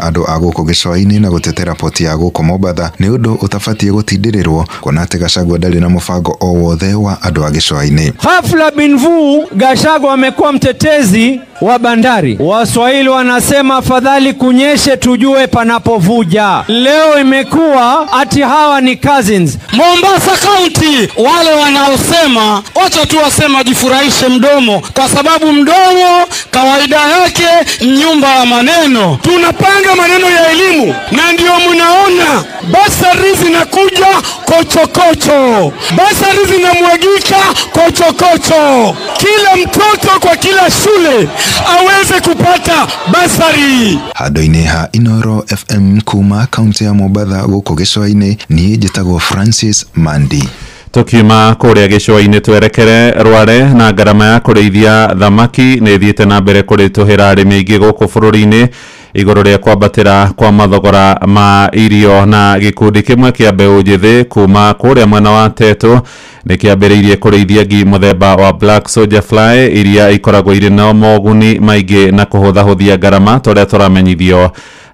andũ a gũkũ gĩcũa-inĩ na gũtetera poti ya gũkũ Mombatha nĩ ũndũ ũtabatiĩ gũtindĩrĩrwo kuona atĩ Gachagua ndarĩ na mũbango o wothe wa andũ a gĩcũa-inĩ. Hafla binvu Gachagua amekuwa mtetezi wa bandari. Waswahili wanasema afadhali kunyeshe tujue panapovuja. Leo imekuwa ati hawa ni cousins. Mombasa County, wale wanaosema wacha tu wasema jifurahishe mdomo, kwa sababu mdomo kawaida yake nyumba ya maneno. Tunapanga maneno ya elimu na ndio mnaona basari zinakuja kochokocho, basari zinamwagika kochokocho. Kila mtoto kwa kila shule aweze kupata basari. Handũ-inĩ ha Inooro FM kuma kaunti ya Mombatha gũkũ gĩcũa-inĩ, niĩ njĩtagwo Francis Mandi. Tukiuma kũrĩa gĩcũa-inĩ twerekere Rware na ngarama ya kũrĩithia thamaki nĩ ĩthiĩte na mbere kũritũhĩra arĩmi aingĩ gũkũ bũrũri-inĩ igũrũ rĩa kwambatĩra kwa mathogora ma irio na gĩkundi kĩmwe kĩa mbeũ njĩthĩ kuma kũrĩa mwena wa Tetu nĩ kĩambĩrĩirie kũrĩithia ngi mũthemba wa Black Soldier Fly iria ikoragwo irĩ na moguni maingĩ na kũhũthahũthia ngarama tũrĩa tũramenyithio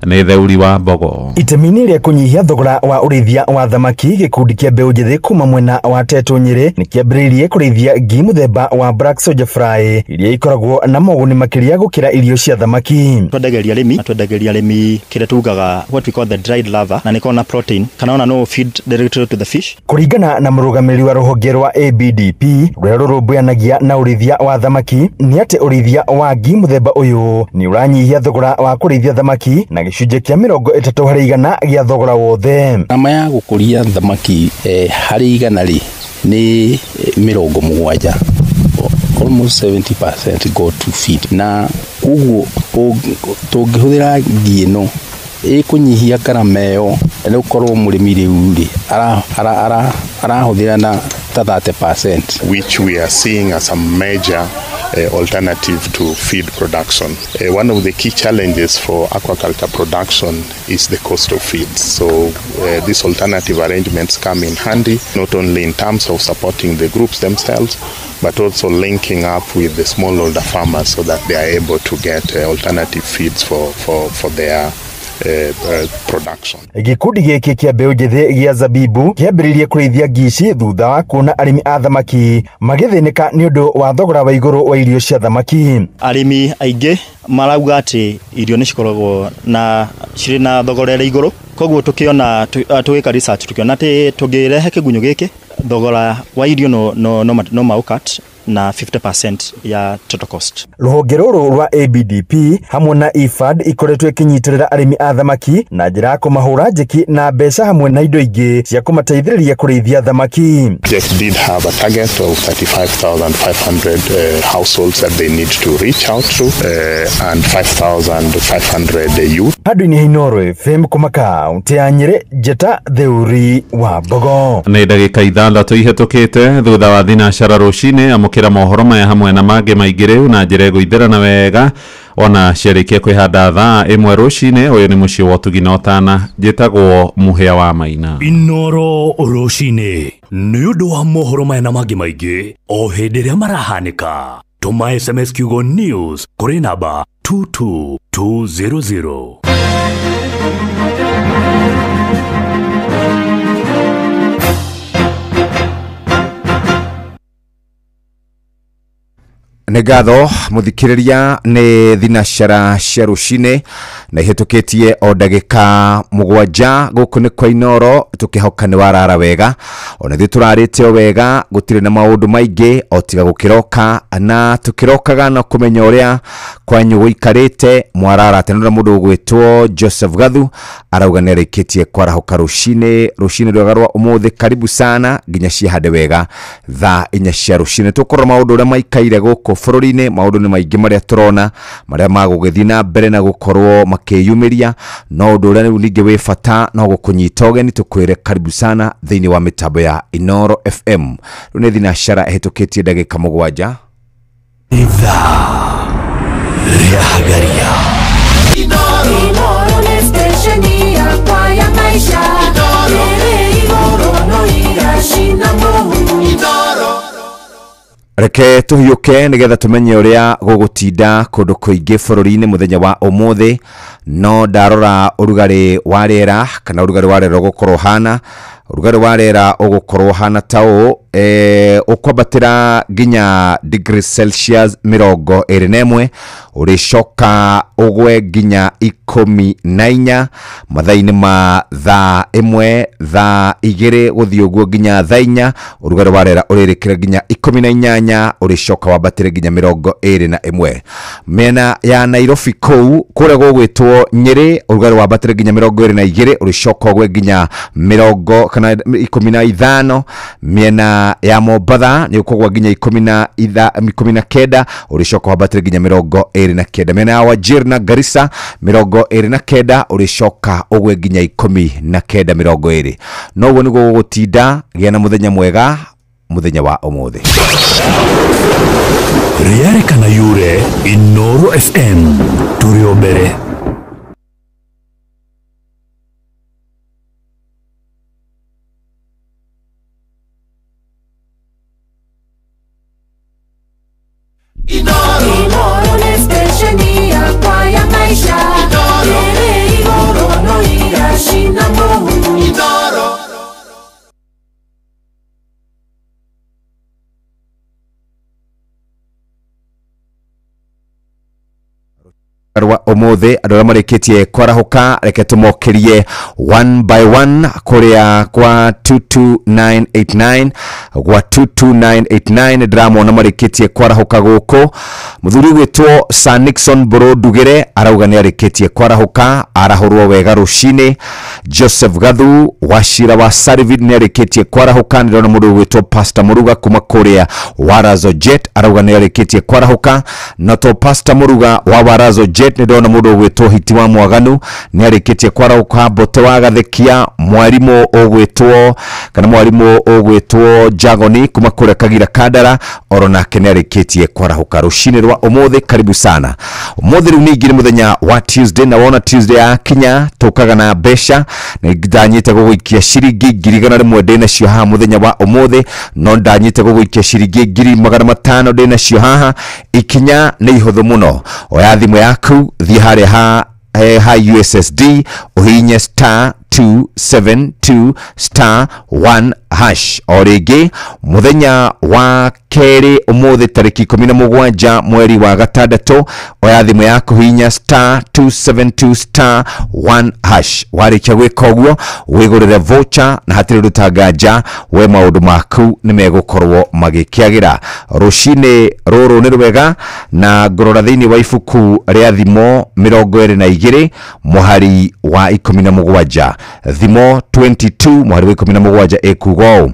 nĩ Theuri wa Mbogo. Itemi-inĩ rĩa kũnyihia thogora wa ũrĩithia wa thamaki, gĩkundi kĩa mbeũ njĩthĩ kuma mwena wa Tetu Nyĩrĩ nĩ kĩambĩrĩirie kũrĩithia ngi mũthemba wa Black Soldier Fly iria ikoragwo na moguni makĩria gũkĩra irio cia thamaki. Twendagĩria arĩmi na twendagĩria arĩmi kĩrĩa tugaga what we call the dried larva, na nĩkoragwo na protein kana ona no feed directly to the fish. Kũringana na mũrũgamĩrĩri wa rũhonge rwa ABDP rũrĩa rũrũmbũyanagia na ũrĩithia wa thamaki, nĩ atĩ ũrĩithia wa ngi mũthemba ũyũ nĩ ũranyihia thogora wa kũrĩithia thamaki na gĩcunjĩ kĩa 30% gĩa thogora wothe. Ngarama ya gũkũria thamaki harĩ igana rĩ nĩ 70, almost 70% go to feed, na koguo tũngĩhũthĩra ngi ĩno ĩkũnyihia ngarama ĩyo nĩ gũkorwo mũrĩmi rĩu rĩ arahũthĩra na ta 30%, which we are seeing as a major alternative to feed production. One of the key challenges for aquaculture production is the cost of feeds. So these alternative arrangements come in handy, not only in terms of supporting the groups themselves, but also linking up with the smallholder farmers so that they are able to get alternative feeds for their production. Gĩkundi gĩkĩ kĩa mbeũ njĩthĩ gĩa Zabibu kĩambĩrĩirie kũrĩithia ngi ici thutha wa kuona arĩmi a thamaki magĩthĩnĩka nĩ ũndũ wa thogora wa igũrũ wa irio cia thamaki. Arĩmi aingĩ marauga atĩ irio nĩ cikoragwo na cirĩ na thogora ĩrĩ igũrũ, koguo tũkĩona tũgĩka research tũkĩona atĩ tũngĩrehe kĩgunyũ gĩkĩ thogora wa irio no maũkat na 50% ya total cost. Rũhonge rũrũ rwa ABDP hamwe na IFAD ikoretwo ĩkĩnyitĩrĩra arĩmi a thamaki na njĩra ya kũmahũra njeki na mbeca hamwe na indo ingĩ cia kũmateithĩrĩria kũrĩithia thamaki. Project did have a target of 35,500 households that they need to reach out to and 5,500 youth. Handũ-inĩ ha Inooro FM kuma kaunti ya Nyĩrĩ, Njeta Theuri wa Mbogo. Nĩ ndagĩka 6 ihĩtũkĩte thutha wa thinacara rũcinĩ. Amũkĩra mohoro maya hamwe na mangĩ maingĩ rĩu na njĩra ĩgũithĩrana wega ona ciarĩkia kwĩhanda thaa 1 rũcinĩ. Ũyũ nĩ mũciĩ wa ũtugi na ũtana, njĩtagwo Mũhĩa wa Maina. Inooro rũcinĩ nĩ ũndũ wa mohoro maya na mangĩ maingĩ o hĩndĩ ĩrĩa marahanĩka. Tũma SMS kiugo news kũrĩ namba 22200. Nĩ ngatho mũthikĩrĩria, nĩ thinacara cia rũcinĩ na ihĩtũkĩtie o ndagĩka 7 gũkũ nĩ kwa Inooro. Tũkĩhoka nĩ warara wega, ona ithuĩ tũrarĩte o wega, gũtirĩ na maũndũ maingĩ o tiga gũkĩroka na tũkĩrokaga na kũmenya ũrĩa kwanyu gũikarĩte mwarara. Tene mũndũ ũgwĩtwo Joseph Gathu arauga nĩ arĩkĩtie kwarahũka rũcinĩ rwega rwa ũmũthĩ. Karibu sana nginya ciahande wega thaa 4 cia rũcinĩ. Tũkũrora maũndũ ũrĩa maikaire gũkũ bũrũri-inĩ, maũndũ nĩ maingĩ marĩa tũrona marĩa magũgĩthiĩ na mbere na gũkorwo makĩyumĩria, no ũndũ ũrĩa rĩu ningĩ wĩ bata no gũkũnyita ũgeni tũkwĩre karibu sana thĩinĩ wa mĩtambo ya Inooro FM. Rĩu nĩ thinacara ĩhĩtũkĩtie ndagĩka 7. Ithaa rĩa Hagaria. Inooro nĩ stesheni yakwa ya maisha, ĩrĩ igũrũ no iracina mũhu. Reke Reke tũhiũke nĩgetha tũmenye ũrĩa gũgũtinda kũndũ kũingĩ bũrũri-inĩ mũthenya wa ũmũthĩ. No ndarora ũrugarĩ wa rĩera kana ũrugarĩ wa rĩera ũgũkorwo hana, ũrugarĩ wa rĩera ũgũkorwo hana ta ũũ, ũkwambatĩra nginya degrees Celsius 21, ũrĩcoka ũgwe nginya 14 mathaa-inĩ ma thaa 1 thaa 2 gũthiĩ ũguo nginya thaa 4, ũrugarĩ wa rĩera ũrĩrĩkĩra nginya 18, ũrĩcoka wambatĩre nginya 21. Mĩena ya Nairobi kũu kũrĩa gũgwĩtwo Nyĩrĩ, ũrugarĩ wambatĩre nginya 22, ũrĩcoka ũgwe nginya 15. Mĩena ya Mombatha nĩ ũkũgwa nginya 19, ũrĩcoka wambatĩre nginya 29. Mĩena ya Wajir na Garissa 29, ũrĩcoka ũgwe nginya 19 20. Noguo nĩguo gũgũtinda. Gĩa na mũthenya mwega mũthenya wa ũmũthĩ. Rĩarĩ kana yure Inoro FM tũrĩ o mbere. Inoro nĩ stesheni yakwa ya maisha. Ĩrĩ igũrũ no iracina mũhu. Rwa ũmũthĩ andũ arĩa marĩkĩtie kwarahũka, reke tũmokĩrie one by one kũrĩa kwa 22989 gwa 22989 ndĩramona marĩkĩtie kwarahũka gũkũ. Mũthuri gwĩtwo Sir Nixon Mbũrũ Ndugĩre arauga nĩ arĩkĩtie kwarahũka, arahũrwo wega rũcinĩ. Joseph Gathu Wachira wa Sarvid nĩ arĩkĩtie kwarahũka. Nĩndĩrona mũndũ gwĩtwo Pastor Muruga kuma kũrĩa Warazo Jet arauga nĩ arĩkĩtie kwarahũka. Na to Pastor Muruga wa Warazo Jet, nĩndĩrona mũndũ ũgwĩtwo Hiti wa Mwaganu nĩ arĩkĩtie kwarahũka. Mbote wa Gathekia, mwarimũ ũgwĩtwo kana mwarimũ ũgwĩtwo Jagoni kuma kũrĩa Kagira Kandara oro nake nĩ arĩkĩtie kwarahũka rũcinĩ rwa ũmũthĩ. Karibu sana. Ũmũthĩ rĩu ningĩ nĩ mũthenya wa Tuesday, na wona Tuesday yakinya tũkaga na mbeca. Nĩ ndanyĩte gũgũikia ciringi 100,000 ndĩ nacio haha mũthenya wa ũmũthĩ, no ndanyĩte gũgũikia ciringi 500,000 ndĩ nacio haha. Ikinya nĩ ihũthũ mũno, oya thimũ yaku, thiĩ harĩa ha USSD ũhihinye star 272 star 1 hash. O rĩngĩ mũthenya wa kerĩ ũmũthĩ tarĩki 17 mweri wa gatandatũ, oya thimũ yaku hihinya star 272 star 1 hash. Warĩkia gwĩka ũguo wĩgũrĩre voucher na hatirĩ ũndũ tanganja, we maũndũ maku nĩ megũkorwo magĩkĩagĩra. Rũcinĩ rũrũ nĩ rwega, na ngũrora thĩinĩ wa ibuku rĩa Thimo 22 mũhari wa 17, Thimo 22 mũhari wa 17 ĩkuga ũũ: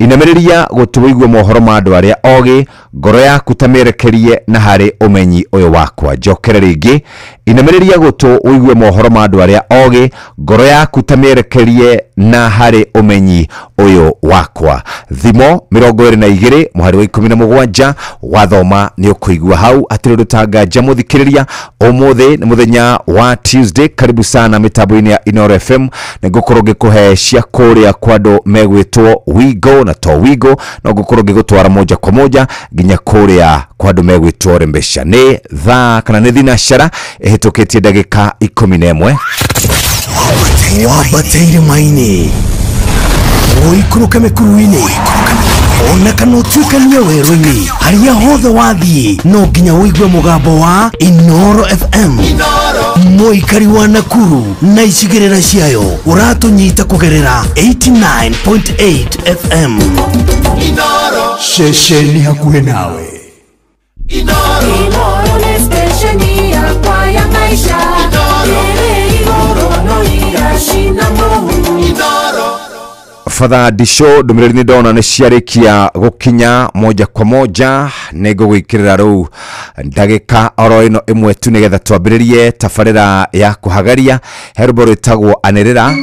inamĩrĩria gũtũ wĩigue mohoro ma andũ arĩa ogĩ, ngoro yaku ta mĩerekerie na harĩ ũmenyi ũyũ wakwa. Njokere rĩngĩ, inamĩrĩria gũtũ wĩigue mohoro ma andũ arĩa ogĩ, ngoro yaku ta mĩerekerie na harĩ ũmenyi ũyũ wakwa. Thimo 22 mũhari wa 17, wathoma nĩ ũkũigua hau hatirĩ ũndũ tanganja. Mũthikĩrĩria, ũmũthĩ nĩ mũthenya wa Tuesday. Karibu sana mĩtambo-inĩ ya Inoro FM. Nĩ ngũkorwo ngĩkũhe cia kũrĩa kwa andũ megwĩtwo Wigo, na to Wigo no ngũkorwo ngĩgũtwara moja kwa moja nginya kũrĩa kwa andũ megwĩtwo Rembesha. Nĩ thaa kana nĩ thinacara ĩhĩtũkĩtie ndagĩka 11. Wambatĩire maini ũikũrũke mĩkuru-inĩ ona kana ũtuĩkanie werũ-inĩ, harĩa hothe wathiĩ no nginya ũigue mũgambo wa Inoro FM. Mũikari wa Nakuru na icigĩrĩra ciayo ũratũnyita kũgerera 89.8 FM. Ceceni hakuhĩ nawe. Inoro nĩ stesheni yakwa ya maisha. Ĩrĩ igũrũ no iracina mũhu. Father Disho ndũmĩrĩri nĩ ndona nĩ ciarĩkia gũkinya moja kwa moja. Nĩ ngũgwĩkĩrĩra rĩu ndagĩka oro ĩno ĩmwe tu nĩgetha twambĩrĩrie tabarĩra ya kũhagaria. He rwĩmbo rwĩtagwo Anĩrĩra. Anĩrĩra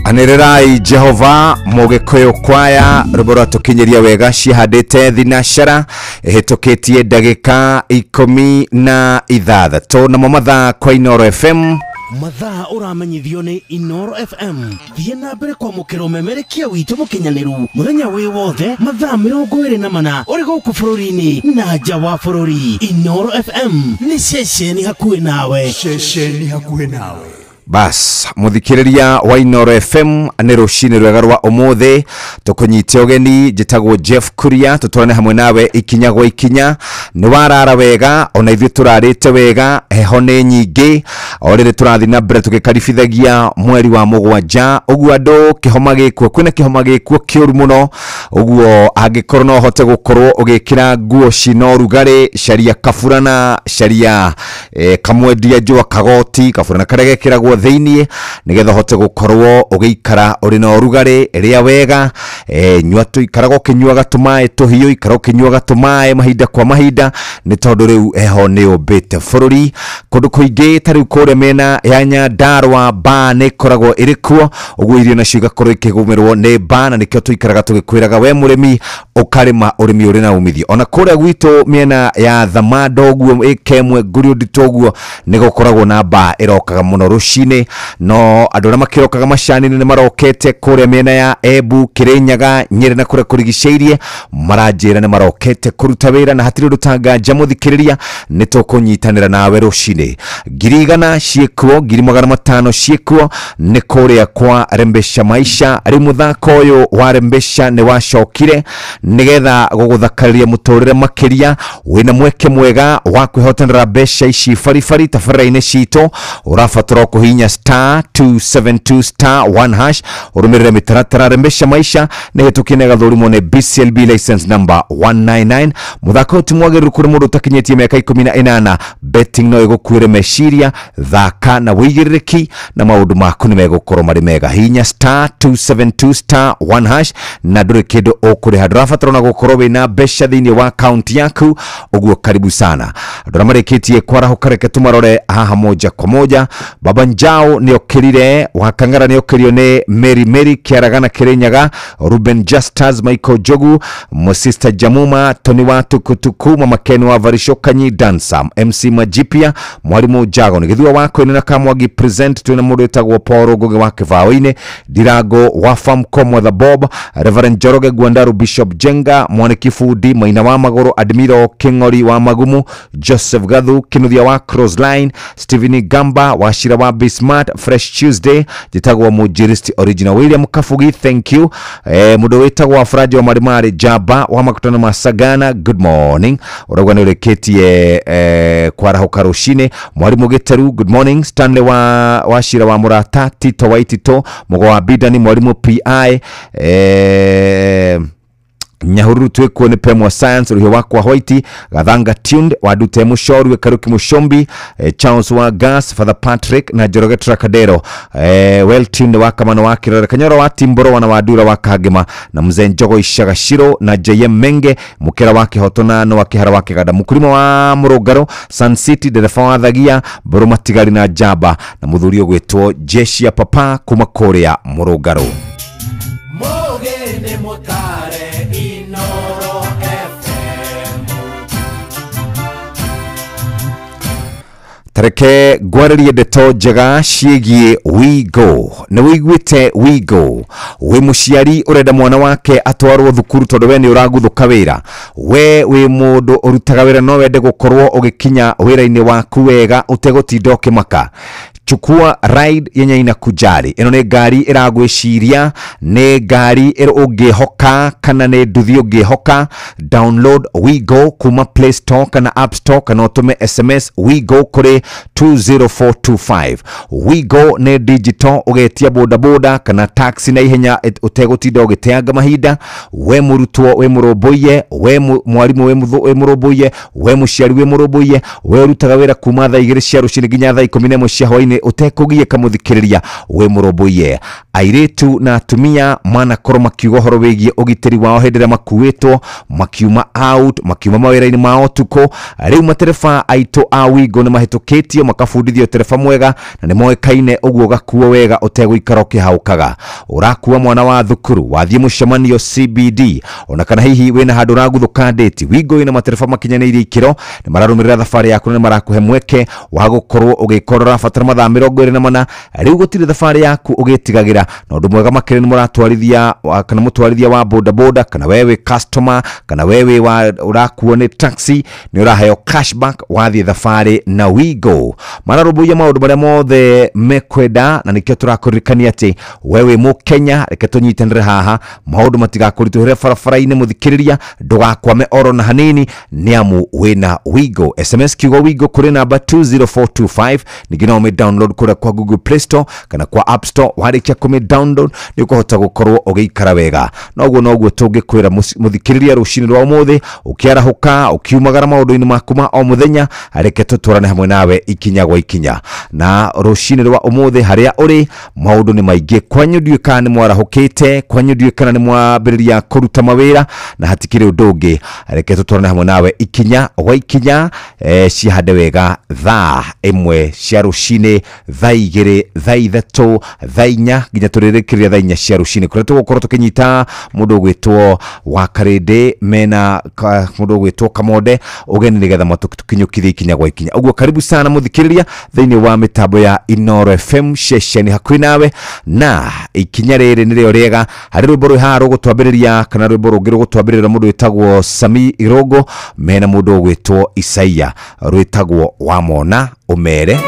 Anĩrĩrai Jehova Mũgĩkũyũ kwaya rwĩmbo rwatũkinyĩria wega cihandĩte thinashara ĩhĩtũkĩtie ndagĩka 16 namo mathaa kwa Inooro FM. Mathaa ũramenyithio nĩ Inooro FM. Thiĩ na mbere kwamũkĩra ũmemerekia witũ mũkinyanĩru mũthenya wĩ wothe mathaa 24 ũrĩ gũkũ bũrũri-inĩ na nja wa bũrũri. Inooro FM nĩ ceceni hakuhĩ nawe. Ceceni hakuhĩ nawe. Bas muthikiriria wa Inooro FM nĩ rũcinĩ rwega rwa ũmũthĩ tũkũnyite ũgeni. Njĩtagwo Jeff Kuria, tũtwarane hamwe nawe ikinya gwa ikinya. Nĩ warara wega ona ithuĩ tũrarĩte wega, heho nĩ nyingĩ o rĩrĩ tũrathiĩ na mbere tũgĩkaribithagia mweri wa 7. Ũguo andũ kĩhoma gĩkuo, kwĩna kĩhoma gĩkuo kĩũru mũno, ũguo angĩkorwo no ũhote gũkorwo ũgĩkĩra nguo cina ũrugarĩ, caria kaburana, caria kamwendia njũa kagoti kaburana karĩa gekĩragwo thĩiniĩ nĩgetha ũhote gũkorwo ũgĩikara ũrĩ na ũrugarĩ. Rĩa wega, nyua ikaraga ũkĩnyuaga tũmaĩ tũhiũ, ikara ũkĩnyuaga tũmaĩ mahinda kwa mahinda, nĩ tondũ rĩu heho nĩ ũmbĩte bũrũri kũndũ kũingĩ. Ta rĩu kũrĩa mĩena ya Nyandarua mbaa nĩ ĩkoragwo ĩrĩ kuo, ũguo irio nacio igakorwo ikĩgũmĩrwo nĩ mbaa, na nĩkĩo tũikaraga tũgĩkwĩraga we mũrĩmi ũkarĩma ũrĩmi ũrĩ na umithio. Ona kũrĩa gwitũ mĩena ya Thamando ũguo ĩkemwe Ngũriũ Nditũ ũguo nĩ gũkoragwo na mbaa ĩrokaga mũno rũcinĩ, no andũ arĩa makĩrokaga macani-inĩ nĩ marokete kũrĩa mĩena ya Embu, Kĩrĩnyaga, Nyĩrĩ na kũrĩa kũrigicĩirie, maranjĩra nĩ marokete kũruta wĩra na hatirĩ ũndũ tanganja mũthikĩrĩria, nĩ tũkũnyitanĩra nawe rũcinĩ. 100,000 ciĩkuo, 500,000 ciĩkuo nĩ kũrĩa kwa Rembesha Maisha. Rĩu mũthako ũyũ wa Rembesha nĩ wacokire nĩgetha gũgũthakarĩria mũtũrĩre makĩria. Wĩna mweke mwega wa kwĩhotanĩra mbeca ici baribari tabarĩra-inĩ citũ. Ũrabatara kũhihinya star 272 star 1 hash ũrũmĩrĩre mĩtaratara. Rembesha Maisha nĩ hĩtũkie na ĩgathũrimwo nĩ BCLB license number 199. Mũthako ũyũ ti mwagĩrĩru kũrĩ mũndũ ũtakinyĩtie mĩaka 18. Betting no ĩgũkuĩre meciria, thaka na wĩigĩrĩrĩki na maũndũ maku nĩ megũkorwo marĩ mega. Hihinya star 272 star 1 hash na ndũrĩ kĩndũ ũkũrĩha. Ndũrabatara ona gũkorwo wĩna mbeca thĩinĩ wa akaunti yaku. Ũguo karibu sana andũ arĩa marĩkĩtie kwarahũka, reke tũmarore haha moja kwa moja. Baba Njao nĩ okĩrire, Wakang'ara nĩ okĩrio nĩ Mary Mary Kĩaragana Kĩrĩnyaga, Ruben Justus, Michael Jogu, Mosista Jamuma, Tony wa Tukutuku, Mama Ken wa Varishokanyi Dansa, MC Majipia, Mwalimu Jago Gĩthua wa Koine na Kamwagi present. Twĩna mũndũ wĩtagwo Paul Ngugi wa Kĩbaũ-inĩ, Ndirago wa Famcom wa The Bob, Reverend Njoroge Gwandaru, Bishop Jenga, Mwaniki Fundi, Maina wa Magũrũ, Admiral King'ori wa Magumu, Joseph Gathu, Kinuthia wa Crossline, Stephen Gamba wa Shira wa Bismart, Fresh Tuesday, njĩtagwo Mũnjiristi Original, William Kabugi, thank you. Mũndũ wĩtagwo wa Faraji wa Marimari, Jaba wa Makutano ma Sagana, good morning. Ũrauga nĩ ũrĩkĩtie kwarahũka rũcinĩ. Mwarimũ Gĩteru, good morning. Stanley wa Shira wa Mũrata, Tito wa Itito, Mũgo wa Bidani, Mwarimũ PI, Nyahururu twikuo nĩ Pemwa Science Ruhio wakwa White Gathanga Tuned Wadute Mushori Karuki Mushombi Charles wa Gas Father Patrick na Njoroge Trakadero well tuned wa Kamano wa Kirore Kanyoro wa Timboro wana Wadura wa Kagema na Mzee Njogo Ishagashiro na JM Menge Mukera wa Kihotona no wa Kihara wa Kiganda Mukurima wa Murugaro Sun City dereba wa Thagia Mburu Matigari na Njamba na muthuri ũgwĩtwo Jeshi ya Papa kuma kũrĩa Murugaro. Tareke ngwarĩrie ndeto njega ciĩgiĩ Wigo. Nĩ wĩiguĩte Wigo? Wĩ mũciari ũrenda mwana wake atwarwo thukuru tondũ we nĩ ũraguthũka wĩra, we wĩ mũndũ ũrutaga wĩra no wende gũkorwo ũgĩkinya wĩra-inĩ waku wega ũtegũtinda ũkĩmaka. Chukua ride yenye inakujali. Ĩno nĩ ngari ĩragwĩciria, nĩ ngari ũngĩhoka kana nĩ nduthi ũngĩhoka. Download Wigo kuma Play Store kana App Store kana ũtũme SMS Wigo kũrĩ 20425. Wigo nĩ digital, ũgetia bodaboda kana taxi na ihenya ũtegũtinda ũgĩteanga mahinda. We mũrutwo wĩ mũrũmbũiye, we mwarimũ wĩ mũrũmbũiye, we mũciari wĩ mũrũmbũiye, we ũrutaga wĩra kuma thaa 2 cia rũcinĩ nginya thaa 11 cia hwaĩ-inĩ ũtekũgiĩka mũthikĩrĩria wĩ mũrũmbũiye. Airĩtu na atumia manakorwo makiuga ũhoro wĩgiĩ ũgitĩri wao hĩndĩ ĩrĩa makuĩtwo, makiuma out, makiuma mawĩra-inĩ mao ũtukũ. Rĩu matereba aitũ a Wigo nĩ mahĩtũkĩtio makabundithio tereba mwega na nĩ moĩkaine ũguo ũgakuo wega ũtegũikara ũkĩhaũkaga. Ũrakua mwana wa thukuru, wathiĩ mũcemanio CBD, ona kana hihi wĩna handũ ũraguthũka ndĩti, Wigo ĩna matereba makinyanĩirie ikĩro, nĩ mararũmĩrĩra thabarĩ yaku na nĩ marakũhe mweke wa gũkorwo ũgĩkorwo ũrabatara mathaa 24. Rĩu gũtirĩ thabarĩ yaku ũgĩtigagĩra. Na ũndũ mwega makĩria nĩ mũratwarithia kana mũtwarithia wa bodaboda kana we wĩ customer kana we wĩ wa ũrakuo nĩ taxi, nĩ ũraheo cashback wathiĩ thabarĩ na Wigo. Mararũmbũiya maũndũ marĩa mothe mekwenda na nĩkĩo tũrakũririkania atĩ we wĩ mũkenya, reke tũnyitanĩre haha, maũndũ matigakũritũhĩre barabara-inĩ. Mũthikĩrĩria ndũgakwame oro na hanini nĩ amu wĩna Wigo. SMS kiugo Wigo kũrĩ namba 20425. Ningĩ no ũmĩ download kũrĩa kwa Google Play Store kana kwa App Store. Warĩkia kũmĩ download nĩ ũkũhota gũkorwo ũgĩikara wega. Noguo noguo tũngĩkwĩra mũthikĩrĩria rũcinĩ rwa ũmũthĩ, ũkĩarahũka ũkiumagara maũndũ-inĩ maku ma o mũthenya, reke tũtwarane hamwe nawe ikinya gwa ikinya. Na rũcinĩ rwa ũmũthĩ harĩa ũrĩ maũndũ nĩ maingĩ. Kwanyu ndiũĩ kana nĩ mwarahũkĩte, kwanyu ndiũĩ kana nĩ mwambĩrĩria kũruta mawĩra, na hatikĩrĩ ũndũ ũngĩ. Reke tũtwarane hamwe nawe ikinya gwa ikinya, cihande wega thaa 1 cia rũcinĩ, thaa 2, thaa 3, thaa 4 nginya tũrĩrĩkĩria thaa 4 cia rũcinĩ kũrĩa tũgũkorwo tũkĩnyita mũndũ ũgwĩtwo wa Karĩndĩ mena mũndũ ũgwĩtwo Kamonde ũgeni nĩgetha matũkinyũkithie ikinya gwa ikinya. Ũguo karibu sana mũthikĩrĩria thĩinĩ wa mĩtambo ya Inoro FM ceceni hakuhĩ nawe, na ikinya rĩrĩ nĩrĩo rĩega harĩ rwĩmbo rwĩ haha rũgũtwambĩrĩria kana rwĩmbo rũngĩ rũgũtwambĩrĩria mũndũ wĩtagwo Sami Irogo mena mũndũ ũgwĩtwo Isaia rwĩtagwo Wamona Ũmere.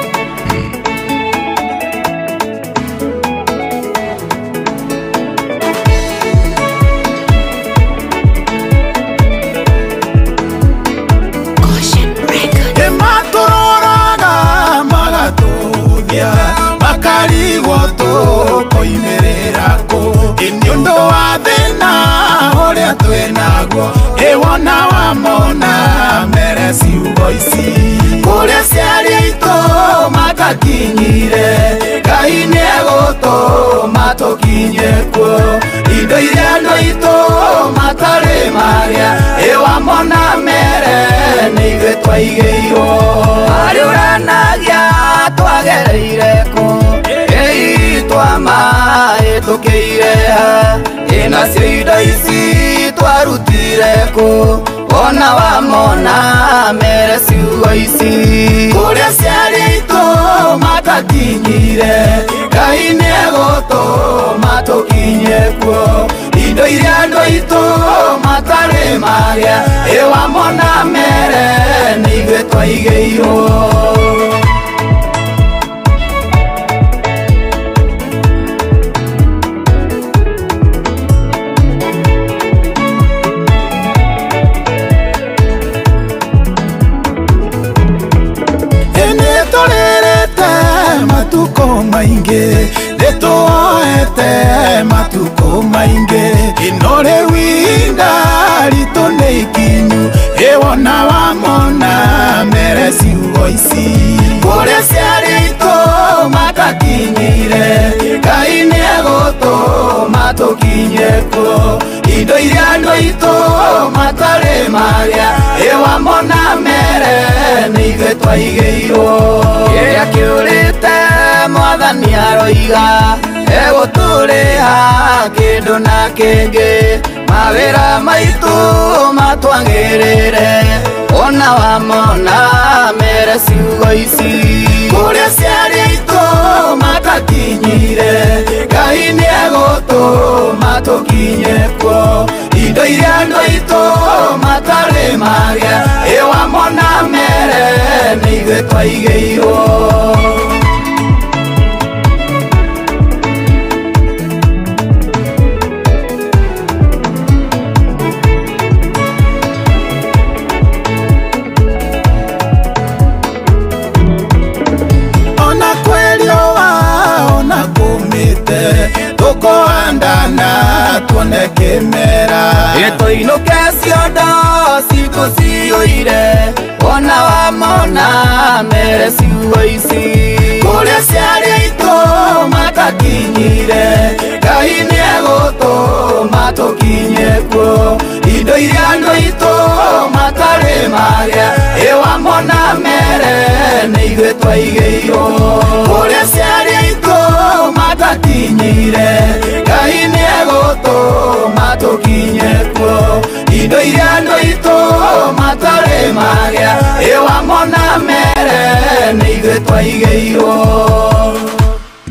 Ewona wamona mere ciugo ici kũrĩa ciarĩ aitũ matakinyire, Ngai nĩegũtũma tũkinye kuo. Indo iria andũ aitũ matarĩ marĩa, ĩwamona mere nĩ ithuĩ twaigĩirwo. Harĩ ũranagia twagereire kũ, ĩi twamahĩtũkĩire ha, ĩnacio indo ici twarutire kũ, ona wamona mere ciugo ici kũrĩa ciarĩ aitũ matakinyire, Ngai nĩegũtũma tũkinye kuo. Indo iria andũ aitũ matarĩ marĩa, ĩwamona mere nĩ ithuĩ twaigĩirwo. Matuko maingĩ nĩtuoete matuko maingĩ, ino rĩu ihinda Ona wamona mere ciugo ici kũrĩa ciarĩtwo matakinyire Ngai nĩegũtũma tũkinye kuo indo iria andũ aitũ matarĩ marĩa ĩwamona mere nĩ ithuĩ twaigĩirwo kĩrĩa kĩũrĩte mwathani aroiga egũtũrĩha kĩndũ na kĩngĩ mawĩra maitũ matwagĩrĩre ona wamona mere ciugo ici kũrĩa ciarĩtwo matakinyire Ngai nĩegũtũma tũkinye kuo indo iria andũ aitũ matarĩ marĩa ĩwamona mere nĩ ithuĩ twaigĩirwo. Tukoandana tuone kimera ĩtũinũke ciondo citũ ciyũire ona wamona mere ciugo ici kũrĩa ciarĩtwo matakinyire Ngai nĩegũtũma tũkinye kuo indo iria andũ aitũ matarĩ marĩa ĩwamona mere nĩ ithuĩ twaigĩirwo kũrĩa ciarĩtwo matakinyire Ngai nĩegũtũma tũkinye kuo indo iria andũ aitũ matarĩ marĩa ĩwamona mere nĩ ithuĩ twaigĩirwo.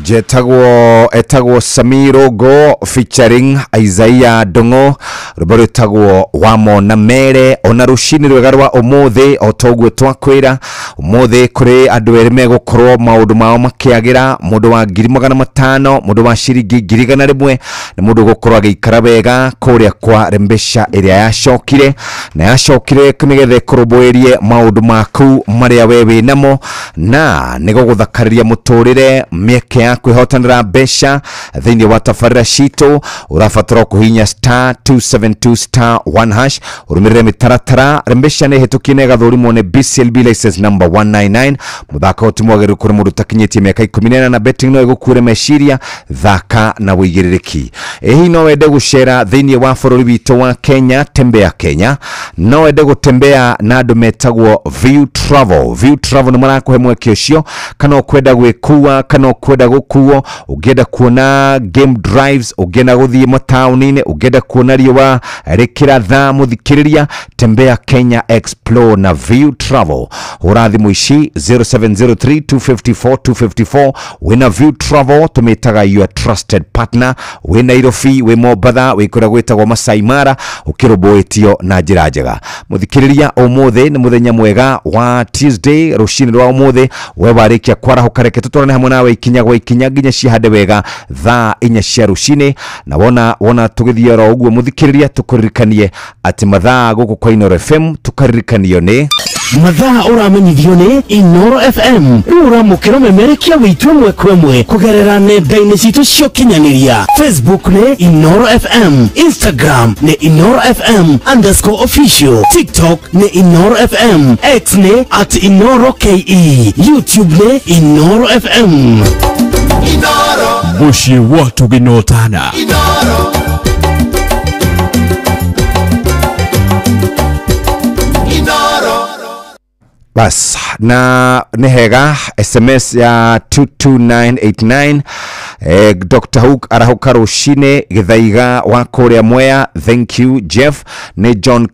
Jetagwo etagwo Samirogo featuring Isaiah Dongo rwĩmbo rwĩtagwo Wamona Mere. Ona rũcinĩ rwega rwa ũmũthĩ o toguo twakwĩra ũmũthĩ kũrĩ andũ erĩ megũkorwo maũndũ mao makĩagĩra, mũndũ wa 500,000, mũndũ wa ciringi 100,000 nĩ mũndũ ũgũkorwo agĩikara wega kũrĩa kwa Rembesha ĩrĩa yacokire na yacokire nĩgetha ĩkũrũmbũĩrie maũndũ maku marĩa we wĩ namo na nĩgũgũthakarĩria mũtũrĩre mĩeke ya kwĩhotanĩra mbeca thĩinĩ wa tabarĩra citũ. Ũrabatara kũhihinya star 272 star 1 hash ũrũmĩrĩre mĩtaratara. Rembesha nĩ hĩtũkie na ĩgathũrimwo nĩ BCLB license number 199. Mũthako ti mwagĩrĩru kũrĩ mũndũ ũtakinyĩtie mĩaka 18 na betting no ĩgũkuĩre meciria. Thaka na wĩigĩrĩrĩki. Ĩhihi no wende gũcera thĩinĩ wa bũrũri witũ wa Kenya, tembea Kenya. No wende gũtembea na andũ metagwo View Travel. View Travel nĩ marakũhe mweke ũcio, kana ũkwenda gwĩkua kana ũkwenda gũkuo, ũngĩenda kuona game drives, ũngĩenda gũthiĩ mataũni-inĩ, ũngĩenda kuona riũa rĩkĩratha mũthikĩrĩria, tembea Kenya, explore na View Travel. Hũra thimũ ici 0703 254 254. Wĩna View Travel tũmĩtaga your trusted partner. Wĩ Nairobi, wĩ Mombatha, wĩ kũrĩa gwĩtagwo Masai Mara, ũkĩrũmbũĩtio na njĩra njega. Mũthikĩrĩria, ũmũthĩ nĩ mũthenya mwega wa Tuesday, rũcinĩ rwa ũmũthĩ we warĩkia kwarahũka, reke tũtwarane hamwe nawe ikinya gwa ikinya nginya cihande wega thaa 4 cia rũcinĩ. Na wona tũgĩthiĩ oro ũguo mũthikĩrĩria, tũkũririkanie atĩ mathaa gũkũ kwa Inooro FM tũkaririkanio nĩ mathaa ũramenyithio nĩ Inooro FM. Rĩu ũramũkĩra ũmemerekia witũ ĩmwe kwa ĩmwe kũgerera nenda-inĩ citũ cia ũkinyanĩria. Facebook nĩ Inooro FM, Instagram nĩ Inooro FM _official, TikTok nĩ Inooro FM, X nĩ @InooroKE, YouTube nĩ Inooro FM. Mũciĩ wa tũgĩnotana. Bas, na nĩ hega SMS ya 22989. Dr. Hook arahũka rũcinĩ Gĩthaiga wa kũrĩa Mwea. Thank you Jeff. Nĩ John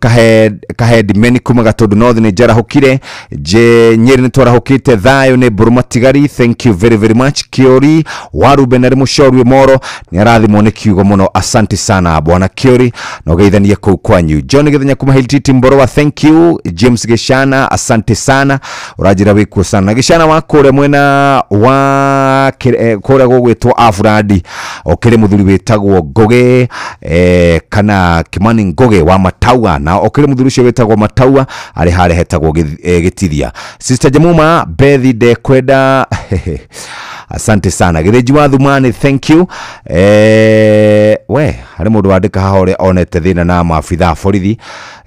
Kahed Meni kuma Gatũndũ North nĩ njarahũkire. Je Nyeri nĩ twarahũkĩte thayũ nĩ Mbũrũ Matigari. Thank you very very much. Kiori wa Ruben arĩ mũcori Moro nĩ arathimwo nĩ kiugo mũno. Asante sana bwana Kiori na ũgeithanie kũu kwanyu. John Gĩthenya kuma Hiltiti Mborowa, thank you. James Gĩcana, asante sana, ũranjĩra wĩkuo sana. Gĩcana wa kũrĩa mwena wa kũrĩa gũgwĩtwo Afuradi, okĩrĩ mũthuri wĩtagwo Ngũgĩ kana Kimani Ngũgĩ wa Mataua, na okĩrĩ mũthuri ũcio wĩtagwo Mataua arĩ harĩa hetagwo Gĩtithia. Sister Jamuma Bethi ndekwenda Asante sana Gĩthĩnji wa Thumani, thank you. We harĩ mũndũ wandĩka haha ũrĩa onete thĩna na maabitha a borithi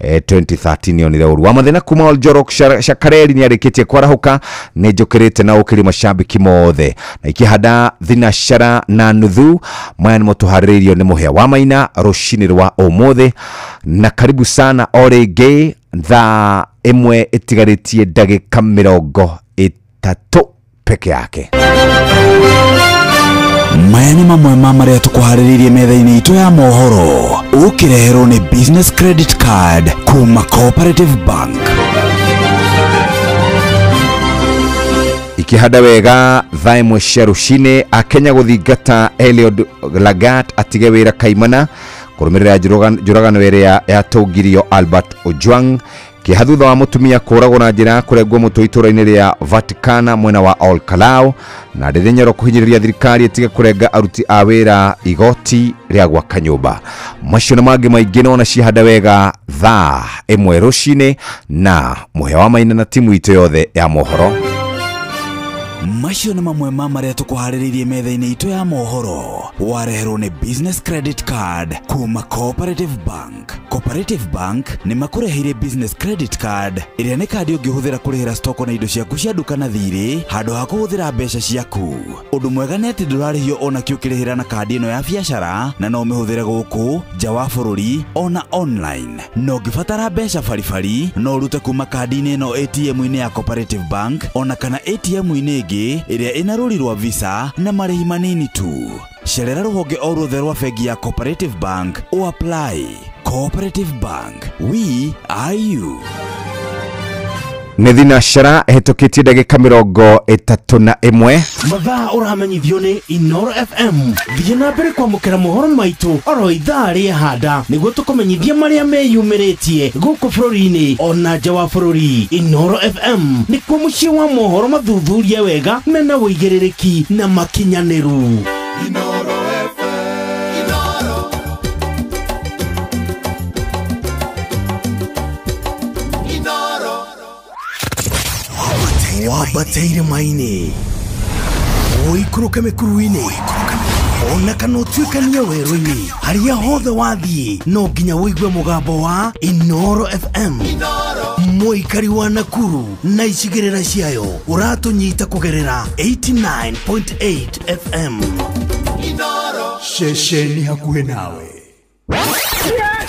2013 onire ũru wa mathĩna kuma Oljorok Shakareri nĩ arĩkĩtie kwarahũka nĩ njũkĩrĩte na ũkĩrĩ mashabiki mothe na ikĩhanda thinashara na nuthu. Maya nĩ mũtũharĩrĩirio nĩ Mũhĩa wa Maina rũcinĩ rwa ũmũthĩ, na karibu sana o rĩngĩ thaa 1 ĩtigarĩtie ndagĩka 30 peke yake. Maya nĩ mamwe ma marĩa tũkũharĩrĩirie metha-inĩ itũ ya mohoro ũkĩreherwo nĩ Business Credit Card kuma Cooperative Bank. Ikihanda wega thaa 1 cia rũcinĩ, Akenya gũthingata Eliud Lagat atige wĩra kaimana kũrũmĩrĩra njũragano ĩrĩa yatũngirio Albert Ojwang. Kĩeha thutha wa mũtumia kũragwo na njĩra ya kũrengwo mũtwe itũũra-inĩ rĩa Vaticana mwena wa Ol Kalou, na Ndĩrĩ Nyoro kũhinyĩrĩria thirikari ĩtige kũrenga aruti a wĩra igoti rĩa gwaka nyũmba. Macio na mangĩ maingĩ nona cihanda wega thaa 1 rũcinĩ na Mũhĩa wa Maina na timu itũ yothe ya mohoro. Macio nĩ mamwe ma marĩa tũkũharĩrĩirie metha-inĩ itũ ya mohoro wareherwo nĩ Business Credit Card kuma Cooperative Bank. Cooperative Bank nĩ makũreheire Business Credit Card ĩrĩa nĩ kandi ũngĩhũthĩra kũrĩhĩra stoko na indo ciaku cia nduka na thirĩ handũ ha kũhũthĩra mbeca ciaku. Ũndũ mwega nĩ atĩ ndũrarĩhio ona kĩ ũkĩrĩhĩra na kandi ĩno ya biacara, na no ũmĩhũthĩre gũkũ nja wa bũrũri ona online. Na ũngĩbatara mbeca baribari no ũrute kuma kandi-inĩ ĩno ATM-inĩ ya Cooperative Bank ona kana ATM-inĩ ĩngĩ ĩrĩa ĩna rũri rwa Visa na marĩhi manini tu. Cerera rũhonge o ruothe rwa bengi ya Cooperative Bank o apply. Cooperative Bank, we are you. Nĩ thinashara ĩhĩtũkĩtie ndagĩka 31. Mathaa ũramenyithio nĩ Inoro FM. Thiĩ na mbere kwamũkĩra mohoro maitũ oro ithaa rĩa handa nĩguo tũkũmenyithia marĩa meyumĩrĩtie gũkũ bũrũri-inĩ ona nja wa bũrũri. Inoro FM nĩkuo mũciĩ wa mohoro mathuthurie wega mena ũigĩrĩrĩki na makinyanĩru. Inoro FM. Inoro. Inoro. Wambateire maini ũikũrũke mĩkuru-inĩ ona kana ũtuĩkanie werũ-inĩ, harĩa hothe wathiĩ no nginya ũigue mũgambo wa Inoro FM. Mũikari wa Nakuru na icigĩrĩra ciayo ũratũnyita kũgerera 89.8 FM. Ceceni hakuhĩ nawe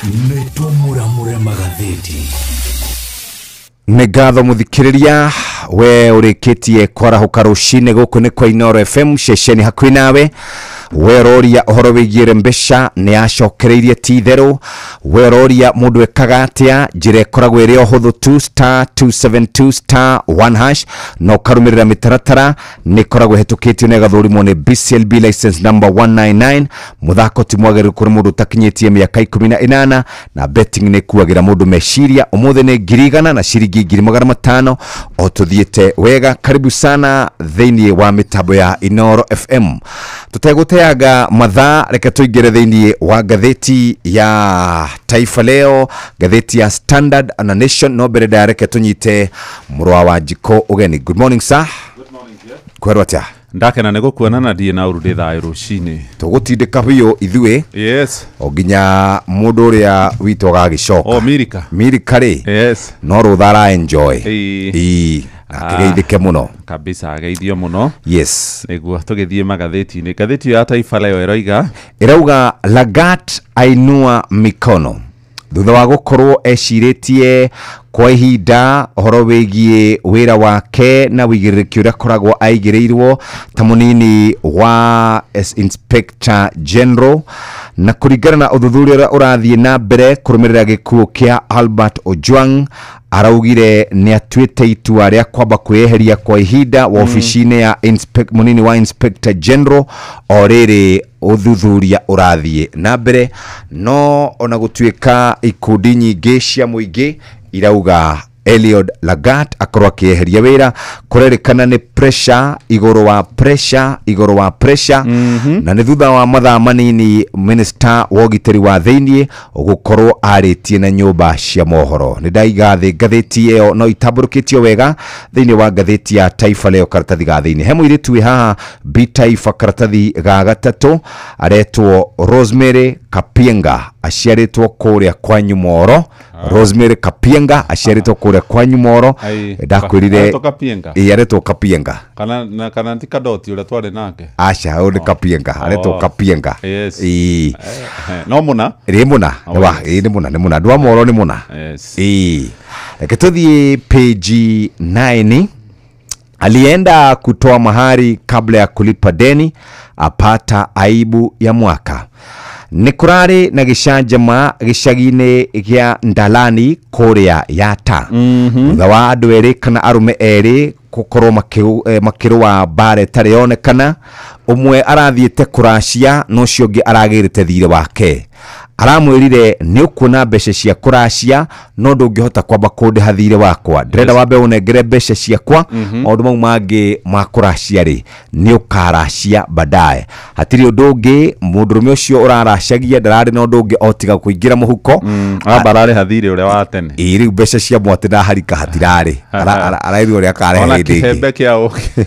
nĩ tũmũramũre magathĩti. Nĩ ngatho mũthikĩrĩria we ũrĩkĩtie kwarahũka rũcinĩ gũkũ nĩ kwa Inoro FM ceceni hakuhĩ nawe. We ũroria ũhoro wĩgiĩ mbeca nĩ acokereirie ti itherũ. We ũroria mũndũ ekaga atĩa, njĩra ĩkoragwo ĩrĩ o hũthũ tu *272*1# na ũkarũmĩrĩra mĩtaratara nĩ ĩkoragwo ĩhĩtũkĩtio na ĩgathũrimwo nĩ BCLB license number 199. Mũthako ti mwagĩrĩru kũrĩ mũndũ ũtakinyĩtie mĩaka 18 na betting nĩ ĩkuagĩra mũndũ meciria. Ũmũthĩ nĩ 100,000 na ciringi 500,000 o tũthiĩte wega. Karibu sana thĩinĩ wa mĩtambo ya Inoro FM. Tũtegũteanga mathaa, reke tũingĩre thĩinĩ wa ngathĩti ya Taifa Leo, ngathĩti ya Standard na Nation. No mbere ndaya reke tũnyite mũrũa wa Njiko ũgeni. Good morning sir. Good morning dear. Kwerwo atĩa? Ndakena nĩ gũkuona na ndirĩ na ũru ndĩ thayũ rũcinĩ. Tũgũtindĩka biũ ithuĩ. Yes. O nginya mũndũ ũrĩa witũ agagĩcoka. O Mirika. Mirika rĩ. Yes. No rũtha ara enjoy. Ĩĩ. Akĩgeithĩke mũno. Kabisa ageithio mũno. Yes. Nĩguo tũgĩthiĩ magathĩti-inĩ. Ngathĩti ya Taifa Leo ĩroiga. Ĩrauga Lagat ainua mikono thutha wa gũkorwo ecirĩtie kwa ihinda ũhoro wĩgiĩ wĩra wake na wĩigĩrĩrĩki ũrĩa akoragwo aigĩrĩirwo ta mũnini wa Inspector General, na kũringana na ũthuthuria ũrĩa ũrathiĩ na mbere kũrũmĩrĩra gĩkuũ kĩa Albert Ojwang, araugire nĩ atuĩte itua rĩa kwamba kwĩyeheria kwa ihinda wabici-inĩ ya mũnini wa Inspector General o rĩrĩ ũthuthuria ũrathiĩ na mbere. No ona gũtuĩka ikundi nyingĩ cia mũingĩ irauga Eliud Lagat akorwo akĩeheria wĩra. Kũrerĩkana nĩ pressure igũrũ wa pressure igũrũ wa pressure. Na nĩ thutha wa mathaa manini minister wa ũgitĩri wa thĩiniĩ gũkorwo arĩtie na nyũmba cia mohoro. Nĩ ndaiga thĩ ngathĩti ĩyo no itambũrũkĩtio wega thĩinĩ wa ngathĩti ya Taifa Leo karatathi ga thĩiniĩ. He mũirĩtu wĩ haha B Taifa karatathi ga gatatũ aretwo Rosemary Kapienga, aciarĩtwo kũrĩa kwa Nyumoro. Rosemary Kapienga aciarĩtwo kũrĩa kwa Nyumoro. Ndakwĩrire Aretwo Kapienga? Ĩĩ, aretwo Kapienga. Kana na kana ti Kadoti ũrĩa twarĩ nake? Aca, ũyũ nĩ Kapienga, aretwo Kapienga. Yes. Ĩĩ. No mũna? Rĩ mũna. Oh, Nĩ wa, yes. ĩĩ, nĩ mũna, nĩ mũna. Andũ a Moro nĩ mũna. Yes. Ĩĩ. Reke tũthiĩ page 9. Alienda kutoa mahari kabla ya kulipa deni, apata aibu ya mwaka. Nĩ kũrarĩ na gĩcanjama gĩcagi-inĩ gĩa Ndalani kũrĩa Yata. Thutha wa andũ erĩ kana arũme erĩ gũkorwo makĩrũa mbara ĩtarĩ yonekana, ũmwe arathiĩte kũracia na ũcio ũngĩ aragĩrĩte thirĩ wake. Aramwĩrire nĩ ũkuona mbeca cia kũracia no ndũngĩhota kwamba kũndĩha thirĩ wakwa, ndĩrenda wambe ũnengere mbeca ciakwa, maũndũ mau mangĩ ma kũracia rĩ nĩ ũkaracia baadaye. Hatirĩ ũndũ ũngĩ, mũndũrũme ũcio ũraracagia ndararĩ na ũndũ ũngĩ o tiga kũingĩra mũhuko. Amba ararĩha thirĩ ũrĩa wa tene. Ĩĩ, rĩu mbeca cia mwatĩ na harika hatirarĩ. Arairwo ũrĩa akarehe Ona hĩndĩ ĩngĩ. kĩhembe kĩa ũkĩ.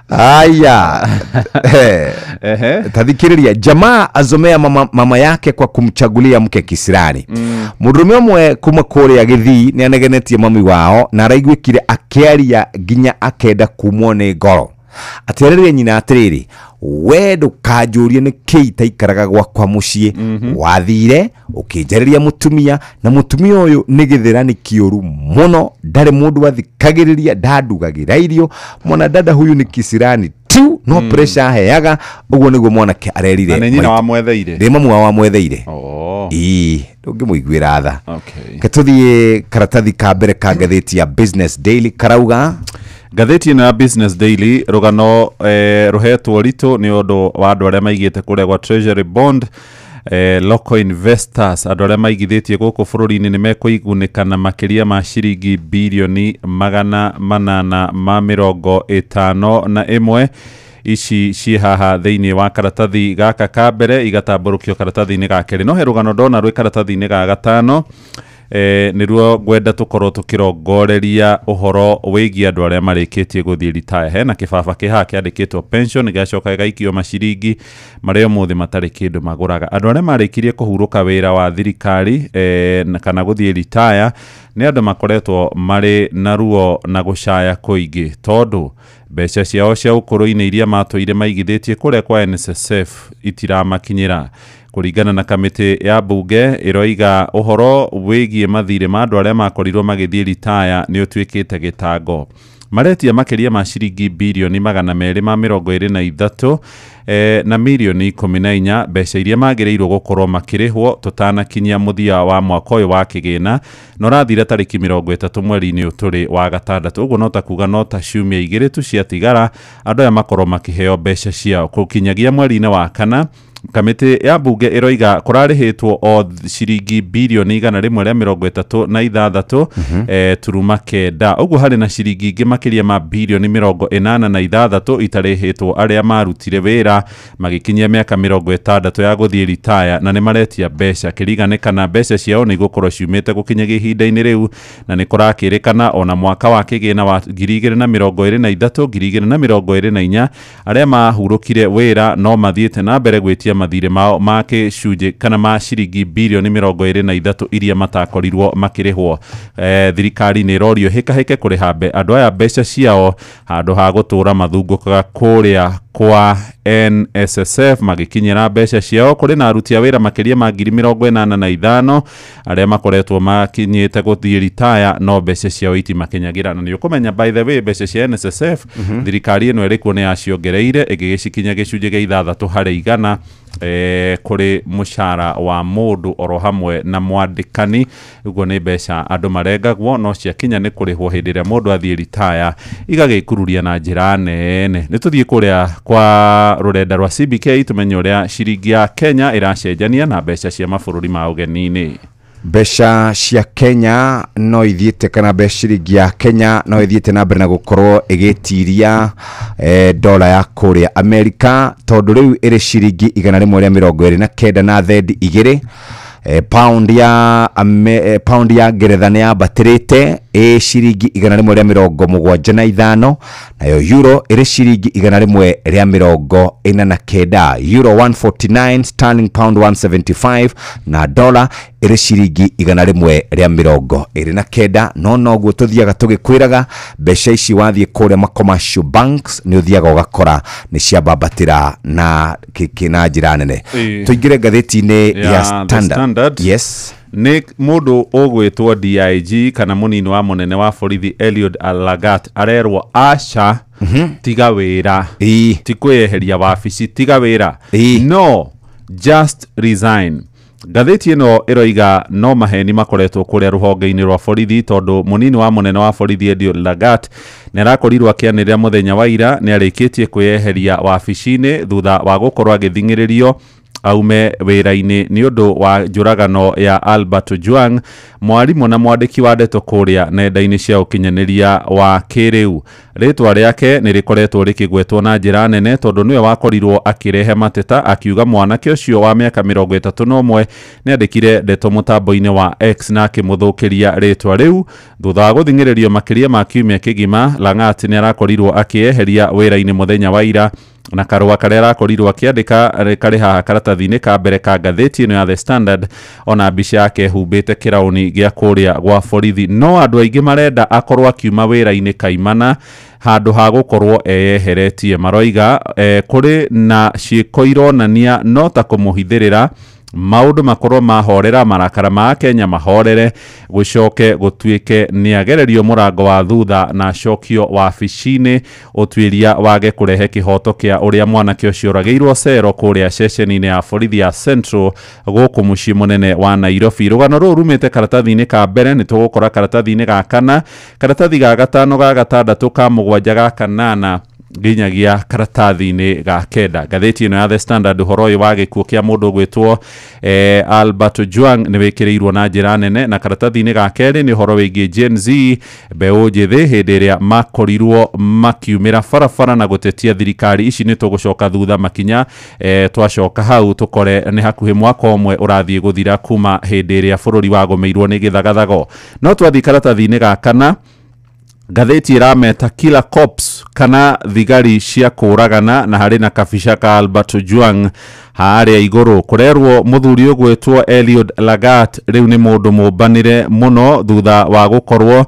Aya. Tathikiriria, jamaa azomea mama yake kwa kumchagulia mke kisirani. Mũndũrũme ũmwe kuma kũrĩa Gĩthii nĩ anegenetie mami wao na araiguĩkire akĩaria nginya akenda kumwo nĩ ngoro. Atĩarĩrie nyina atĩrĩrĩ, we ndũkanjũrie nĩ kĩĩ itaikaraga gwakwa mũciĩ. Wathire ũkĩnjarĩria mũtumia, na mũtumia ũyũ nĩ gĩthĩrani kĩũru mũno, ndarĩ mũndũ athikagĩrĩria, ndandugagĩra irio, mwana dada huyu ni kisirani tu, no pressure aheaga. Ũguo nĩguo mwanake arerire. Na nĩ nyina wamwetheire? Nĩ mamu wao wamwetheire. Oh. Ĩĩ, ndũngĩmũiguĩra tha. Okay. Reke tũthiĩ karatathi ka mbere ka ngathĩti ya Business Daily karauga. Ngathĩti ĩno ya Business Daily rũgano rũhetwo ritũ nĩ ũndũ wa andũ arĩa maigĩte kũrĩa gwa Treasury Bond, local investors, andũ arĩa maigithĩtie gũkũ bũrũri-inĩ nĩ mekũigunĩka na makĩria ma ciringi birioni 851 ici ciĩ haha thĩinĩ wa karatathi gaka ka mbere igatambũrũkio karatathi-inĩ ga kerĩ. No he rũgano ndona rwĩ karatathi-inĩ ga gatano, nĩruo ngwenda tũkorwo tũkĩrongoreria ũhoro wĩgiĩ andũ arĩa marĩkĩtie gũthiĩ retire. Hena kĩbaba kĩ haha kĩandĩkĩtwo pension, gĩgacoka gĩgaikio maciringi marĩa ũmũthĩ matarĩ kĩndũ magũraga. Andũ arĩa marĩkirie kũhurũka wĩra wa thirikari kana gũthiĩ retire nĩ andũ makoretwo marĩ na ruo na gũcaya kũingĩ, tondũ mbeca ciao cia ũkũrũ-inĩ iria matũire maigithĩtie kũrĩa kwa NSSF itiramakinyĩra. Kũringana na kamĩtĩ ya mbunge ĩroiga ũhoro wĩgiĩ mathirĩ ma andũ arĩa makorirwo magĩthiĩ ritaya nĩ ũtuĩkĩte gĩtango. Maretia makĩria ma ciringi birioni 223 na mirioni 14 mbeca iria magĩrĩirwo gũkorwo makĩrĩhwo tũtanakinyia mũthia wa mwaka ũyũ wa kĩgĩna, na ũrathira tarĩki 30 mweri-inĩ ũyũ tũrĩ wa gatandatũ. Ũguo no ta kuga no ta ciumia igĩrĩ tu ciatigara andũ aya makorwo makĩheo mbeca ciao gũkinyagia mweri-inĩ wa kana. Kamĩtĩ ya mbunge ĩroiga kũrarĩhĩtwo o ciringi birioni 136 9. Ũguo harĩ na ciringi ingĩ makĩria ma birioni 86 itarĩhĩtwo arĩa marutire wĩra magĩkinyia mĩaka 60 ya gũthiĩ ritaya, na nĩ maretia mbeca. Kĩringane kana mbeca ciao nĩ igũkorwo ciumĩte gũkinyagia ihinda-inĩ rĩu, na nĩ kũrakĩrĩkana ona mwaka wa kĩgĩna wa 2023 2024 arĩa mahurũkire wĩra no mathiĩte na mbere gwĩtia mathirĩ mao ma gĩcunjĩ kana ma ciringi birioni 23 iria matakorirwo makĩrĩhwo. Thirikari nĩ ĩrorio hĩkahĩke kũrĩha andũ aya mbeca ciao handũ ha gũtũra mathungũkaga kũrĩa kwa NSSF magĩkinyĩra mbeca ciao. Kũrĩ na aruti a wĩra makĩria ma 85,000 arĩa makoretwo makinyĩte gũthiĩ ritaya no mbeca ciao itimakinyagĩra. Na nĩ ũkũmenya by the way mbeca cia NSSF thirikari ĩno ĩrĩ kuo nĩ yaciongereire ĩgĩgĩcikinya gĩcunjĩ gĩa 6 harĩ igana kũrĩ mũcara wa mũndũ oro hamwe na mwandĩkani. Ũguo nĩ mbeca andũ marengagwo no ciakinya nĩ kũrĩhwo hĩndĩ ĩrĩa mũndũ athiĩ ritaya igagĩkururia na njĩra nene. Nĩ tũthiĩ kũrĩa kwa rũrenda rwa CBK tumenye ũrĩa ciringi ya Kenya ĩracenjania na mbeca cia mabũrũri ma ũgeni-inĩ. Mbeca cia Kenya no ithiĩte kana mbeca ciringi ya Kenya no ithiĩte na mbere na gũkorwo ĩgĩtiria dola ya kũrĩa Amerika tondũ rĩu ĩrĩ ciringi 129 na thendi 2. Pound ya Ngeretha nĩ yambatĩrĩte ĩ ciringi 175, nayo euro ĩrĩ ciringi 149, euro 149, sterling pound 175 na dollar ĩrĩ ciringi 129. No noguo tũthiaga tũgĩkwĩraga mbeca ici wathiĩ kũrĩa ma commercial banks nĩ ũthiaga ũgakora nĩ ciambambatĩra na na njĩra nene. Tũingĩre ngathĩti-inĩ ya Standard. Yes. Nĩ mũndũ ũgwĩtwo DIG kana mũnini wa mũnene wa borithi Eliud Lagat arerwo aca tiga wĩra, ti kwĩyeheria wabici, tiga wĩra, no just resign. Ngathĩti ĩno ĩroiga no maheni makoretwo kũrĩa rũhonge-inĩ rwa borithi tondũ mũnini wa mũnene wa borithi Eliud Lagat nĩ arakorirwo akĩanĩrĩra mũthenya wa ira nĩ arĩkĩtie kwĩyeheria wabici-inĩ thutha wa gũkorwo agĩthing'ĩrĩrio aume wĩra-inĩ nĩ ũndũ wa njũragano ya Albert Ojwang, mwarimũ na mwandĩki wa ndeto kũrĩa nenda-inĩ cia ũkinyanĩria wa kĩrĩu. Rĩtwa rĩake nĩ rĩkoretwo rĩkĩgwetwo na njĩra nene tondũ nĩwe wakorirwo akĩrehe mateta akiuga mwanake ũcio wa mĩaka 31 nĩ andĩkire ndeto mũtambo-inĩ wa X na akĩmũthũkĩria rĩtwa rĩu. Thutha wa gũthing'ĩrĩrio makĩria ma kiumia kĩgima, Langat nĩ arakorirwo akĩeheria wĩra-inĩ mũthenya wa ira na karũa karĩa arakorirwo akĩandĩka karĩ haha karatathi-inĩ ka mbere ka ngathĩti ĩno ya The Standard, ona mbica yake ĩhumbĩte kĩraũni gĩa kũrĩa gwa borithi. No andũ aingĩ marenda akorwo akiuma wĩra-inĩ kaimana handũ ha gũkorwo eyeheretie. Maroiga kũrĩ na ciĩko ironania no ta kũmũhithĩrĩra maũndũ makorwo mahorera, marakara ma Kenya mahorere, gũcoke gũtuĩke nĩ agererio mũrango wa thutha na acokio wabici-inĩ, ũtuĩria wage kũrehe kĩhoto kĩa ũrĩa mwanake ũcio ũragĩirwo cero kũrĩa ceceni-inĩ ya borithi ya Central gũkũ mũciĩ mũnene wa Nairobi. Rũgano rũrũ rumĩte karatathi-inĩ ka mbere, nĩ tũgũkora karatathi-inĩ ga kana, karatathi ga gatano, ga gatandatũ, ka mũgwanja, ga kanana nginyagia karatathi-inĩ ga kenda. Ngathĩti ĩno ya The Standard ũhoro ũyũ wa gĩkuũ kĩa mũndũ ũgwĩtwo Albert Ojwang nĩ wĩkĩrĩirwo na njĩra nene, na karatathi-inĩ ga kerĩ nĩ ũhoro wĩgiĩ Gen Z, mbeũ njĩthĩ hĩndĩ ĩrĩa makorirwo makiumĩra barabara na gũtetia thirikari ici. Nĩ tũgũcoka thutha makinya, twacoka hau tũkore nĩ hakuhĩ mwaka ũmwe ũrathiĩ gũthira kuma hĩndĩ ĩrĩa bũrũri wagũmĩirwo nĩ gĩthagathago. No twathiĩ karatathi-inĩ ga kana, ngathĩti ĩrameta Killer Cops kana thigari cia kũragana, na harĩ na kabica ka Albert Ojwang harĩa igũrũ. Kũrerwo mũthuri ũgwĩtwo Eliud Lagat rĩu nĩ mũndũ mũmbanĩre mũno thutha wa gũkorwo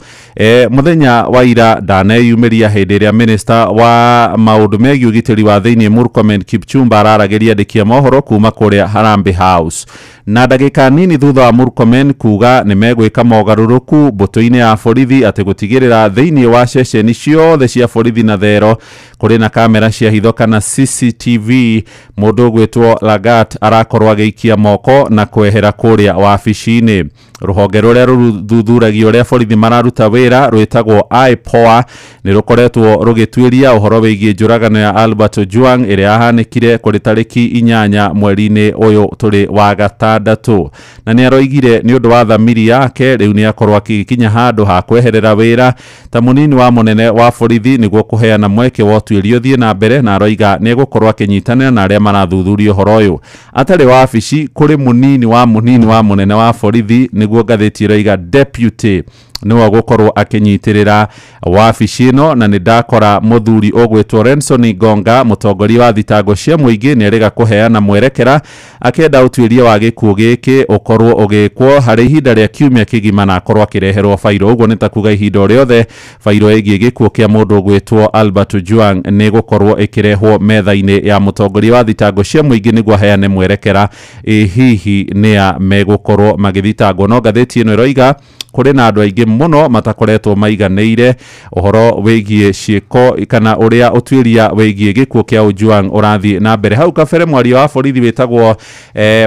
mũthenya wa ira ndaneyumĩria hĩndĩ ĩrĩa minister wa maũndũ megiĩ ũgitĩri wa thĩinĩ Murkomen Kipchumba araragĩria andĩki a mohoro kuma kũrĩa Harambee House. Na ndagĩka nini thutha wa Murkomen kuga nĩ megwĩka mogarũrũku mbũtũ-inĩ ya borithi atĩ gũtigĩrĩra thĩinĩ wa ceceni ciothe cia borithi na thero kũrĩ na kamera cia hitho kana CCTV, mũndũ ũgwĩtwo Lagat arakorwo agĩikia moko na kwehera kũrĩa wabici-inĩ. Rũhonge rũrĩa rũthuthuragia ũrĩa borithi mararuta wĩra rwĩtagwo IPOA nĩ rũkoretwo rũgĩtuĩria ũhoro wĩgiĩ njũragano ya Albert Ojwang ĩrĩa yahanĩkire kũrĩ tarĩki 8 mweri-inĩ ũyũ tũrĩ wa gatandatũ, na nĩ aroigire nĩ ũndũ wa thamiri yake rĩu nĩ akorwo akĩkinya handũ ha kweherera wĩra ta mũnini wa mũnene wa borithi nĩguo kũheana mweke wa ũtuĩria ũthiĩ na mbere, na aroiga nĩ egũkorwo akĩnyitanĩra na arĩa marathuthuria ũhoro ũyũ. Atarĩ wabici kũrĩ mũnini wa mũnini wa mũnene wa borithi, nĩguo ngathĩti ĩroiga deputy nĩwe ũgũkorwo akĩnyitĩrĩra wabici ĩno. Na nĩ ndakora mũthuri ũgwĩtwo Renson Ngonga, mũtongoria wa thitango cia mũingĩ, nĩ erĩga kũheana mwerekera akĩenda ũtuĩria wa gĩkuũ gĩkĩ ũkorwo ũgĩkwo harĩ ihinda rĩa kiumia kĩgima na akorwo akĩreherwo bairũ. Ũguo nĩ ta kuga ihinda o rĩothe bairũ ĩgiĩ gĩkuũ kĩa mũndũ ũgwĩtwo Albert Ojwang nĩ gũkorwo ĩkĩrehwo metha-inĩ ya mũtongoria wa thitango cia mũingĩ nĩguo aheane mwerekera ĩ hihi nĩa megũkorwo magĩthitangwo. No ngathĩti ĩno ĩroiga Kũrĩ na andũ aingĩ mũno matakoretwo maiganĩire ũhoro wĩgiĩ ciĩko kana ũrĩa ũtuĩria wĩgiĩ gĩkuũ kĩa Ojwang ũrathiĩ na mbere. Hau kabere mwaria wa borithi wĩtagwo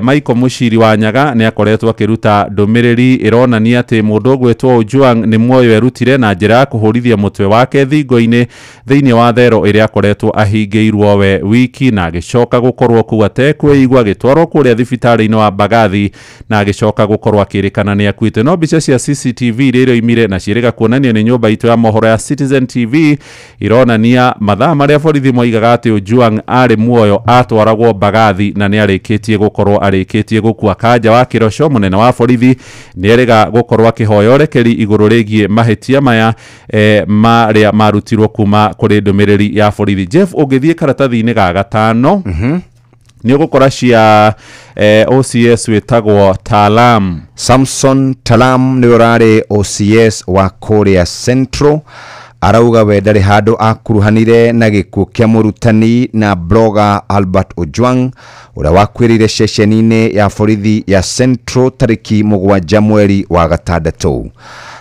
Michael Mushiri wa Nyaga nĩ akoretwo akĩruta ndũmĩrĩri ĩronania atĩ mũndũ ũgwĩtwo Ojwang nĩ muoyo erutire na njĩra ya kũhũrithia mũtwe wake thingo-inĩ thĩinĩ wa thero ĩrĩa akoretwo ahingĩirwo we wiki, na agĩcoka gũkorwo kũu atekwĩigua, agĩtwarwo kũrĩa thibitarĩ-inĩ wa Mbagathi na agĩcoka gũkorwo akĩrĩkana nĩ akuĩte. No mbica cia CCTV iria iroimire na ciĩrĩga kuonanio nĩ nyũmba itũ ya mohoro ya Citizen TV ironania mathaa marĩa borithi moigaga atĩ Ojwang arĩ muoyo atwaragwo Mbagathi na nĩ arĩkĩtie gũkorwo arĩkĩtie gũkua. Kanja wa Kĩroco, mũnene wa borithi, nĩ erĩga gũkorwo akĩhoya ũrekeri igũrũ rĩgiĩ mahĩtia maya marĩa marutirwo kuma kũrĩ ndũmĩrĩri ya borithi. Jeff, ũngĩthiĩ karatathi-inĩ ga gatano nĩ ũgũkora cia OCS wĩtagwo Talam. Samson Talam nĩwe ũrarĩ OCS wa kũrĩa Central, arauga we ndarĩ handũ akuruhanire na gĩkuũ kĩa mũrutani na blogger Albert Ojwang ũrĩa wakuĩrĩire ceceni-inĩ ya borithi ya Central tarĩki 7 mweri wa 6.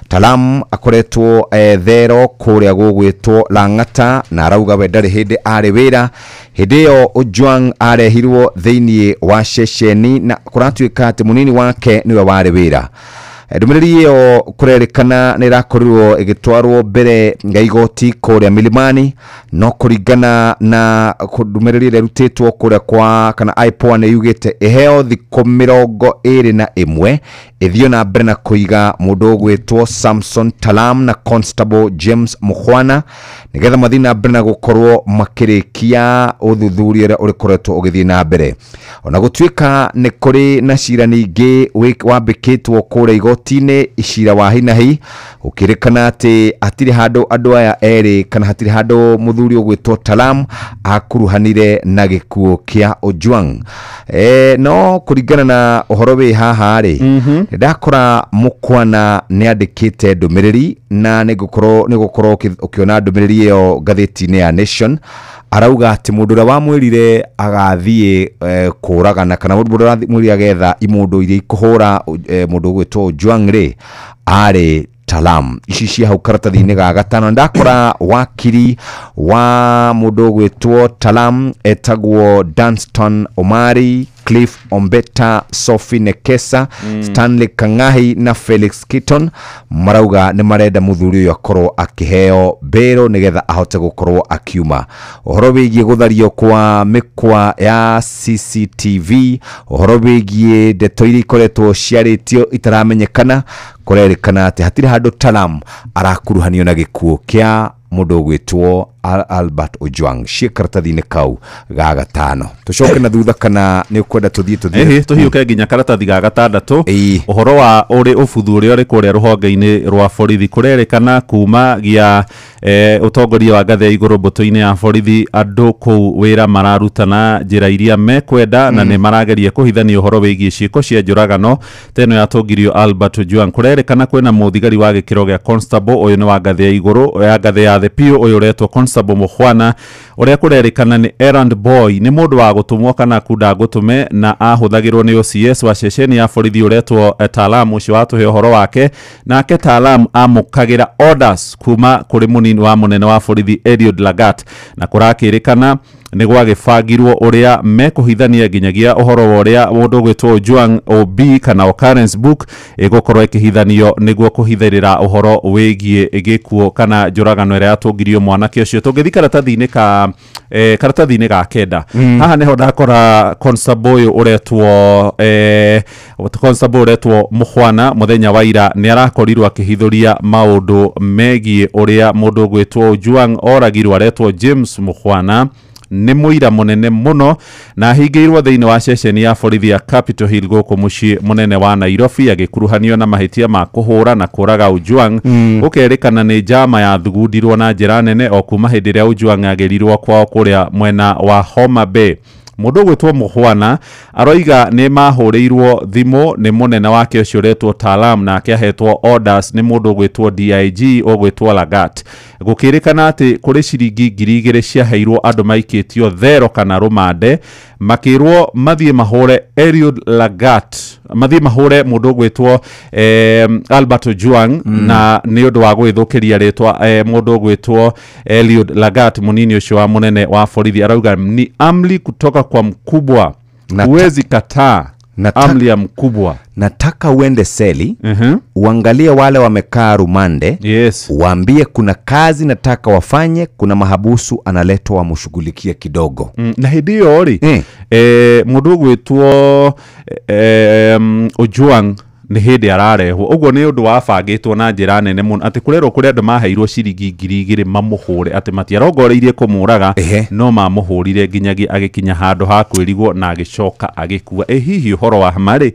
Talam akoretwo thero kũrĩa gũgwĩtwo Lang'ata na arauga we ndarĩ hĩndĩ arĩ wĩra. Hĩndĩ ĩyo Ojwang arehirwo thĩinĩ wa ceceni na kũratuĩka atĩ mũnini wake nĩwe warĩ wĩra. Ndũmĩrĩri ĩyo kũrerĩkana nĩ ĩrakorirwo ĩgĩtwarwo mbere ya igoti kũrĩa Milimani, no kũringana na ndũmĩrĩri ĩrĩa ĩrutĩtwo kũrĩa kwa kana IPOA nĩ yugĩte ĩheo thikũ 21 ĩthiĩ na mbere na kũiga mũndũ ũgwĩtwo Samson Talam na Constable James Mukhwana nĩgetha mathiĩ na mbere na gũkorwo makĩrĩkia ũthuthuria ũrĩa ũrĩkoretwo ũgĩthiĩ na mbere. Ona gũtuĩka nĩ kũrĩ na cira ningĩ wambĩkĩtwo kũrĩa igoti-inĩ, cira wa hinahi, ũkĩrĩkana atĩ hatirĩ handũ andũ aya erĩ kana hatirĩ handũ mũthuri ũgwĩtwo Talam akuruhanire na gĩkuũ kĩa Ojwang. No kũringana na ũhoro wĩ haha rĩ, ndakora Mukwana nĩ andĩkĩte ndũmĩrĩri na nĩ ngũkorwo ũkĩona ndũmĩrĩri ĩyo ngathĩti-inĩ ya Nation. Arauga atĩ mũndũ ũrĩa wamwĩrire agathiĩ kũragana kana mũndũ ũrĩa wamwĩrire agetha imũndũ iria ikũhũra mũndũ ũgwĩtwo Ojwang rĩ arĩ Talam. Ici cia hau karatathi-inĩ ga gatano. Ndakora wakiri wa mũndũ ũgwĩtwo Talam etagwo Danston Omari, Cliff Ombeta, Sophie Nekesa, Stanley Kangahi na Felix Keaton marauga nĩ marenda mũthuri ũyũ akorwo akĩheo bero nĩgetha ahote gũkorwo akiuma. Ũhoro wĩgiĩ gũthario kwa mĩkwa ya CCTV, ũhoro wĩgiĩ ndeto iria ikoretwo ciarĩtio itaramenyekana, kũrerĩkana atĩ hatirĩ handũ Talam arakuruhanio na gĩkuũ kĩa mũndũ ũgwĩtwo Albert Ojwang. Ciĩ karatathi-inĩ kau ga gatano. Tũcoke na thutha kana nĩ ũkwenda tũthiĩ Ĩhĩ, tũhiũke nginya karatathi ga gatandatũ. Ũhoro wa ũrĩ ũbuthu ũrĩa ũrĩ kũrĩa rũhonge-inĩ rwa borithi. Kũrerĩkana kuma gia ũtongoria wa ngathĩ ya igũrũ mbũtũ-inĩ ya borithi, andũ kũu wĩra mararuta na njĩra iria mekwenda na nĩ marageria kũhithania ũhoro wĩgiĩ ciĩko cia njũragano ta ĩno yatũngirio Albert Ojwang. Kũrerĩkana kwĩna mũthigari wa gĩkĩro gĩa constable, ũyũ nĩ wa ngathĩ ya igũrũ ya ngathĩ ya thĩ piũ, ũyũ ũretwo Constable Mukhwana, ũrĩa kũrerĩkana nĩ errand boy, nĩ mũndũ wa gũtũmwo kana kunda gũtũme, na ahũthagĩrwo nĩ OCS wa ceceni ya borithi ũretwo Talam, ũcio watũhe ũhoro wake. Nake Talam amũkagĩra orders kuma kũrĩ mũnini wa mũnene wa borithi Eliud Lagat, na kũrakĩrĩkana nĩ gwagĩbangirwo ũrĩa mekũhithania nginyagia ũhoro wa ũrĩa mũndũ ũgwĩtwo Ojwang OB kana occurrence book ĩgũkorwo ĩkĩhithanio nĩguo kũhithĩrĩra ũhoro wĩgiĩ gĩkuũ kana njũragano ĩrĩa yatũngirio mwanake ũcio. Tũngĩthiĩ karatathi-inĩ ka karatathi-inĩ ga kenda, haha nĩho ndakora constable ũyũ ũretwo constable ũretwo Mukhwana mũthenya wa ira nĩ arakorirwo akĩhithũria maũndũ megiĩ ũrĩa mũndũ ũgwĩtwo Ojwang oragirwo, aretwo James Mukhwana, nĩ mũira mũnene mũno na ahingĩirwo thĩinĩ wa ceceni ya borithi ya Capitol Hill gũkũ mũciĩ mũnene wa Nairobi, agĩkuruhanio na mahĩtia ma kũhũra na kũraga Ojwang. Gũkerĩkana nĩ njama yathugundirwo na njĩra nene o kuma hĩndĩ ĩrĩa Ojwang agĩrirwo kwao kũrĩa mwena wa Homa Bay. Mũndũ ũgwĩtwo Mukhwana aroiga nĩ mahũrĩirwo thimũ nĩ mũnene wake ũcio ũretwo Talam, nake ahetwo orders nĩ mũndũ ũgwĩtwo DIG ũgwĩtwo Lagat. Gũkĩrĩkana atĩ kũrĩ ciringi 2,000 ciaheirwo andũ maikĩtio thero kana rũmande, makĩrwo mathiĩ mahũre Eliud Lagat mathiĩ mahũre mũndũ ũgwĩtwo Albert Ojwang na nĩ ũndũ wa gwĩthũkĩria rĩtwa mũndũ ũgwĩtwo Eliud Lagat mũnini ũcio wa mũnene wa borithi. Arauga ni amri kutoka kwa mkubwa, huwezi kataa amri ya mkubwa. Nataka uende seli, uangalie wale wamekaa rumande, yes, waambie kuna kazi nataka wafanye, kuna mahabusu analetwa wamshughulikie kidogo. Na hĩndĩ ĩyo rĩ, mũndũ ũgwĩtwo Ojwang nĩ hĩndĩ ararehwo. Ũguo nĩ ũndũ wabangĩtwo na njĩra nene mũno atĩ kũrerwo kũrĩ andũ maheirwo ciringi 2000 mamũhũre, atĩ matiarongoreirie kũmũraga no mamũhũrire nginyagia agĩkinya handũ ha kwĩrigwo na agĩcoka agĩkua. Ĩ hihi ũhoro wa marĩ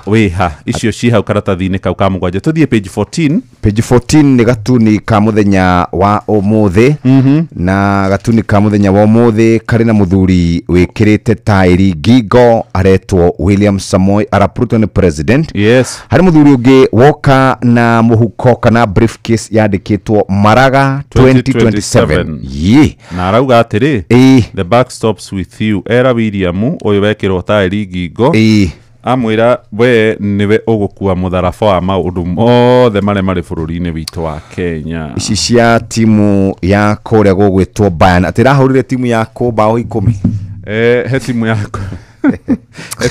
wĩha icio ci hau karatathi-inĩ kau ka mũgwanja. Tũthiĩ page 14. Page 14 nĩ gatuni ka mũthenya wa ũmũthĩ. Na gatuni ka mũthenya wa ũmũthĩ karĩ na mũthuri wĩkĩrĩte taĩri ngingo aretwo William Samoei Arap Ruto nĩ president. Yes. Harĩ mũthuri ũngĩ woka na mũhuko kana briefcase yandĩkĩtwo Maraga 2027. Ye. Na arauga atĩrĩ, the buck stops with you. Era William ũyũ wekĩrwo taĩri ngingo amwĩra we nĩwe ũgũkua mũtharaba wa maũndũ mothe marĩa marĩ bũrũri-inĩ witũ wa Kenya. Ici cia timu ya kũrĩa gũgwĩtwo Bayern atĩ ĩrahũrire timu ya kũ bao 10. He timu ya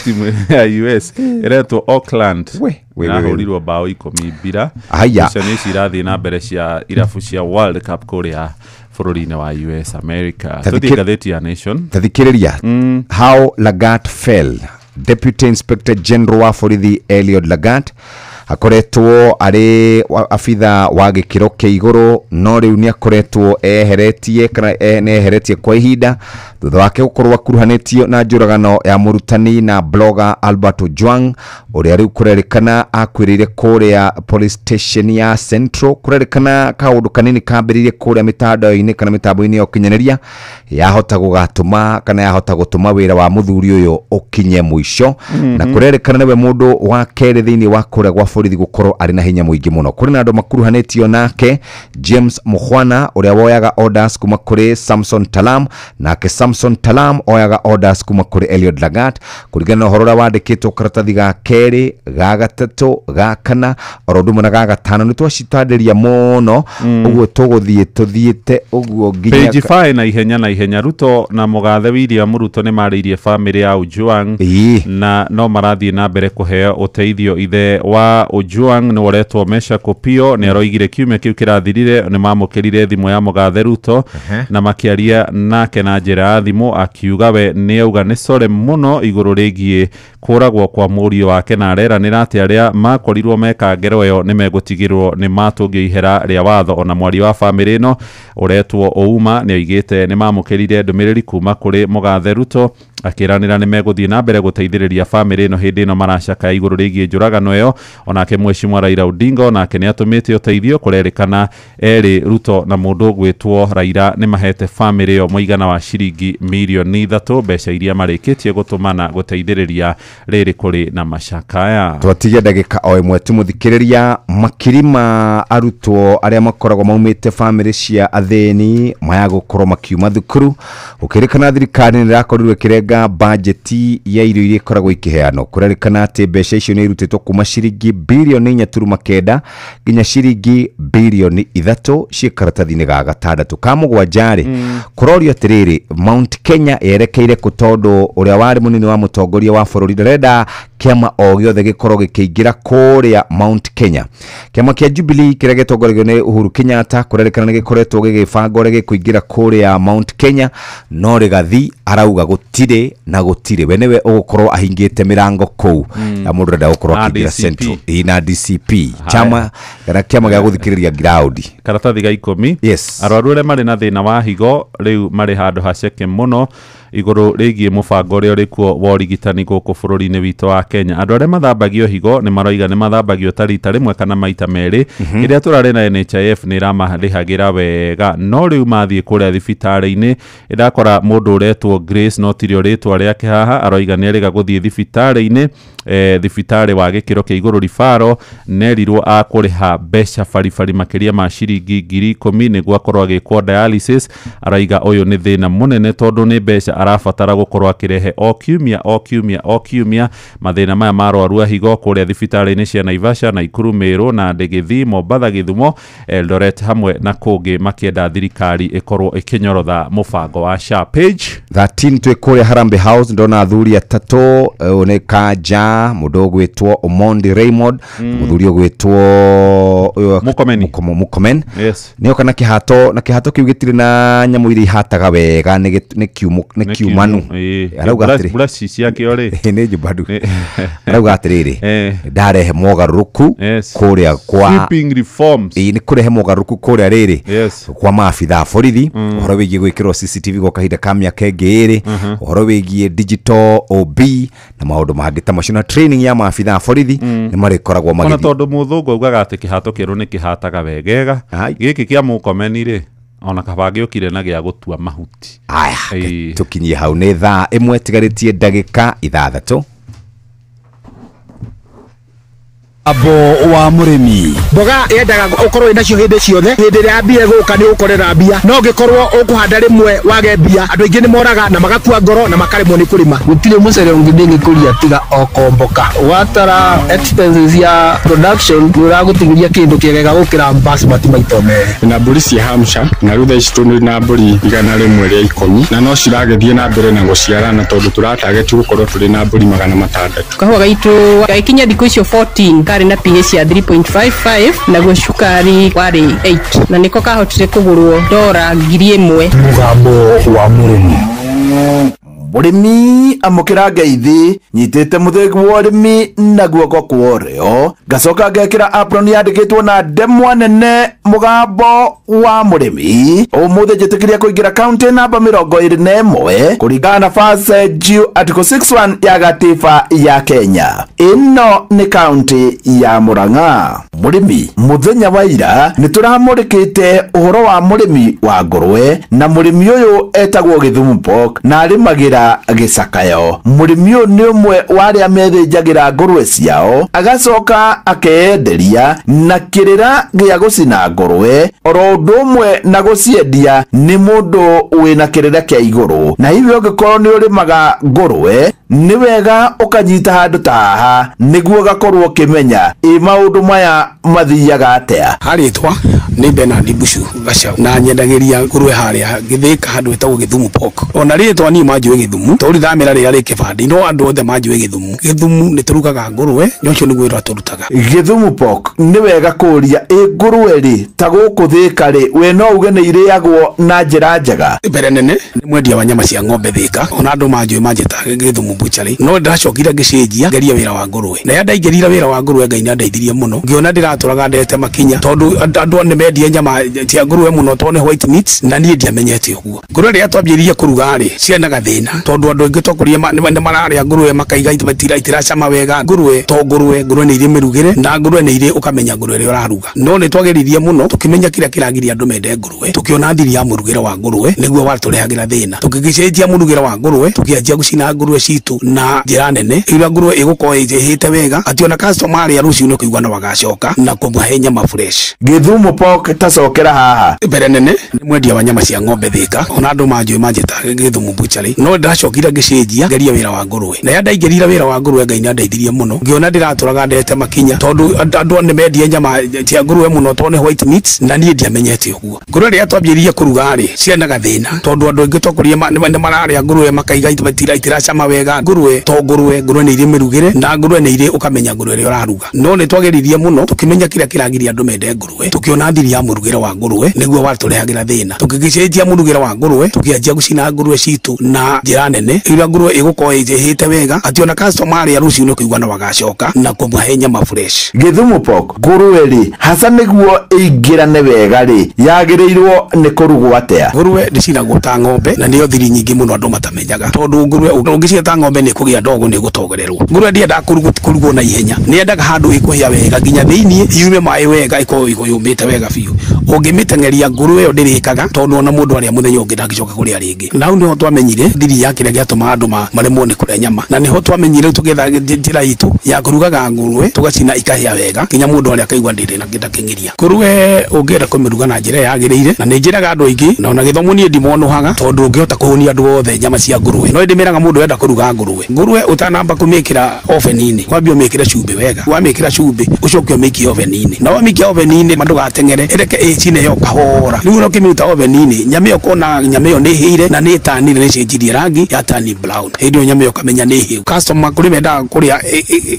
timu ya US ĩretwo Auckland ĩrahũrirwo bao 10 bila. Icio nĩ cirathiĩ na mbere cia irabu cia World Cup kũrĩa bũrũri-inĩ wa US America. Tũthiĩ ngathĩti ya Nation. Tathikĩrĩria How Lagat Fell. Deputy Inspector General wa borithi Eliud Lagat akoretwo arĩ abitha wa gĩkĩro kĩa igũrũ, no rĩu nĩ akoretwo eheretie kana nĩ kwa ihinda thutha wake gũkorwo akuruhanĩtio na njũragano ya mũrutani na blogger Albert Ojwang ũrĩa rĩu kũrerĩkana akuĩrĩire kũrĩa police station ya Central. Kũrerĩkana kaũndũ kanini kambĩrĩirie kũrĩa mĩtandao-inĩ kana mĩtambo-inĩ ya ũkinyanĩria yahota gũgatũma kana yahota gũtũma wĩra wa mũthuri ũyũ ũkinye mũico. Na kũrerĩkana nĩwe mũndũ wa kerĩ thĩinĩ wa kũrĩa gwa borithi gũkorwo arĩ na hinya mũingĩ mũno. Kũrĩ na andũ makuruhanĩtio nake, James Mukhwana ũrĩa woyaga orders kuma kũrĩ Samson Talam, nake Samson Talam oyaga orders kuma kũrĩ Eliud Lagat kũringana na ũhoro ũrĩa wandĩkĩtwo karatathi ga kerĩ, ga gatatũ, ga kana oro ũndũ ũmwe na ga gatano. Nĩ twacitandĩria mũno ũguo tũgũthiĩ tũthiĩte ũguo nginya page 5 na ihenya na ihenya. Ruto na mũgathe William Ruto nĩ marĩirie famĩlĩ ya Ojwang na no marathiĩ na mbere kũheo ũteithio. Ithe wa Ojwang nĩ ũretwo Mesha Kopio nĩ aroigire kiumia kĩu kĩrathirire nĩ mamũkĩrire thimũ ya mũgathe Ruto na makĩaria nake na njĩra ya thimũ, akiuga we nĩ auga nĩ core mũno igũrũ rĩgiĩ kũragwo kwa mũriũ wake na areranĩra atĩ arĩa makorirwo meka ngero ĩyo nĩ megũtigĩrwo nĩ matũngio ihera rĩa watho. Ona mwari wa famĩlĩ ĩno ũretwo Ouma nĩ oigĩte nĩ mamũkĩrire ndũmĩrĩri kuma kũrĩ mũgathe Ruto akĩranĩra nĩ megũthiĩ na mbere gũteithĩrĩria famĩlĩ ĩno hĩndĩ ĩno maracakaya igũrũ rĩgiĩ njũragano ĩyo. Onake mheshimiwa Raila Odinga onake nĩ atũmĩte ũteithio. Kũrerĩkana erĩ Ruto na mũndũ ũgwĩtwo Raila nĩ mahete famĩlĩ ĩyo mũigana wa ciringi mirioni 3 mbeca iria marĩkĩtie gũtũmana gũteithĩrĩria rĩrĩ kũrĩ na macakaya. Twatigia ndagĩka o ĩmwe tu mũthikĩrĩria. Makiri ma arutwo arĩa makoragwo maumĩte famĩlĩ cia athĩni maya gũkorwo makiuma thukuru gũkĩrĩkana thirikari nĩ ĩrakorirwo ĩkĩrenga bajeti ya irio iria ikoragwo ikĩheanwo. Kũrerĩkana atĩ mbeca icio nĩ irutĩtwo kuma ciringi birioni 4.9 nginya ciringi birioni 3 ciĩ karatathi-inĩ ga gatandatũ ka mũgwanja rĩ. Kũrorio atĩrĩrĩ, Mount Kenya yerekeire kũ tondũ ũrĩa warĩ mũnini wa mũtongoria wa bũrũri ndarenda kĩama o gĩothe gĩkorwo gĩkĩingĩra kũrĩa Mount Kenya. Kĩama kĩa Jubilee kĩrĩa gĩtongoragio nĩ Uhuru Kenyatta kũrerĩkana nĩ gĩkoretwo gĩgĩbanga ũrĩa gĩkũingĩra kũrĩa Mount Kenya, no Rigathi arauga gũtirĩ na gũtirĩ, we nĩwe ũgũkorwo ahingĩte mĩrango kũu na mũndũ ũrenda gũkorwo akĩingĩra Central na DCP chama kana kĩama gĩa gũthikĩrĩria ground. Karatathi ga 10. Yes. Arwaru arĩa marĩ na thĩna wa higo rĩu marĩ handũ haceke mũno igũrũ rĩgiĩ mũbango ũrĩa ũrĩ kuo wa ũrigitani gũkũ bũrũri-inĩ witũ wa Kenya. Andũ arĩa mathambagio higo nĩ maroiga nĩ mathambagio ta rita rĩmwe kana maita merĩ. Ĩrĩa tũrarĩ na NHIF nĩ ĩramarĩhagĩra wega, no rĩu mathiĩ kũrĩa thibitarĩ-inĩ ĩrakora mũndũ ũretwo Grace no tirio rĩtwa rĩake haha aroiga nĩ erĩga gũthiĩ thibitarĩ-inĩ thibitarĩ wa gĩkĩro kĩa igũrũ ribaro nerirwo akũrĩha mbeca baribari makĩria ma ciringi 10,000 nĩguo akorwo agĩkwo dialysis. Araiga ũyũ nĩ thĩna mũnene tondũ nĩ mbeca arabatara gũkorwo akĩrehe o kiumia o kiumia o kiumia. Mathĩna maya ma arwaru a higo kũrĩa thibitarĩ-inĩ cia Naivasha, Nakuru, Meru na Ndĩgĩthi, Mombatha, Gĩthumo, Eldoret hamwe na kũngĩ makĩenda thirikari ĩkorwo ĩkĩnyorotha mũbango wa SHA. Page 13 twĩ kũrĩa Harambee House ndona athuri atatũ nĩ Kanja mũndũ ũgwĩtwo Omondi Raymond mũthuri ũgwĩtwo Mukomen. Yes. Nĩoka na kĩhato na kĩhato kĩu gĩtirĩ na nyamũ iria ihataga wega nĩ kiumanu. Arauga atĩrĩ brush ciakĩo rĩ nĩ njumbandu. Arauga atĩrĩrĩ ndarehe mogarũrũku kũrĩa kwa sweeping reforms. Nĩ kũrehe mogarũrũku kũrĩa rĩrĩ kwa maabitha a borithi ũhoro wĩgiĩ gwĩkĩrwo CCTV gwa kahinda ka mĩaka ĩngĩ ĩrĩ ũhoro wĩgiĩ digital OB na maũndũ mangĩ ta macio na training ya maabitha a borithi nĩ marĩkoragwo magĩthiĩ. Ona tondũ mũthũngũ augaga atĩ kĩhato kĩerũ nĩ kĩhataga wegega gĩkĩ kĩa Mũkomeni rĩ ona kaba gĩũkire na gĩa gũtua mahuti. Aya tũkinyie hau nĩ thaa 1 tigarĩtie ndagĩka 6. Abo wa mũrĩmi mboga yendaga ũkorwo wĩna cio hĩndĩ ciothe hĩndĩ ĩrĩa mbia ĩgũka nĩ ũkorera mbia no ũngĩkorwo ũkũhanda rĩmwe wage mbia andũ aingĩ nĩ moraga na magakua ngoro na makaremwo nĩ kũrĩma. Gũtirĩ mũcere ũngĩ ndĩngĩkũria tiga o komboka watara expenses ya production nĩ ũragũtigĩria kĩndũ kĩega gũkĩra basmati maita merĩ. Na mbũri cia Hampshire na rĩu thaa ici tũrĩ na mbũri 110 na no ciragĩthiĩ na mbere na gũciarana tondũ tũratageti gũkorwo tũrĩ na mbũri 600. Kahũa gaitũ gagĩkinya thikũ icio 14 kari na pH ya 3.55 naguo cukari warĩ 8 na niko kahotire kũgũrwo dora 1,000. Mũgambo wa mũrĩmi. Mũrĩmi amũkĩra ngeithi nyitĩte mũthĩgi wa ũrĩmi na guoko kwa ũrĩo ngacoka ngekĩra apron yandĩkĩtwo na ndemwa nene mũgambo wa mũrĩmi. Ũmũthĩ njĩtĩkĩria kũingĩra kaunti namba 21 kũringana na First Due Article 61 ya gatiba ya Kenya. Ĩno nĩ kaunti ya Murang'a. Mũrĩmi mũthenya wa ira nĩ tũramũrĩkĩte ũhoro wa mũrĩmi wa ngũrwe na mũrĩmi ũyũ etagwo Gĩthumo Pork na arĩmagĩra gĩcakayo. Mũrĩmi ũyũ nĩ ũmwe wa arĩa methĩnjagĩra ngũrwe ciao agacoka akeyenderia na kĩrĩra gĩa gũcina ngũrwe oro ũndũ ũmwe na gũciendia. Nĩ mũndũ wĩna kĩrĩra kĩa igũrũ na hivyo ũngĩkorwo nĩ ũrĩmaga ngũrwe nĩ wega ũkanyita handũ ta haha nĩguo ũgakorwo ũkĩmenya ĩ maũndũ maya mathiaga atĩa. Harĩtwa nĩ Bernard Bushu Gacau na nyendagĩria ngũrwe harĩa Gĩthĩka handũ hetagwo Gĩthumo Pork. Ona rĩtwa niĩ manjũĩ Gĩthumu tondũ ndamera rĩrĩa rĩ kĩbandĩ no andũ othe manjũĩ Gĩthumu. Gĩthumu nĩ tũrugaga ngũrwe na ũcio nĩguo wĩra tũrutaga. Gĩthumo Pork nĩ wega kũria ĩ ngũrwe rĩ ta gũkũ Thĩka rĩ we no uge nĩ irĩagwo na njĩra njega. Mbere nene nĩ mwendia wa nyama cia ng'ombe Thĩka ona andũ manjũĩ manjĩta Gĩthumo Butchery no ndacokire ngĩcenjia ngeria wĩra wa ngũrwe na rĩrĩa ndaingĩrire wĩra wa ngũrwe Ngai nĩandeithirie mũno ngĩona ndĩratũraga ndete makinya tondũ andũ nĩ mendia nyama cia ngũrwe mũno tondũ nĩ white meat na niĩ ndiamenyete ũguo. Ngũrwe rĩrĩa twambĩrĩirie kũruga rĩ ciarĩ na gathĩna tondũ andũ aingĩ twakũrire nĩ mararĩa ngũrwe makaiga itiracama wega. Ngũrwe to ngũrwe, ngũrwe nĩ irĩ mĩrugĩre na ngũrwe nĩ irĩ ũkamenya ngũrwe ĩrĩa ũraruga no nĩ twageririe mũno tũkĩmenya kĩrĩa kĩragiria andũ mende ngũrwe tũkĩona thiri ya mũrugĩre wa ngũrwe nĩguo watũrehagĩra thĩna. Tũgĩgĩcenjia mũrugĩre wa ngũrwe tũkĩanjia gũcina ngũrwe citũ na njĩra nene ĩrĩa ngũrwe ĩgũkorwo ĩhĩte wega atĩ ona customer arĩa rũciũ nĩ kũigua no agacoka na kũmũhe nyama fresh. Gĩthumo Pork tacokera haha. Mbere nene nĩ mwendia wa nyama cia ng'ombe Thĩka ona andũ manjũĩ manjĩta Gĩthumo Butchery no ndacokire ngĩcenjia ngeria wĩra wa ngũrwe na rĩrĩa ndaingĩrire wĩra wa ngũrwe Ngai nĩandeithirie mũno ngĩona ndĩratũraga ndete makinya tondũ andũ nĩ mendia nyama cia ngũrwe mũno tondũ nĩ white meat na niĩ ndiamenyete ũguo. Ngũrwe rĩrĩa twambĩrĩirie kũruga rĩ ciarĩ na gathĩna tondũ andũ aingĩ twakũrire nĩ mararĩa ngũrwe makaiga itiracama wega. Ngũrwe to ngũrwe, ngũrwe nĩ irĩ mĩrugĩre na ngũrwe nĩ irĩ ũkamenya ngũrwe ĩrĩa ũraruga no nĩ twageririe mũno tũkĩmenya kĩrĩa kĩragiria andũ mende ngũrwe tũkĩona thiri ya mũrugĩre wa ngũrwe nĩguo watũrehagĩra thĩna. Tũgĩgĩcenjia mũrugĩre wa ngũrwe tũkĩanjia gũcina ngũrwe citũ na njĩra nene ĩrĩa ngũrwe ĩgũkorwo ĩhĩte wega atĩ ona customer arĩa rũciũ nĩ kũigua no agacoka na kũmũhe nyama fresh. Gĩthumo Pork ngũrwe rĩ hasa nĩguo ĩingĩrane wega rĩ yagĩrĩirwo nĩ kũrugwo atĩa? Ngũrwe ndĩcinagwo ta ng'ombe na nĩyo thiri nyingĩ mũno andũ matamenyaga tondũ ngũrwe ũngĩcina ta ng'ombe nĩ kũgĩa ndogo nĩ gũtogererwo. Ngũrwe ndĩendaga kũrugwo na ihenya nĩendaga handũ ĩkũhĩa wega nginya thĩiniĩ yume maĩ wega ĩkorwo yũmĩte wega biũ. Ũngĩmĩteng'eria ngũrwe ĩyo ndĩrĩkaga tondũ ona mũndũ arĩa mũthenya ũngĩ ndangĩcoka kũrĩa rĩngĩ. Na hau nĩho twamenyire thiri thiri ya kĩrĩa gĩatũmaga andũ maremwo nĩ kũrĩa nyama. Na nĩho twamenyire tũgetha njĩra itũ ya kũrugaga ngũrwe tũgacina ikahĩa wega nginya mũndũ arĩa akaigua ndĩrĩ na kĩndakĩng'iria. Ngũrwe ũngĩenda kũmĩruga na njĩra yagĩrĩire, na nĩ njĩraga andũ aingĩ na ona gĩthomo niĩ ndimonohaga tondũ ũngĩhota kũhũnia andũ othe nyama cia ngũrwe. No ndĩmĩraga mũndũ enda kũruga ngũrwe, ngũrwe ũtanamba kũmĩkĩra oven-inĩ wambie ũmĩkĩre cumbĩ wega, wamĩkĩra cumbĩ ũcoke ũmĩikie oven-inĩ, na wamĩikia oven-inĩ ndũgateng'ere, ĩreke ĩcine yo kahora. Rĩu ũrĩa ũkĩmĩruta oven-inĩ nyama ĩyo ũkona nyama ĩyo nĩ ĩhĩire na nĩ ĩtanire, nĩ ĩcenjirie rangi ya tani brown. Hĩndĩ ĩyo nyama ĩyo ũkamenya nĩ hĩu. Customer kũrĩ mendaga kũrĩa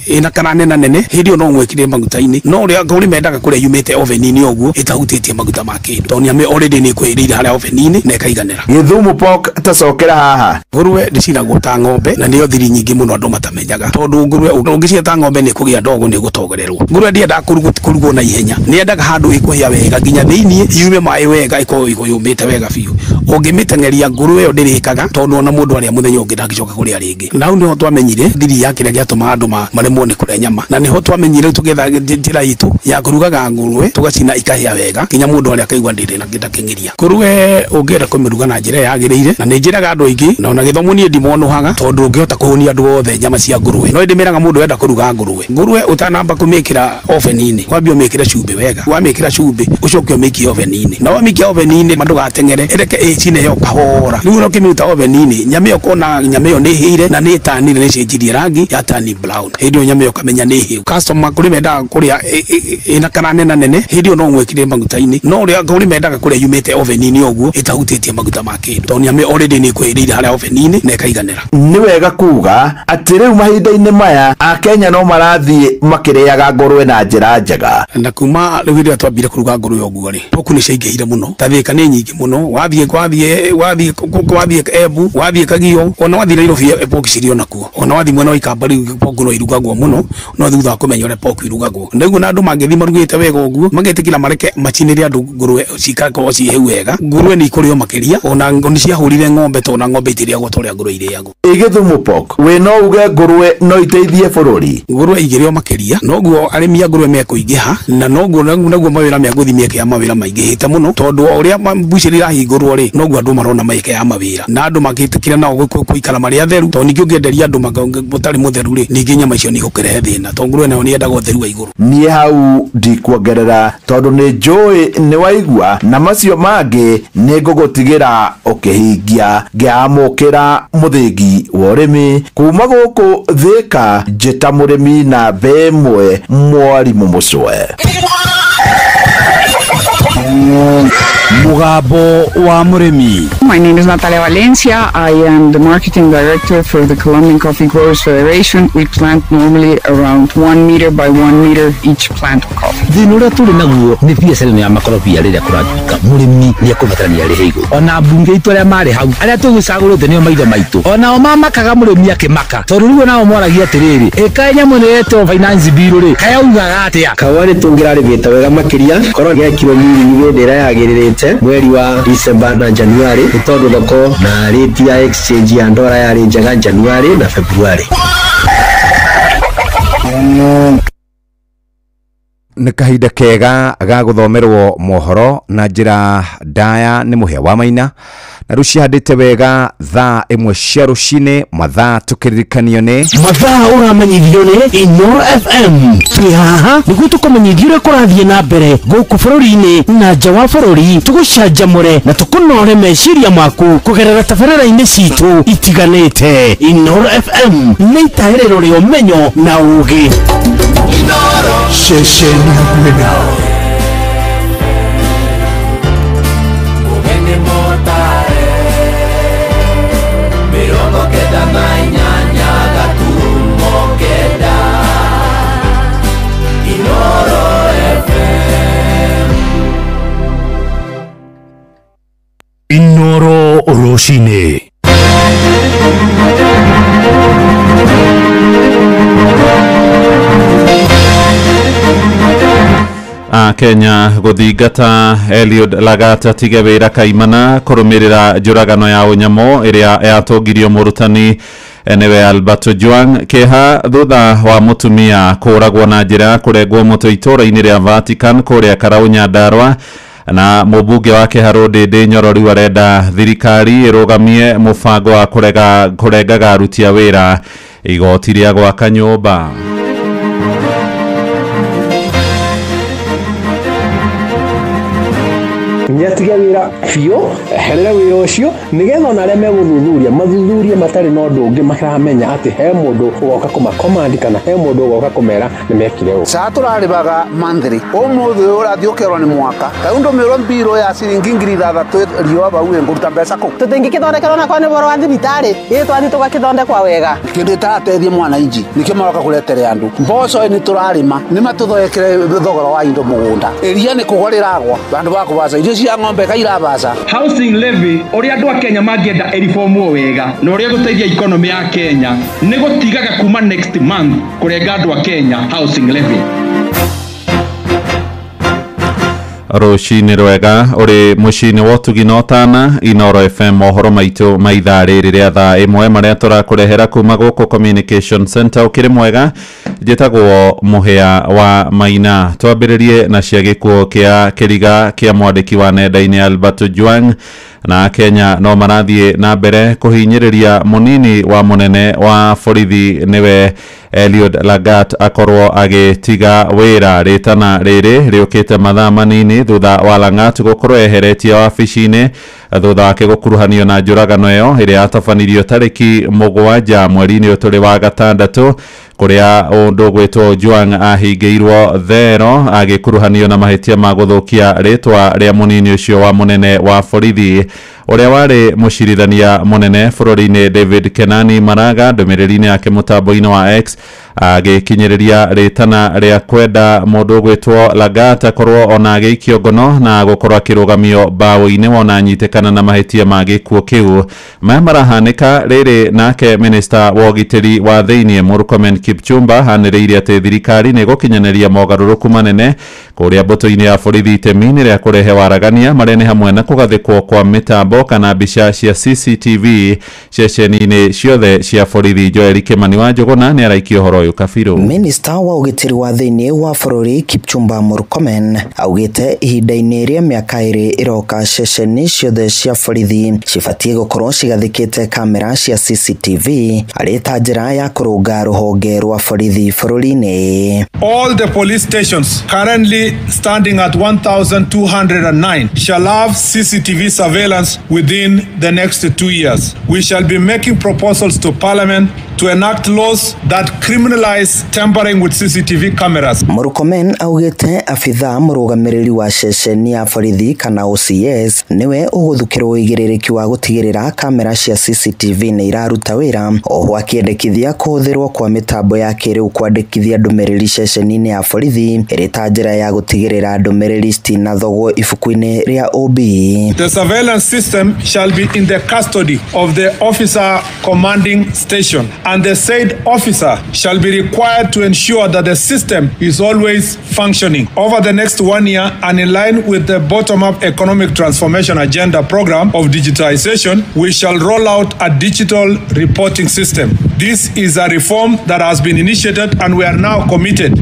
ĩna kana nene nene, hĩndĩ ĩyo no ũmwĩkĩre maguta-inĩ, no ũrĩa kũrĩ mendaga kũrĩa yumĩte oven-inĩ ũguo ĩtahutĩtie maguta ma kĩndũ, tondũ nyama ĩyo already nĩ ĩkwĩhĩrĩire harĩa oven-inĩ na ĩkaiganĩra. Gĩthumo pork tacokera haha. Ngũrwe ndĩcinagwo ta ng'ombe na nĩyo thiri nyingĩ mũno andũ matamenyaga, tondũ ngũrwe ũngĩcina ta ng'ombe nĩ kũgĩa ndogo, nĩ gũtogererwo. Ngũrwe ndĩendaga kũrugwo na ihenya, nĩendaga handũ ĩkũhĩa wega nginya thĩiniĩ yume maĩ wega, ĩkorwo yũmĩte wega biũ. Ũngĩmĩteng'eria ngũrwe ĩyo ndĩrĩkaga, tondũ ona mũndũ arĩa mũthenya ũngĩ ndangĩcoka kũrĩa rĩngĩ. Na hau nĩho twamenyire thiri ya kĩrĩa gĩatũmaga andũ maremwo nĩ kũrĩa nyama, na nĩho twamenyire tũgetha njĩra itũ ya kũrugaga ngũrwe tũgacina ikahĩa wega nginya mũndũ arĩa akaigua ndĩrĩ na kĩndakĩng'iria. Ngũrwe ũngĩenda kũmĩruga na njĩra yagĩrĩire, na nĩ njĩraga andũ aingĩ na ona gĩthomo niĩ ndimonohaga tondũ ũngĩhota kũhũnia andũ othe nyama cia ngũrwe. No ndĩmĩraga mũndũ enda kũruga ngũrwe, ngũrwe ũtanamba kũmĩkĩra oven-inĩ wambie ũmĩkĩre cumbĩ wega, wamĩkĩra cumbĩ ũcoke ũmĩikie oven-inĩ, na wamĩikia oven-inĩ ndũgateng'ere, ĩreke ĩcine yo kahora. Rĩu ũrĩa ũkĩmĩruta oven-inĩ nyama ĩyo ũkona nyama ĩyo nĩ ĩhĩire na nĩ ĩtanire, nĩ ĩcenjirie rangi ya tani brown. Hĩndĩ ĩyo nyama ĩyo ũkamenya nĩ hĩu. Customer kũrĩ mendaga kũrĩa ĩna kana nene nene, hĩndĩ ĩyo no ũmwĩkĩre maguta-inĩ, no ũrĩa kũrĩ mendaga kũrĩa yumĩte oven-inĩ ũguo ĩtahutĩtie maguta ma kĩndũ, tondũ nyama ĩyo already nĩ ĩkwĩhĩrĩire harĩa oven-inĩ na ĩkaiganĩra. Nĩ wega kuga atĩ rĩu mahinda-inĩ maya Akenya no marathiĩ makĩrĩaga ngũrwe na njĩra njega. Na kuma rĩu hĩndĩ ĩrĩa twambire kũruga ngũrwe ũguo rĩ, pork nĩ ciaingĩhire mũno, ta Thĩka nĩ nyingĩ mũno, wathiĩ Embu, wathiĩ Kagio, ona wathiĩ Nairobi pork cirĩ ona kuo, ona wathiĩ mwena wa Ikamba rĩu pork no irugagwo mũno, no thutha wa kũmenya ũrĩa pork irugagwo. Nĩguo na andũ mangĩthiĩ marugĩte wega ũguo magetĩkĩra mareke macinĩre andũ ngũrwe cikakorwo ciĩ hĩu wega, ngũrwe nĩ ikũrĩo makĩria, ona nĩ ciahũrire ng'ombe tondũ ona ng'ombe itirĩagwo ta ũrĩa ngũrwe irĩagwo. Gĩthumo pork wĩ no uge ngũrwe no iteithie bũrũri? Ngũrwe igĩrĩo makĩria, noguo arĩmi a ngũrwe mekũingĩha, na noguo naguo mawĩra megũthiĩ mĩeke ya mawĩra maingĩhĩte mũno, tondũ o ũrĩa mbucĩrĩ irahingũrwo rĩ, noguo andũ marona mĩeke ya mawĩra, na andũ magĩtĩkĩra nao gũikara marĩ atheru, tondũ ningĩ ũngĩenderia andũ ũtarĩ mũtheru rĩ, ningĩ nyama icio nĩ igũkĩrehe thĩna, tondũ ngũrwe nayo nĩyendaga ũtheru wa igũrũ. Niĩ hau ndikuongerera tondũ nĩ njũĩ nĩ waigua, na macio mangĩ nĩ ngũgũtigĩra ũkĩhingia. Ngĩamũkĩra mũthĩgi wa ũrĩmi kuma gũkũ Thĩka, njĩta mũrĩmi namba ĩmwe Mwarimũ Mũcwe. Mugambo wa Mũrĩmi. My name is Natalia Valencia. I am the marketing director for the Colombian Coffee Growers Federation. We plant normally around 1 meter by 1 meter each plant of coffee. Thĩna ũrĩa tũrĩ naguo nĩ biacara ĩno ya makorobia rĩrĩa kũratuĩka mũrĩmi nĩ ekũbatarania arĩhe igũrũ. Ona mbunge itũ arĩa marĩ hau arĩa tũgĩcagũrĩte nĩo maithe maitũ, onao mamakaga mũrĩmi akĩmaka, tondũ rĩu onao moragia atĩrĩrĩ, ĩkaĩ nyamũ ĩno yetwo finance bill rĩ, kayaugaga atĩa? Kahũa nĩ tũngĩrarĩmĩte wega makĩria korwo gĩekirwo mĩrĩmi hĩndĩ ĩrĩa yagĩrĩrĩte mweri wa December na January, nĩ tondũ thoko na rate ya exchange ya ndora yarĩ njega January na February. Nĩ kahinda kega ga gũthomerwo mohoro na njĩra ndaya nĩ Mũhĩa wa Maina, na rĩu cihandĩte wega thaa 1 cia rũcinĩ, mathaa tũkĩririkanio nĩ mathaa ũramenyithio nĩ Inooro FM. Twĩ haha nĩguo tũkũmenyithie ũrĩa kũrathiĩ na mbere gũkũ bũrũri-inĩ na nja wa bũrũri, tũgũcanjamũre na tũkũnore meciria maku kũgerera tabarĩra-inĩ citũ itiganĩte. Inooro FM nĩ itahĩrĩro rĩa ũmenyo na ũũgĩ. Ceceni hakuhĩ nawe. Inooro rũcinĩ. Kenya guthingata Eliud Lagat atige wira kaimana kurumirira njuragano ya unyamo iria yatongirio murutani niwe Alberto Juan keha thutha wa mutumia kuragwo na njira ya kurengwo mutwe itura-ini ria Vatican kuria Karau Nyandarua. Na mũmbunge wa Kĩharũ Ndĩndĩ Nyoro rĩu arenda thirikari ĩrũgamie mũbango wa kũrengaga aruti a wĩra igoti rĩa gwaka nyũmba. Nĩatige wĩra biũ, eherere wĩra ũcio nĩgetha ona arĩa megũthuthuria mathuthurie matarĩ na ũndũ ũngĩ maramenya atĩ he mũndũ ũgoka kũmakomandi kana he mũndũ ũgoka kũmera nĩmekire ũũ. Ca tũrarĩbaga monthly ũmũthĩ ũrathiĩ ũkerwo nĩ mwaka ta ndũmĩrwo mbirũ ya ciringi 6,000 riũa bau ngũruta mbeca kũ tũtingĩkĩthondekerwo na kwa nĩ ũhoro wa thibitarĩ ĩ twathiĩ tũgakĩthondekwa wega kĩndũ ĩtarateithia mwananchi nĩkĩo maroka kũretere andũ mboco nĩ tũrarĩma nĩ matũthondekere thogora wa indo mũgũnda ĩria nĩ kũgwa rĩragwa bandũ ba kũbaca irio cia ng'ombe kairabaca. Housing levy ũrĩa andũ a Kenya mangĩenda ĩribomuo wega na ũrĩa gũteithia economy ya Kenya nĩ gũtigaga kuma next month kũrenga andũ a Kenya housing levy. Rũcinĩ rwega ũrĩ mũciĩ-inĩ wa ũtugi na ũtana Inoro FM mohoro maitũ ma ithaa rĩrĩ rĩa thaa ĩmwe marĩa tũrakũrehera kuma gũkũ Communication Center. Ũkĩrĩ mwega, njĩtagwo Mũhĩa wa Maina. Twambĩrĩrie na cia gĩkuũ kĩa kĩriga kĩa mwandĩki wa nenda-inĩ Albert Ojwang. Na Kenya no marathiĩ na mbere kũhinyĩrĩria mũnini wa mũnene wa borithi nĩwe Eliud Lagat akorwo agĩtiga wĩra. Rĩtana rĩrĩ rĩũkĩte mathaa manini thutha wa Lagat gũkorwo eheretie wabici-inĩ thutha wake gũkuruhanio na njũragano ĩyo ĩrĩa yatabanirio tarĩki 7 mweri-inĩ ũyũ tũrĩ wa gatandatũ kũrĩa ũndũ gwĩtwo Ojwang ahingĩirwo thero agĩkuruhanio na mahĩtia ma gũthũkia rĩtwa rĩa mũnini ũcio wa mũnene wa borithi ũrĩa warĩ mũcirithania mũnene bũrũri-inĩ David Kenani Maraga. Ndũmĩrĩri-inĩ yake mũtambo-inĩ wa X agĩkinyĩrĩria rĩtana rĩa kwenda mũndũ ũgwĩtwo Lagat akorwo ona agĩikio ngono na gũkorwo akĩrũgamio mbaũ-inĩ wona anyitĩkana na mahĩtia ma gĩkuũ kĩu. Maya marahanĩka rĩrĩ nake minista wa ũgitĩri wa thĩiniĩ Murkomen Kipchumba anĩrĩire atĩ thirikari nĩ ĩgũkinyanĩria mogarũrũku manene kũrĩa mbũtũ-inĩ ya borithi itemi-inĩ rĩa kũrehe waragania marĩa nĩ hamwe na kũgathĩkwo kwa mĩtambo kana mbica cia CCTV ceceni-inĩ ciothe cia borithi. Joel Kimani wa Njũgũna nĩ araikia ũhoro ũyũ kabirũ. Minista wa ũgitĩri wa thĩiniĩ wa bũrũri Kipchumba Murkomen augĩte ihinda-inĩ rĩa mĩaka 2 ĩroka ceceni ciothe cia borithi cibatiĩ gũkorwo cigathĩkĩte kamera cia CCTV arĩ ta njĩra ya kũrũnga rũhonge rwa borithi bũrũri-inĩ. All the police stations currently standing at 1,209 shall have CCTV surveillance within the next 2 years. We shall be making proposals to Parliament to enact laws that criminalize tampering with CCTV cameras. Murkomen augĩte abithaa mũrũgamĩrĩri wa ceceni ya borithi kana OCS nĩwe ũgũthukĩrwo ũigĩrĩrĩki wa gũtigĩrĩra kamera cia CCTV nĩ iraruta wĩra, oho akĩendekithia kũhũthĩrwo kwa mĩtambo ya kĩrĩu kwandĩkithia ndũmĩrĩri ceceni-inĩ ya borithi ĩrĩ ta njĩra ya gũtigĩrĩra ndũmĩrĩri citinathogwo ibuku-inĩ rĩa OB. The surveillance system shall be in the custody of the officer commanding station, and the said officer shall be required to ensure that the system is always functioning. Over the next 1 year, and in line with the bottom-up economic transformation agenda program of digitization, we shall roll out a digital reporting system. This is a reform that has been initiated, and we are now committed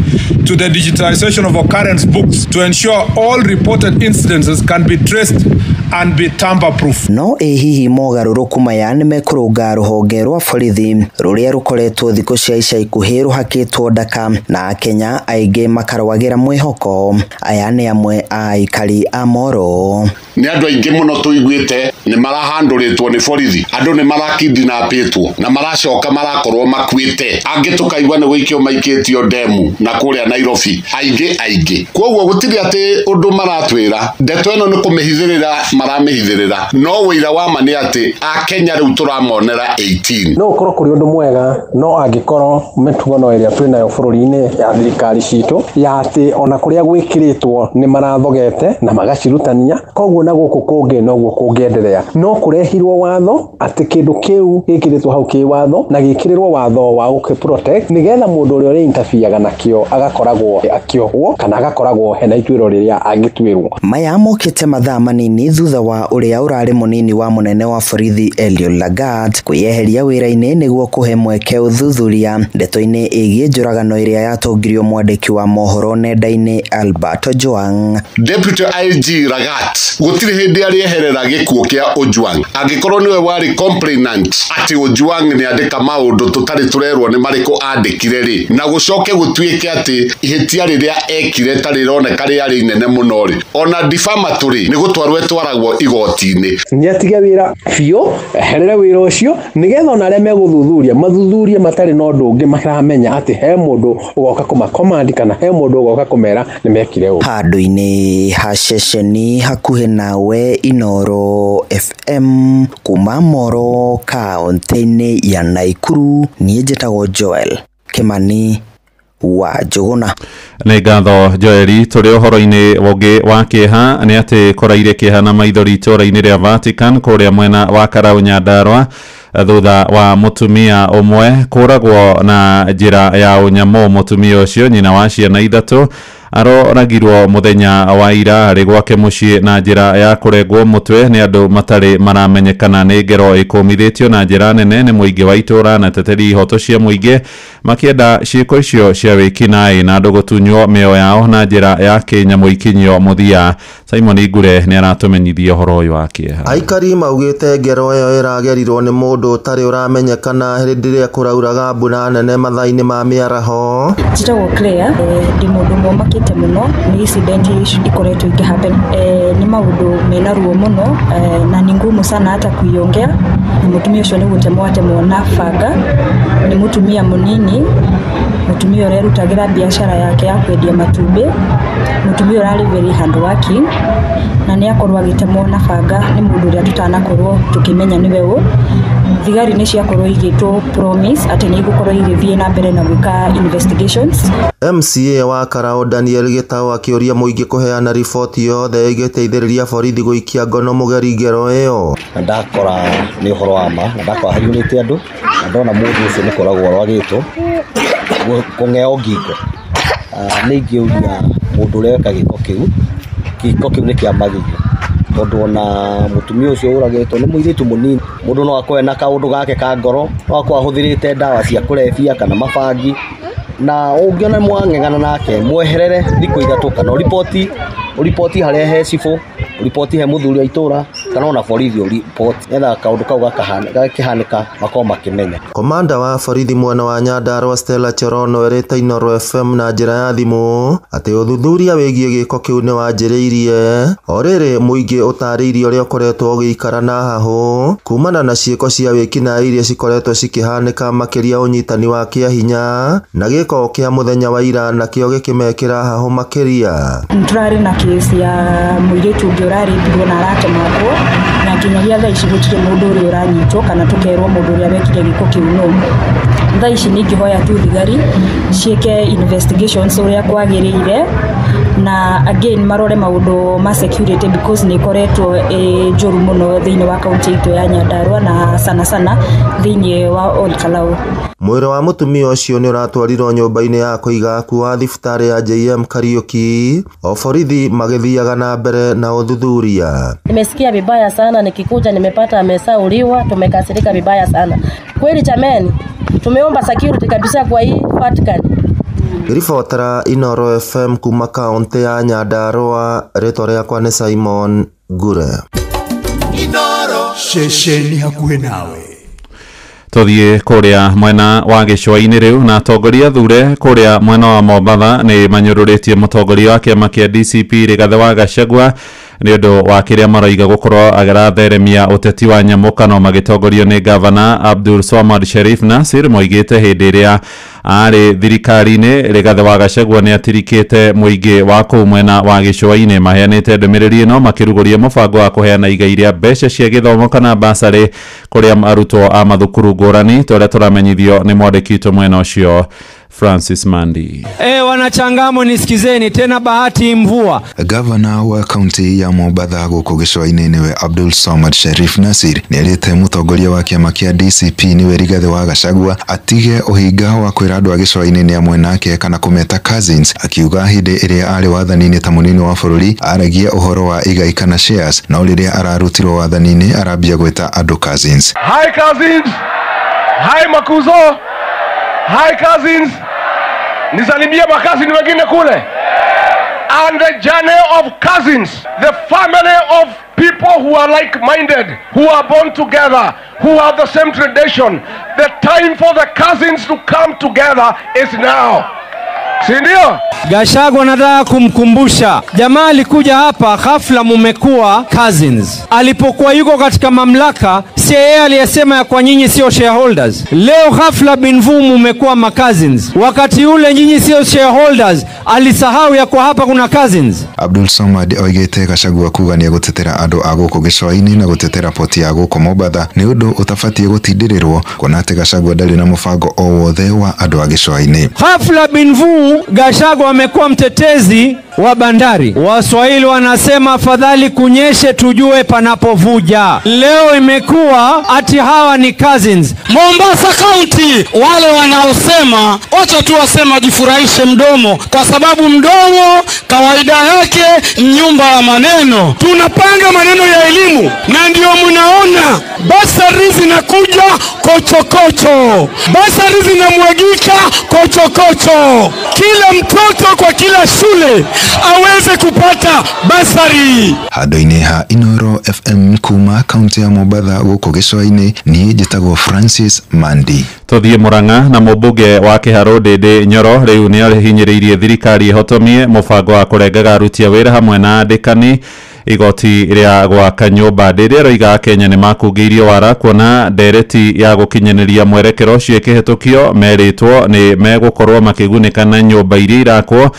to the digitization of occurrence books to ensure all reported incidences can be traced and be tamper-proof. No ĩ hihi mogarũrũku maya nĩ mekũrũnga rũhonge rwa borithi rũrĩa rũkoretwo thikũ cia ica ikuhĩ rũhakĩtwo ndaka na Akenya aingĩ makarwagĩra mwĩhoko? Aya nĩ amwe a aikari a Moro. Nĩ andũ aingĩ mũno tũiguĩte nĩ marahandũrĩtwo nĩ borithi, andũ nĩ marakidnapĩtwo na maracoka marakorwo makuĩte, angĩ tũkaigua nĩ gũikio maikĩtio ndemu na kũrĩa Nairobi, aingĩ aingĩ. Koguo gũtirĩ atĩ ũndũ maratwĩra, ndeto ĩno nĩ kũmĩhithĩrĩra maramĩhithĩrĩra, no wĩira wa ma nĩ atĩ Akenya rĩu tũramonera 18. No ũkorwo kũrĩ ũndũ mwega no angĩkorwo mĩtugo no ĩrĩa twĩnayo bũrũri-inĩ ya thirikari citũ ya atĩ ona kũrĩa gwĩkĩrĩtwo nĩ marathogete na magacirutania, koguo na gũkũ kũngĩ noguo kũngĩenderea. No kũrehirwo watho atĩ kĩndũ kĩu gĩkĩrĩtwo hau kĩ watho na gĩkĩrĩrwo watho wa gũkĩ protect nĩgetha mũndũ ũrĩa ũrĩ interfere nakĩo agakorwo akoragwo akĩohwo kana agakoragwo hena ituĩro rĩrĩa angĩtuĩrwo. Maya mokĩte mathaa manini thutha wa ũrĩa ũrarĩ mũnini wa mũnene wa borithi Eliud Lagat kwĩyeheria wĩra-inĩ nĩguo kũhe mweke ũthuthuria ndeto-inĩ ĩgiĩ njũragano ĩrĩa yatũngirio mwandĩki wa mohoro nenda-inĩ Albert Ojwang. Deputy IG Lagat gũtirĩ hĩndĩ arĩeherera gĩkuũ kĩa Ojwang angĩkorwo nĩwe warĩ complainant atĩ Ojwang nĩ andĩka maũndũ tũtarĩ tũrerwo nĩ marĩkũ andĩkire rĩ, na gũcoke gũtuĩke atĩ ihĩtia rĩrĩa ekire ta rĩroneka rĩarĩ inene mũno rĩ, ona defamatory nĩ gũtwarwo ĩtwaragwo igoti-inĩ. Nĩatige wĩra biũ, eherere wĩra ũcio nĩgetha ona arĩa megũthuthuria mathuthurie matarĩ na ũndũ ũngĩ maramenya atĩ he mũndũ ũgoka kũmacommand kana he mũndũ ũgoka kũmera nĩ mekire ũũ. Handũ-inĩ ha ceceni hakuhĩ nawe Inooro FM kuma Moro kaunti-inĩ ya Naikuru, niĩ njĩtagwo Joel Kimani wa Njũgũna. Nĩ ngatho Joeli. Tũrĩ ũhoro-inĩ ũngĩ wa kĩeha nĩ atĩ koraire kĩeha na maithori itũũra-inĩ rĩa Vatican kũrĩa mwena wa Karau Nyandarua thutha wa mũtumia ũmwe kũragwo na njĩra ya ũnyamũ. Mũtumia ũcio nyina wa ciana ithatũ aroragirwo mũthenya wa ira arĩ gwake mũciĩ na njĩra ya kũrengwo mũtwe nĩ andũ matarĩ maramenyekana. Nĩ ngero ĩkũmithĩtio na njĩra nene nĩ mũingĩ wa itũũra na teteri ihoto cia mũingĩ makĩenda ciĩko icio cia wĩkinaĩ na andũ gũtunywo mĩoyo yao na njĩra ya kĩnyamũ ikinyio mũthia. Simon Ngure nĩ aratũmenyithia ũhoro ũyũ wa kĩeha. Aikari maugĩte ngero ĩyo ĩragerirwo nĩ mũndũ ũtarĩ ũramenyekana hĩndĩ ĩrĩa kũrauraga mbura nene mathaa-inĩ ma mĩaraho. Njĩtagwo Claire, ndĩ mũndũ ũmwe ũmakĩte mũno nĩ incident ikoretwo ikĩhappen. Nĩ maũndũ mena ruo mũno, na ni ngumu sana hata kuiongea. Na mũtumia ũcio nĩ gũtemwo atemwo na banga, nĩ mũtumia mũnini, mũtumia ũrerutagĩra biacara yake ya kwendia matumbĩ, mũtumia ũrarĩ very hard working, na nĩ akorwo agĩtemwo na banga nĩ mũndũ ũrĩa tũtanakorwo tũkĩmenya nĩwe ũ. Thigari nĩ ciakorwo igĩtwo promise atĩ nĩ igũkorwo igĩthiĩ na mbere na gwĩka investigations. MCA wa Karau Daniel Gitau akĩũria mũingĩ kũheana riboti yothe ĩgĩteithĩrĩria borithi gũikia ngono mũgeri ngero ĩyo. Na ndakora nĩ ũhoro wa ma, na ndakora hariũrĩte andũ, na ndona mũndũ ũcio nĩ kũragwo arwagĩtwo kũng'eo ngingo. Nĩ ingĩũria mũndũ ũrĩa weka gĩko kĩu, gĩko kĩu nĩ kĩa magigi, tondũ ona mũtumia ũcio ũragĩtwo nĩ mũirĩtu mũnini. Mũndũ no akorwo na kaũndũ gake ka ngoro, no akorwo ahũthĩrĩte ndawa cia kũrebia kana mabangi, na ũngĩona mwang'eng'ana nake mweherere thikũ ithatũ, kana ũriboti harĩa he cibũ, ũriboti he mũthuri wa itũũra, kana ona borithi ũriboti, nĩgetha kaũndũ kau gakĩhanĩka makorwo makĩmenya. Komanda wa borithi mwena wa Nyandarua Stella Cherono erĩte Inooro FM na njĩra ya thimũ atĩ ũthuthuria wĩgiĩ gĩko kĩu nĩ wanjĩrĩirie. O rĩrĩ mũingĩ ũtarĩirie ũrĩa ũkoretwo ũgĩikara na hahũ kumana na ciĩko cia wĩkinaĩ iria cikoretwo cikĩhanĩka, makĩria ũnyitani wa kĩahinya na gĩko kĩa mũthenya wa ira nakĩo gĩkĩmekĩra hahũ makĩria. Tũrarĩ na kesi ya mũirĩtu ũngĩ ũrarĩmbirwo na aratemangwo, na nginyagia thaa ici gũtirĩ mũndũ ũrĩa ũranyitwo kana tũkerwo mũndũ ũrĩa wekire gĩko kĩu nũ. Thaa ici nĩ ingĩhoya tu thigari ciĩke investigations ũrĩa kwagĩrĩire, na again marore maũndũ ma security because nĩ ĩkoretwo ĩ njũru mũno thĩinĩ wa kaunti itũ ya Nyandarua na sana sana thĩinĩ wa Ol Kalou. Mwĩrĩ wa mũtumia ũcio nĩ ũratwarirwo nyũmba-inĩ ya kũiga akuũ wa thibitarĩ ya JM Kariuki, o borithi magĩthiaga na mbere na ũthuthuria. Nimesikia vibaya sana, nikikuja nimepata amesauliwa, tumekasirika vibaya sana. Kweli jameni, tumeomba security kabisa kwa hii Vatican. Ribotera Inooro FM kuma kaunti ya Nyandarua, rĩtwa rĩakwa nĩ Simon Ngure. Inooro ceceni hakuhĩ nawe. Tũthiĩ kũrĩa mwena wa gĩcũa-inĩ rĩu, na atongoria thure kũrĩa mwena wa Mombatha nĩ manyũrũrĩtie mũtongoria wa kĩama kĩa DCP Rigathĩ wa Gachagua nĩ ũndũ wa kĩrĩa maroiga gũkorwo aratheremia ũteti wa nyamũkano magĩtongorio nĩ gavana Abdul Swamad Sharif Nasir. Moigĩte hĩndĩ ĩrĩa arĩ thirikari-inĩ Rigathĩ wa Gachagua nĩ atirikĩte mũingĩ wa kũu mwena wa gĩcũa-inĩ. Maheanĩte ndũmĩrĩri ĩno makĩrugũria mũbango wa kũheana igai rĩa mbeca cia gĩthomo kana basarĩ kũrĩa arutwo a mathukuru ngũrani, ta ũrĩa tũramenyithio nĩ mwandĩki witũ mwena ũcio Francis Mandi. Wanachangamo nisikizeni tena, bahati mvua. Gavana wa kaunti ya Mombatha gũkũ gĩcũa-inĩ nĩwe Abdul Samad Sharif Nasir nĩerĩte mũtongoria wa kĩama kĩa DCP nĩwe Rigathĩ wa Gachagua atige ũhinga wa kwĩra andũ a gĩcũa-inĩ nĩ amwe nake kana kũmeta cousins, akiuga hĩndĩ ĩrĩa arĩ wathani-inĩ ta mũnini wa bũrũri aragia ũhoro wa igai kana shares, no rĩrĩa ararutirwo wathani-inĩ arambia gwĩta andũ cousins. Hi cousins. Hi makuzo. Hi cousins. Nisalimie makazini wengine kule. And the journey of cousins, the family of people who are like-minded, who are born together, who have the same tradition. The time for the cousins to come together is now. Si ndio? Gachagua nataka kumkumbusha jamaa alikuja hapa ghafla mumekuwa cousins. Alipokuwa yuko katika mamlaka, si yeye aliyesema ya kwa nyinyi sio shareholders. Leo ghafla binvu mumekuwa ma cousins. Wakati ule nyinyi sio shareholders, alisahau ya kwa hapa kuna cousins. Abdul Samad oigĩte Gachagua kuga nĩ egũtetera andũ a gũkũ gĩcũa-inĩ na gũtetera poti ya gũkũ Mombatha nĩ ũndũ ũtabatiĩ gũtindĩrĩrwo, kuona atĩ Gachagua ndarĩ na mũbango o wothe wa andũ a gĩcũa-inĩ. Ghafla binvu Gachagua amekuwa mtetezi wa bandari. Waswahili wanasema afadhali kunyeshe tujue panapovuja. Leo imekuwa ati hawa ni cousins. Mombasa County, wale wanaosema wacha tu wasema jifurahishe mdomo, kwa sababu mdomo kawaida yake nyumba ya maneno. Tunapanga maneno ya elimu na ndio mnaona basari zinakuja kochokocho, basari zinamwagika kochokocho. Kila mtoto kwa kila shule aweze kupata basari. Handũ-inĩ ha Inoro FM kuma kaunti ya Mombatha gũkũ gĩcũa-inĩ, niĩ njĩtagwo Francis Mandi. Tũthiĩ Murang'a na mũmbunge wa Kĩharũ Ndĩndĩ Nyoro rĩu nĩ ahinyĩrĩirie thirikari ĩhotomie mũbango wa kũrengaga aruti a wĩra hamwe na andĩkani igoti rĩa gwaka nyũmba. Ndĩndĩ aroiga Kenya nĩ makungĩirio wara kuona ndereti ya gũkinyanĩria mwerekero ũcio ĩkĩhetũkio merĩtwo nĩ megũkorwo makĩgunĩka na nyũmba iria irakwo.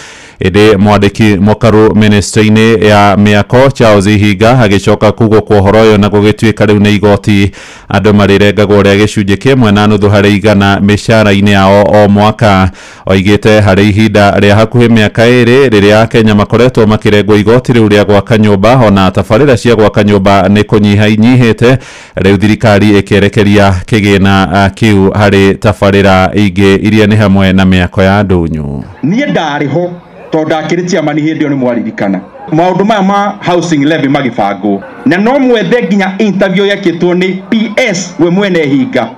Ĩndĩ mwandĩki mũkaru ministry-inĩ ya mĩako Charles Ihinga agĩcoka kugwo kwa ũhoro ũyũ na gũgĩtuĩka rĩu nĩ igoti andũ marĩrengagwo rĩa gĩcunjĩ kĩmwe na nuthu harĩ igana mĩcara-inĩ yao o mwaka. Oigĩte harĩ ihinda rĩa hakuhĩ mĩaka 2 rĩrĩa Akenya makoretwo makĩrengwo igoti rĩu rĩa gwaka nyũmba, ona tabarĩra cia gwaka nyũmba nĩ kũnyiha inyihĩte, rĩu thirikari ĩkĩerekeria kĩgĩna kĩu harĩ tabarĩra ingĩ iria nĩ hamwe na mĩako ya ndũnyũ. Niĩ ndarĩ ho tondũ ndakĩrĩ chairman hĩndĩ ĩyo nĩ mwaririkana maũndũ maya ma housing levy magĩbangwo, na no mwethe nginya interview yekĩtwo nĩ PS we mwene Hinga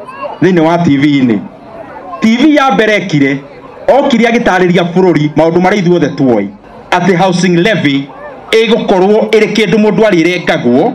thĩinĩ wa TV-inĩ. TV ya mbere ekire okire agĩtarĩria bũrũri maũndũ marĩa ithuothe tuoĩ atĩ housing levy ĩgũkorwo ĩrĩ kĩndũ mũndũ arĩrengagwo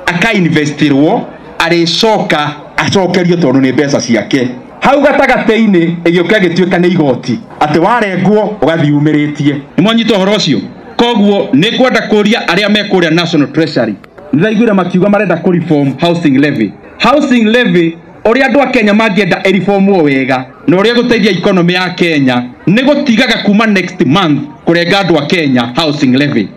akainvestirwo arĩcoka acokerio tondũ nĩ mbeca ciake. Hau gatagatĩ-inĩ ĩgĩũka ĩgĩtuĩka nĩ igoti atĩ warengwo ũgathiĩ umĩrĩtie. Nĩ mwanyita ũhoro ũcio? Koguo nĩ ngwenda kũria arĩa me kũrĩa National Treasury, nĩndaiguire makiuga marenda kũ reform housing levy. Housing levy ũrĩa andũ a Kenya mangĩenda ĩreformwo wega na ũrĩa gũteithia economy ya Kenya nĩ gũtigaga kuma next month kũrenga andũ a Kenya housing levy.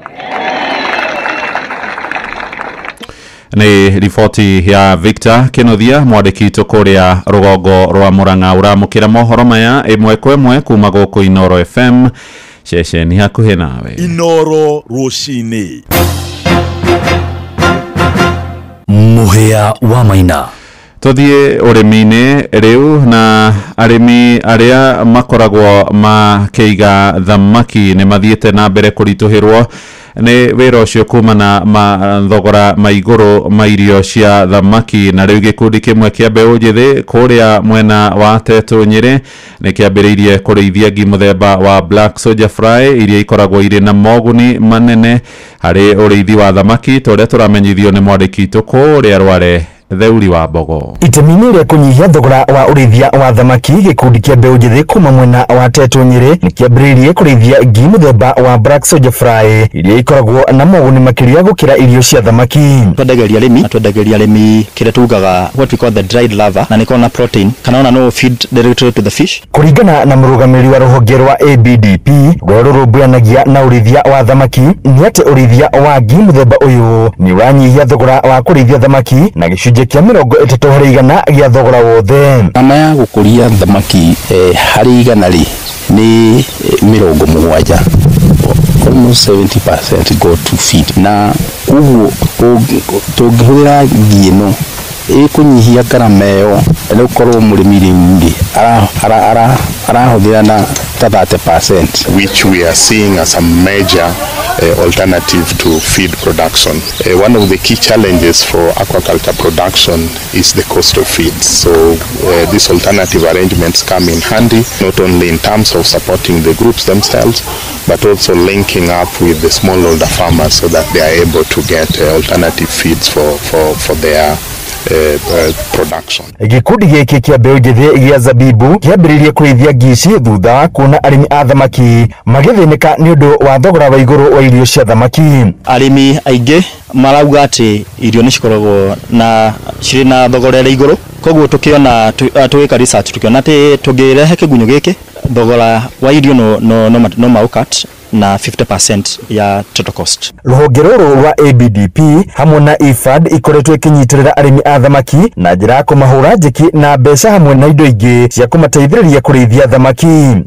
Nĩ riboti ya Victor Kinothia mwandĩki witũ kũrĩa rũgongo rwa Murang'a. Ũramũkĩra mohoro maya ĩmwe kwa ĩmwe kuma gũkũ Inoro FM ceceni hakuhĩ nawe. Inoro rũcinĩ. Mũhĩa wa Maina. Tũthiĩ ũrĩmi-inĩ rĩu, na arĩmi arĩa makoragwo makĩiga thamaki nĩ mathiĩte na mbere kũritũhĩrwo nĩ wĩra ũcio kumana mathogora ma igũrũ ma irio cia thamaki. Na rĩu gĩkundi kĩmwe kĩa mbeũ njĩthĩ kũrĩa mwena wa Tetu Nyĩrĩ nĩ kĩambĩrĩirie kũrĩithia ngi mũthemba wa Black Soldier Fry iria ikoragwo irĩ na moguni manene harĩ ũrĩithi wa thamaki, ta ũrĩa tũramenyithio nĩ mwandĩki witũ kũrĩa Rware Theuri wa Mbogo. Itemi-inĩ rĩa kũnyihia thogora wa ũrĩithia wa thamaki, gĩkundi kĩa mbeũ njĩthĩ kuma mwena wa Tetu Nyĩrĩ nĩ kĩambĩrĩirie kũrĩithia ngi mũthemba wa Black Soldier Fry iria ikoragwo na moguni makĩria gũkĩra irio cia thamaki. Twendagĩria arĩmi, twendagĩria arĩmi kĩrĩa tugaga what we call the dried larva, na nĩkoragwo na protein kana ona no feed directly to the fish. Kũringana na mũrũgamĩrĩri wa rũhonge rwa ABDP rũrĩa rũrũmbũyanagia na ũrĩithia wa thamaki, nĩ atĩ ũrĩithia wa ngi mũthemba ũyũ nĩ ũranyihia thogora wa kũrĩithia thamaki na gĩcunjĩ gĩcunjĩ kĩa 30% gĩa thogora wothe. Gharama ya gũkũria thamaki harĩ igana rĩ nĩ 70, almost 70% go to feed, na koguo tũngĩhũthĩra ngi ĩno ĩkũnyihia ngarama ĩyo, nĩ gũkorwo mũrĩmi rĩu rĩ arahũthĩra na ta 30%, which we are seeing as a major alternative to feed production. One of the key challenges for aquaculture production is the cost of feeds. So these alternative arrangements come in handy, not only in terms of supporting the groups themselves, but also linking up with the smallholder farmers so that they are able to get alternative feeds for their production. Gĩkundi gĩkĩ kĩa mbeũ njĩthĩ gĩa Zabibu kĩambĩrĩirie kũrĩithia ngi ici thutha wa kuona arĩmi a thamaki magĩthĩnĩka nĩ ũndũ wa thogora wa igũrũ wa irio cia thamaki. Arĩmi aingĩ marauga atĩ irio nĩ cikoragwo na cirĩ na thogora ĩrĩ igũrũ, koguo tũkĩona tũgĩka research tũkĩona atĩ tũngĩrehe kĩgunyũ gĩkĩ thogora wa irio no maũkat na 50% ya total cost. Rũhonge rũrũ rwa ABDP hamwe na IFAD ikoretwo ikinyitĩrĩra arĩmi a thamaki na njĩra ya kũmahũra njeki na mbeca hamwe na indo ingĩ cia kũmateithĩrĩria kũrĩithia thamaki.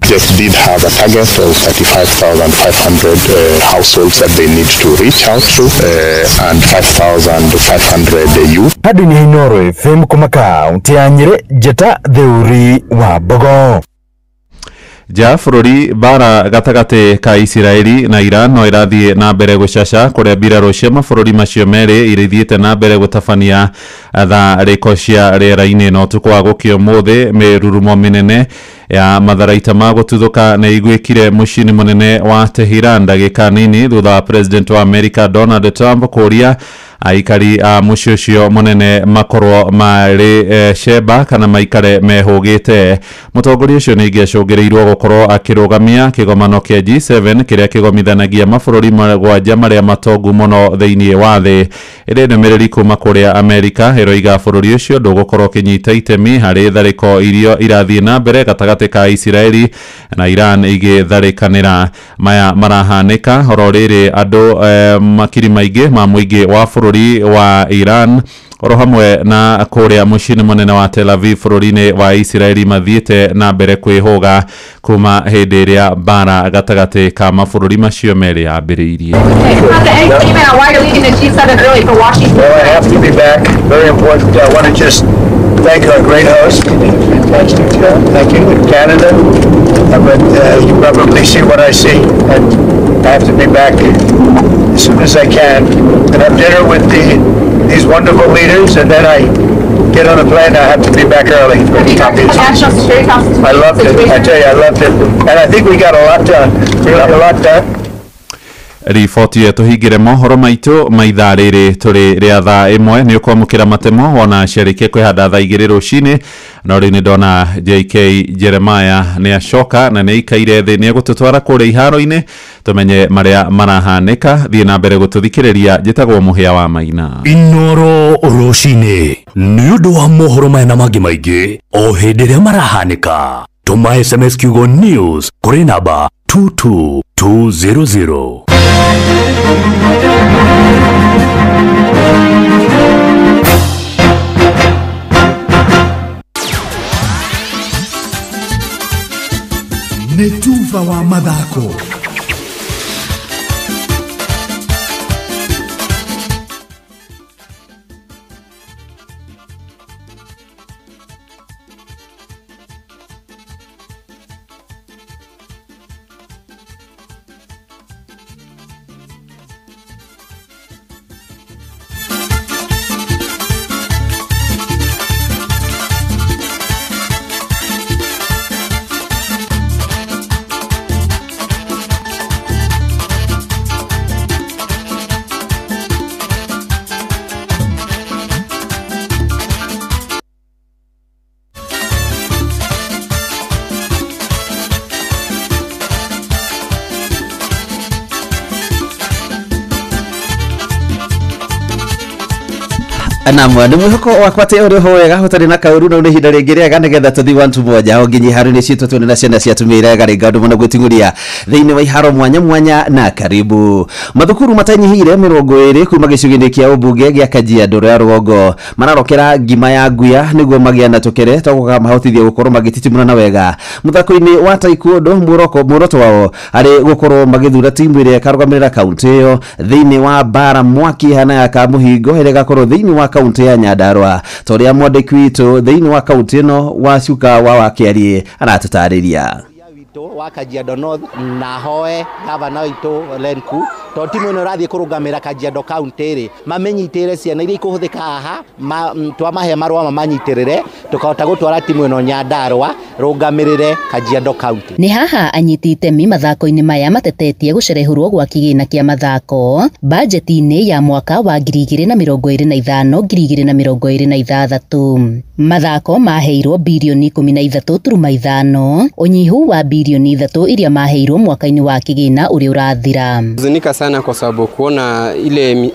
Just did have a target of 35,500 households that they need to reach out to and 5,500 youth. Handũ-inĩ ha Inooro FM kuma kaũntĩ ya Nyĩrĩ, Njeta Theuri wa Mbogo. Nja bũrũri mbara gatagatĩ ka Isiraeli na Iran no ĩrathiĩ na mbere gũcaca kũrĩa mbirarũ cia mabũrũri macio merĩ irithiĩte na mbere gũtabania tharĩko cia rĩera-inĩ. Na ũtukũ wa gũkĩa ũmũthĩ mĩrurumo mĩnene ya matharaita ma gũtuthũka nĩ iguĩkire mũciĩ-inĩ mũnene wa Tehran ndagĩka nini thutha wa president wa America Donald Trump kũria aikari a mũciĩ ũcio mũnene makorwo marĩ sheba kana maikare mehũgĩte. Mũtongoria ũcio ningĩ acũngĩrĩirwo gũkorwo akĩrũgamia kĩgomano kĩa G7 kĩrĩa kĩgomithanagia mabũrũri mũgwanja marĩa matongu mũno thĩinĩ wa thĩ. Ĩrĩ ndũmĩrĩri kuma kũrĩa Amerika ĩroiga bũrũri ũcio ndũgũkorwo ũkĩnyita itemi harĩ tharĩko iria irathiĩ na mbere gatagatĩ ka Isiraeli na Iran igĩtharĩkanĩra. Maya marahanĩka oro rĩrĩ andũ makiri maingĩ ma mũingĩ wa bũrũri wa Iran oro hamwe na kũrĩa mũciĩ-inĩ mũnene wa Tel Aviv bũrũri-inĩ wa Isiraeli mathiĩte na mbere kwĩhũga kuma hĩndĩ ĩrĩa mbara gatagatĩ ka mabũrũri macio merĩ yambĩrĩirie. Well, I have to be back. Very important. I want to just thank our great host. Fantastic job. Thank you. In Canada. But you probably see what I see, and I have to be back as soon as I can and have dinner with these wonderful leaders, and then I get on a plane. I have to be back early. I loved it. I tell you, I loved it. And I think we got a lot done. Really a lot done. Riboti ĩyo tũhingĩre mohoro maitũ ma ithaa rĩrĩ tũrĩ rĩa thaa ĩmwe. Nĩ ũkwamũkĩra matemo wona ciarĩkia kwĩhanda thaa igĩrĩ rũcinĩ. No rĩu nĩ ndona JK Jeremiah nĩ acoka na nĩ aikaire thĩ, nĩ egũtũtwara kũrĩa iharo-inĩ tũmenye marĩa marahanĩka. Thiĩ na mbere gũtũthikĩrĩria. Njĩtagwo Mũhĩa wa Maina. Inooro rũcinĩ nĩ ũndũ wa mohoro maya na mangĩ maingĩ o hĩndĩ ĩrĩa marahanĩka. Tũma SMS kiugo news kũrĩ namba 22200. Nĩ tuba wa mathako. Naam, nĩ mwĩhoko wakwa atĩ ũrĩ ho wega ũtarĩ na kaũru na nĩ ihinda rĩngĩ rĩega nĩgetha tũthiĩ wantu moja o nginya iharo-inĩ citũ tuone na ciana cia atumia irega rĩngĩ andũ mũno gwĩting'ũria thĩinĩ wa iharo mwanya mwanya na karibu. Mathukuru matanyihire 20 kuma gĩcigo-inĩ kĩa ũmbunge gĩa Kajiado ya rũgongo mararokera ngima ya nguya nĩguo magĩa na tũkere twa gũkamahotithia gũkorwo magĩtitimũrana wega mũthako-inĩ wa taekwondo. Muoroto wao harĩ gũkorwo magĩthura timu ĩrĩa ĩkarũgamĩrĩra kaunti ĩyo thĩinĩ wa bara mwaki hana ya Kamũhingo ĩrĩa ĩgakorwo thĩinĩ wa kaunti ya Nyandarua, ta ũrĩa mwandĩki witũ thĩinĩ wa kaunti ĩno wa Cuka wa Wakĩarie aratutarĩria. Wa Kajiado North na hoe gavana witũ Lenku to timu ĩno ĩrathiĩ kũrũgamĩra Kajiado County rĩ, mamenyitĩre ciana iria ikũhũthĩka haha, twamahe marũa mamanyitĩrĩre tũkahota gũtwara timu ĩno Nyandarua rũgamĩrĩre Kajiado County. Nĩ haha anyiti itemi mathako-inĩ maya matetetie gũcerehũrwo gwa kĩgĩna kĩa mathako bajeti-inĩ ya mwaka wa 2025 2026. Mathako maheirwo birioni 13.5, ũnyihu wa birioni 3 iria maheirwo mwaka-inĩ wa kĩgĩna ũrĩa ũrathira. Huzunika sana kwa sababu kuona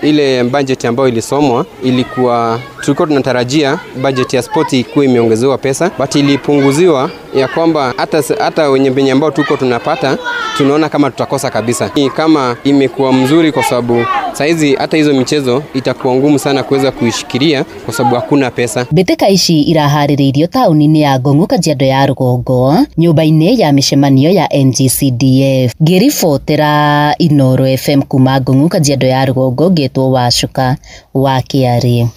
ile budget ambayo ilisomwa, ilikuwa tulikuwa tunatarajia budget ya sport ikuwe imeongezewa pesa, but ilipunguziwa ya kwamba hata wenye penye ambao tuko tunapata tunaona kama tutakosa kabisa. Ni kama imekuwa mzuri kwa sababu saizi hata hizo michezo itakuwa ngumu sana kuweza kuishikilia kwa sababu hakuna pesa. Mbĩtĩka ici iraharĩrĩirio taũni-inĩ ya Ngong'u Kajiado ya rũgongo nyũmba-inĩ ya mĩcemanio ya NGCDF. Ngĩribotera Inooro FM kuma Ngong'u Kajiado ya rũgongo, ngĩtwo Wacuka wa Kĩarĩ.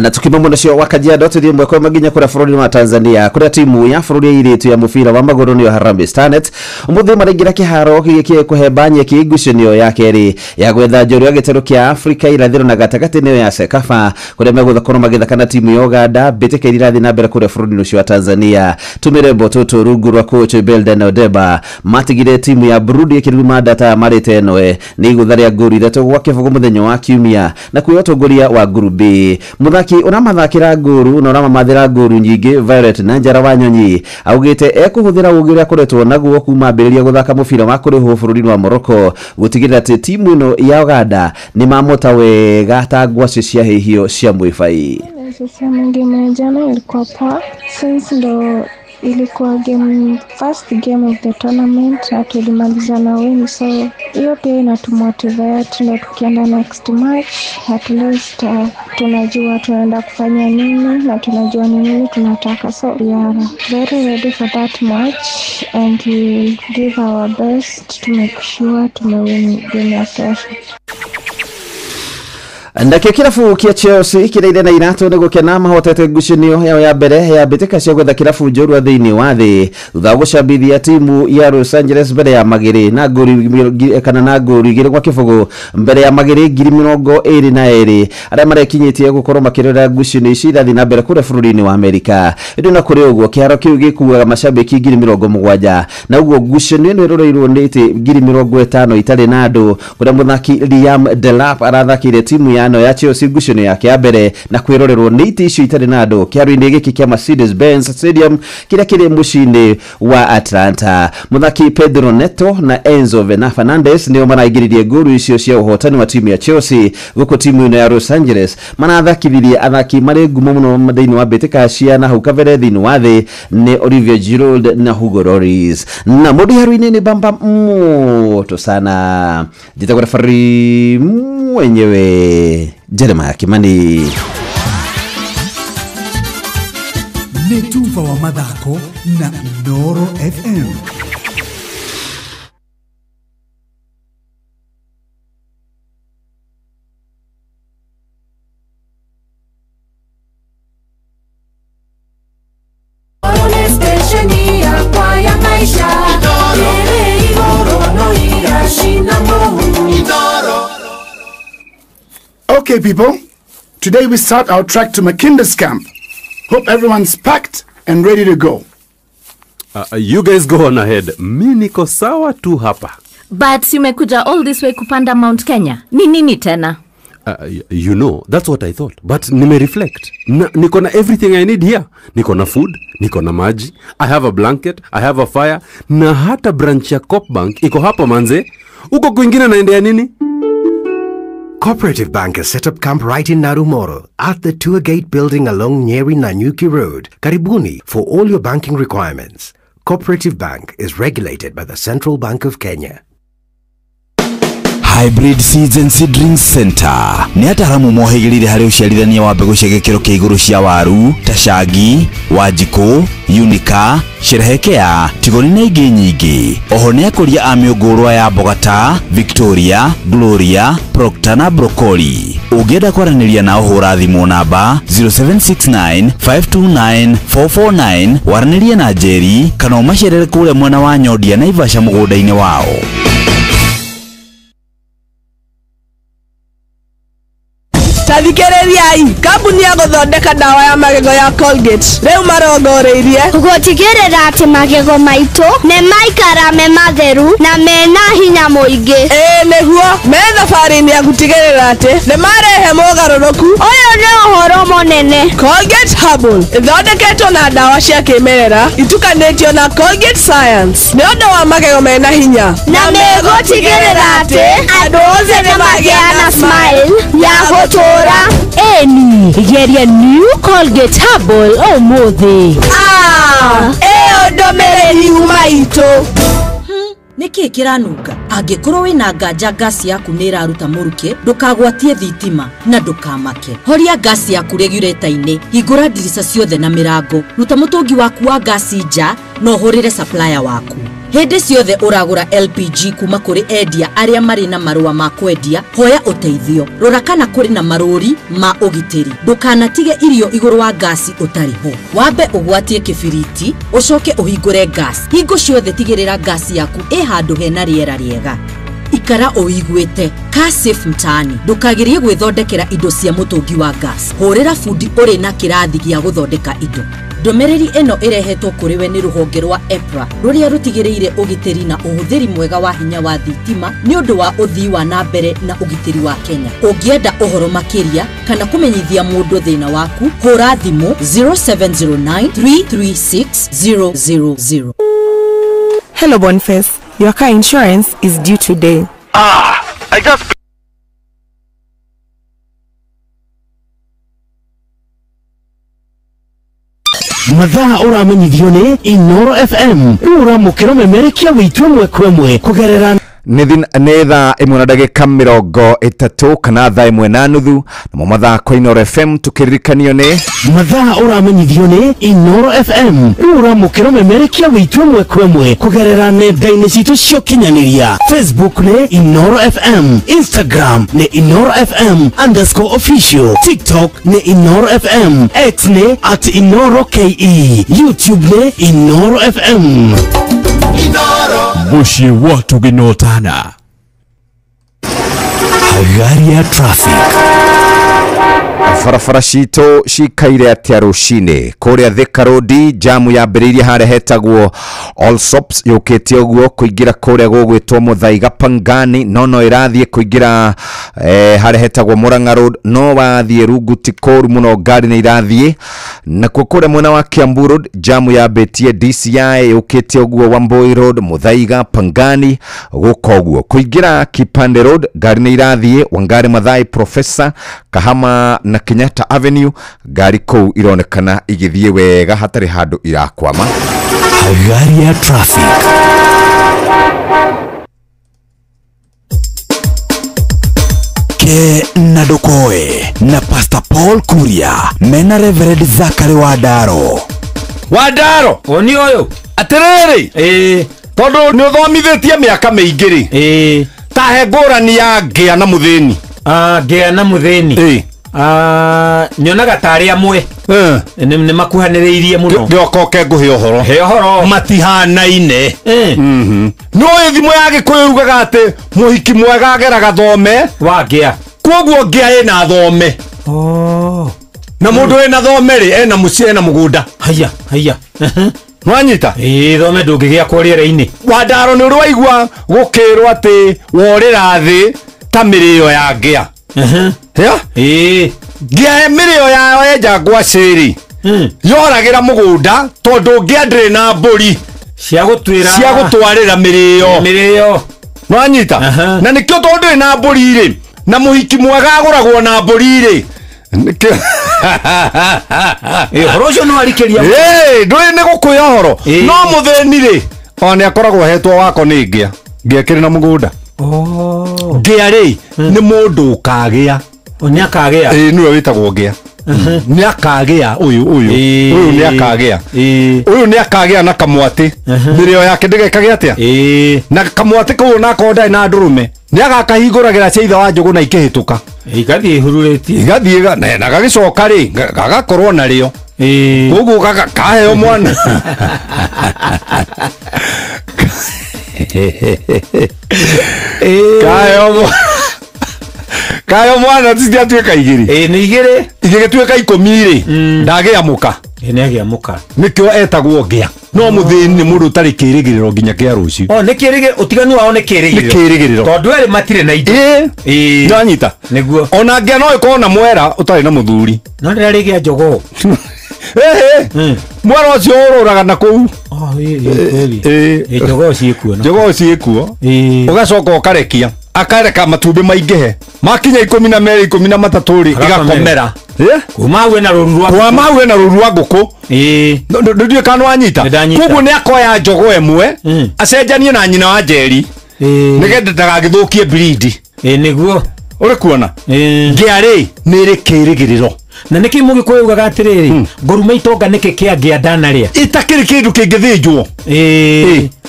Na tukima muno cio wa Kajiado tuthie mweko maginya kuria bururi wa Tanzania kuria timu ya bururi ya iritu ya mubira wa maguru niyo Harambee Starlets umuthi maraingira kiharo giki kuhemba nyeki ngucanio ya keri ya gwetha njorua gĩtarũ kĩa Afrika irathĩro na gatagatĩ niyo ya CECAFA kuria megũkorwo magĩthaka na timu ya Uganda. Mbĩtĩka iria irathiĩ na mbere kuria bũrũri ũcio wa Tanzania tũmĩrembo tũtũ rungu rwa coach Belden Odeba matigire timu ya Burundi ĩkĩruma ndata marĩte ĩnoe nĩ igũtha rĩa ngũru 3-0 mũthenya wa Kiumia na kwĩ ũtongoria wa Group B. Mũthaki ũramathakĩra ngũru na ũramamathĩra ngũru nyingĩ Violet Nanjara wa Nyonyi augĩte ekũhũthĩra ũgĩ ũrĩa akoretwo naguo kuma ambĩrĩria gũthaka mũbira wa kũrĩhwo bũrũri-inĩ wa Morocco gũtigĩrĩra atĩ timu ĩno ya Uganda nĩ mamota wega ta ngwacĩ cia hĩhio cia mwĩbai. Sema game ya jana ilikuwa poa since ndo ilikuwa game, first game of the tournament na tulimaliza na win, so hiyo pia inatumotivate ndo tukienda next match at least tunajua tunaenda kufanya nini na tunajua ni nini tunataka, so we are very ready for that match and we will give our best to make sure tumewin game ya kesho. Nakĩo kĩrabu kĩa Chelsea kĩraire na iratũ nĩ gũkena mahotete ngucanio yao ya mbere ya mbĩtĩka cia gwetha kĩrabu njorua thĩinĩ wa thĩ thutha wa gũcambithia timu ya Los Angeles mbere ya magĩrĩ na ngũru kana na ngũru 2-0 mbere ya magĩrĩ 22,000 arĩa marekinyĩtie gũkorwo makĩrora ngucanio ici irathiĩ na mbere kũrĩa bũrũri-inĩ wa Amerika. Ĩndĩ na kũrĩ ũguo kĩharo kĩu gĩkuaga macambĩki 70,000 na ũguo ngucanio ĩno ĩroreirwo nĩ itĩ 50,000 itarĩ na andũ kũrĩa mũthaki Liam Delap arathakĩire timu ya no ya Chelsea ngucanio yake ya mbere na kwĩrorerwo nĩ itĩ icio itarĩ na andũ kĩharo-inĩ gĩkĩ kĩa Mercedes-Benz Stadium kĩrĩa kĩrĩ mũciĩ-inĩ wa Atlanta. Mũthaki Pedro Neto na Enzo Fernandez nĩo maraingĩririe ngũru icio cia ũhotani wa timu ya Chelsea gũkũ timu ĩno ya Los Angeles marathakithirie athaki marĩ ngumo mũno thĩinĩ wa mbĩtĩka cia na hau kabere thĩinĩ wa thĩ nĩ Olivier Giroud na Hugo Lloris. Na mũndũ iharo-inĩ nĩ bamba moto sana njĩtagwo referee mwenyewe Jeremiah Kimani. Nĩ tuba wa mathako na Inooro FM. Okay, people, today we start our trek to Makinda's camp. Hope everyone's packed and ready to go. You guys go on ahead. Mi niko sawa tu hapa. But umekuja all this way kupanda Mount Kenya. Ni nini tena? You know, that's what I thought. But nime reflect. Niko na everything I need here. Niko na food, niko na maji, I have a blanket, I have a fire, na hata branch ya Coop Bank iko hapa manze. Uko kwingine naendea nini? Cooperative Bank has set up camp right in Narumoro at the Tour Gate building along Nyeri Nanyuki Road, Karibuni, for all your banking requirements. Cooperative Bank is regulated by the Central Bank of Kenya. Hybrid Seeds and Seedlings Center nĩ ataaramu mohĩgĩrĩire harĩ ũciarithania wa mbegũ cia gĩkĩro kĩa igũrũ cia waru ta Shagi, Wanjikũ, Unica, Sherehekea, Tigoni na ingĩ nyingĩ. Oho nĩ akũria a mĩũngũrwa ya mboga ta Victoria, Gloria, Procter na Broccoli. Ũngĩenda kwaranĩria nao hũra thimũ namba 0769 529 449 waranĩrie na Njeri kana ũmacerere kũrĩa mwena wa Nyondia Naivasha mũgũnda-inĩ wao. Tathikĩrĩriai, kambuni ya gũthondeka ndawa ya magego ya Colgate rĩu marongoreirie gũtigĩrĩra atĩ magego maitũ nĩ maikara me matheru na mena hinya mũingĩ. Ĩĩ nĩguo, me thabarĩ-inĩ ya gũtigĩrĩra atĩ nĩ marehe mogarũrũku. Ũyũ nĩ ũhoro mũnene. Colgate Herbal ĩthondeketwo na ndawa cia kĩmerera itukanĩtio na Colgate Science nĩ ũndũ wa magego mena hinya na megũtigĩrĩra atĩ andũ othe nĩ magĩa na smile ya gũtũũra. Eni, geria New Colgate Herbal ũmũthĩ. Ĩyo ndũmĩrĩri yuma itũ. Nĩkĩ kĩranunga? Angĩkorwo wĩna nganja ngasi yaku nĩ ĩraruta mũrukĩ, ndũkagwatie thitima na ndũkamake. Horia ngasi yaku regulator-inĩ, hingũra ndirica ciothe na mĩrango, ruta mũtũngi waku wa ngasi nja na ũhũrĩre supplier waku. Hĩndĩ ciothe ũragũra LPG kuma kũrĩ endia arĩa marĩ na marũa ma kwendia, hoya ũteithio. Rora kana kũrĩ na marũri ma ũgitĩri. Ndũkanatige irio igũrũ wa ngasi ũtarĩ ho. Wambe ũgwatie kĩbiriti, ũcoke ũhingũre ngasi. Hingo ciothe tigĩrĩra ngasi yaku ĩ handũ hena rĩera rĩega. Ikara ũiguĩte. Kaa safe mtaani. Ndũkagerie gwĩthondekera indo cia mũtũngi wa gas. Hũrĩra bundi ũrĩ na kĩrathi gĩa gũthondeka indo. Ndũmĩrĩri ĩno ĩrehetwo kũrĩ we nĩ rũhonge rwa EPRA rũrĩa rũtigĩrĩire ũgitĩri na ũhũthĩri mwega wa hinya wa thitima nĩ ũndũ wa ũthii wa na mbere na ũgitĩri wa Kenya. Ũngĩenda ũhoro makĩria kana kũmenyithia mũndũ thĩna waku, hũra thimũ 0709 336 000. Hello Boniface, your car insurance is due today. I just Mathaa ũramenyithio nĩ Inoro FM rĩu ũramũkĩra ũmemerekia wĩitũ ĩmwe kwa ĩmwe kũgerera nĩ thaa ĩmwe na ndagĩka 30 kana thaa 1:30 namo mathaa kwa Inoro FM tukĩririkanio nĩ mathaa ũramenyithio nĩ Inoro FM rĩu ũramũkĩra ũmemerekia wĩitũ ĩmwe kwa ĩmwe kũgerera nenda-inĩ citũ cia ũkinyanĩria. Facebook nĩ Inoro FM, Instagram nĩ Inoro FM _official, TikTok nĩ Inoro FM, X nĩ @InoroKE, YouTube nĩ Inoro FM. Muciĩ wa tũgĩnotana. Hagari ya traffic. Barabara citũ cikaire atĩa rũcinĩ kũrĩa Thika Road jamu yambĩrĩirie harĩa hetagwo All Sops yũkĩte ũguo kũingĩra kũrĩa gũgwĩtwo Muthaiga Pangani no ĩrathiĩ kũingĩra harĩa hetagwo Murang'a Road no wathiĩ rungu ti kũru mũno ngari nĩ irathiĩ. Nakuo kũrĩa mwena wa Kiambu Road jamu yambĩtie DCI yũkĩte ũguo Wambui Road Muthaiga Pangani gũka ũguo kũingĩra Kipande Road ngari nĩ irathiĩ Wangari Maathai Professor Kahama na Kenyatta Avenue ngari kũu ironekana igĩthiĩ wega hatarĩ handũ irakwama. Hagari ya traffic. Ke na Ndokoe na Pastor Paul Kuria mena Reverend Zachary Wandaro. Wandaro oni ũyũ atĩrĩrĩ tondũ nĩ ũthomithĩtie mĩaka mĩingĩ rĩ ta he ngũrani ya ngĩa na mũthĩni. Ngĩa na mũthĩni nyonaga tarĩ amwe nĩ makuhanĩrĩirie mũno. Gĩoka ngũhe ũhoro. He ũhoro. Matihanaine. Nĩũĩ thimũ ya Gĩkũyũ yugaga atĩ mũhiki mwega ageraga thome wa ngĩa. Kwoguo ngĩa ĩna thome. Na mũndũ wĩna thome rĩ ena mũciĩ ena mũgũnda. Haya haya. Nwanyita? Ĩĩ thome ndũngĩgĩa kwa rĩera-inĩ. Wandaro nĩ ũrĩ waigua gũkĩrwo atĩ worĩra thĩ ta mĩrĩo ya ngĩa. Ya? Ngĩa mĩrĩo yayo yenja ngwacĩ rĩ yoragĩra mũgũnda tondũ ngĩa ndĩrĩ na mbũri cia gũtuĩra cia gũtwarĩra mĩrĩo. Mĩrĩo. Nwanyita? Na nĩkĩo tondũ ndĩrĩ na mbũri rĩ Na mũhiki mwega agũragwo na mbũri rĩ. Ũhoro ũcio nĩ warikĩria. Ndũĩ nĩ gũkũya ũhoro. No mũthĩni rĩ, ona nĩ akoragwo ahetwo wako nĩ ngĩa. Ngĩa kĩrĩ na mũgũnda. Ngĩa rĩ, nĩ mũndũ ũkagĩa. Nĩ akagĩa. Nĩwe wĩtagwo ngĩa. Nĩ akagĩa ũyũ ũyũ. Ũyũ nĩ akagĩa. Ũyũ nĩ akagĩa na kamwatĩ. Mĩrĩo yake ndĩgekage atĩa? Na kamwatĩ kau onakorwo ndarĩ na ndũrũme. Nĩ agakahingũragĩra cia ithe wa njũgũ na ikĩhĩtũka. Igathiĩ ihururĩtie. Igathiĩ na gagĩcoka rĩ, gagakorwo narĩo. Koguo kaheo mwana. Kaheo mwana citiatuĩka igĩrĩ. Nĩ igĩrĩ. Igĩgĩtuĩka 10 rĩ, ndagĩa mũka. Nĩ agĩa mũka. Nĩkĩo etagwo ngĩa. No mũthĩni nĩ mũndũ ũtarĩ kĩrĩgĩrĩro nginya kĩa rũciũ. Nĩ kĩrĩgĩrĩro, ũtiganu wao nĩ kĩrĩgĩrĩro. Nĩ kĩrĩgĩrĩro. Tondũ erĩ matirĩ na indo. Ndanyita. Nĩguo. Ona ngĩa no ĩkorwo na mwera ũtarĩ na mũthuri. No ndĩrarĩgĩa njogoo. Mwera ũcio ũrũraga na kũu. Njogoo ciĩkuo. Njogoo ciĩkuo. Ũgacoka ũkarekia. Akareka matumbĩ maingĩhe. Makinya 12 13 rĩ, igakomera. Kuma hau ena rũru rwa kuma hau ena rũru rwa ngũkũ. Ndũĩ kana wanyita. Koguo nĩ akoya njogoo ĩmwe acenjanie na nyina wa Njeri nĩgetha ndagagĩthũkie breed. Nĩguo. Ũrĩ kuona? Ngĩa rĩ nĩ ĩrĩ kĩrĩgĩrĩro. Na nĩkĩ mũgĩkũyũ ugaga atĩrĩrĩ, ngũrume itonga nĩkĩ kĩa ngĩa ndanarĩa? Itakĩrĩ kĩndũ kĩngĩthĩnjwo.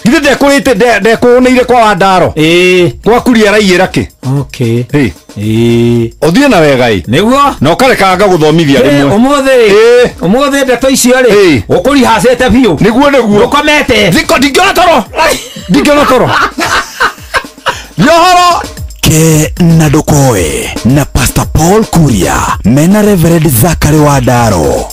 Githĩ ndekũrĩte ndekũũnĩire kwa Wandaro. Kwa kuria araiyĩra kĩ? Okay. Ũthiĩ na wega ĩ. Nĩguo. Na ũkareka ngagũthomithia rĩmwe. Ũmũthĩ. Ũmũthĩ ndeto icio rĩ, ũkũrihacĩte biũ. Nĩguo nĩguo. Ũkomete. Ndingĩona toro. Ndingĩona toro. Yohoro. Ke na Ndũkoe na Pastor Paul Kuria mena Reverend Zachary Wandaro.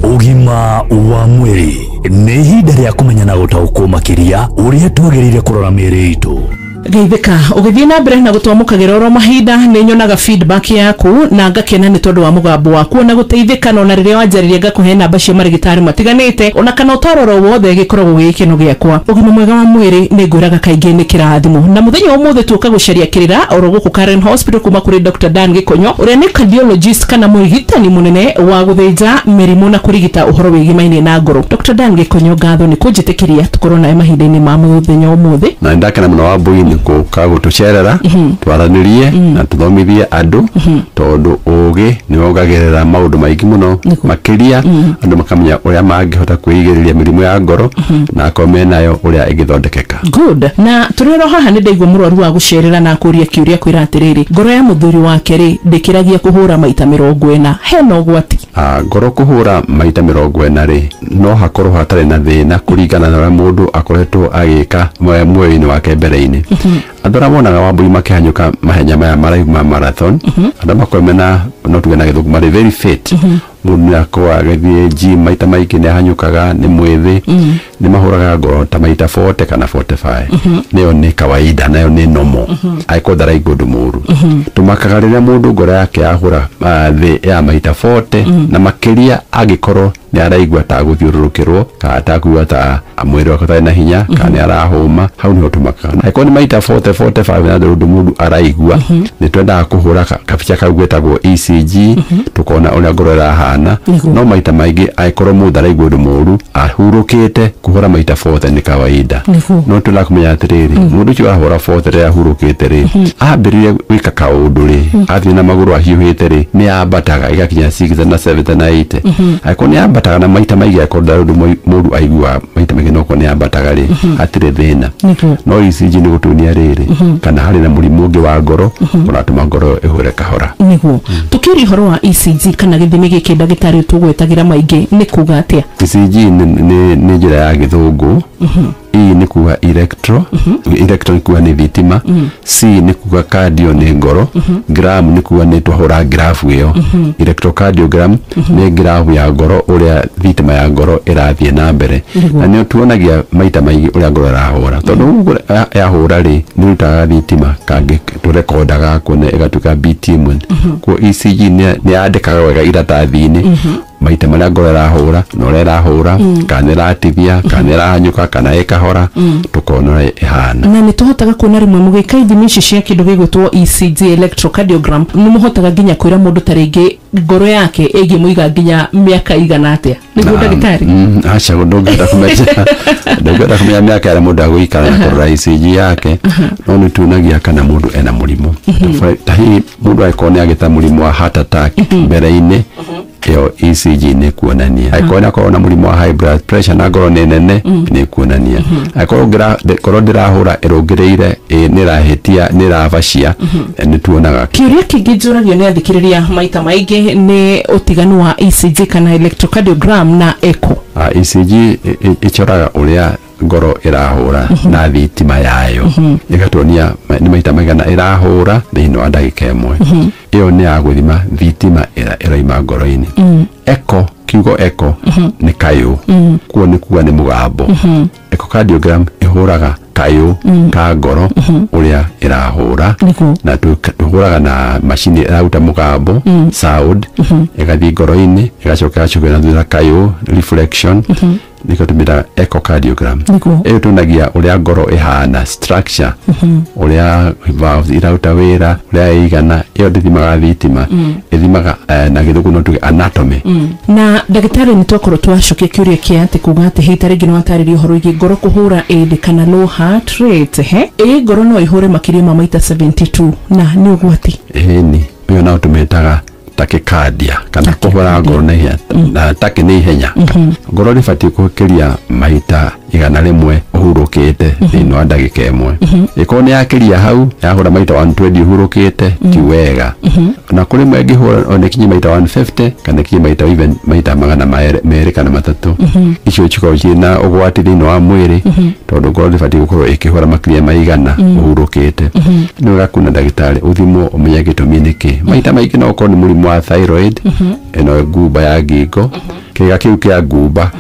Ũgima wa mwĩrĩ nĩ ihinda rĩa kũmenya na gũtaũkwo makĩria ũrĩa twagĩrĩire kũrora mĩĩrĩ itũ. Geithĩka ũgĩthiĩ na mbere na gũtwamũkagĩra oro mahinda nĩ nyonaga feedback yaku na ngakena nĩ tondũ wa mũgambo waku na gũteithĩka na rĩrĩa wanjarĩria ngakũhe namba cia marigitari matiganĩte ona kana ũtaro oro wothe gĩkoragwo gĩ gĩkeno gĩakwa. Ũgima mwega wa mwĩrĩ nĩ ngwĩraga kaingĩ nĩ kĩrathimo na mũthenya ũmũthĩ tuoka gũcaria kĩrĩra oro gũkũ Karen Hospital kuma kũrĩ Dr. Dan Gĩkonyo ũrĩa nĩ cardiologist kana mũrigitani mũnene wa gũthĩnja mĩrimũ na kũrigita ũhoro wĩgĩmainie na ngoro. Dr. Dan Gĩkonyo, ngatho nĩ kũnjĩtĩkĩria tũkorwo nawe mahinda-inĩ ma mũthenya ũmũthĩ. Na ndakena mũno Wambui gũka gũtũcerera twaranĩrie na tũthomithie andũ tondũ ũgĩ nĩ wongagĩrĩra maũndũ maingĩ mũno makĩria andũ makamenya ũrĩa mangĩhota kwĩgirĩrĩria mĩrimũ ya ngoro na akorwo menayo ũrĩa ĩngĩthondekeka. Good. Na tũrĩ haha nĩ ndaigua mũrwaru wa gũcerera na akũria kĩũria kwĩra atĩrĩrĩ, ngoro ya mũthuri wake rĩ ndĩkĩragia kũhũra maita 40, hena ũgwati? Ngoro kũhũra maita 40 rĩ, no hakorwo hatarĩ na thĩna kũringana na ũrĩa mũndũ akoretwo agĩka muoyo-inĩ wake mbere-inĩ. Andũ arĩa monaga Wambui makĩhanyũka mahenya maya maraihu ma marathon, andũ makorwo mena no tuge na gĩthũngũ marĩ very fit. Mũndũ nĩ akorwo agĩthiĩ gym maita maingĩ, nĩ ahanyũkaga, nĩ mwĩthĩ, nĩ mahũraga ngoro ta maita 40 kana 45. Nĩyo nĩ kawaida, nayo nĩ normal. Angĩkorwo ndaraigua ũndũ mũũru. Tũmakaga rĩrĩa mũndũ ngoro yake yahũra thĩ ya maita 40 na makĩria angĩkorwo nĩ araigua ta gũthiũrũrũkĩrwo kana ta kũigua ta mwĩrĩ wake ũtarĩ na hinya kana nĩ arahũma, hau nĩho tũmakaga. Angĩkorwo nĩ maita 40 45 na ndũrĩ ũndũ mũndũ araigua, nĩ twendaga kũhũra kabica kau getagwo ECG tũkona ũrĩa ngoro ĩrahana. No maita maingĩ angĩkorwo mũndũ araigua ũndũ mũũru ahurũkĩte, kũhũra maita 40 nĩ kawaida. No tũrenda kũmenya atĩrĩrĩ, mũndũ ũcio arahũra 40 rĩrĩa ahurũkĩte rĩ, ambĩrĩria gwĩka kaũndũ rĩ, athiĩ na magũrũ ahiũhĩte rĩ, nĩ ambataga ĩgakinya 60 na 70 na 80. Angĩkorwo nĩ ambataga na maita maingĩ, angĩkorwo ndarĩ ũndũ mũũru aiguaga maita maingĩ, no korwo nĩ ambataga rĩ, hatirĩ thĩna. No ECG nĩ gũtuonia rĩrĩ kana harĩ na mũrimũ ũngĩ wa ngoro ũratũma ngoro ĩhũre kahora. Nĩguo. Tũkĩũria ũhoro wa ECG kana gĩthimi gĩkĩ ndagĩtarĩ tũgwetagĩra maingĩ nĩ kuga atĩa? ECG nĩ njĩra ya gĩthũngũ. E nĩ kuga electro, electro nĩ kuga nĩ thitima, C nĩ kuga cardio nĩ ngoro, gram nĩ kuga nĩ twahũra grafu ĩyo. Electrocardiogram nĩ grafu ya ngoro ũrĩa thitima ya ngoro ĩrathiĩ na mbere. Na nĩ tuonagia maita maingĩ ũrĩa ngoro ĩrahũra. Tondũ yahũra rĩ, nĩ ĩrutaga thitima kangĩ tũrekondaga kuona ĩgatuĩka beat ĩmwe. Kuo ECG nĩ yandĩkaga wega iratathi-inĩ. Maita marĩa ngoro ĩrahũra na ũrĩa ĩrahũra, kana ĩratithia, kana ĩrahanyũka, kana ĩkahora, tũkona ũrĩa ĩhana. Na nĩ tũhotaga kuona rĩmwe mũgĩka ithimi ici cia kĩndũ gĩgwĩtwo ECG, electrocardiogram, nĩ mũhotaga nginya kwĩra mũndũ ta rĩngĩ ngoro yake ĩngĩmũiga nginya mĩaka igana atĩa, nĩguo ndagĩtarĩ? Aca, ndũngĩhota kũmenya, ndũngĩhota kũmenya mĩaka ĩrĩa mũndũ agũikara na kũrora ECG yake, no nĩ tuonagia kana mũndũ ena mũrimũ. Ta hihi mũndũ angĩkorwo nĩ agĩta mũrimũ wa heart attack mbere-inĩ, ĩyo ECG nĩ kuonania. Angĩkorwo nĩ akorwo na mũrimũ wa high blood pressure na ngoro nĩ nene, nĩ kuonania. Angĩkorwo ngoro ndĩrahũra ĩrũngĩrĩire, nĩ ĩrahĩtia, nĩ ĩrabacia, nĩ tuonaga. Kĩũria kĩngĩ njũragio nĩ athikĩrĩria maita maingĩ nĩ ũtiganu wa ECG kana electrocardiogram na echo. ECG ĩchoraga ũrĩa ngoro ĩrahũra na thitima yayo, ĩgatuonia nĩ maita maigana ĩrahũra thĩinĩ wa ndagĩka ĩmwe. Ĩyo nĩ ya gũthima thitima ĩrĩa ĩraima ngoro-inĩ. Echo, kiugo echo nĩ kayũ, kuo nĩ kuga nĩ mũgambo. Echocardiogram ĩhũraga kayũ ka ngoro ũrĩa ĩrahũra, na tũhũraga na macini ĩraruta mũgambo, sound, ĩgathiĩ ngoro-inĩ, ĩgacoka ĩgacokia na thutha kayũ, reflection, nĩkĩo tũmĩtaga echocardiogram. Ĩyo tuonagia ũrĩa ngoro ĩhana, structure, ũrĩa valves iraruta wĩra, ũrĩa ĩigana. Ĩyo ndĩthimaga thitima, ĩthimaga na gĩthũngũ no tuge anatomy. Na ndagĩtarĩ, nĩ twakorwo twacokia kĩũria kĩa atĩ kuga atĩ hĩta rĩngĩ nĩ watarĩria ũhoro wĩgiĩ ngoro kũhũra ĩndĩ kana low heart rate, he ĩ ngoro no ĩhũre makĩria ma maita 72 na nĩ ũgwati? Ĩni, ĩyo no tũmĩtaga tachycardia kana kũhũra ngoro na ihenya, na tachy nĩ ihenya. Ngoro ndĩbatiĩ kũhĩkĩria maita 100 ũhurũkĩte thĩinĩ wa ndagĩka ĩmwe. Ĩkorwo nĩ yakĩria hau, yahũra maita 120 ũhurũkĩte, ti wega. Na kũrĩ ĩmwe ĩngĩhũra ona ĩkinye maita 150 kana ĩkinye maita even maita 200 kana 300, icio cikoragwo ciĩ na ũgwati thĩinĩ wa mwĩrĩ, tondũ ngoro ndĩbatiĩ gũkorwo ĩkĩhũra makĩria ma 100 ũhurũkĩte. Nĩ wega kuona ndagĩtarĩ, ũthimwo, ũmenye gĩtũmi nĩkĩ. Maita maingĩ no ũkorwo nĩ mũrimũ wa thyroid, ĩno ngumba ya ngingo, kĩga kĩu kĩa ngumba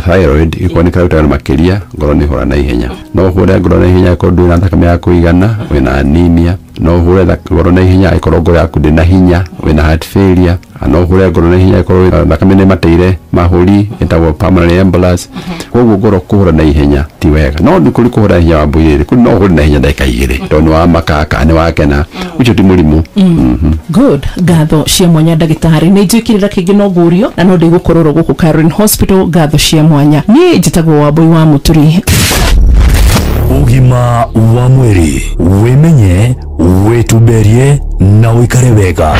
thyroid ĩkorwo nĩ kĩraruta wĩra makĩria, ngoro nĩ ĩhũra na ihenya. No ũhũre ngoro na ihenya ĩkorwo ndũrĩ na thakame ya kũigana, wĩna anemia. No ũhũre ngoro na ihenya ĩkorwo ngoro yaku ndĩ na hinya, wĩna heart failure. No ũhũre ngoro na ihenya ĩkorwo thakame nĩ mateire mahũri, ĩtagwo pulmonary embolus. Koguo ngoro kũhũra na ihenya ti wega, no nĩ kũrĩ kũhũra na ihenya wa mbũirĩ, kũrĩ no ũhũre na ihenya ndagĩka 2 tondũ nĩ wamaka kana nĩ wakena, ũcio ti mũrimũ. Good, ngatho cia mwanya ndagĩtarĩ, nĩ njĩkĩrĩra kĩngĩ no ngũrio na no ndĩgũkorwo gũkũ Karen Hospital. Ngatho cia mwanya, niĩ njĩtagwo Wambui wa Mũturi. Ũgima wa mwĩrĩ, wĩmenye, wĩtumberie na ũikare wega.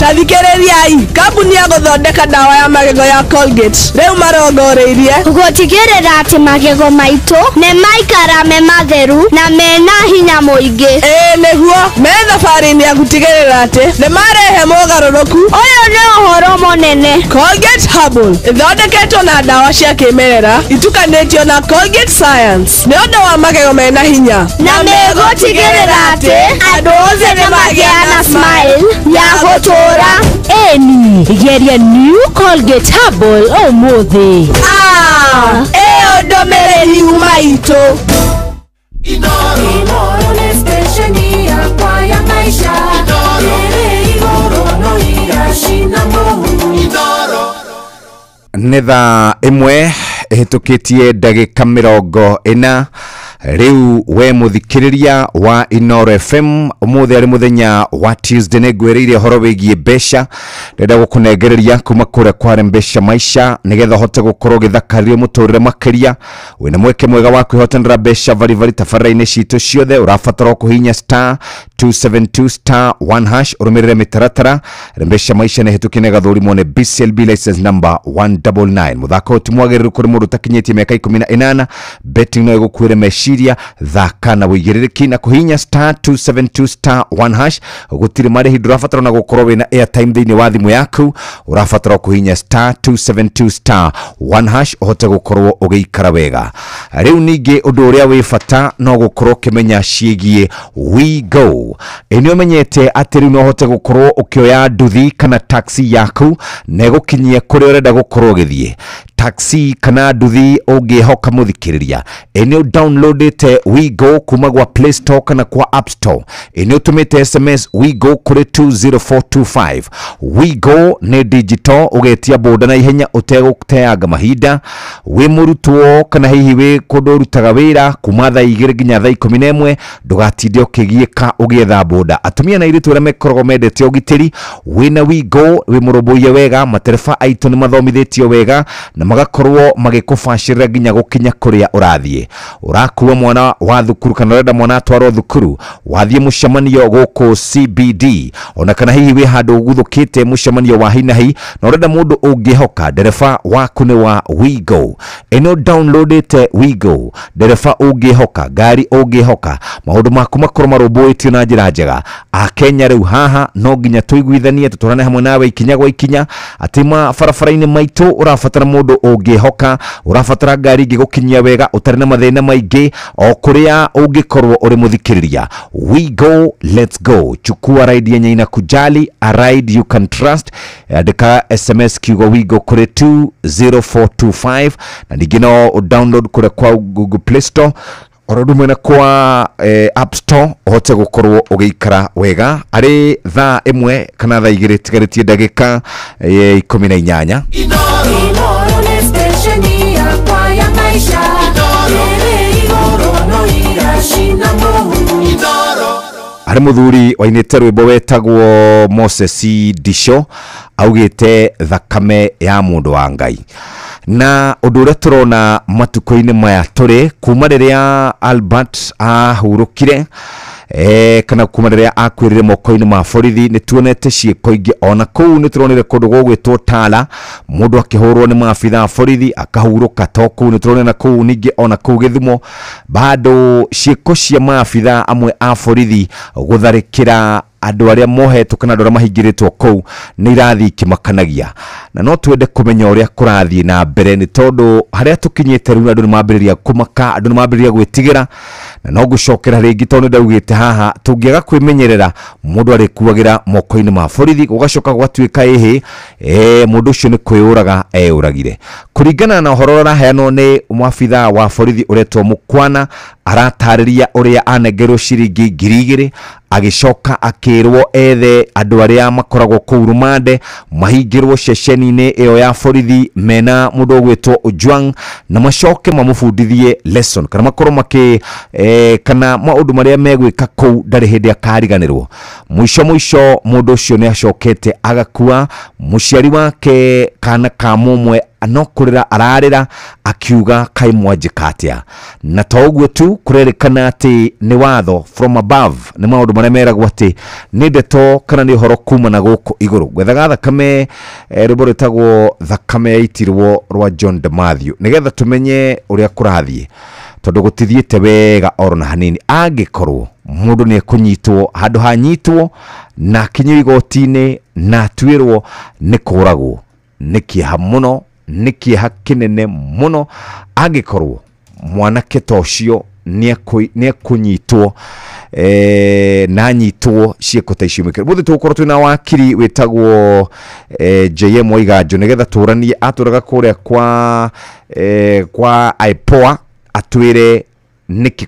Tathikĩrĩriai, kambuni ya gũthondeka ndawa ya magego ya Colgate rĩu marongoreirie gũtigĩrĩra atĩ magego maitũ nĩ maikara me matheru na mena hinya mũingĩ. Ĩĩ nĩguo, me thabarĩ-inĩ ya gũtigĩrĩra atĩ nĩ marehe mogarũrũku. Ũyũ nĩ ũhoro mũnene. Colgate Herbal ĩthondeketwo na ndawa cia kĩmerera itukanĩtio na Colgate Science nĩ ũndũ wa magego mena hinya, na megũtigĩrĩra atĩ andũ othe nĩ magĩa na smile ya gũtũũra. Eni geria new Colgate Herbal ũmũthĩ. Ĩyo ndũmĩrĩri yuma itũ. Inoro nĩ stesheni yakwa ya maisha, ĩrĩ igũrũ no iracina mũhu. Nĩ thaa 1 ĩhĩtũkĩtie ndagĩka 40. Rĩu we mũthikĩrĩria wa Inoro FM, ũmũthĩ arĩ mũthenya wa Tuesday, nĩ ngwĩrĩire ũhoro wĩgiĩ mbeca. Ndĩrenda gũkũnengereria kuma kũrĩa kwa Mbeca Maisha nĩgetha ũhote gũkorwo ũgĩthakaria mũtũrĩre makĩria. Wĩna mweke mwega wa kwĩhotanĩra mbeca baribari tabarĩra-inĩ citũ ciothe. Ũrabatara kũhihinya star 272 star 1 hash, ũrũmĩrĩre mĩtaratara. Mbeca Maisha nĩ hĩtũkie na ĩgathũrimwo nĩ BCLB license number 199. Mũthako ũyũ ti mwagĩrĩru kũrĩ mũndũ ũtakinyĩtie mĩaka 18. Betting no ĩgũkuĩre meciria. Thaka na wĩigĩrĩrĩki na kũhihinya star 272 star 1 hash. Gũtirĩ marĩhi, ndũrabatara na gũkorwo wĩna airtime thĩinĩ wa thimũ yaku. Ũrabatara kũhihinya star 272 star 1 hash ũhote gũkorwo ũgĩikara wega. Rĩu ningĩ ũndũ ũrĩa wĩ bata no gũkorwo ũkĩmenya ciĩgiĩ WeGo. Ĩ nĩ ũmenyete atĩ rĩu no ũhote gũkorwo ũkĩoya nduthi kana taxi yaku na ĩgũkinyie kũrĩa ũrenda gũkorwo ũgĩthiĩ. taxi kana nduthi ũngĩhoka mũthikĩrĩria? Ĩ nĩ downloadĩte Wigo kuma gwa Play Store kana kwa App Store? Ĩ nĩ ũtũmĩte SMS Wigo kũrĩ 20425? Wigo nĩ digital, ũgetia boda na ihenya ũtegũteanga mahinda. Wĩ mũrutwo kana hihi wĩ kũndũ ũrutaga wĩra kuma thaa 2 nginya thaa 11, ndũgatinde ũkĩgiĩka ũgĩetha boda. Atumia na airĩtu arĩa makoragwo mendete ũgitĩri, wĩna Wigo wĩ mũrũmbũiye wega. Matereba aitũ nĩ mathomithĩtio wega na magakorwo magĩkũbacĩrĩra nginya gũkinya kũrĩa ũrathiĩ. Ũrakua mwana wa thukuru kana ũrenda mwana atwarwo thukuru, wathiĩ mũcemanio gũkũ CBD, ona kana hihi wĩ handũ ũguthũkĩte mũcemanio wa hinahi na ũrenda mũndũ ũngĩhoka, ndereba waku nĩ wa Wigo. Ĩno downloadĩte Wigo, ndereba ũngĩhoka, ngari ũngĩhoka, maũndũ maku makorwo marũmbũĩtio na njĩra njega. Akenya rĩu haha no nginya tũiguithanie, tũtwarane hamwe nawe ikinya gwa ikinya atĩ mabarabara-inĩ maitũ ũrabatara mũndũ ũngĩhoka, ũrabatara ngari ĩngĩgũkinyia wega ũtarĩ na mathĩna maingĩ o kũrĩa ũngĩkorwo ũrĩ mũthikĩrĩria. Wigo, let's go. Chukua ride yenye inakujali, a ride you can trust. Andĩka SMS kiugo Wigo kũrĩ 20425 na ningĩ no download kũrĩa kwa Google Play Store oro ũndũ ũmwe na kwa App Store ũhote gũkorwo ũgĩikara wega. Arĩ thaa 1 kana thaa 2 tigarĩtie ndagĩka 18. Inoro nĩ stesheni yakwa ya maisha. Ĩrĩ igũrũ no iracina mũhu. Harĩ mũthuri wainĩte rwĩmbo wetagwo Moses Disho, augĩte thakame ya mũndũ wa Ngai. Na ũndũ ũrĩa tũrona matukũ-inĩ maya tũrĩ, kuma rĩrĩa Albert ahurũkire kana kuma rĩrĩa akuĩrĩre moko-inĩ ma borithi, nĩ tuonete ciĩko ingĩ. Ona kũu nĩ tũronire kũndũ gũgwĩtwo Tala, mũndũ akĩhũrwo nĩ maabitha a borithi akahurũka. To kũu nĩ tũronire na kũu ningĩ ona kũu Gĩthumo bado ciĩko cia maabitha amwe a borithi gũtharĩkĩra andũ arĩa mohetwo kana andũ arĩa mahingĩrĩtwo kũu nĩ irathiĩ ikĩmakanagia. Na no twende kũmenya ũrĩa kũrathiĩ na mbere, nĩ tondũ harĩa tũkinyĩte rĩu andũ nĩ mambĩrĩria kũmaka, andũ nĩ mambĩrĩria gwĩtigĩra. Na no ngũcokera rĩngĩ tondũ nĩ ndaugĩte haha tũngĩaga kwĩmenyerera mũndũ arĩkuagĩra moko-inĩ ma borithi, gũgacoka gũgatuĩka ĩhĩ mũndũ ũcio nĩ kwĩyũraga eyũragire. Kũringana na ũhoro ũrĩa ũraheanwo nĩ mwabitha wa borithi ũretwo Mũkwana, aratarĩria ũrĩa anengerwo ciringi 2,000 agĩcoka akĩrwo ethe andũ arĩa makoragwo kũu rumande mahingĩrwo ceceni-inĩ ĩyo ya borithi mena mũndũ ũgwĩtwo Ojwang, na macoke mamũbundithie lesson kana makorwo makĩ kana maũndũ marĩa megwĩka kũu ndarĩ hĩndĩ akariganĩrwo. Mũico mũico mũndũ ũcio nĩ acokete agakua. Mũciari wake kana ka mũmwe no kũrĩra ararĩra akiuga kaĩ mwanjĩka atĩa. Na to ũguo tu, kũrerĩkana atĩ nĩ watho from above, nĩ maũndũ marĩa meragwo atĩ nĩ ndeto kana nĩ ũhoro kuma na gũkũ igũrũ. Gwethaga thakame, rwĩmbo rwĩtagwo Thakame Yaitirwo rwa John de Matthew, nĩgetha tũmenye ũrĩa kũrathiĩ, tondũ gũtithiĩte wega oro na hanini. Angĩkorwo mũndũ nĩ ekũnyitwo handũ hanyitwo na akinyio igoti-inĩ na atuĩrwo nĩ kũragwo, nĩ kĩeha mũno, nĩ kĩeha kĩnene mũno angĩkorwo mwanake ta ũcio nĩ ekũnyitwo na anyitwo ciĩko ta icio. Mũthĩ tũgũkorwo twĩna wakiri wĩtagwo JM Waiganjo, nĩgetha tũranie atũraga kũrĩa kwa IPOA atwĩre nĩkĩ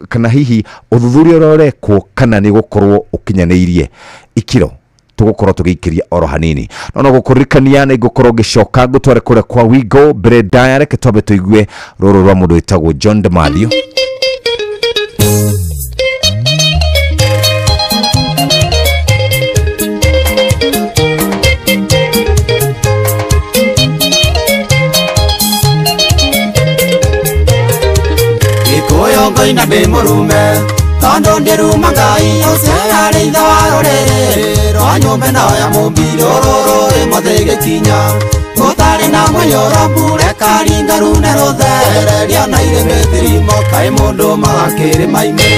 kana hihi ũthuthuria ũrĩa ũrekwo kana nĩ gũkorwo ũkinyanĩirie ikĩro tũgũkorwo tũgĩikĩria oro hanini. No no gũkũririkania nĩ ngũkorwo ngĩcoka ngũtware kũrĩa kwa Wigo mbere ndaya. Reke twambe tũigue rũrũ rwa mũndũ wĩtagwo John de Matthew. Gĩkũyũ ngoina ndĩ mũrume tondũ ndĩruma Ngai ũcio yarĩ ithe wa rũrĩrĩ rwa nyũmba ĩno ya mũmbi rũrũ rĩmwe gĩkinya gũtarĩ na mũiyũro mbura ĩkaringa rune rũthereria na irĩmĩ thirimo kaĩ mũndũ magakĩrĩma-inĩ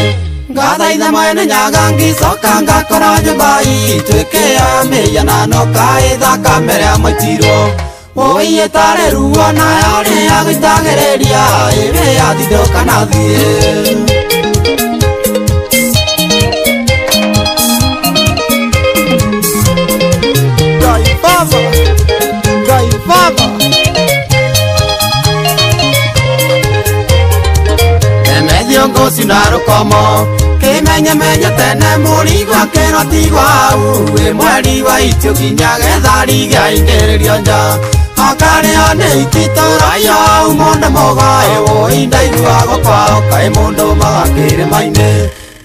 ngathaitha mwene Nyaga ngĩcoka ngakora nyũmba itũ ĩkĩa mĩhianano kaĩ thakame ĩrĩa mwaitirwo ũi ĩtarĩ ruo nayo nĩ ya gũitagĩrĩria ĩrĩ yathindũka na thiĩ. Ngai Baba, Ngai Baba. Gũcina rũkomo Kĩmenyemenye tene mũrigo akĩrwo tigwo hau Ĩ mweri wa itũ nginya gethari gĩaingĩrĩrio nja Akarĩo nĩ ititũraio hau mũndũ mũgoe Wũi ndaiguaga kwao kaĩ mũndũ magakĩrĩma-inĩ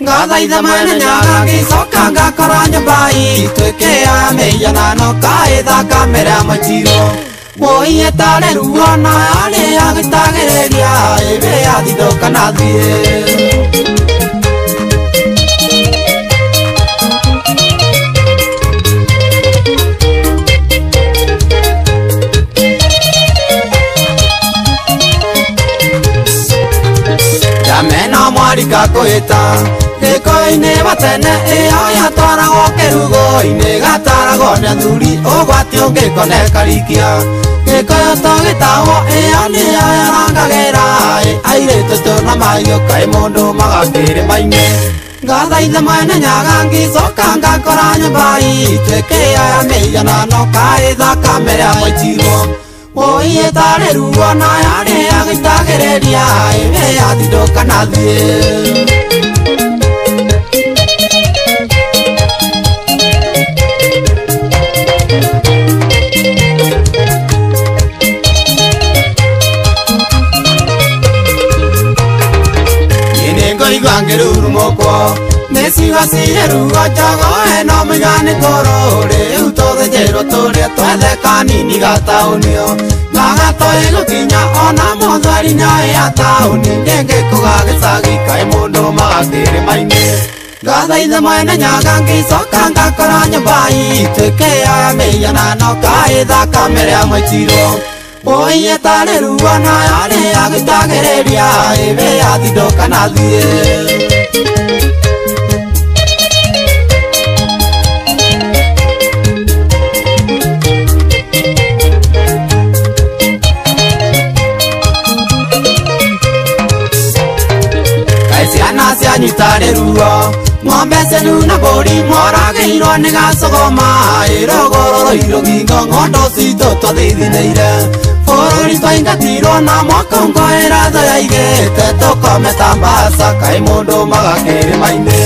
Ngathaitha mwene nyaga ngĩcoka ngakora nyũmba itũ ĩkĩoya mĩhianano kaĩ thakame rĩa mũtirũ Wũi ĩtarĩ ruo na yarĩ ya gũitagĩrĩria ĩbĩ yathithũka na thiĩ. Ndamena mwarika kwĩta Gĩkũyũ-inĩ wa tene ĩyo yatwaragwo kĩrugo-inĩ gataragwo nĩ athuri ũgwati ũngĩkoneka rikia Gĩkũyũ tũgĩtagwo ĩyo nĩyo yarangagĩra airĩtu tũna mahiũ kaĩ mũndũ magakĩrĩma-inĩ Ngathaitha mwene nyaga ngĩcoka ngakora nyũmba itũ ĩkĩoya mĩhianano kaĩ thakame rĩa mũitirwo Wũi ĩtarĩ ruo na yarĩ ya gũitagĩrĩria ĩbĩ yathindũka na thiĩ. Nĩngũigua ngĩrurumũkwo nĩ ciugo cirĩ ruo njogo ĩno mũiga nĩ kũrũ rĩu tũthĩnjĩrwo tũrĩe twethe kanini gataũnio na gatoĩ gũkinya ona mũthweri nĩoĩ ya taũni ndĩngĩkũga gĩcagi kaĩ mũndũ magakĩrĩma-inĩ Ngathaitha mwene nyaga ngĩcoka ngakora nyũmba itũ ĩkĩoya mĩhianano kaĩ thakame rĩa mũitirwo Wũi ĩtarĩ ruo na yarĩ ya gũitagĩrĩria ĩbĩ yathindũka na thiĩ. Kaĩ ciana cianyu itarĩ ruo ng'ombe cianyu na mbũri moragĩirwo nĩ gacogoma ĩrũgũrũ rũirũ ngingo ng'ondo citũ twathithinĩire bũrũri twaingatirwo na mwaka ĩratho yaigĩte tũkome ta mbaca kaĩ mũndũ magakĩrĩma-inĩ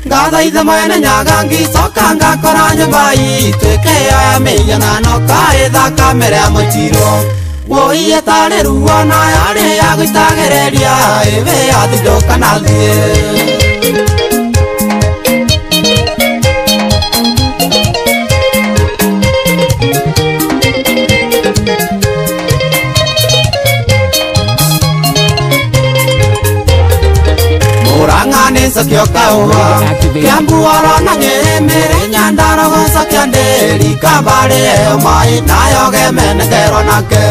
Ngathaitha mwene nyaga ngĩcoka ngakora nyũmba itũ ĩkĩoya mĩhianano kaĩ thakame rĩa mũitirwo Wũi ĩtarĩ ruo na yarĩ ya gũitagĩrĩria ĩbĩ yathindũka na thiĩ. Murang'a nĩ cokio kaũa Kĩambu oro na Nyĩrĩ Mĩrĩ Nyandarua gũcokia Ndĩri Kambarĩ ĩyo maĩ nayo gemenekerwo nake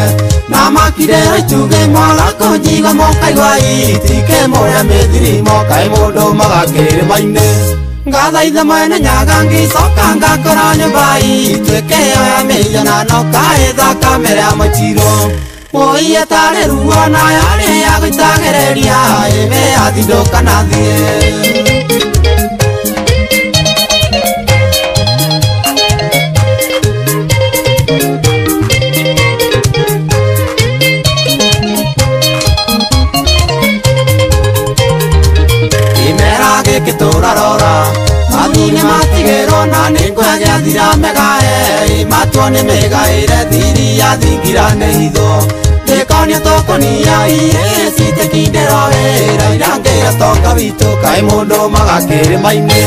na makirĩrwo itugĩ mwaga kũnjigua mũkaigua itikĩ mũrĩa mĩthirimo kaĩ mũndũ magakĩrĩma-inĩ Ngathaitha mwene nyaga ngĩcoka ngakora nyũmba itũ ĩkĩoya mĩhianano kaĩ thakame rĩa mũitirwo Wũi ĩtarĩ ruo na yarĩ ya gũitagĩrĩria ĩbĩ yathindũka na thiĩ. Kĩmera gĩkĩ tũrarora mathini matigĩrwo na nĩngwegethira megae matuo nĩ mĩgaĩre thiri ya thingira nĩ hitho Gĩkonio tũkũnia irĩ citekindĩrwo wĩra irangĩra tonga witũ kaĩ mũndũ magakĩrĩma-inĩ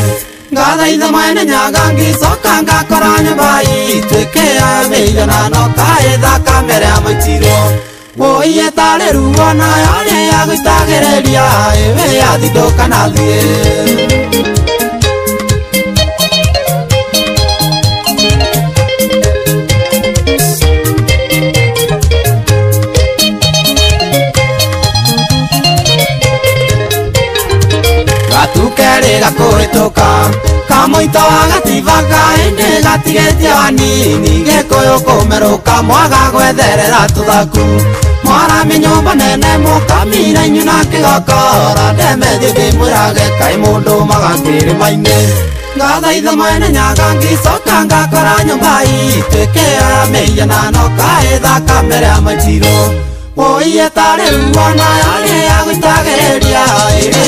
Ngathaitha mwene nyaga ngĩcoka ngakora nyũmba itũ ĩkĩoya mĩhianano kaĩ thakame rĩa mũitirwo Wũi ĩtarĩ ruo na yarĩ ya gũitagĩrĩria ĩbĩ yathindũka na thiĩ. Gatukerĩ gakũhĩtũka kamũito wa gatiba kaĩndĩ gatigĩtie hanini Gĩkũyũ kũmerũka mwaga gwetherera tũthaku mwarami nyũmba nene mũkamira inyu na kĩgokora ndemethiĩ ndĩmwĩrage kaĩ mũndũ magakĩrĩma-inĩ Ngathaitha mwene nyaga ngĩcoka ngakora nyũmba itũ ĩkĩoya mĩhianano kaĩ thakame rĩa mũitirwo Wũi ĩtarĩ ruo na yarĩ ya gũitagĩrĩria ĩrĩ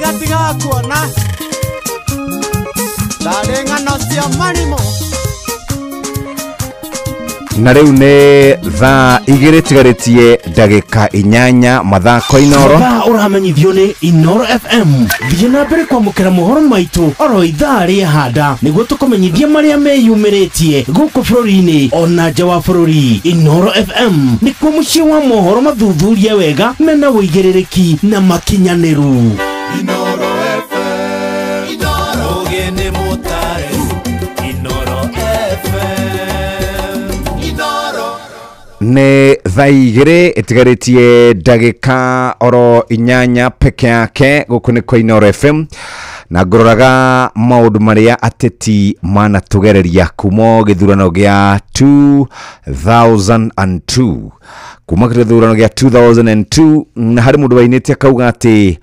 Igatigaga kuona Tarĩ ng'ano cia marimũ. Na rĩu nĩ thaa 2 tigarĩtie ndagĩka 8 mathako Inoro. Mathaa ũramenyithio nĩ Inoro FM. Thiĩ na mbere kwamũkĩra mohoro maitũ oro ithaa rĩa handa nĩguo tũkũmenyithie marĩa meyumĩrĩtie gũkũ bũrũri-inĩ ona nja wa bũrũri. Inoro FM nĩkuo mũciĩ wa mohoro mathuthurie wega mena ũigĩrĩrĩki na makinyanĩru. Inoro FM, Inoro ũgĩ nĩ mũtare, Inoro FM, Inoro. Nĩ thaa 2 ĩtigarĩtie ndagĩka oro 8 peke yake gũkũ nĩ kwa Inoro FM, na ngũroraga maũndũ marĩa ateti manatũgereria kuma gĩthurano gĩa 2002, kuma gĩthurano gĩa 2002, na harĩ mũndũ wainĩte akauga atĩ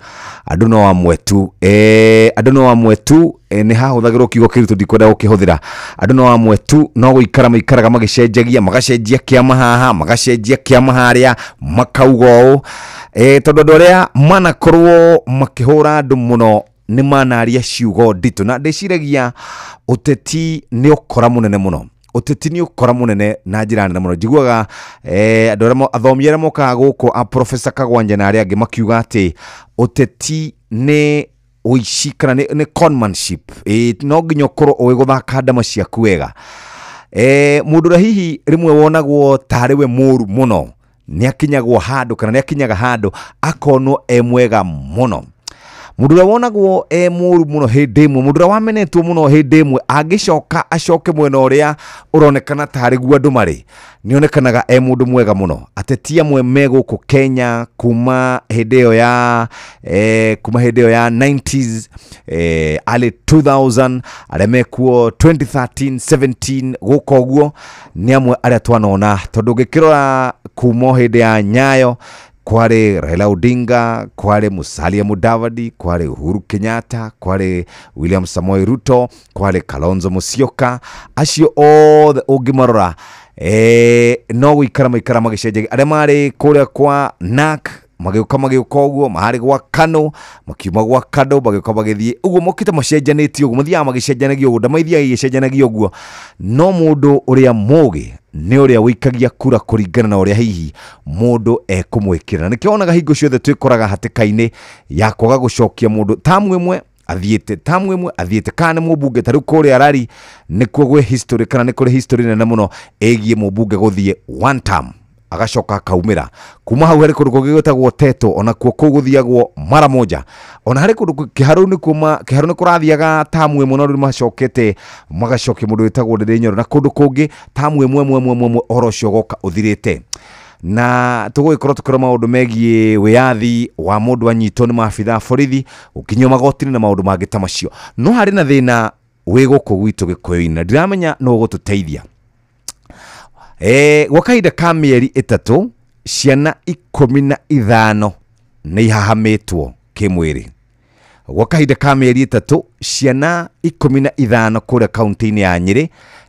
andũ no amwe tu, andũ no amwe tu, nĩ hahũthagĩrwo kiugo kĩritũ ndikwenda gũkĩhũthĩra. Andũ no amwe tu no gũikara maikaraga magĩcenjagia, magacenjia kĩama haha, magacenjia kĩama harĩa, makauga ũũ, tondũ andũ arĩa manakorwo makĩhũra andũ mũno nĩ manaria ciugo nditũ, na ndĩciragia ũteti nĩ ũkora mũnene mũno. Ũteti nĩ ũkora mũnene na njĩra nene mũno. Njiguaga andũ arĩa athomi arĩa mokaga gũkũ a Professor Kagwanja na arĩa angĩ makiuga atĩ ũteti nĩ ũici kana nĩ conmanship. No nginya ũkorwo ũĩ gũthaka ndama ciaku wega. Mũndũ ũrĩa hihi rĩmwe wonagwo tarĩ we mũru mũno nĩ akinyagwo handũ kana nĩ akinyaga handũ akonwo e mwega mũno. Mũndũ ũrĩa wonagwo e mũru mũno hĩndĩ ĩmwe, mũndũ ũrĩa wamenetwo mũno hĩndĩ ĩmwe, angĩcoka acoke mwena ũrĩa ũronekana tarĩ guo andũ marĩ, nĩonekanaga e mũndũ mwega mũno. Ateti amwe me gũkũ Kenya kuma hĩndĩ ĩyo ya kuma hĩndĩ ĩyo ya 90s, early 2000, arĩa mekuo 2013 17 gũka ũguo, nĩ amwe arĩa twanona, tondũ ũngĩkĩrora kuma hĩndĩ ya Nyayo kware Raila Odinga, kware Musalia Mudavadi, kware Uhuru Kenyatta, kware William Samoei Ruto, kware Kalonzo Musyoka, acio othe ũngĩmarora no gũikara maikara magĩcenjagia. Arĩa marĩ kũrĩa kwa NAC magĩũka magĩũka ũguo, marĩ gwa KANU makiuma gwa KANU magĩũka magĩthiĩ ũguo, mokĩte macenjanĩtie ũguo, mathiaga magĩcenjanagia ũguo, ndamaithiaga igĩcenjanagia ũguo. No mũndũ ũrĩa mũgĩ nĩ ũrĩa ũikagia kura kũringana na ũrĩa hihi mũndũ ekũmwĩkĩra. Na nĩkĩo wonaga hingo ciothe twĩkoraga hatĩka-inĩ ya kwaga gũcokia mũndũ tamu ĩmwe athiĩte, tamu ĩmwe athiĩte, kana nĩ mũmbunge ta rĩu kũrĩa Arari nĩkuo gwĩ history, kana nĩ kũrĩ history nene mũno ĩgiĩ mũmbunge gũthiĩ one term agacoka akaumĩra. Kuma hau harĩ kũndũ kũngĩ gwĩtagwo Teto, onakuo kũu gũthiagwo mara moja. Ona harĩ kũndũ Kĩharũ nĩ kuma Kĩharũ nĩ kũrathiaga tamu ĩmwe, no rĩu macokete magacokia mũndũ wĩtagwo Ndĩrĩ Nyoro, na kũndũ kũngĩ tamu ĩmwe ĩmwe ĩmwe ĩmwe ũhoro ũcio ũgoka ũthirĩte. Na tũgũgĩkorwo tũkĩrora maũndũ megiĩ wĩyathi wa mũndũ anyitwo nĩ maabitha a borithi, gũkinyio magoti-inĩ na maũndũ mangĩ ta macio. No harĩ na thĩna wĩ gũkũ gwitũ Gĩkũyũ-inĩ, na ndiramenya nũ ũgũtũteithia. Gwa kahinda ka mĩeri 3 ciana 15 nĩ ihahamĩtwo kĩmwĩrĩ. Gwa kahinda ka mĩeri 3 ciana 15 kũrĩa kaunti-inĩ ya Nyĩrĩ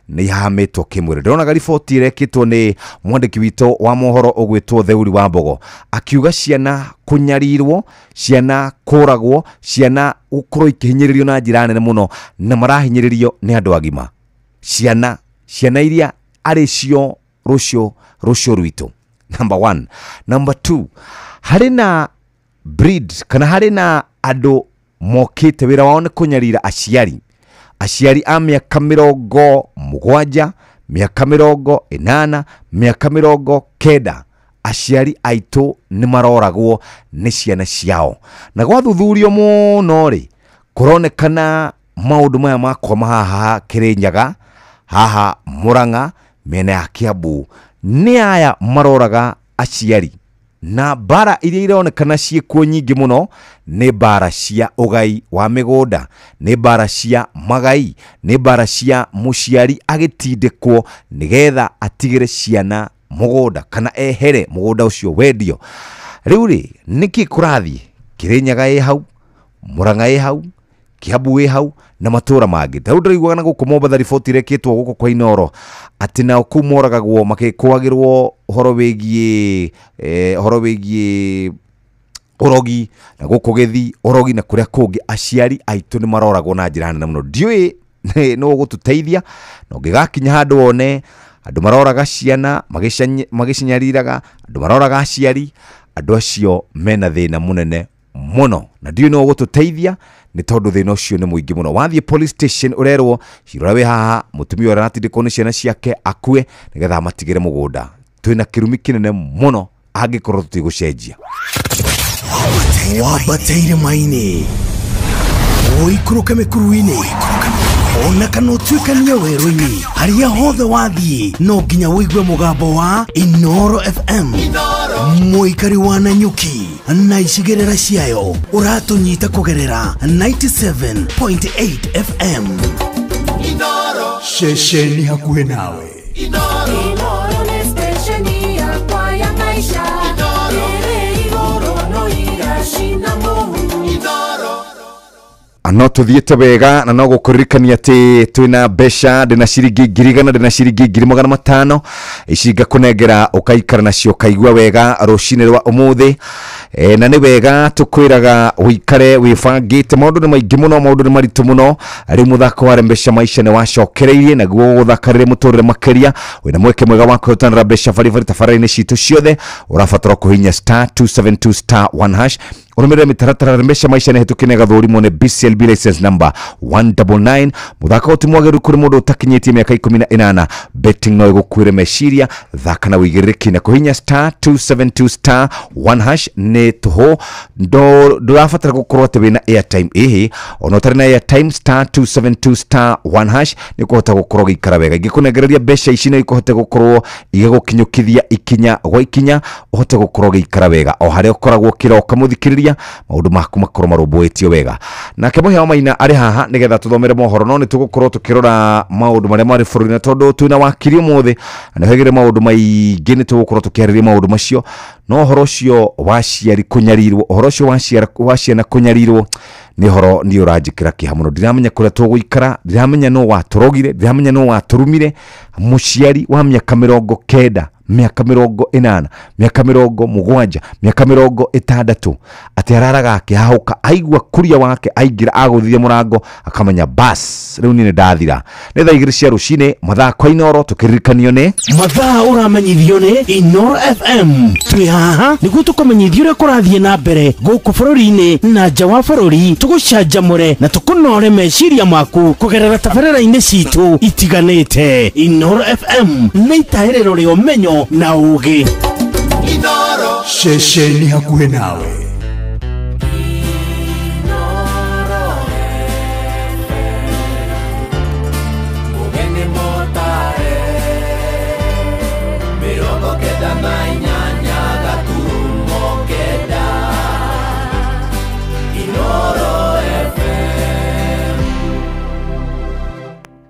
nĩ ihahamĩtwo kĩmwĩrĩ. Ndĩronaga riboti ĩrekĩtwo nĩ mwandĩki witũ wa mohoro ũgwĩtwo Theuri wa Mbogo, akiuga ciana kũnyarirwo, ciana kũragwo, ciana gũkorwo ikĩhinyĩrĩrio na njĩra nene mũno, na marahinyĩrĩrio nĩ andũ agima. Ciana iria arĩ cio rũciũ rwitũ. Number 1. Number 2, harĩ na breed kana harĩ na andũ mokĩte wĩra wao nĩ kũnyarira aciari. Aciari a mĩaka 70, mĩaka 80, mĩaka 90, aciari aitũ nĩ maroragwo nĩ ciana ciao. Na gwathuthurio mũno rĩ, kũronekana maũndũ maya makwama haha Kĩrĩnyaga, haha Murang'a, mĩena ya Kiambu, nĩ aya maroraga aciari. Na mbara iria ironekana ciĩkuo nyingĩ mũno nĩ mbara cia ũgai wa mĩgũnda, nĩ mbara cia magai, nĩ mbara cia mũciari agĩtindĩkwo nĩgetha atigĩre ciana mũgũnda kana ehere mũgũnda ũcio wendio. Rĩu rĩ, nĩkĩ kũrathiĩ? Kĩrĩnyaga ĩ hau, Murang'a ĩ hau, Kiambu ĩ hau na matũra mangĩ. Ta rĩu ndĩraiguaga na gũkũ Mombatha riboti ĩrekĩtwo gũkũ kwa Inoro atĩ nao kũu moragagwo magĩkũagĩrwo ũhoro wĩgiĩ ũhoro wĩgiĩ Ũrogi na gũkũ gĩthi, ũrogi na kũrĩa kũngĩ, aciari aitũ nĩ maroragwo na njĩra nene mũno. Ndiũĩ nũ ũgũtũteithia, na ũngĩgakinya handũ wone andũ maroraga ciana magĩcinyariraga, andũ maroraga aciari, andũ acio mena thĩna mũnene mũno, na ndiũĩ nũ ũgũtũteithia nĩ tondũ thĩna ũcio nĩ mũingĩ mũno. Wathiĩ police station ũrerwo cirora wĩ haha, mũtumia ũrĩa aratindĩkwo nĩ ciana ciake akue nĩgetha amatigĩre mũgũnda. Twĩna kĩrumi kĩnene mũno angĩkorwo tũtigũcenjia. Wambateire maini, ũikũrũke mĩkuru-inĩ, ona kana ũtuĩkanie werũ-inĩ, harĩa hothe wathiĩ no nginya ũigue mũgambo wa Inoro FM. Mũikari wa Nanyuki na icigĩrĩra ciayo ũratũnyita kũgerera 97.8 FM. Ceceni hakuhĩ nawe. Inoro nĩ stesheni yakwa ya maisha. Ĩrĩ igũrũ no iracina mũhu. No tuthiĩte wega na no gũkũririkania atĩ twĩna mbeca, ndĩna ciringi 100,000, ndĩna ciringi 500,000 ici ngakũnengera ũkaikara nacio ũkaigua wega rũcinĩ rwa ũmũthĩ. Na nĩ wega tũkwĩraga ũikare wĩbangĩte. Maũndũ nĩ maingĩ mũno, maũndũ nĩ maritũ mũno. Rĩu mũthako wa mbeca maisha nĩ wacokereirie, naguo gũthakarĩre mũtũrĩre makĩria. Wĩna mweke mwega wa kũhotanĩra mbeca baribari tabarĩra-inĩ citũ ciothe. Ũrabatara kũhihinya *272 *1 hash, ũrũmĩrĩre mĩtaratara ya mbeca maisha nĩ hĩtũke na ĩgathũrimwo nĩ BCLB license number 199. Mũthako ũyũ ti mwagĩrĩru kũrĩ mũndũ ũtakinyĩtie mĩaka 18. Betting no ĩgũkuĩre meciria. Thaka na ũigĩrĩrĩki na kũhihinya *272 *1 hash nĩ tũhũ. Ndũrabatara gũkorwo atĩ wĩna airtime, ĩhĩ ona ũtarĩ na airtime, *272 *1 hash nĩ ũkũhota gũkorwo ũgĩikara wega. Ingĩkũnengereria mbeca ici no ikũhote gũkorwo igĩgũkinyũkithia ikinya gwa ikinya, ũhote gũkorwo ũgĩikara wega o harĩa ũkoragwo ũkĩroka mũthikĩrĩria, maũndũ maku makorwo marũmbũĩtio wega. Nake Mũhĩa wa Maina arĩ haha nĩgetha tũthomere mohoro, no nĩ tũgũkorwo tũkĩrora maũndũ marĩa marĩ bũrũri, na tondũ twĩna wakiri ũmũthĩ na nĩohĩgĩre maũndũ maingĩ, nĩ tũgũkorwo tũkĩarĩrĩria maũndũ macio. No ũhoro ũcio wa aciari kũnyarirwo, ũhoro ũcio wa ciana kũnyarirwo nĩ ũhoro nĩ ũranjĩkĩra kĩeha mũno. Ndiramenya kũrĩa tũgũikara, ndiramenya nũ watũrogire, ndiramenya nũ watũrumire. Mũciari wa mĩaka 90, mĩaka 80, mĩaka 70, mĩaka 60, atĩ araraga akĩhahũka, aigua kuria wake aingĩra agũthithia mũrango akamenya bas rĩu niĩ nĩ ndathira. Nĩ thaa 2 cia rũcinĩ, mathaa kwa Inoro, tũkĩririkanio nĩ mathaa ũramenyithio nĩ Inoro FM. Twĩ haha nĩguo tũkũmenyithia ũrĩa kũrathiĩ na mbere gũkũ bũrũri-inĩ na nja wa bũrũri, tũgũcanjamũre na tũkũnore meciria maku kũgerera tabarĩra-inĩ citũ itiganĩte. Inoro FM nĩ itahĩrĩro rĩa ũmenyo na ũgĩ. Ceceni hakuhĩ nawe. Mũgeni mũtare, 98.9 Inoro FM.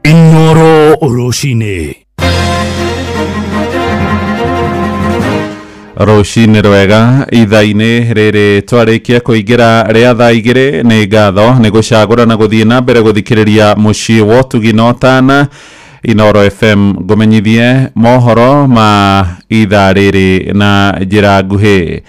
Inoro rũcinĩ. Rũcinĩ rwega ithaa-inĩ rĩrĩ twarĩkia kũingĩra rĩa thaa 2. Nĩ ngatho nĩ gũcagũra na gũthiĩ na mbere gũthikĩrĩria mũciĩ wa ũtugi na ũtana Inoro FM. Ngũmenyithie mohoro ma ithaa rĩrĩ na njĩra nguhĩ.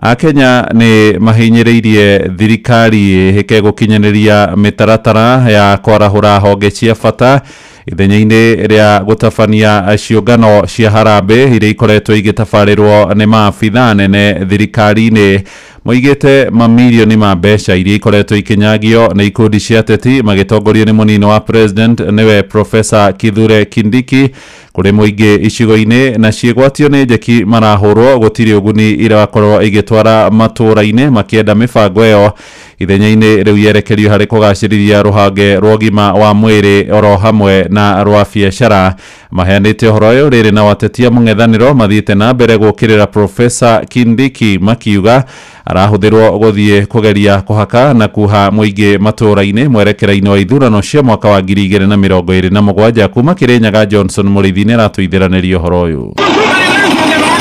Akenya nĩ mahinyĩrĩirie thirikari ĩhĩke gũkinyanĩria mĩtaratara ya kwarahũra honge cia bata ithenya-inĩ rĩa gũtabania ciũngano cia harambĩ iria ikoretwo igĩtabarĩrwo nĩ maabithaa nene thirikari-inĩ. Moigĩte mamirioni ma mbeca iria ikoretwo ikinyagio nĩ ikundi cia ateti magĩtongorio nĩ mũnini wa president nĩwe Professor Kithure Kindiki kũrĩ mũingĩ icigo-inĩ na ciĩgwatio nĩ njeki marahũrwo gũtirĩ ũguni irakorwo igĩtwara matũũra-inĩ makĩenda mĩbango ĩyo ithenya-inĩ rĩu yerekerio harĩ kũgacĩrithia rũhonge rwa ũgima wa mwĩrĩ oro hamwe na rwa biacara. Maheanĩte ũhoro ũyũ rĩrĩ na watetia mũng'ethanĩro mathiĩte na mbere gũkĩrĩra Professor Kindiki makiuga arahũthĩrwo gũthiĩ kũgeria kũhaka na kuha mũingĩ matũũra-inĩ mwerekera-inĩ wa ithurano cia mwaka wa 2027. Kuma Kĩrĩnyaga Johnson Mũrĩithi nĩ aratũithĩranĩria ũhoro ũyũ.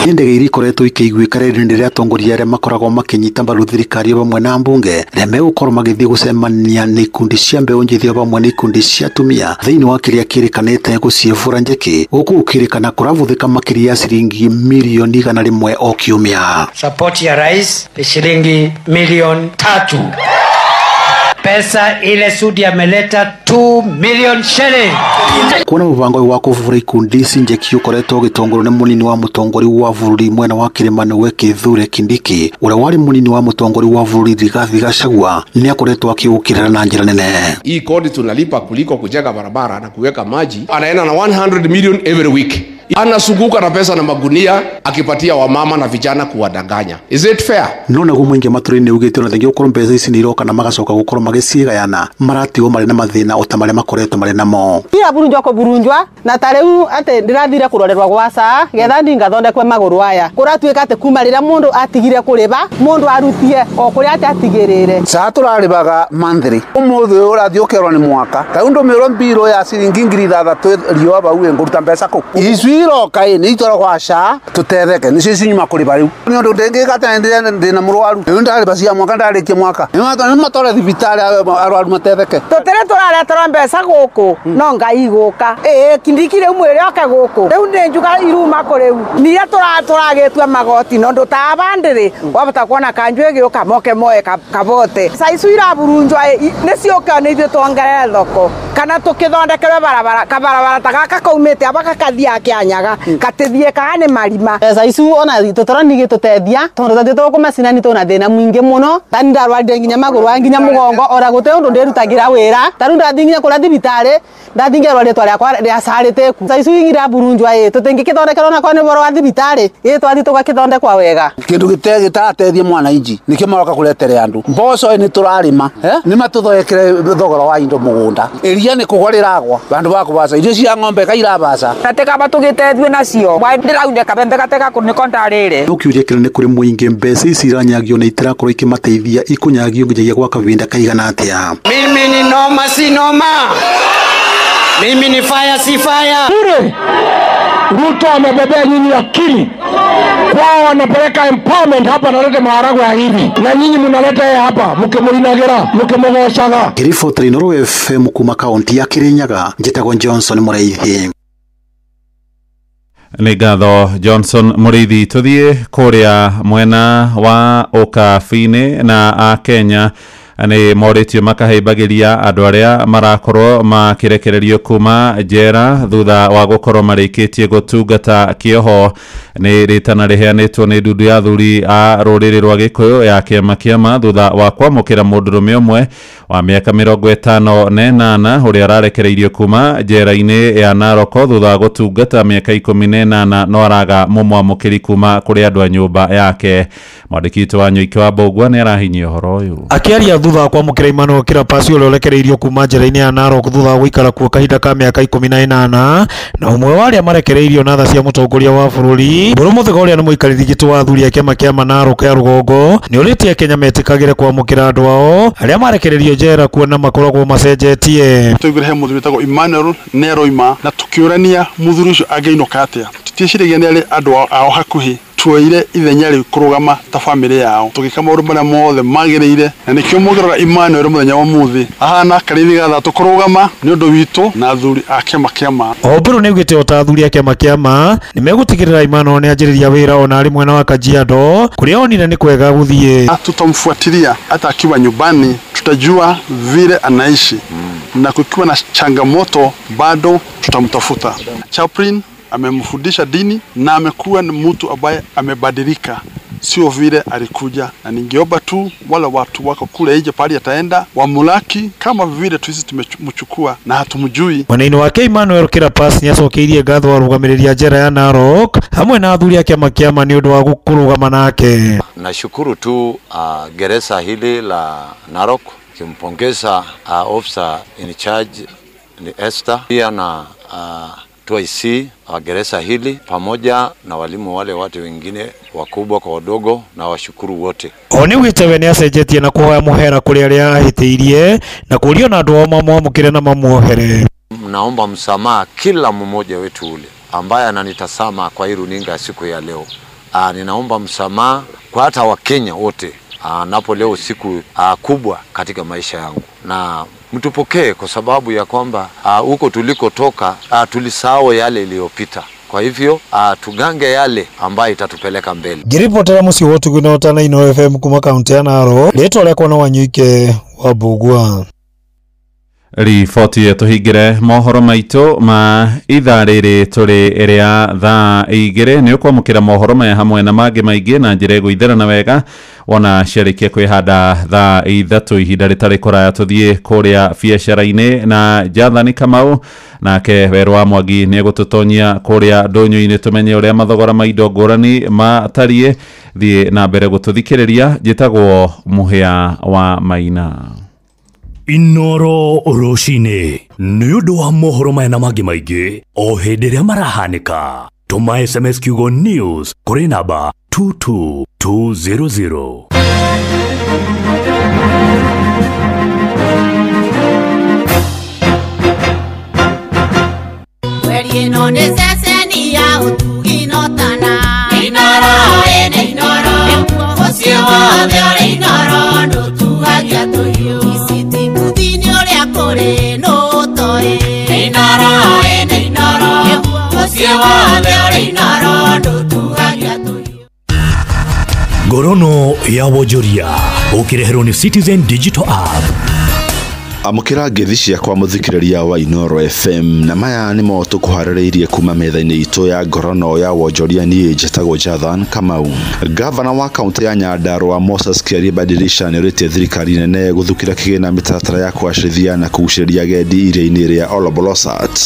Nĩ ndege iria ikoretwo ikĩiguĩka rĩrĩ rĩa atongoria arĩa makoragwo makĩnyita mbaru thirikari vamwe na mbunge rĩa megũkorwo magĩthiĩ gũcemania na ikundi cia mbeũ njĩthĩ vamwe na ikundi cia atumia thĩinĩ wa kĩrĩa kĩrĩkanĩte gũciĩbũra njeki gũkũ gũkĩrĩkana kũrabuthĩka makĩria ya ciringi milioni 100 o kiumia. Support ya rais ni shilingi milioni 3. Pesa ile Sudi ameleta 2 million shilling. Kuona mubango wa kuvura ikundi ici njeki ukoretwo ugitongorwo ni munini wa mutongori wa bururi mwena wa Kirima niwe Kithure Kindiki uria wari munini wa mutongori wa bururi Rigathi Gachagua ni akoretwo akiukirira na njira nene. Hii kodi tunalipa kuliko kujenga barabara na kuweka maji, anaenda na 100 million every week. Anazunguka na pesa na magunia akipatia wamama na vijana kuwadanganya. Is it fair? No naguo mwingi maturi-inĩ ugĩte ona thengia gũkorwo mbeca ici nĩ iroka na magacoka gũkorwo magĩcigayana maratigwo marĩ na mathĩna o ta marĩa makoretwo marĩ namo. Ira burunjwa ko burunjwa na ta rĩu atĩ ndĩrathire kũrorerwa gwa saa getha ndingathondekwe magũrũ aya kũratuĩka atĩ kuma rĩrĩa mũndũ atigire kũrĩba mũndũ arutie o kũrĩa atĩ atigĩrĩre. Saa tũrarĩbaga monthly ũmũthĩ ũrathiĩ ũkerwo nĩ mwaka ta rĩu ndũmĩrwo mbirũ ya ciringi 6,000 riũa bau ngũruta mbeca kũ ici iroka ĩ nĩ itwarwo gwa SHA tũtetheke nĩcio cinyuma kũrĩba rĩu nĩ ũndũ ndĩngĩka atĩ ndĩna mũrwaru rĩu ndarĩba cia mwaka ndarĩkia mwaka nĩ matware thibitarĩ arwaru matetheke. Tũtirĩ tũrareterwo mbeca gũkũ no Ngai gũka ĩĩ Kindiki rĩu mwĩre oke gũkũ rĩu nĩ njuga iruma kũ rĩu niria tũragĩtua magoti no ndũ ta abandĩrĩ wabata kuona kanjũ ĩgĩũka moke moe kabote ca icu iraburunjwa nĩ ciũke nĩ ithuĩ tuongerere thoko kana tũkĩthondekerwe barabara kabarabara ta gaka kaumĩte aba gakathiaga Kĩanyaga katĩthiĩ kaga nĩ marima. Mbeca icu ona tũtoro nigĩtũtethia tondũ tathiĩ tũkũmacinani tũna thĩna mũingĩ mũno ta nĩ ndarwarire nginya magũrũ nginya mũgongo ora gũtĩ ũndũ ndĩrutagĩra wĩra ta rĩu ndathiĩ nginya kũrĩa thibitarĩ ndathiĩ ngerwo rĩtwa rĩakwa rĩacarĩte ku ca icu iraburunjwa ĩ tũtingĩkĩthondekerwo onakorwo nĩ ũhoro wa thibitarĩ ĩ twathiĩ tũgakĩthondekwa wega. Kĩndũ gĩtarateithia mwananchi nĩkĩo maroka kũretere andũ mboco nĩ tũrarĩma nĩ matũthondekere thogora wa indo mũgũnda iria nĩ kũgwa rĩragwa bandũ ba kũbaca irio cia ng'ombe kairabaca na tũgĩtethio nacio ndĩraunde kabembe gatega nĩko ndarĩre. No kĩũria kĩnene kũrĩ mũingĩ mbeca ici iranyagio na itirakorwo ikĩmateithia ikũnyagio nginyagia gwa kahinda kaigana atĩa. Mimi ni noma si noma. Mimi ni fire si fire. Bure. Ruto amebebea nyinyi akili. Kwao wanapeleka empowerment hapa nalete maharagwe ya hivi. Na nyinyi mnaleta yeye hapa mkimurinagera mkimugocaga. Riboti Inooro FM kuma kaunti ya Kirinyaga njĩtagwo Johnson Mũrĩithi. Nĩ ngatho Johnson Mũrĩithi. Tũthiĩ kũrĩa mwena wa Ũkabi-inĩ na Akenya nĩ morĩtio makahĩmbagĩria andũ arĩa marakorwo makĩrekererio kuma njera thutha wa gũkorwo marĩkĩtie gũtungata kĩoho. Nĩ rĩtana rĩheanĩtwo nĩ ndundu ya athuri a rũrĩrĩ rwa Gĩkũyũ ya kĩama kĩama thutha wa kwamũkĩra mũndũrũme ũmwe wa mĩaka 58 ũrĩa ararekereirio kuma njera-inĩ ya Narok thutha wa gũtungata mĩaka 18 no araga mũmwamũkĩri kuma kũrĩ andũ a nyũmba yake. Mwandĩki witũ wa Nyoike wa Mbũgua nĩ arahinyia ũhoro ũyũ. Akĩaria thutha wa kwamũkĩra Emmanuel Kĩrapasi ũrĩa ũrekereirio kuma njera-inĩ ya Narok thutha wa gũikara kuo kahinda ka mĩaka 18 na ũmwe wa arĩa marekereirio na tha cia mũtongoria wa bũrũri Mbũrũ Mũthĩga ũrĩa nĩ mũikarĩri gĩtĩ wa athuri a kĩama kĩa Narok ya rũgongo nĩ ũrĩtie Kenya metĩkagĩre kwamũkĩra andũ ao arĩa marekereirio njera kuona makoragwo macenjetie. Tũiguire he mũthuri wĩtagwo Emmanuel nĩaroima na tũkĩũrania mũthuri ũcio angĩinũka atĩa. Tũtieciragia nĩ arĩ andũ ao hakuhĩ tuoire ithenya rĩu kũrũgama ta bamĩrĩ yao tũgĩka maũndũ marĩa mothe magĩrĩire na nĩkĩo mũngĩrora Emmanuel mũthenya wa ũmũthĩ ahana karĩthi gathatũ kũrũgama nĩ ũndũ witũ na athuri a kĩama kĩama. O Mbũrũ nĩaugĩte o ta athuri a kĩama kĩama nĩmegũtigĩrĩra Emmanuel nĩanjĩrĩria wĩra ona arĩ mwena wa Kajiado kũrĩa onire nĩ kwega gũthiĩ. Tutamfuatilia hata akiwa nyumbani, tutajua vile anaishi na kukiwa na changamoto bado tutamtafuta. Chaplain amemfundisha dini na amekuwa ni mtu ambaye amebadilika, sio vile alikuja, na ningeomba tu wala watu wako kule nje pale ataenda wamulaki kama vile tuisi tumemchukua na hatumjui. Mwena-inĩ wake Emmanuel Kĩrapas nĩacokeirie ngatho arũgamĩrĩri a njera ya Narok hamwe na athuri a kĩama kĩama nĩ ũndũ wa kũrũgama nake. Nashukuru tu gereza hili la Narok kimpongeza officer in charge ni Esther pia na 2IC wa gereza hili pamoja na walimu wale watu wengine wakubwa kwa wadogo, na washukuru wote. O nĩugĩte we nĩacenjetie na kũhoya mũhera kũrĩ arĩa ahĩtĩirie na kũũria ona andũ ao mamwamũkĩre na mamuohere. Naomba msamaha kila mmoja wetu ule ambaye ananitazama kwa hii runinga siku ya leo. Ninaomba msamaha kwa hata Wakenya wote napo leo siku kubwa katika maisha yangu, na mtupokee kwa sababu ya kwamba huko tulikotoka tulisahau yale iliyopita. Kwa hivyo tugange yale ambayo itatupeleka mbele. Ngiripotera muciĩ wa Ũtugi na Ũtana Inooro FM kuma kaunti ya Narok, rĩtwa rĩakwa no Wanyuike wa Mbugua. Riboti tuhingire mohoro maitũ ma ithaa rĩrĩ tũrĩ rĩa thaa 2 nĩ ũkwamũkĩra mohoro maya hamwe na mangĩ maingĩ na njĩra ĩgũitherana wega wona ciarĩkia kwĩhanda thaa 3 ihinda rĩtarĩ kũraya tũthiĩ kũrĩa biacara-inĩ na Jathani Kamau nake Werũ wa Mwangi nĩ egũtũtonyia kũrĩa ndũnyũ-inĩ tũmenye ũrĩa mathogora ma indo ngũrani matariĩ. Thiĩ na mbere gũtũthikĩrĩria. Njĩtagwo Mũhĩa wa Maina. Inooro rũcinĩ nĩ ũndũ wa mohoro maya na mangĩ maingĩ o hĩndĩ ĩrĩa marahanĩka. Tũma SMS kiugo news kũrĩ namba 22200. Mweri ĩno nĩ ceceni ya ũtugi na ũtana. Inooro ĩnĩ Inooro, mũciĩ wothe ũrĩ Inooro ndũtugagia tũhiũ. Ngorono ya wonjoria ũkĩreherwo nĩ Citizen Digital App. Amũkĩra ngeithi ciakwa mũthikĩrĩria wa Inooro FM, na maya nĩmo tũkũharĩrĩirie kuma metha-inĩ itũ ya ngorono ya wonjoria. Niĩ njĩtagwo Jathan Kamau. Gavana wa kaunti ya Nyandarua Moses Kiarie Badirisha nĩorĩtie thirikari nene gũthukĩra kĩgĩna mĩtaratara ya kũgacĩrithia na kũgucĩrĩria agendi iria-inĩ rĩa Olobolosat.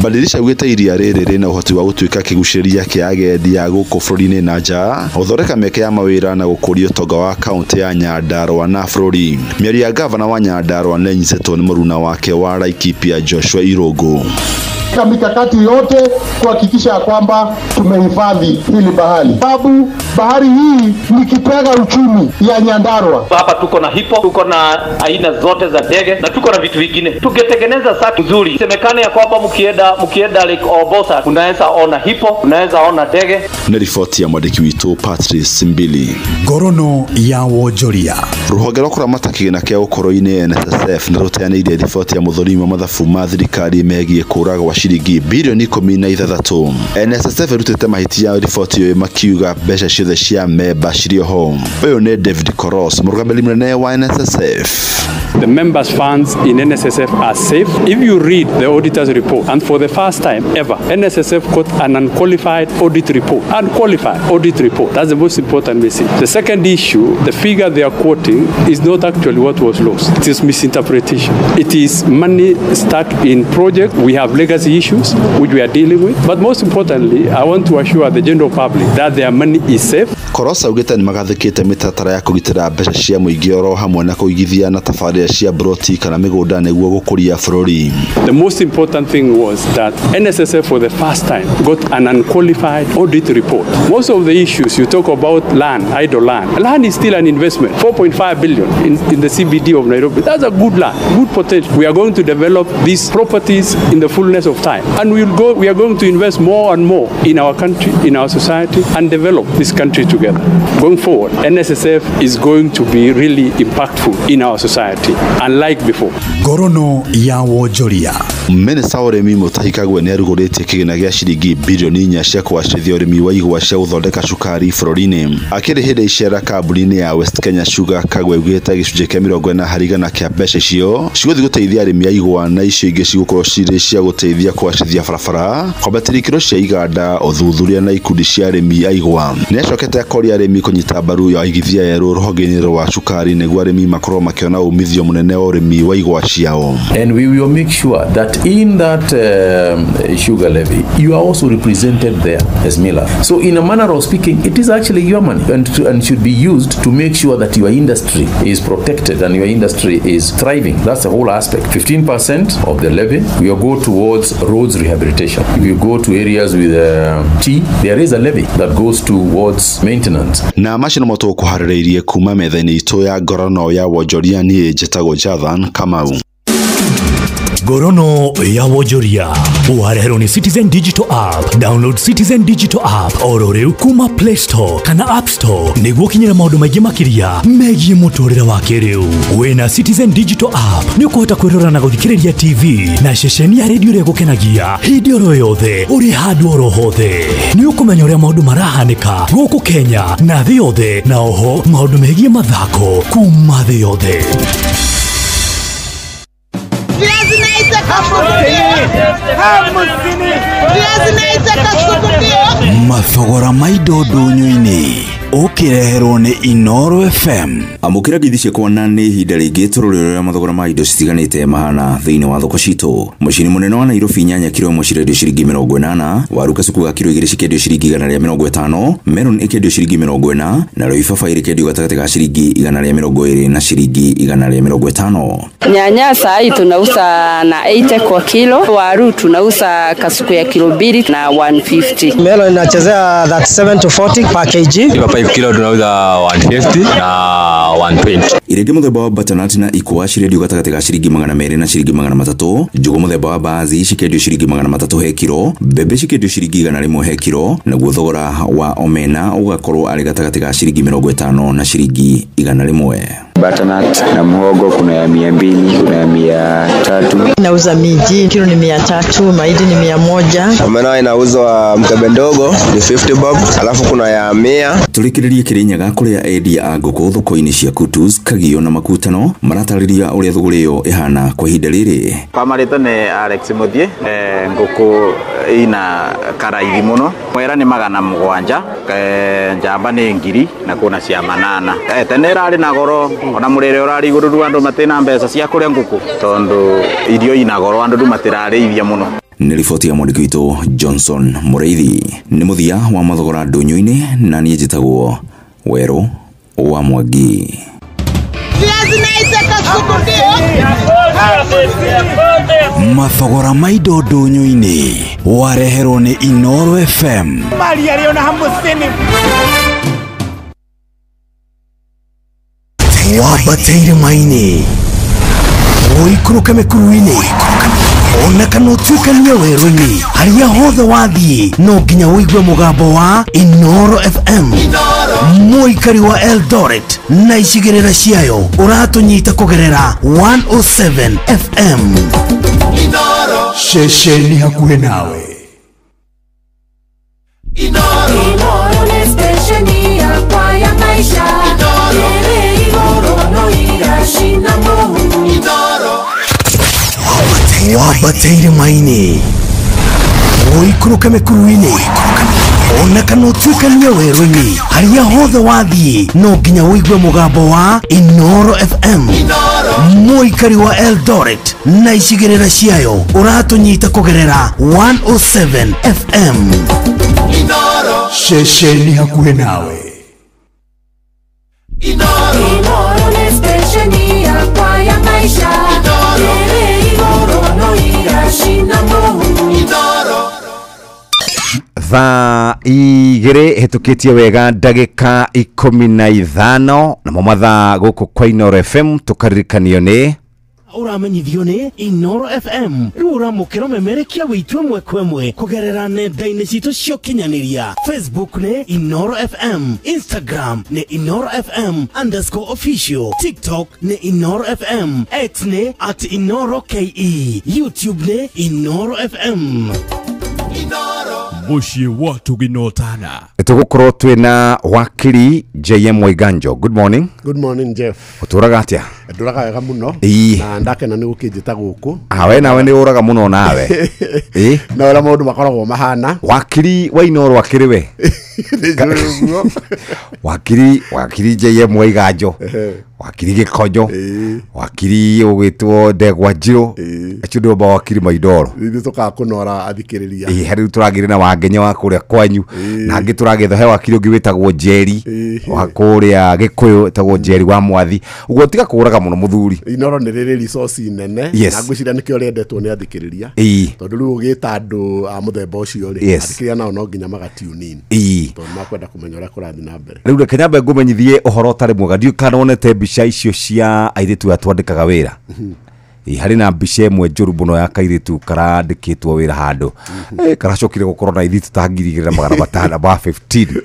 Badirisha augĩte iria rĩrĩ rĩna ũhoti wa gũtuĩka kĩgucĩrĩria kĩa agendi a gũkũ bũrũri-inĩ na nja, gũthondeka mĩeke ya mawĩra na gũkũria ũtonga wa kaunti ya Nyandarua na bũrũri. Mĩario ya gavana wa Nyandarua nĩ nĩ mũruna wake wa Laikipia Joshua Irungu. Mikakati yote kuhakikisha kwamba tumehifadhi hili bahari, sababu bahari hii ni kitega uchumi ya Nyandarua. Hapa tuko na hipo, tuko na aina zote za ndege na tuko na vitu vingine. Tungetengeneza saki nzuri, semekane ya kwamba mkienda Lake Obosa unaweza ona hipo, unaweza ona ndege. Ni riboti ya mwandĩki witũ Patrice Mbili. Ngorono ya wonjoria. Rũhonge rwa kũramata kĩgĩna kĩa ũkũrũ-inĩ NSSF nĩ rũteanĩirie riboti ya mũthũrimi wa mathabu ma thirikari megiĩ kũra gwa ciringi bilioni 16. NSSF ĩrutĩte mahĩtia riboti ĩyo makiuga mbeca ciothe cia memba cirĩ ho. Ũyũ nĩ David Koros, mũrũgamĩrĩri mũnene wa NSSF. The members' funds in NSSF are safe. If you read the auditor's report, and for the first time ever, NSSF got an unqualified audit report. Unqualified audit report. That's the most important message. The second issue, the figure they are quoting is not actually what was lost. It is misinterpretation. It is money stuck in project. We have legacy issues which we are dealing with. But most importantly, I want to assure the general public that their money is safe. Koros augĩte nĩmagathĩkĩte mĩtaratara ya kũgitĩra mbeca cia mũingĩ oro hamwe na kũigithia na tabarĩra cia broti kana mĩgũnda nĩguo gũkũria bũrũri. The most important thing was that NSSF for the first time got an unqualified audit report. Most of the issues you talk about land, idle land. Land is still an investment, 4.5 billion in the CBD of Nairobi. That's a good land, good potential. We are going to develop these properties in the fullness of time. And we are going to invest more and more in our country, in our society, and develop this country together. Going forward, NSSF is going to be really impactful in our society, unlike before. Ngorono ya wonjoria. Minista wa ũrĩmi Mutahi Kagwe nĩ arugũrĩtie kĩgĩna gĩa ciringi bilioni 4 cia kũgacĩrithia ũrĩmi wa igwa cia gũthondeka cukari bũrũri-inĩ. Akĩrĩ hĩndĩ icera kambuni-inĩ ya West Kenya Sugar, Kagwe augĩte gĩcunjĩ kĩa 40 harĩ igana kĩa mbeca icio cigũthiĩ gũteithia arĩmi a igwa na icio ingĩ cigũkorwo cirĩ cia gũteithia kũgacĩrithia barabara, kwambatĩria ikĩro cia iganda, ũthuthuria na ikundi cia arĩmi a igwa. Nĩ acokete akoria arĩmi kũnyita mbaru ya aigithia erũ rũhonge-inĩ rwa cukari nĩguo arĩmi makorwo makĩona umithio mũnene wa ũrĩmi wa igwa ciao. And we will make sure that in that sugar levy, you are also represented there as miller. So in a manner of speaking, it is actually your money and should be used to make sure that your industry is protected and your industry is thriving. That's the whole aspect. 15% of the levy will go towards roads rehabilitation. If you go to areas with tea, there is a levy that goes towards maintenance. Na macio nĩmo tũkũharĩrĩirie kuma metha-inĩ itũ ya ngorono ya wonjoria. Niĩ njĩtagwo Jathan Kamau. Ngorono ya wonjoria wareherwo nĩ Citizen Digital App. Download Citizen Digital App oro rĩu kuma Play Store kana App Store nĩguo ũkinyĩre maũndũ maingĩ makĩria megiĩ mũtũrĩre wa kĩrĩu. Wĩna Citizen Digital App nĩ ũkũhota kwĩrora na gũthikĩrĩria TV na ceceni ya redio ĩrĩa ĩgũkenagia hĩndĩ oro yothe ũrĩ handũ oro hothe. Nĩ ũkũmenya ũrĩa maũndũ marahanĩka gũkũ Kenya na thĩ yothe, na oho maũndũ megiĩ mathako kuma thĩ yothe. Mathogora ma indo ndũnyũ-inĩ ũkĩreherwo nĩ Inoro FM. Amũkĩra ngeithi ciakwa na nĩ ihinda rĩngĩ tũrore ũrĩa mathogora ma indo citiganĩte mahana thĩinĩ wa thoko citũ. Mũciĩ-inĩ mũnene wa Nairobi nyanya kiro ĩmwe cirendio ciringi 80, waru kacuku ga kiro 2 cikĩendio ciringi 150, melon ĩkĩendio ciringi 40, narĩo ibabaĩ rĩkĩendio gatagatĩ ga ciringi 120 na ciringi 150. Nyanya saa hii tunauza na 80 kwa kilo, waru tunauza kasuku ya kilo 2 na 150. Melon inachezea 37 to 40 per kg. Papai kilo tunauza 150 na 120. Irenge mũthemba wa butternut na ikwa cirendio gatagatĩ ga ciringi 200 na ciringi 300, njũgũ mũthemba wa mbaazi cikĩendio ciringi 300 he kiro, mbembe cikĩendio ciringi 100 he kiro, naguo thogora wa omena ũgakorwo arĩ gatagatĩ ga ciringi 50 na ciringi 100. Butternut na muhogo kuna ya 200, kuna ya 300. Nauza miji kilo ni 300, mahindi ni 100. Omena inauzwa mkebe ndogo ni 50 bob, alafu kuna ya 100. Tũrĩkĩrĩrie Kĩrĩnyaga kũrĩa endia a ngũkũ thoko-inĩ cia Kutus, Kagio na Makutano maratarĩria ũrĩa thũgũrĩ ĩyo ĩhana kwa ihinda rĩrĩ. Kwa marĩtwa nĩ Alex Muthie, ngũkũ ina karaithi mũno. Mwera nĩ 700, njamba nĩ 1000 na kuna cia 8. Tene ĩrarĩ na goro, ona mũrĩre ũrarĩ igũrũ rĩu andũ matina mbeca cia kũrĩa ngũkũ tondũ irio ina goro andũ rĩu matirarĩithia mũno. Nĩ riboti ya mwandĩki witũ Johnson Mũrĩithi. Nĩ mũthia wa mathogora ndũnyũ-inĩ na niĩ njĩtagwo Werũ wa Mwangi. Mathogora ma indo ndũnyũ-inĩ wareherwo nĩ Inoro FM. Wambateire maini ũikũrũke mĩkuru-inĩ ona kana ũtuĩkanie werũ-inĩ, harĩa hothe wathiĩ no nginya ũigue mũgambo wa Inoro FM. Mũikari wa Eldoret na icigĩrĩra ciayo ũratũnyita kũgerera 107 FM. Ceceni hakuhĩ nawe. Inoro nĩ stesheni yakwa ya maisha. Ĩrĩ igũrũ no iracina mũhu. Wambateire maini ũikũrũke mĩkuru-inĩ ona kana ũtuĩkanie werũ-inĩ, harĩa hothe wathiĩ no nginya ũigue mũgambo wa Inoro FM. Mũikari wa Eldoret na icigĩrĩra ciayo ũratũnyita kũgerera 107 FM. Ceceni hakuhĩ nawe. Inoro nĩ stesheni yakwa ya maisha. Ĩrĩ igũrũ no iracina mũhu. Thaa 2 hĩtũkĩtie wega ndagĩka 15, namo mathaa gũkũ kwa Inoro FM tũkaririkanio nĩ ũramenyithio nĩ Inoro FM. Rĩu ũramũkĩra ũmemerekia wĩitũ ĩmwe kwa ĩmwe kũgerera nenda-inĩ citũ cia ũkinyanĩria. Facebook nĩ Inoro FM, Instagram nĩ Inoro FM _official, TikTok nĩ Inoro FM, X nĩ @InoroKE, YouTube nĩ Inoro FM. Mũciĩ wa Tũginotana. Tũgũkorwo twĩna wakiri JM Waiganjo. Good morning. Good morning Jeff. Ũtũraga atĩa? Ndũraga wega mũno. Na ndakena nĩ gũkĩnjĩta gũkũ. Awe nawe nĩ ũraga mũno nawe. Na ũrĩa maũndũ makoragwo mahana. Wakiri wa Inoro akĩrĩ we. Wakiri JM Waiganjo. Wakiri Gĩkonyo. Wakiri ũgwĩtwo Ndegwa Njirũ. Acio nĩo mawakiri ma Inoro. Ithuĩ tũkaga kũnora athikĩrĩria. Harĩ rĩu tũragĩre na Wangenya wa kũrĩa kwanyu. Na angĩ tũragĩtha he wakiri ũngĩ wĩtagwo Njeri wa kũrĩa Gĩkũyũ wĩtagwo Njeri wa Mwathi. Ũguo tiga kũraga mũno mũthuri. Inoro nĩ rĩrĩ resource nene. Na ngwĩciria nĩkĩo rĩendetwo nĩ athikĩrĩria. Tondũ rĩu ũgĩta andũ a mũthemba ũcio rĩ, athikĩrĩria nao no nginya maga tune in. Tondũ makwenda kũmenya ũrĩa kũrathiĩ na mbere. Rĩu reke nyambe ngũmenyithie ũhoro ũtarĩ mwega. Ndiũĩ kana wonete mbica icio cia airĩtu aya twandĩkaga wĩra. Harĩ na mbica ĩmwe njũru mũno ya kairĩtu karandĩkĩtwo wĩra handũ. Karacokire gũkorwo na ithitũ ta 2515.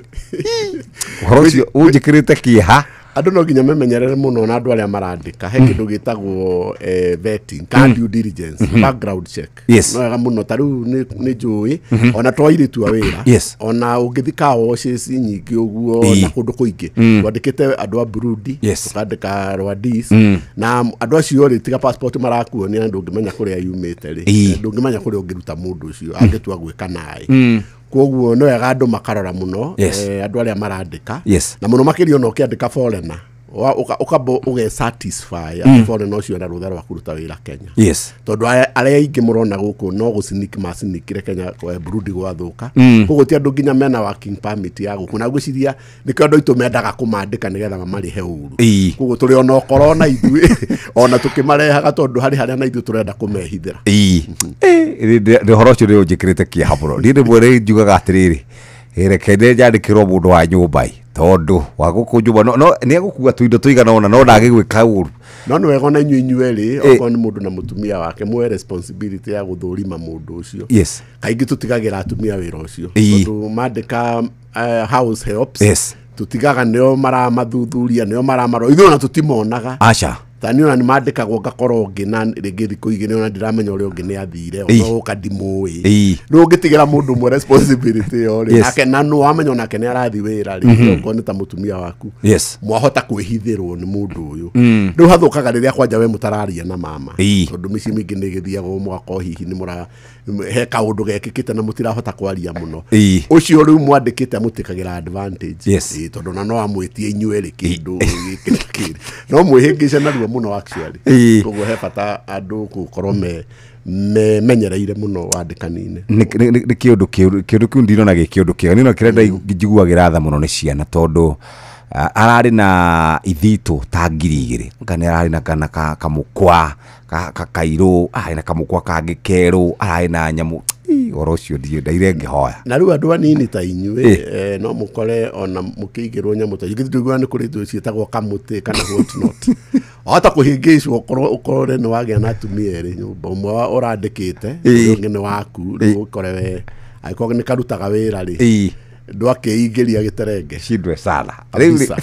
Ũhoro ũcio ũnjĩkĩrĩte kĩeha. Andũ no nginya memenyerere mũno na andũ arĩa marandĩka. He kĩndũ gĩtagwo vetting, ka due diligence, background check. Yes. No wega mũno ta rĩu nĩ njũĩ ona twairĩtu a wĩra. Yes. Ona ũngĩthi car washes nyingĩ ũguo na kũndũ kũingĩ. Twandĩkĩte andũ a Burundi, tũkandĩka Rwandese, na andũ acio rĩ tiga passport marakuonia na ndũngĩmenya kũrĩa yumĩte rĩ. Ndũngĩmenya kũrĩa ũngĩruta mũndũ ũcio angĩtua gwĩka naĩ. Koguo no wega andũ makarora mũno andũ arĩa marandĩka. Na mũno makĩria ona ũkĩandĩka foreigner ũkamba ũge satisfy atĩ foreigner ũcio ena rũtha rwa kũruta wĩra Kenya. Yes. Tondũ arĩa aingĩ mũrona gũkũ no gũciniki macinikire Kenya kwa Burundi gwathũka. Koguo ti andũ nginya mena working permit ya gũkũ na ngwĩciria nĩkĩo andũ aitũ mendaga kũmandĩka nĩgetha mamarĩhe ũru. Koguo tũrĩ ona ũkorwo na ithuĩ ona tũkĩmarehaga tondũ harĩ harĩa na ithuĩ tũrenda kũmehithĩra. Ũhoro ũcio nĩ ũnjĩkĩrĩte kĩeha mũno. Niĩ rĩmwe nĩ njugaga atĩrĩrĩ, reke njandĩkĩrwo mũndũ wa nyũmba tondũ wa gũkũ nyũmba no nĩ egũkua tũindo tũigana ũna no ndangĩgwĩka ũru. No nĩ wega ona inyuĩ inyuerĩ okorwo nĩ mũndũ na mũtumia wake muoe responsibility ya gũthũrima mũndũ ũcio. Yes. Kaingĩ tũtigagĩra atumia wĩra ũcio tondũ mandĩka house helps. Yes. Tũtigaga nĩo maramathuthuria nĩo maramarora ithuĩ ona tũtimonaga. Aca. Ta niĩ ona nĩ mandĩkagwo ngakorwo ngĩ na rĩngĩ thikũ igĩrĩ ona ndiramenya ũrĩa ũngĩ nĩ athire ona ũka ndimũĩ. Rĩu ũngĩtigĩra mũndũ ũmwe responsibility ĩyo rĩ, nake na nũ wamenya onake nĩ arathiĩ wĩra rĩ, okorwo nĩ ta mũtumia waku. Yes. Mwahota kwĩhithĩrwo nĩ mũndũ ũyũ. Rĩu hathũkaga rĩrĩa kwanja we mũtararia na mama. Tondũ mĩciĩ mĩingĩ nĩ ĩgĩthiagwo mũgakorwo hihi nĩ mũra he kaũndũ gekĩkĩte na mũtirahota kwaria mũno. Ũcio rĩu mwandĩkĩte amũtĩkagĩra advantage. Yes. Tondũ na no amwĩtie inyuĩ rĩ kĩndũ gĩkĩ na kĩrĩ. No mwĩhĩngĩce narua mũno actually. Koguo he bata andũ gũkorwo memenyereire mũno wandĩkani-inĩ. Nĩ kĩũndũ kĩũndũ kĩu ndirona gĩ kĩũndũ kĩega. Niĩ no kĩrĩa njiguagĩra tha mũno nĩ ciana tondũ ararĩ na ithitũ ta 2000 kana ararĩ na kana kamũkwa kairũ, ararĩ na kamũkwa kangĩ kerũ, ararĩ na nyamũ. Ũhoro ũcio ndaire ngĩhoya. Na rĩu andũ anini ta inyuĩ no mũkore ona mũkĩigĩrwo nyamũ ta ingĩ ndiguaga nĩ kũrĩ indo ciĩtagwo kamũtĩ kana what not. Wahota kũhĩngĩcwo ũkorwo nĩ wagĩa na atumia erĩ nyũmba, ũmwe ũrandĩkĩte ũrĩa ũngĩ nĩ waku, rĩu ũkore we angĩkorwo nĩ karutaga wĩra rĩ ndwakĩingĩria gĩterenge. Shindwe sana. Rĩu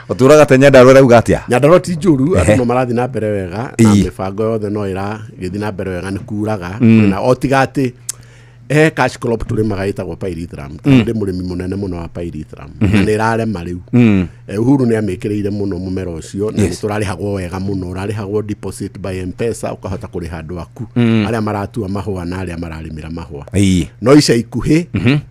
ũtũraga ta Nyandarua rauga atĩa? Nyandarua ti njũru, andũ no marathiĩ na mbere wega na mĩbango yothe no ĩragĩthiĩ na mbere wega nĩ kuraga na o tiga atĩ he cash crop tũrĩmaga ĩtagwo pyrethrum. Ndĩ mũrĩmi mũnene mũno wa pyrethrum na nĩ ĩrarema rĩu. Uhuru nĩ amĩkĩrĩire mũno mũmera ũcio na nĩ tũrarĩhagwo wega mũno, ũrarĩhagwo deposit by M-Pesa ũkahota kũrĩha andũ aku arĩa maratua mahũa na arĩa mararĩmĩra mahũa. No ica ikuhĩ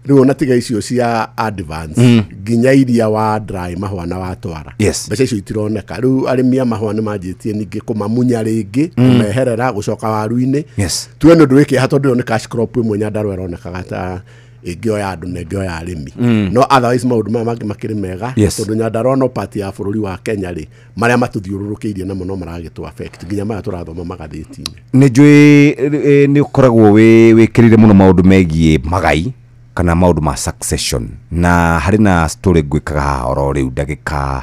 rĩu ona tiga icio cia advance nginya iria wa dry mahũa na watwara mbeca icio itironeka. Rĩu arĩmi a mahũa nĩ manjĩtie ningĩ kũmamunya rĩngĩ kũmeherera gũcoka waru-inĩ. Tuge nĩ ũndũ wĩ kĩeha tondũ ĩyo nĩ cash crop ĩmwe Nyandarua ĩronekaga ta ĩngĩoya andũ na ĩngĩoya arĩmi. No otherwise maũndũ maya mangĩ makĩrĩ mega tondũ Nyandarua no part ya bũrũri wa Kenya rĩ marĩa matũthiũrũrũkĩirie namo no maragĩtũ affect nginya maya tũrathoma magathĩti-inĩ. Nĩ njũĩ nĩ ũkoragwo wĩkĩrĩire mũno maũndũ megiĩ magai kana maũndũ ma succession na harĩ na story ngwĩkaga haha oro rĩu ndagĩka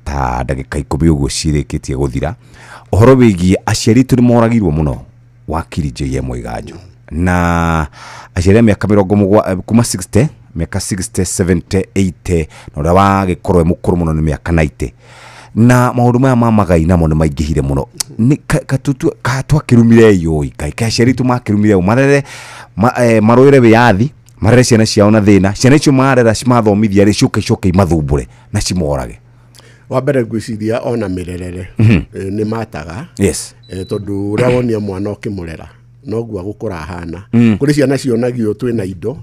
ta ndagĩka 10 ũguo cirĩkĩtie gũthira ũhoro wĩgiĩ aciari aitũ nĩ moragirwo mũno wakiri J.M. Waiganjo na aciari a mĩaka 70 kuma 60 mĩaka 60 70 80 na ũrĩa wagĩkorwo e mũkũrũ mũno nĩ mĩaka 90 na maũndũ maya ma magai namo nĩ maingĩhire mũno. Nĩ twakĩrumire yũi kai aciari aitũ makĩrumire ũ marere marũĩre wĩyathi marere ciana ciao na thĩna ciana icio marera mathomithia rĩ ciũke icoke imathumbũre na cimorage. Wa mbere ngwĩciria ona mĩrerere nĩ mataga. Yes. Tondũ ũrĩa wonia mwana ũkĩmũrera noguo agũkũra ahana. Kũrĩ ciana cionagio twĩna indo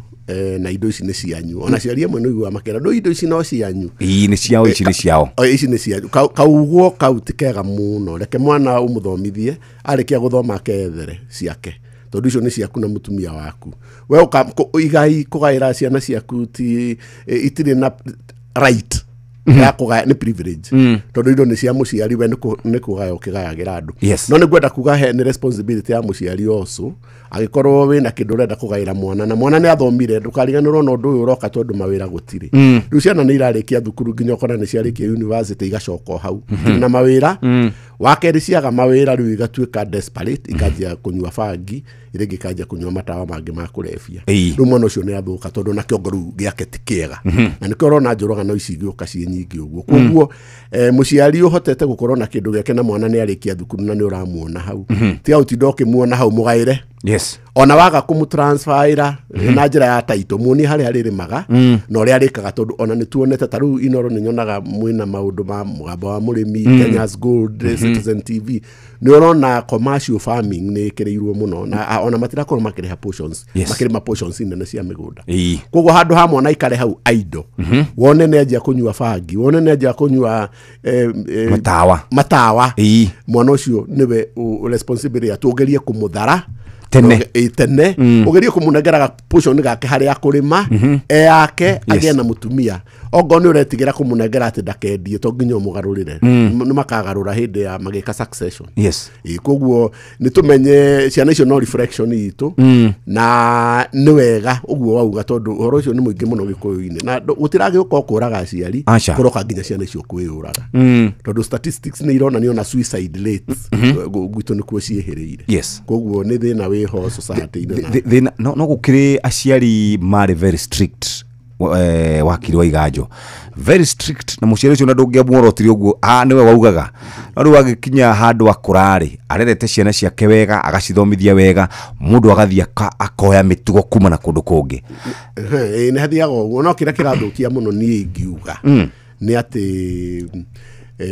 na indo ici nĩ cianyu. Ona aciari amwe nĩ ũiguaga makĩra no indo ici no cianyu. Ii nĩ ciao, ici nĩ ciao. Ici nĩ cianyu. Kauguo kau ti kega mũno. Reke mwana ũmũthomithie arĩkia gũthoma akethere ciake tondũ icio nĩ ciaku na mũtumia waku. We igai kũgaĩra ciana ciaku ti itirĩ na right Ya kũgaya nĩ privilege, tondũ indo nĩ cia mũciari, we nĩ kũgaya ũkĩgayagĩra andũ. No nĩ ngwenda kuga he nĩ responsibility ya mũciari also. Angĩkorwo wĩna kĩndũ ũrenda kũgaĩra mwana na mwana nĩ athomire, ndũkariganĩrwo na ũndũ ũyũ ũroka, tondũ mawĩra gũtirĩ. Rĩu ciana nĩ irarĩkia thukuru, nginya ũkona nĩ ciarĩkia university igacoka o hau. Itirĩ na mawĩra. Wa kerĩ, ciaga mawĩra rĩu igatuĩka desperate, ikanjia kũnyua bangi, rĩngĩ ikanjia kũnyua matawa mangĩ ma kũrebia. Rĩu mwana ũcio nĩ athũka, tondũ na kĩongo rĩu gĩake ti kĩega. Na nĩkĩo ũrona njũragano ici igĩũka ciĩ nyingĩ ũguo. Koguo mũciari ũhotete gũkorwo na kĩndũ gĩake na mwana nĩ arĩkia thukuru na nĩ ũramuona hau, tiga gũtinda ũkĩmuona hau, mũgaĩre. Ona waga kũmũtransferĩra na njĩra ya taito, muonie harĩa arĩrĩmaga na ũrĩa arĩkaga, tondũ ona nĩ tuonete ta rĩu Inoro nĩ nyonaga mwĩna maũndũ ma mũgambo wa mũrĩmi, Kenya's Gold, Citizen TV, nĩ ũrona commercial farming nĩ ĩkĩrĩirwo mũno na ona matirakorwo makĩrĩha portions, makĩrĩma portions nene cia mĩgũnda. Koguo handũ ha mwana aikare hau idle, wone nĩ anjia kũnyua bangi, wone nĩ anjia kũnyua matawa, matawa, mwana ũcio nĩwe responsibility ya tugerie kũmũthara tene. Tene. Ũgerie kũmũnengera portion gake harĩa akũrĩma yake, agĩe na mũtumia. Ongorwo nĩ ũretigĩra kũmũnengera atĩ ndakendie, to nginya ũmũgarũrĩre. Nĩ makagarũra hĩndĩ ya magĩka succession. Koguo nĩ tũmenye ciana icio no reflection itũ. Na nĩ wega ũguo wauga, tondũ ũhoro ũcio nĩ mũingĩ mũno gĩkũyũ-inĩ, na gũtiragĩũka o kũraga aciari, kũroka nginya ciana icio kwĩyũraga, tondũ statistics nĩ ironania ona suicide rates gwitũ nĩkuo ciĩhĩrĩire. Koguo nĩ thĩna wĩho society-inĩ Thĩna no gũkĩrĩ aciari marĩ very strict, wakiri wa Iganjo, very strict, na mũciari ũcio na ndũngĩamuorotire ũguo, nĩwe waugaga. No rĩu agĩkinya handũ akũrarĩ, arerete ciana ciake wega, agacithomithia wega, mũndũ agathiĩ akoya mĩtugo kuma na kũndũ kũngĩ. Nĩ hathiaga ũguo, no kĩrĩa kĩrathũkia mũno niĩ ingiuga nĩ atĩ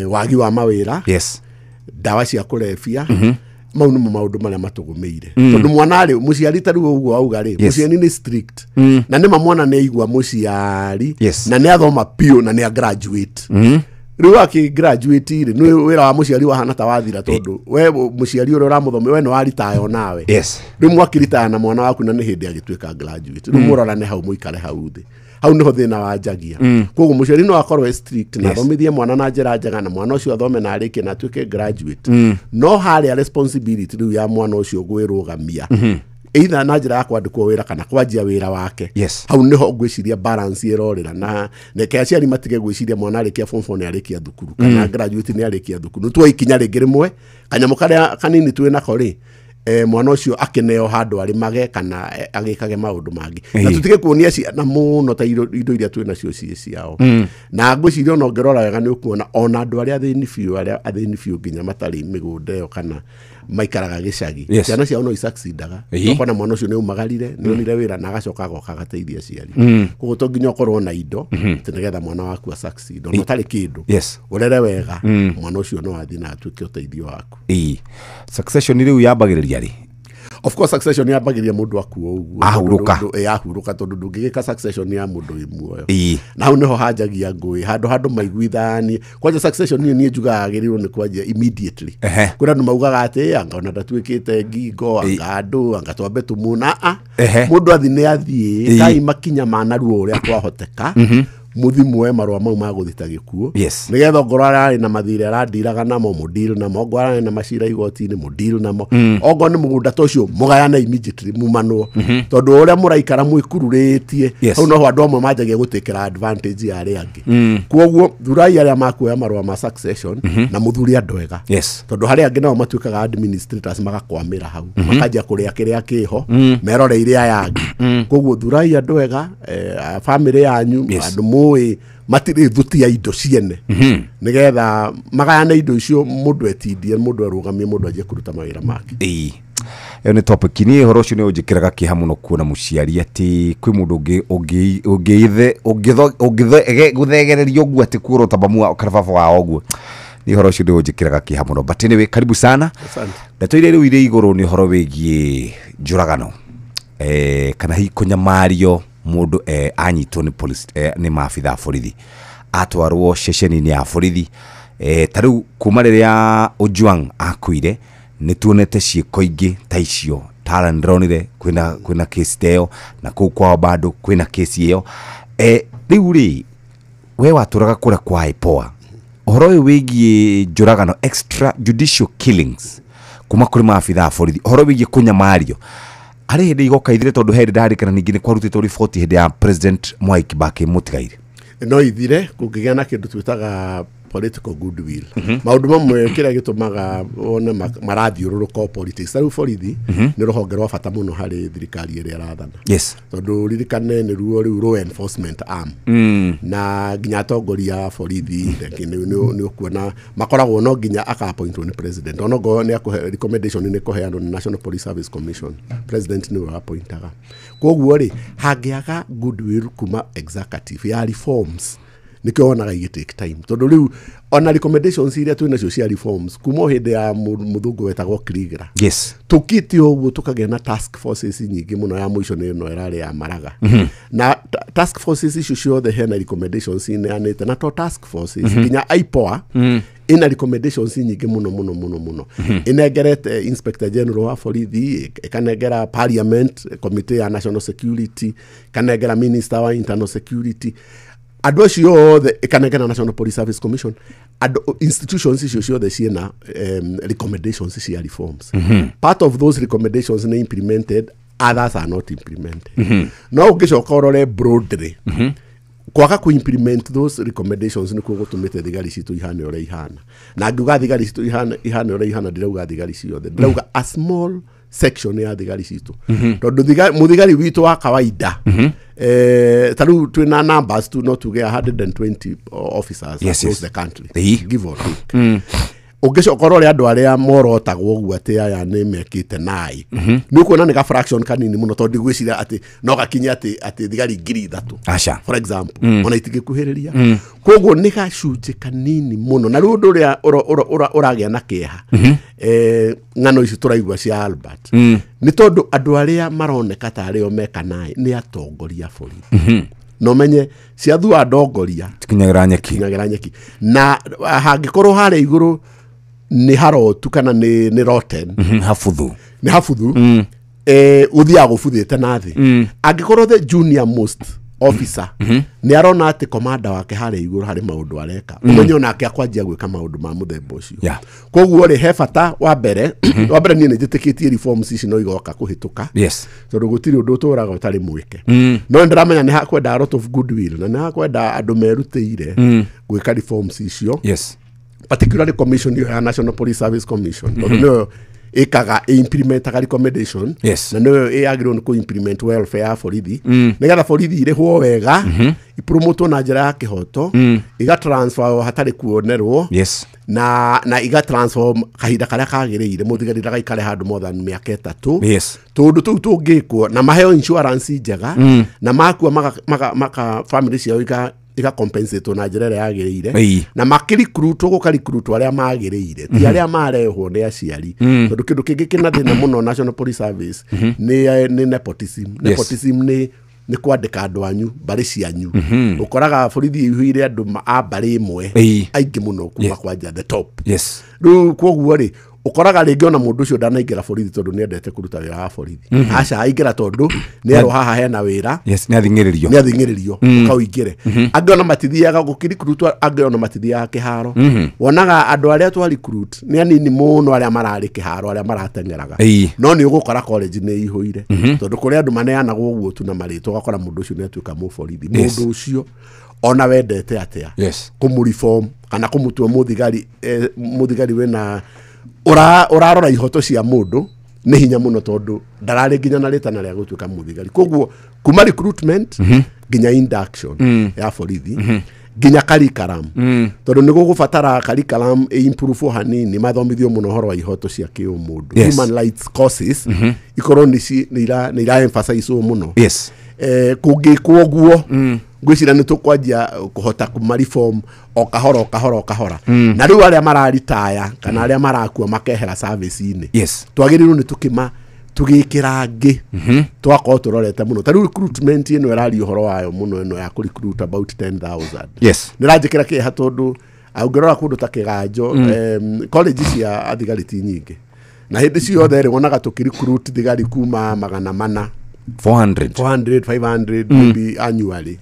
wagi wa mawĩra, ndawa cia kũrebia, mau nĩmo maũndũ marĩa matũgũmĩire. Tondũ mwana rĩ, mũciari ta rĩu ũguo auga rĩ, mũciari nĩ strict, na nĩma mwana nĩ aigua mũciari, na nĩ athoma biũ na nĩ a graduate. Rĩu akĩ graduate rĩ, nĩ wĩra wa mũciari wahana ta wathira, tondũ we mũciari ũrĩa ũramũthomia, we nĩ waritaya onawe. Rĩu mwakĩritaya na mwana waku na nĩ hĩndĩ agĩtuĩka graduate, rĩu mũrorane hau, mũikare hau thĩ, hau nĩho thĩna wanjagia. Koguo mũciari no akorwo e strict na athomithie mwana na njĩra njega, na mwana ũcio athome na arĩkie na atuĩke graduate, no harĩa responsibility rĩu ya mwana ũcio gwĩrũgamia, either na njĩra ya kwandĩkwo wĩra kana kwanjia wĩra wake, hau nĩho ngwĩciria balance ĩrorĩra. Na reke aciari matige gwĩciria mwana arĩkia form 4 nĩ arĩkia thukuru, kana graduate nĩ arĩkia thukuru. Nĩ tuoe ikinya rĩngĩ rĩmwe, kanyamũ karĩa kanini twĩ nako rĩ, mwana ũcio akĩneo handũ arĩmage kana agĩkage maũndũ mangĩ, na tũtige kuonia ciana mũno ta indo iria twĩ nacio ciĩ ciao. Na ngwĩciria ona ũngĩrora wega nĩ ũkuona ona andũ arĩa athĩni biũ, arĩa athĩni biũ nginya matarĩ mĩgũnda ĩyo kana maikaraga gĩcagi, ciana ciao no isucceedaga. Ũkona mwana ũcio nĩ aumagarire, nĩ onire wĩra na agacoka agoka agateithia aciari. Koguo to nginya ũkorwo na indo atĩ nĩgetha mwana waku a succeed. Ona ũtarĩ kĩndũ, ũrere wega, mwana ũcio no athiĩ na atuĩke ũteithio waku. Succession rĩu yambagĩrĩria rĩ? Of course succession yambagĩrĩria mũndũ akua ũguo. Ahurũka. Ahurũka, tondũ ndũngĩgĩka succession ya mũndũ wĩ muoyo. Na hau nĩho hanjagia ngũĩ, handũ handũ maiguithanie. Kwanja succession niĩ njugaga agĩrĩirwo nĩ kwanjia immediately. Kwĩna andũ maugaga atĩ anga ona ndatuĩkĩte ngingo, anga andũ, anga twambe tũmuna. Mũndũ athi nĩ athiĩ, kai makinya ma narua ũrĩa kwahoteka, mũthi muoe marũa mau ma gũthita gĩkuũ, nĩgetha ongorwo ararĩ na mathirĩ arandiraga namo, mũdeal namo, ongorwo ararĩ na macira igoti-inĩ, mũdeal namo, ongorwo nĩ mũgũnda ta ũcio, mũgayane immediately, mumanwo, tondũ ũrĩa mũraikara mwĩkururĩtie, hau noho andũ amwe manjagia gũtĩkĩra advantage ya arĩa angĩ. Koguo thurai arĩa makuoya marũa ma succession, na mũthure andũ ega, tondũ harĩa angĩ nao matuĩkaga administrators, magakwamĩra hau, makanjia kũrĩa kĩrĩa kĩho, meroreire aya angĩ. Koguo thurai andũ ega, family yanyu, andũ mũĩ matirĩ thuti ya indo ciene, nĩgetha magayane indo icio, mũndũ etindie, mũndũ arũgamie, mũndũ anjie kũruta mawĩra make. Ĩyo nĩ topic. Niĩ ũhoro ũcio nĩ ũnjĩkĩraga kĩeha mũno kuona mũciari atĩ kwĩ mũndũ ũngĩ ũngĩgũthegereria ũguo atĩ kuorota mamu kana baba wao ũguo. Niĩ ũhoro ũcio nĩ ũnjĩkĩraga kĩeha mũno. But anyway, karibu sana. Asante. Ndeto iria rĩu irĩ igũrũ nĩ ũhoro wĩgiĩ njũragano, kana hihi kũnyamario mũndũ, anyitwo nĩ police, nĩ maabitha a borithi, atwarwo ceceni-inĩ ya borithi. Ta rĩu kuma rĩrĩa Ojwang akuire, nĩ tuonete ciĩko ingĩ ta icio. Tala ndĩronire kwĩna kesi ta ĩyo, na kũu kwao bado kwĩna kesi ĩyo. Rĩu rĩ, We watũraga kũrĩa kwa IPOA, ũhoro ũyũ wĩgiĩ njũragano, extra judicial killings kuma kũrĩ maabitha a borithi, ũhoro wĩgiĩ kũnyamario, harĩ hĩndĩ igoka ithire, tondũ he hĩndĩ ndarĩkana ningĩ nĩ kwarutĩtwo riboti hĩndĩ ya President Mwai Kibaki mũtigaire. No ithire kũngĩgĩa na kĩndũ twĩtaga political goodwill. Maũndũ mamwe kĩrĩa gĩtũmaga wone marathiũrũrũka o politics, tarĩu borithi nĩ rũhonge rwa bata mũno harĩ thirikari ĩrĩa ĩrathana, tondũ ririkane nĩ ruo rĩu law enforcement arm, na nginya atongoria a borithi nĩ ũkuona makoragwo no nginya aka-appointwo nĩ president, onokorwo nĩ akũhe recommendation, nĩ kũheanwo nĩ National Police Service Commission, president nĩwe appointaga. Koguo rĩ, hangĩaga goodwill kuma executive ya reforms, nĩkĩo wonaga igĩ take time, tondũ rĩu ona recommendations iria twĩ nacio cia reforms kuma o hĩndĩ ya mũthũngũ wetagwo Kriegler, tũkĩte ũguo tũkagĩa na task forces nyingĩ mũno, ya mũico nĩ ĩno ĩrarĩ ya Maraga, na task forces icio ciothe hena recommendations ineanĩte, na to task forces, nginya IPOA ina recommendations nyingĩ mũno mũno mũno mũno, ĩnengerete Inspector General wa borithi, ĩkanengera Parliament Committee ya National Security, ĩkanengera Minister wa Internal Security, andũ acio othe, ĩkanengera National Police Service Commission, andũ institutions icio ciothe ciĩna recommendations cia reforms. Part of those recommendations nĩ implemented, others are not implemented. No ũngĩcoka ũrore broadly, kwaga ku implement those recommendations nĩkuo gũtũmĩte thigari citũ ihane ũrĩa ihana. Na ngiuga thigari citũ ihane ũrĩa ihana, ndirauga thigari ciothe, ndirauga a small section ya thigari citũ, tondũ mũthigari witũ wa kawaida, ta rĩu twĩna numbers tu, no tuge 120 officers across the country, give or take. Ũngĩcoka ũrore andũ arĩa morotagwo ũguo atĩ aya nĩ mekĩte naĩ, nĩ ũkuona nĩ ga fraction kanini mũno, tondũ ndigwĩciria atĩ no gakinye atĩ thigari 3,000 Aca. for example, ona itingĩkuhĩrĩria. Koguo nĩ gacunjĩ kanini mũno, na rĩu ũndũ ũrĩa ũragĩa na kĩeha, ng'ano ici tũraigua cia Albert, nĩ tondũ andũ arĩa maroneka ta arĩo meka naĩ nĩ atongoria a borithi. No menye ciathua ndongoria tikinyagĩra nyeki. Kinyagĩra nyeki, na hangĩkorwo harĩa igũrũ nĩ harotu kana nĩ rotten, Habuthu. Nĩ habuthu, ũthiaga gũbuthĩte na thĩ. Angĩkorwo the junior most officer nĩ arona atĩ commander wake harĩa igũrũ harĩ maũndũ areka, ũmenye onake akwanjia gwĩka maũndũ ma mũthemba ũcio. Koguo rĩ, he bata wa mbere niĩ nĩ njĩtĩkĩtie reforms ici no igoka kũhĩtũka, tondũ gũtirĩ ũndũ ũtũraga ũtarĩ mwĩke, no nĩ ndĩramenya nĩ hakwenda a lot of goodwill, na nĩ hakwenda andũ merutĩire gwĩka reforms icio, particularly commission ĩyo ya National Police Service Commission, tondũ nĩyo ĩkaga implementaga recommendation, na nĩyo ĩyagĩrĩirwo nĩ kũ-implement welfare ya borithi, nĩgetha borithi irĩhwo wega, ipromotwo na njĩra ya kĩhoto, igatransfer hatarĩ kuonerwo, na igatransfer kahinda karĩa kagĩrĩire, mũthigari ndagaikare handũ more than mĩaka 3. Tũndũ tũu tũngĩkwo na maheo insurance njega, na makua maka family ciao iga compensate na njĩra ĩrĩa yagĩrĩire, na makĩrecruitwo, gũkarecruitwo arĩa magĩrĩire, ti arĩa marehwo nĩ aciari, tondũ kĩndũ kĩngĩ kĩna thĩna mũno National Police Service nĩ nepotism. Nepotism nĩ kwandĩka andũ anyu, mbarĩ cianyu. Ũkoraga borithi ĩihũire andũ a mbarĩ ĩmwe aingĩ mũno kuma kwanja the top. Rĩu koguo rĩ, ũkoraga rĩngĩ ona mũndũ ũcio ndanaingĩra borithi tondũ nĩ endete kũruta wĩra wa borithi. Aca, aingĩra tondũ nĩ erwo haha hena wĩra. Yes, nĩ athing'ĩrĩrio. Nĩ athing'ĩrĩrio, ũkaũingĩre. Angĩ ona matithiaga gũkĩrecruitwo, angĩ ona matithiaga kĩharo. Wonaga andũ arĩa twa recruit nĩ anini mũno arĩa mararĩ kĩharo, arĩa marateng'eraga, no nĩ ũgũkora college nĩ ĩihũire, tondũ kũrĩ andũ maneanagwo ũguo tu na marĩtwa, ũgakora mũndũ ũcio nĩ atuĩka mũborithi. Mũndũ ũcio ona wendete atĩa kũmũreform kana kũmũtua mũthigari, mũthigari wĩna ũrarora ihoto cia mũndũ, nĩ hinya mũno, tondũ ndararĩ nginya na rĩtana rĩa gũtuĩka mũthigari. Koguo kuma recruitment nginya induction ya borithi, nginya curriculum, tondũ nĩ gũgũbatara curriculum ĩ-improve hanini, mathomithio mũno ũhoro wa ihoto cia kĩũmũndũ, human rights courses ikorwo nĩ ira emphasize mũno. Kũngĩkwo ũguo, ngwĩciria nĩ tũkwanjia kũhota kuma reform o kahora o kahora o kahora, na rĩu arĩa mararitaya kana arĩa marakua makehera service-inĩ, twagĩrĩirwo nĩ tũkĩma tũgĩkĩra angĩ, twakorwo tũrorete mũno. Ta rĩu recruitment ĩno ĩraria ũhoro wayo mũno, ĩno ya kũ-recruit about 10,000, nĩ ĩranjĩkĩra kĩeha, tondũ ũngĩrora kũndũ ta Kĩganjo, college cia athigari ti nyingĩ, na hĩndĩ ciothe rĩ, wonaga tũkĩrecruit thigari kuma 400, 400. 400, 500 maybe annually.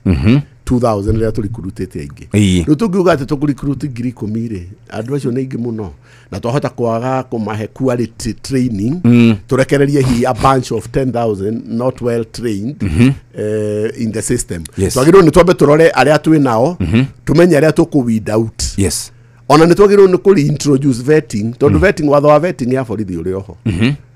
2000 rĩrĩa tũrikurutĩte aingĩ. Rĩu tũngiuga atĩ tũkũrikuruti 10,000 rĩ, andũ acio nĩ aingĩ mũno na twahota kwaga kũmahe quality training. Tũrekererie hihi a bunch of 10,000 not well trained in the system. Twagĩrĩirwo nĩ twambe tũrore arĩa twĩ nao, tũmenye arĩa tũkũ weed out. Ona nĩ twagĩrĩirwo nĩ kũ reintroduce vetting, tondũ vetting, watho wa vetting ya borithi ũrĩ oho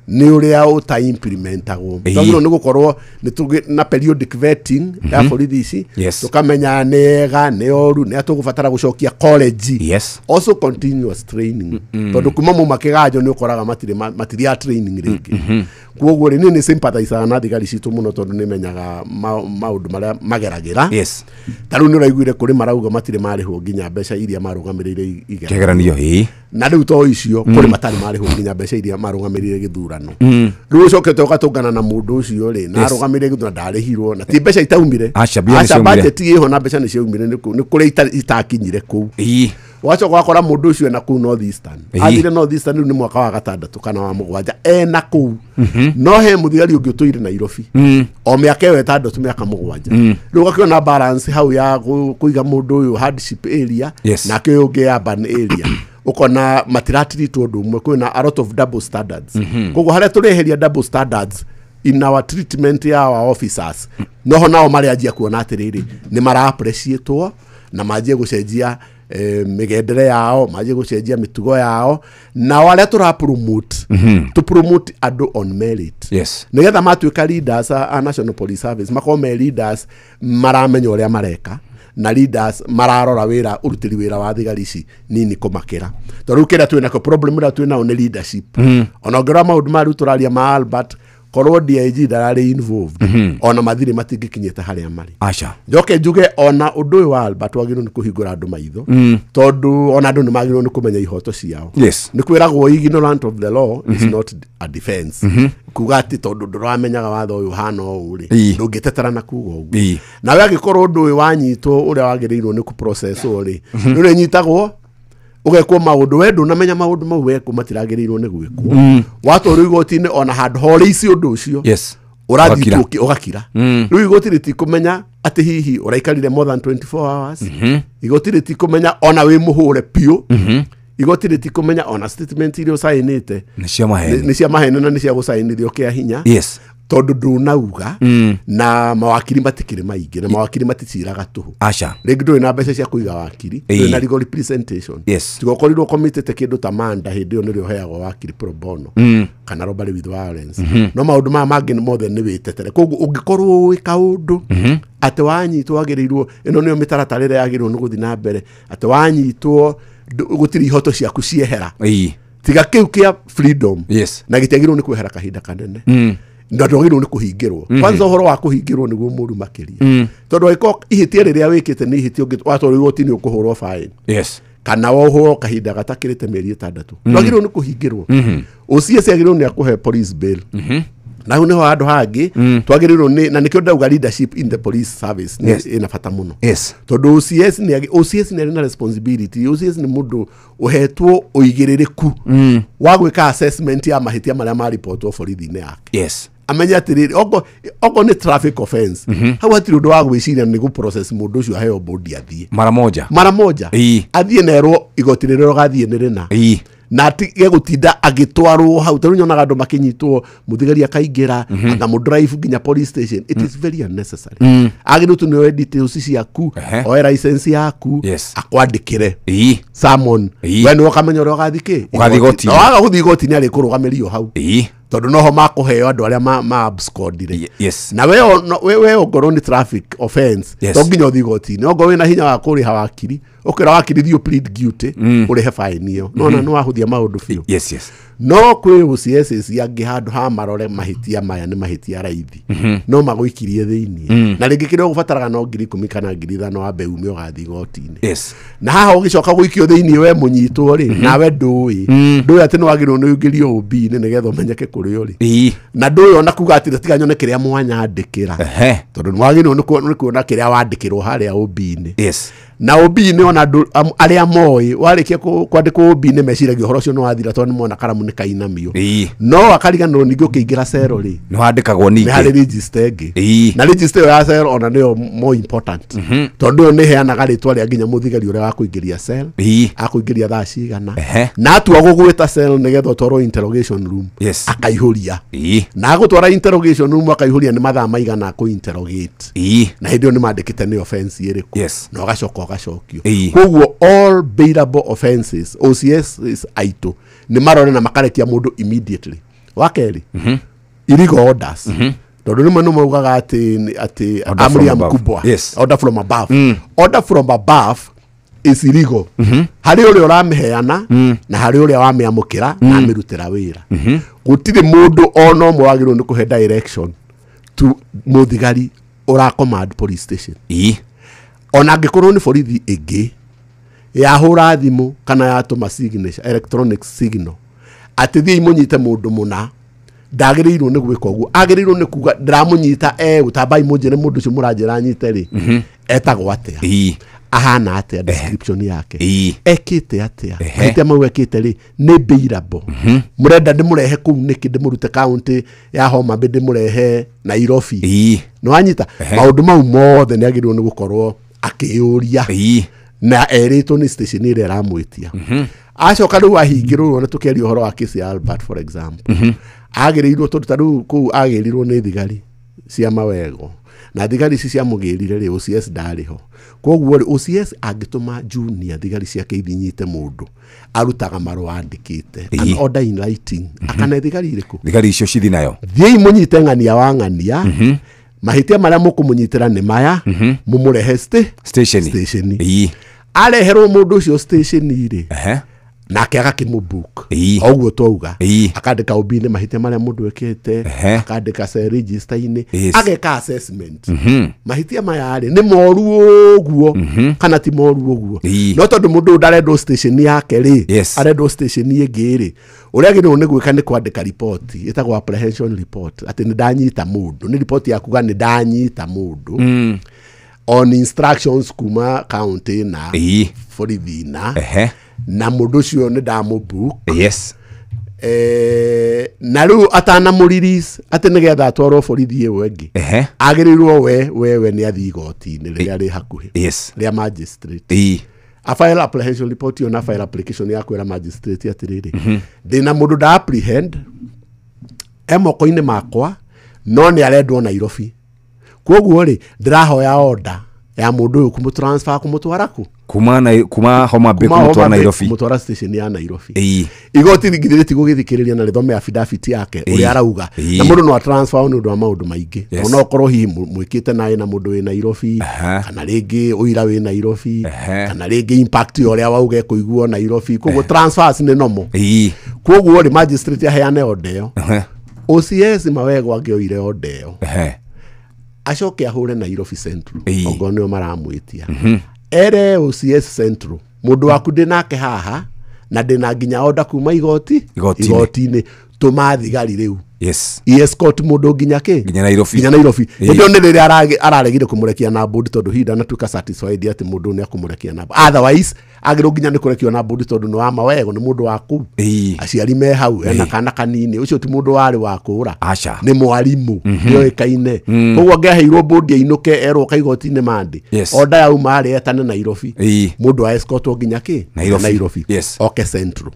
nĩ ũrĩa ũta implementagwo. Twagĩrĩirwo nĩ gũkorwo nĩ tũgĩ na periodic vetting ya borithi ici, tũkamenya nĩ ega, nĩ oru, nĩ atũgũbatara gũcokia college. Also continuous training, tondũ kuma mauma kĩganjo nĩ ũkoraga matirĩ matirĩ a training rĩngĩ. Koguo rĩ, niĩ nĩ sympathizaga na thigari citũ mũno, tondũ nĩ menyaga maũndũ marĩa mageragĩra. Ta rĩu nĩ ũraiguire kũrĩ marauga matirĩ marĩhwo nginya mbeca iria marũgamĩrĩire kĩgeranio, ĩĩ. Na rĩu to icio, kũrĩ matarĩ marĩhwo nginya mbeca iria marũgamĩrĩire gĩthurano. Rĩu ũcokete ũgatũngana na mũndũ ũcio rĩ, na arũgamĩrĩire gĩthurano, ndarĩhirwo, na ti mbeca itaumire. Aca, mbia nĩ Aca, ciaumire. budget ĩho na mbeca nĩ ciaumire, nĩ kũrĩa itakinyire kũu. Wacoka wakora mũndũ ũcio ena kũu North Eastern. Athire North Eastern rĩu nĩ mwaka wa gatandatũ kana wa mũgwanja ena kũu, no he mũthigari ũngĩ ũtũire Nairobi o mĩaka ĩyo 6, mĩaka 7. Rĩu ũgakĩona balance hau ya kũiga mũndũ ũyũ hardship area nake ũyũ ũngĩ urban area, ũkona matiratiritwo ũndũ ũmwe, kwĩna a lot of double standards. Koguo harĩa tũreheria double standards in our treatment ya our officers, noho nao marĩanjia kuona atĩrĩrĩ, nĩ mara appreciatwo na manjie gũcenjia mĩgendere yao, manjie gũcenjia mĩtugo yao. Nao arĩa tũra promote, to promote andũ on merit, nĩgetha matuĩka leaders a National Police Service, makorwo me leaders maramenya ũrĩa mareka na leaders mararora wĩra, ũrutĩri wĩra wa thigari ici nini kũmakĩra, tondũ rĩu kĩrĩa twĩnakĩo, problem ĩrĩa twĩnayo nĩ leadership. Ona ũngĩrora maũndũ maya rĩu tũraria ma Albert, korwo DIG ndararĩ involved, ona mathirĩ matingĩkinyĩte harĩa marĩ. Aca. Njoke njuge ona ũndũ ũyũ wa Albert wagĩrĩirwo nĩ kũhingũra andũ maitho, tondũ ona andũ nĩ magĩrĩirwo nĩ kũmenya ihoto ciao. Nĩ kwĩragwo ignorant of the law is not a defense. Kuga atĩ tondũ ndũramenyaga watho ũyũ ũhana ũũ rĩ, ndũngĩtetera na kuga ũguo. Nawe angĩkorwo ũndũ ũyũ wanyitwo ũrĩa wagĩrĩirwo nĩ kũprocesswo rĩ, nĩ ũrĩnyitagwo ũgekwo maũndũ, we ndũnamenya maũndũ mau wekwo matiragĩrĩirwo nĩ gwĩkwo. Watwarwo igoti-inĩ, ona handũ horĩici ũndũ ũcio, ũrathiĩ Ũgakira. tu ũgakira. Rĩu igoti rĩtikũmenya atĩ hihi ũraikarire more than 24 hours. Igoti rĩtikũmenya ona wĩ mũhũre biũ. Igoti rĩtikũmenya ona statement iria ũcainĩte nĩ cia maheni. Nĩ cia maheni na nĩ cia gũcainithio kĩa hinya, tondũ ndũnauga, na mawakiri matikĩrĩ maingĩ, na mawakiri maticiraga tũhũ. Aca. Rĩngĩ ndũrĩ na mbeca cia kũiga wakiri, ndũrĩ na legal representation, tiga ũkorirwo committĩte kĩndũ ta manda, hĩndĩ ĩyo nĩrĩo ũheagwo wakiri pro bono kana robbery with violence. No maũndũ maya mangĩ mothe nĩ wĩtetere. Koguo ũngĩkorwo ũĩ kaũndũ atĩ wanyitwo wagĩrĩirwo, ĩno nĩyo mĩtaratara ĩrĩa yagĩrĩirwo nĩ gũthiĩ na mbere, atĩ wanyitwo gũtirĩ ihoto ciaku ciehera tiga kĩu kĩa freedom, na gĩtiagĩrĩirwo nĩ kwehera kahinda kanene, na ndwagĩrĩirwo nĩ kũhingĩrwo. Kwanza ũhoro wa kũhingĩrwo nĩguo mũru makĩria, tondũ angĩkorwo ihĩtia rĩrĩa wĩkĩte nĩ ihĩtia watwarwo igoti-inĩ ũkũhũrwo fine kana wohwo kahinda gatakĩrĩte mĩeri 6, ndwagĩrĩirwo nĩ kũhingĩrwo. OCS agĩrĩirwo nĩ akũhe police bail, na hau nĩho handũ hangĩ twagĩrĩirwo nĩ, na nĩkĩo ndauga leadership in the police service nĩ ĩna bata mũno, tondũ OCS nĩ arĩ na responsibility. OCS nĩ mũndũ ũhetwo ũigĩrĩrĩku wa gwĩka assessment ya mahĩtia marĩa maripotwo borithi-inĩ yake. Amenye atĩrĩrĩ, oko nĩ traffic offense, hau hatirĩ ũndũ wa gwĩciria, nĩ gũprocess mũndũ ũcio, aheo bodi athiĩ mara moja. Mara moja. Athiĩ nerwo igoti rĩrĩa ũgathiĩ nĩ rĩna, na atige gũtinda agĩtwarwo hau. Tarĩu nyonaga andũ makĩnyitwo, mũthigari akaingĩra, akamũdrive nginya police station. It is very unnecessary. Agĩrĩirwo tu nĩoe details ciaku, oe license yaku, akwandĩkĩre summon, we nĩwe ũkamenya ũrĩa ũgathiĩ kĩ. Ũgathiĩ igoti-inĩ. Na waga gũthiĩ igoti-inĩ, arĩkũrũgamĩrio hau, tondũ noho makũheo andũ arĩa ma abscondire. Na we we ongorwo nĩ traffic offense, to nginya ũthiĩ igoti-inĩ. Ongorwo wĩna hinya wa kũrĩha wakiri, ũkĩra wakiri, thiĩ plead guilty, ũrĩhe fine ĩyo. Nona nĩ wahũthia maũndũ biũ. No kwĩ OCS angĩ, handũ ha marore mahĩtia maya nĩ mahĩtia raithi, no magũikirie thĩiniĩ. Na rĩngĩ kĩrĩa ũgũbataraga no 10,000 kana 5,000, wambe ume ũgathiĩ igoti-inĩ. Na haha ũgĩcoka gũikio thĩiniĩ, we mũnyitwo rĩ, nawe ndũĩ, ndũĩ atĩ nĩ wagĩrĩirwo nĩ ũingĩrio OB-inĩ nĩgetha ũmenyeke kũrĩa ũrĩ, na ndũĩ ona kuga atĩ tiga nyone kĩrĩa mwanyandĩkĩra, tondũ nĩ wagĩrĩirwo nĩ kuona kĩrĩa wandĩkĩrwo harĩa OB-inĩ. Na OB nĩ ona andũ arĩa moĩ warĩkia kwandĩkwo OB nĩ meciragia ũhoro ũcio nĩ wathira tondũ nĩ mona karamu nĩ kainamio. No akariganĩrwo ningĩ ũkĩingĩra cero rĩ, nĩ wandĩkagwo nĩ harĩ ningĩ. Register ĩngĩ, na register ĩyo ya cell ona nĩyo more important, tondũ ĩyo nĩ ĩheanaga rĩtwa rĩa nginya mũthigari ũrĩa wakũingĩria cell, akũingĩria thaa cigana, na atua gũgwĩta cell nĩgetha ũtwarwo interrogation room, akaihũria, na agũtwara interrogation room akaihũria nĩ mathaa maigana akũ interrogate, na hĩndĩ ĩyo nĩ mandĩkĩte nĩ offense ĩrĩkũ, na ũgacoka ũgacokio. Koguo all bailable offenses, OCS is aitũ nĩ marore na makarekia mũndũ immediately. Wa kerĩ, illegal orders, tondũ rĩmwe nĩ maugaga atĩ Order amri from ya above. mkubwa. Order from above, order from above is illegal harĩ ũrĩa ũramĩheana na harĩ ũrĩa wamĩamũkĩra na amĩrutĩra wĩra. Gũtirĩ mũndũ ona ũmwe wagĩrĩirwo nĩ kũhe direction to mũthigari ũra command police station, ona angĩkorwo nĩ borithi ĩngĩ yahũra thimũ kana yatũma signature, electronic signal, atĩ thiĩi mũnyite mũndũ mũna, ndagĩrĩirwo nĩ gwĩka ũguo. Agĩrĩirwo nĩ kuga ndĩramũnyita tambai mũnjĩre mũndũ ũcio mũranjĩra nyite rĩ, etagwo atĩa, ahana atĩa, description yake, ekĩte atĩa, mahĩtia mau ekĩte rĩ nĩ bailable, mũrenda ndĩmũrehe kũu nĩkĩ, ndĩmũrute kaunti ya Homa Bay ndĩmũrehe Nairobi? Nĩ wanyita? Maũndũ mau mothe nĩ agĩrĩirwo nĩ gũkorwo akĩyũria na erĩtwo nĩ station ĩrĩa ĩramwĩtia. Acoka rĩu ahingĩrwo, na tũkĩaria ũhoro wa case ya Albert, for example, agĩrĩirwo, tondũ ta rĩu kũu agĩrirwo nĩ thigari cia mawego, na thigari ici ciamũgĩrire rĩ, OCS ndarĩ ho. Koguo rĩ, OCS angĩtũma junior thigari ciake ithinyite mũndũ, arutaga marũa andĩkĩte, an order in writing, akane thigari irĩkũ, thigari icio cithi nayo, thiĩi mũnyite ng'ania wa ng'ania, mahĩtia marĩa mũkũmũnyitĩra nĩ maya, mũmũrehe station. Station. Areherwo mũndũ ũcio station rĩ, nake agakĩmũbook o ũguo twauga, akandĩka OB-inĩ mahĩtia marĩa mũndũ ekĩte, akandĩka cell register-inĩ, ageka assessment, mahĩtia maya rĩ nĩ moru ũguo kana ti moru ũguo. No tondũ mũndũ ũyũ ndarendwo station yake rĩ, arendwo station ĩngĩ rĩ, ũrĩa agĩrĩirwo nĩ gwĩka nĩ kwandĩka riboti ĩtagwo apprehension report, atĩ nĩ ndanyita mũndũ, nĩ riboti ya kuga nĩ ndanyita mũndũ on instructions kuma county na borithi na na mũndũ ũcio nĩ ndamũbook. Na rĩu atanamũ-release atĩ nĩgetha atwarwo borithi ĩyo ĩngĩ, agĩrĩirwo wewe nĩ athiĩ igoti-inĩ rĩrĩa rĩ hakuhĩ rĩa magistrate, a file apprehension report ĩyo na file application ya kwĩra magistrate atĩrĩrĩ, ndĩna mũndũ nda apprehend e moko-inĩ makwa no nĩ arendwo Nairobi, koguo rĩ ndĩrahoya order ya mũndũ ũyũ kũmũtransfer kũmũtwara kũ, kuma Homa Bay kũmũtwara Nairobi, kũmũtwara station ya Nairobi. Igoti rĩngĩ rĩtigũgĩthikĩrĩria na rĩthome affidavit yake ũrĩa arauga, na mũndũ no atransfer nĩ ũndũ wa maũndũ maingĩ, ona okorwo hihi mwĩkĩte naĩ na mũndũ wĩ Nairobi, kana rĩngĩ ũira wĩ Nairobi, kana rĩngĩ impact ya ũrĩa wauga ĩkũiguo Nairobi. Koguo transfers nĩ normal. Koguo rĩ, magistrate aheane order ĩyo, OCS mawego angĩoire order ĩyo, acoke ahũre Nairobi Central okorwo nĩo maramwĩtia, ere OCS Central mũndũ waku ndĩ nake haha na ndĩna nginya order kuma igoti-inĩ, tũma thigari rĩu escort mũndũ nginya kĩ, nginya Nairobi, nginya Nairobi. Hĩndĩ ĩyo nĩ rĩrĩa araregire kũmũrekia na bodi, tondũ hihi ndanatuĩka satisfied atĩ mũndũ nĩ akũmũrekia na bodi, otherwise agĩrĩirwo nginya nĩ kũrekio na bodi, tondũ nĩ wa mawego, nĩ mũndũ wa kũu, aciari me hau, ena kana kanini, ũcio ti mũndũ warĩ wa kũũra, nĩ mwarimũ nĩoĩkaine. Koguo angĩaheirwo bodi ainũke erwo ka igoti-inĩ mandĩ, order yauma rĩ etane Nairobi, mũndũ a escortwo nginya kĩ, Nairobi, oke Central.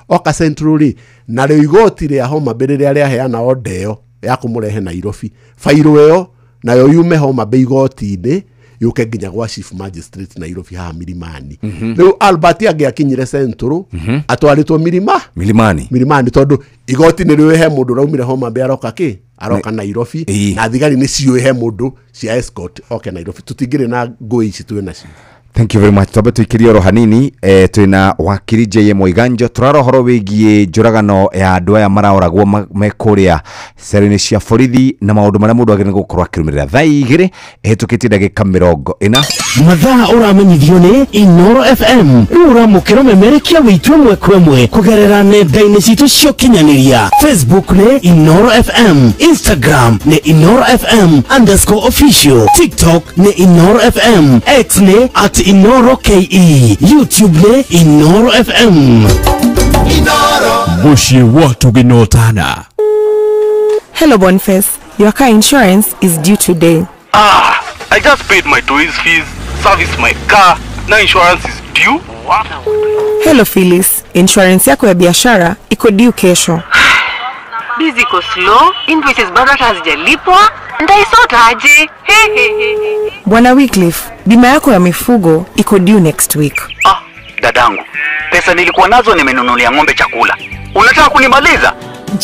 Oka Central rĩ, narĩo igoti rĩa Homa Bay rĩrĩa rĩaheana order ĩyo ya kũmũrehe Nairobi, bairũ ĩyo nayo yume Homa Bay igoti-inĩ yũke nginya gwa chief magistrate Nairobi haha Milimani. Rĩu Albert angĩakinyire Central atwarĩtwo Milimani, tondũ igoti nĩ rĩũĩ he mũndũ ũraumire Homa Bay aroka kĩ, aroka Nairobi, na thigari nĩ ciũĩ he mũndũ cia escort oke Nairobi. Tũtingĩrĩ na ngũĩ ici twĩ nacio. Thank you very much. Twambe tuikirie oro hanini, twina wakiri J.M. Waiganjo, turara horo wigie njuragano ya andu aya maraoragwo me kuria cero-inĩ cia borithi na maundu maria mundu agĩrĩirwo gũkorwo akĩrũmĩrĩra. Thaa 2 ĩhĩtũkĩtie ndagĩka 40. Mathaa ũramenyithio nĩ Inoro FM. Rĩu ũramũkĩra ũmemerekia witũ ĩmwe kwa ĩmwe kũgerera nenda-inĩ citũ cia ũkinyanĩria. Facebook nĩ Inoro FM, Instagram nĩ Inoro FM _official, TikTok nĩ Inoro FM, X nĩ at Inoro ke, YouTube nĩ Inoro FM. Muciĩ wa Tũginotana. Hello Boniface, your car insurance is due today. Ah, I just paid my toys fees, service my car, now insurance is due. What? Hello Phyllis, insurance yako ya biashara iko due kesho. Busy iko slow, invoices bado hata hazijalipwa, nitaisota aje? Bwana Wycliffe, bima yako ya mifugo iko due next week. Ah, dadangu, pesa nilikuwa nazo nimenunulia ng'ombe chakula. Unataka kunimaliza?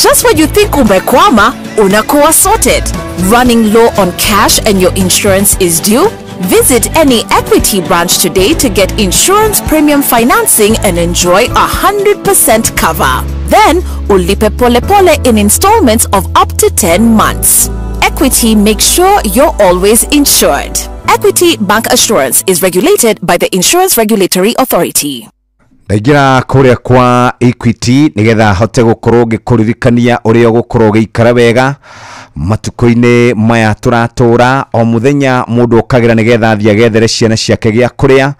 Just when you think umekwama, unakuwa sorted. Running low on cash and your insurance is due? Visit any Equity branch today to get insurance premium financing and enjoy 100% cover. Then, ulipe pole pole in installments of up to 10 months. Equity makes sure you're always insured. Equity Bank Assurance is regulated by the Insurance Regulatory Authority. Ndaingĩra kũrĩa kwa Equity nĩgetha hote gũkorwo ngĩkũririkania ũrĩa ũgũkorwo ũgĩikara wega matukũ-inĩ maya tũratũra. O mũthenya mũndũ okagĩra nĩgetha athiĩ agethere ciana ciake gĩa kũrĩa,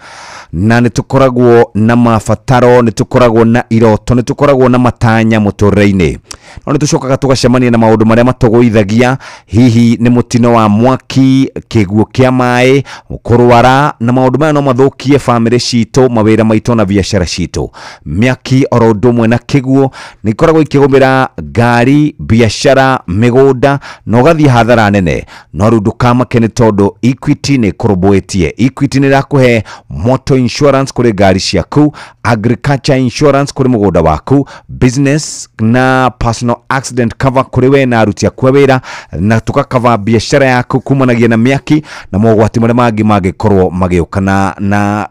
na nĩtũkoragwo na mabataro, nĩtũkoragwo na iroto, nĩtũkoragwo na matanya mũtũrĩre-inĩ, no nĩtũcokaga tũgacemania na maũndũ marĩa matũgũithagia, hihi nĩ mũtino wa mwaki, kĩguũ kĩa maĩ, kũrwara, na maũndũ maya no mathũkie bamĩrĩ citũ, mawĩra maitũ na biacara citũ. Mĩaki oro ũndũ ũmwe na kĩguũ nĩ ikoragwo ikĩgũmĩra ngari, biacara, mĩgũnda na ũgathiĩ hathara nene. No rĩu ndũkamake nĩ tondũ Equity nĩ ĩkũrũmbũĩtie. Equity nĩ ĩrakũhe motor insurance kũrĩ ngari ciaku, agriculture insurance kũrĩ mũgũnda waku, business na personal accident cover kũrĩ we na aruti aku a wĩra, na tũgakava biacara yaku kumanagia na mĩaki na mogwati marĩa mangĩ mangĩkorwo magĩũka na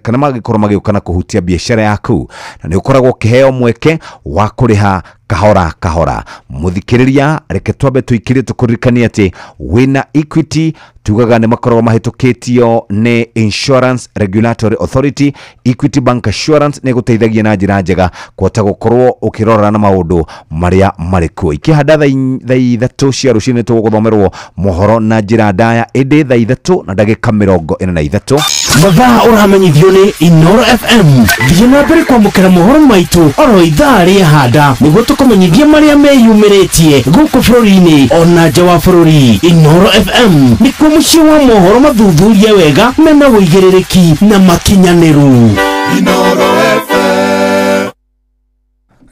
kana mangĩkorwo magĩũka na kũhutia biacara yaku, na nĩ ũkoragwo ũkĩheo mweke wa kũrĩha kahora kahora. Muthikiriria, reke twambe tuikirie tukuririkanie atĩ wĩna Equity tugaga nĩ makoragwo mahĩtũkĩtio nĩ Insurance Regulatory Authority. Equity Bank Assurance nĩ ĩgũteithagia na njĩra njega kũhota gũkorwo ũkĩrora na maũndũ marĩa marĩ kuo. Ikĩhanda thaa 3 cia rũcinĩ tũgũthomerwo mohoro na njĩra ndaya, ĩndĩ thaa 3:43. Mathaa ũramenyithio nĩ Inoro FM. Thiĩ na mbere kwamũkĩra mohoro maitũ oro ithaa rĩa handa nĩguo tũkũmenyithie marĩa meyumĩrĩtie gũkũ bũrũri-inĩ ona nja wa bũrũri. Inoro FM nĩkuo mũciĩ wa mohoro mathuthurie wega mena ũigĩrĩrĩki na makinyanĩru. Inoro FM.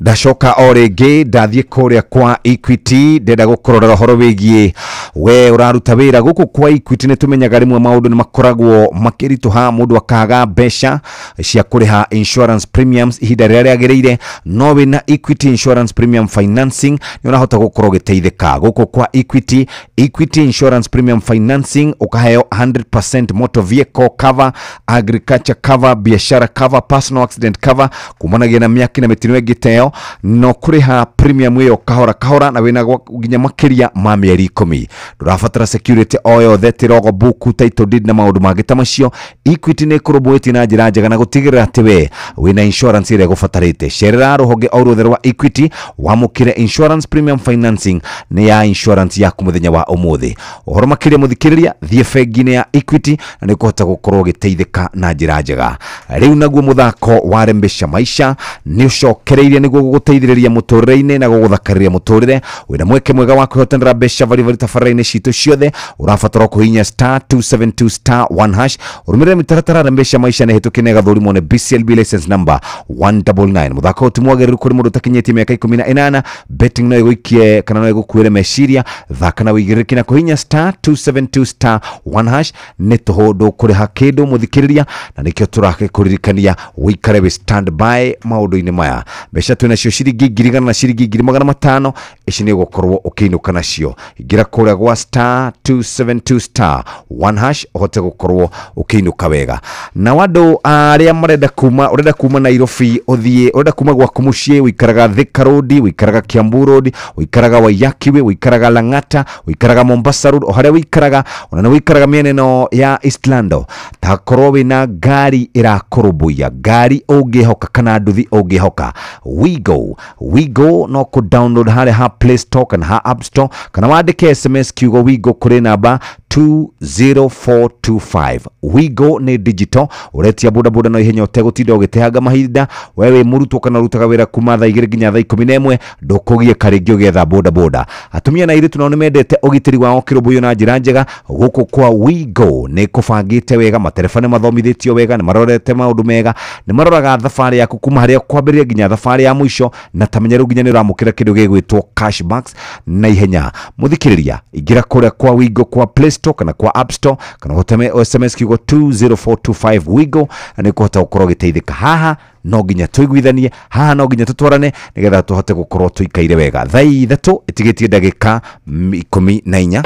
Ndacoka o rĩngĩ ndathiĩ kũrĩa kwa Equity, ndenda gũkũrorera ũhoro wĩgiĩ we ũraruta wĩra gũkũ kwa Equity. Nĩ tũmenyaga rĩmwe maũndũ nĩ makoragwo makĩritũha, mũndũ akaga mbeca cia kũrĩha insurance premiums ihinda rĩrĩa rĩagĩrĩire, no wĩna Equity Insurance Premium Financing nĩ ũrahota gũkorwo ũgĩteithĩka gũkũ kwa Equity. Equity Insurance Premium Financing ũkaheo 100% motor vehicle cover, agriculture cover, biashara cover, personal accident cover kumanagia na mĩaki na mĩtino ĩngĩ ta ĩyo, no kũrĩha premium ĩyo kahora kahora na wĩna nginya makĩria ma mĩeri 10. Ndũrabatara security o yothe, tirogo buku, title deed na maũndũ mangĩ ta macio. Equity nĩ ĩkũrũmbũĩtie na njĩra njega na gũtigĩrĩra atĩ we wĩna insurance ĩrĩa ĩgũbatarĩte. Cerera rũhonge o ruothe rwa Equity wamũkĩre insurance premium financing nĩ ya insurance yaku mũthenya wa ũmũthĩ. Ũhoro makĩria mũthikĩrĩria, thiĩ bengi-inĩ ya Equity na nĩ ũkũhota gũkorwo ũgĩteithĩka na njĩra njega. Rĩu naguo mũthako wa Rembesha Maisha nĩ ũcokereirie nĩguo gũgũteithĩrĩria mũtũrĩre-inĩ na gũgũthakarĩria mũtũrĩre. Wĩna mweke mwega wa kwĩhotanĩra mbeca baribari tabarĩra-inĩ citũ ciothe. Ũrabatara kũhihinya *272*1# ũrũmĩrĩre mĩtaratara. Rembesha Maisha nĩ hĩtũkie na ĩgathũrimwo nĩ BCLB license number 199. Mũthako ũyũ ti mwagĩrĩru kũrĩ mũndũ ũtakinyĩtie mĩaka 18. Betting no ĩgũikie kana no ĩgũkuĩre meciria. Thaka na ũigĩrĩrĩki na kũhihinya *272*1# nĩ tũhũ ndũkũrĩha kĩndũ mũthikĩrĩria, na nĩkĩo tũrakũririkania ũikare wĩ stand by maũndũ-inĩ maya. Mbeca twĩnacio ciringi 1,000 na ciringi 1,500, ici nĩ ũgũkorwo ũkĩinũka nacio. Ingĩra kũrĩa gwa *272*1# ũhote gũkorwo ũkĩinũka wega. Na andũ arĩa marenda kuma, ũrenda kuma Nairobi ũthiĩ, ũrenda kuma gwaku mũciĩ, ũikaraga Thika Road, ũikaraga Kiambu Road, ũikaraga Waiyaki Way, ũikaraga Lang'ata, ũikaraga Mombasa Road, o harĩa ũikaraga, ona nĩ ũikaraga mĩena ĩno ya Eastlando, takorwo wĩna ngari ĩrakũrũmbũiya, ngari ũngĩhoka kana nduthi ũngĩhoka, we Wigo. Wigo no kũ download harĩa ha Play Store kana ha App Store, kana wandĩke SMS kiugo Wigo kũrĩ namba 20425. Wigo nĩ digital, ũretia bodaboda na ihenya ũtegũtinda ũgĩteanga mahinda. We wĩ mũrutwo kana ũrutaga wĩra kuma thaa 2 nginya thaa 11, ndũkũgiĩka rĩngĩ ũgĩetha bodaboda. Atumia na airĩtu nao nĩmendete ũgitĩri wao kĩrũmbũiyo na njĩra njega. Gũkũ kwa Wigo nĩ kũbangĩte wega, matereba nĩ mathomithĩtio wega, nĩ marorete maũndũ mega, nĩ maroraga thabarĩ yaku kuma harĩa kwambĩrĩria nginya thabarĩ ya mũico, na tamenya rĩu nginya nĩ ũramũkĩra kĩndũ gĩgwĩtwo cashbacks na ihenya. Mũthikĩrĩria, ingĩra kũrĩa kwa Wigo kwa Play Store kana kwa App Store, kana ũteme SMS kiugo 20425 Wigo, na nĩ ũkũhota gũkorwo ũgĩteithĩka. Haha no nginya tũiguithanie, haha no nginya tũtwarane nĩgetha tũhote gũkorwo tũikaire wega. Thaa 3 ĩtigĩtie ndagĩka 14.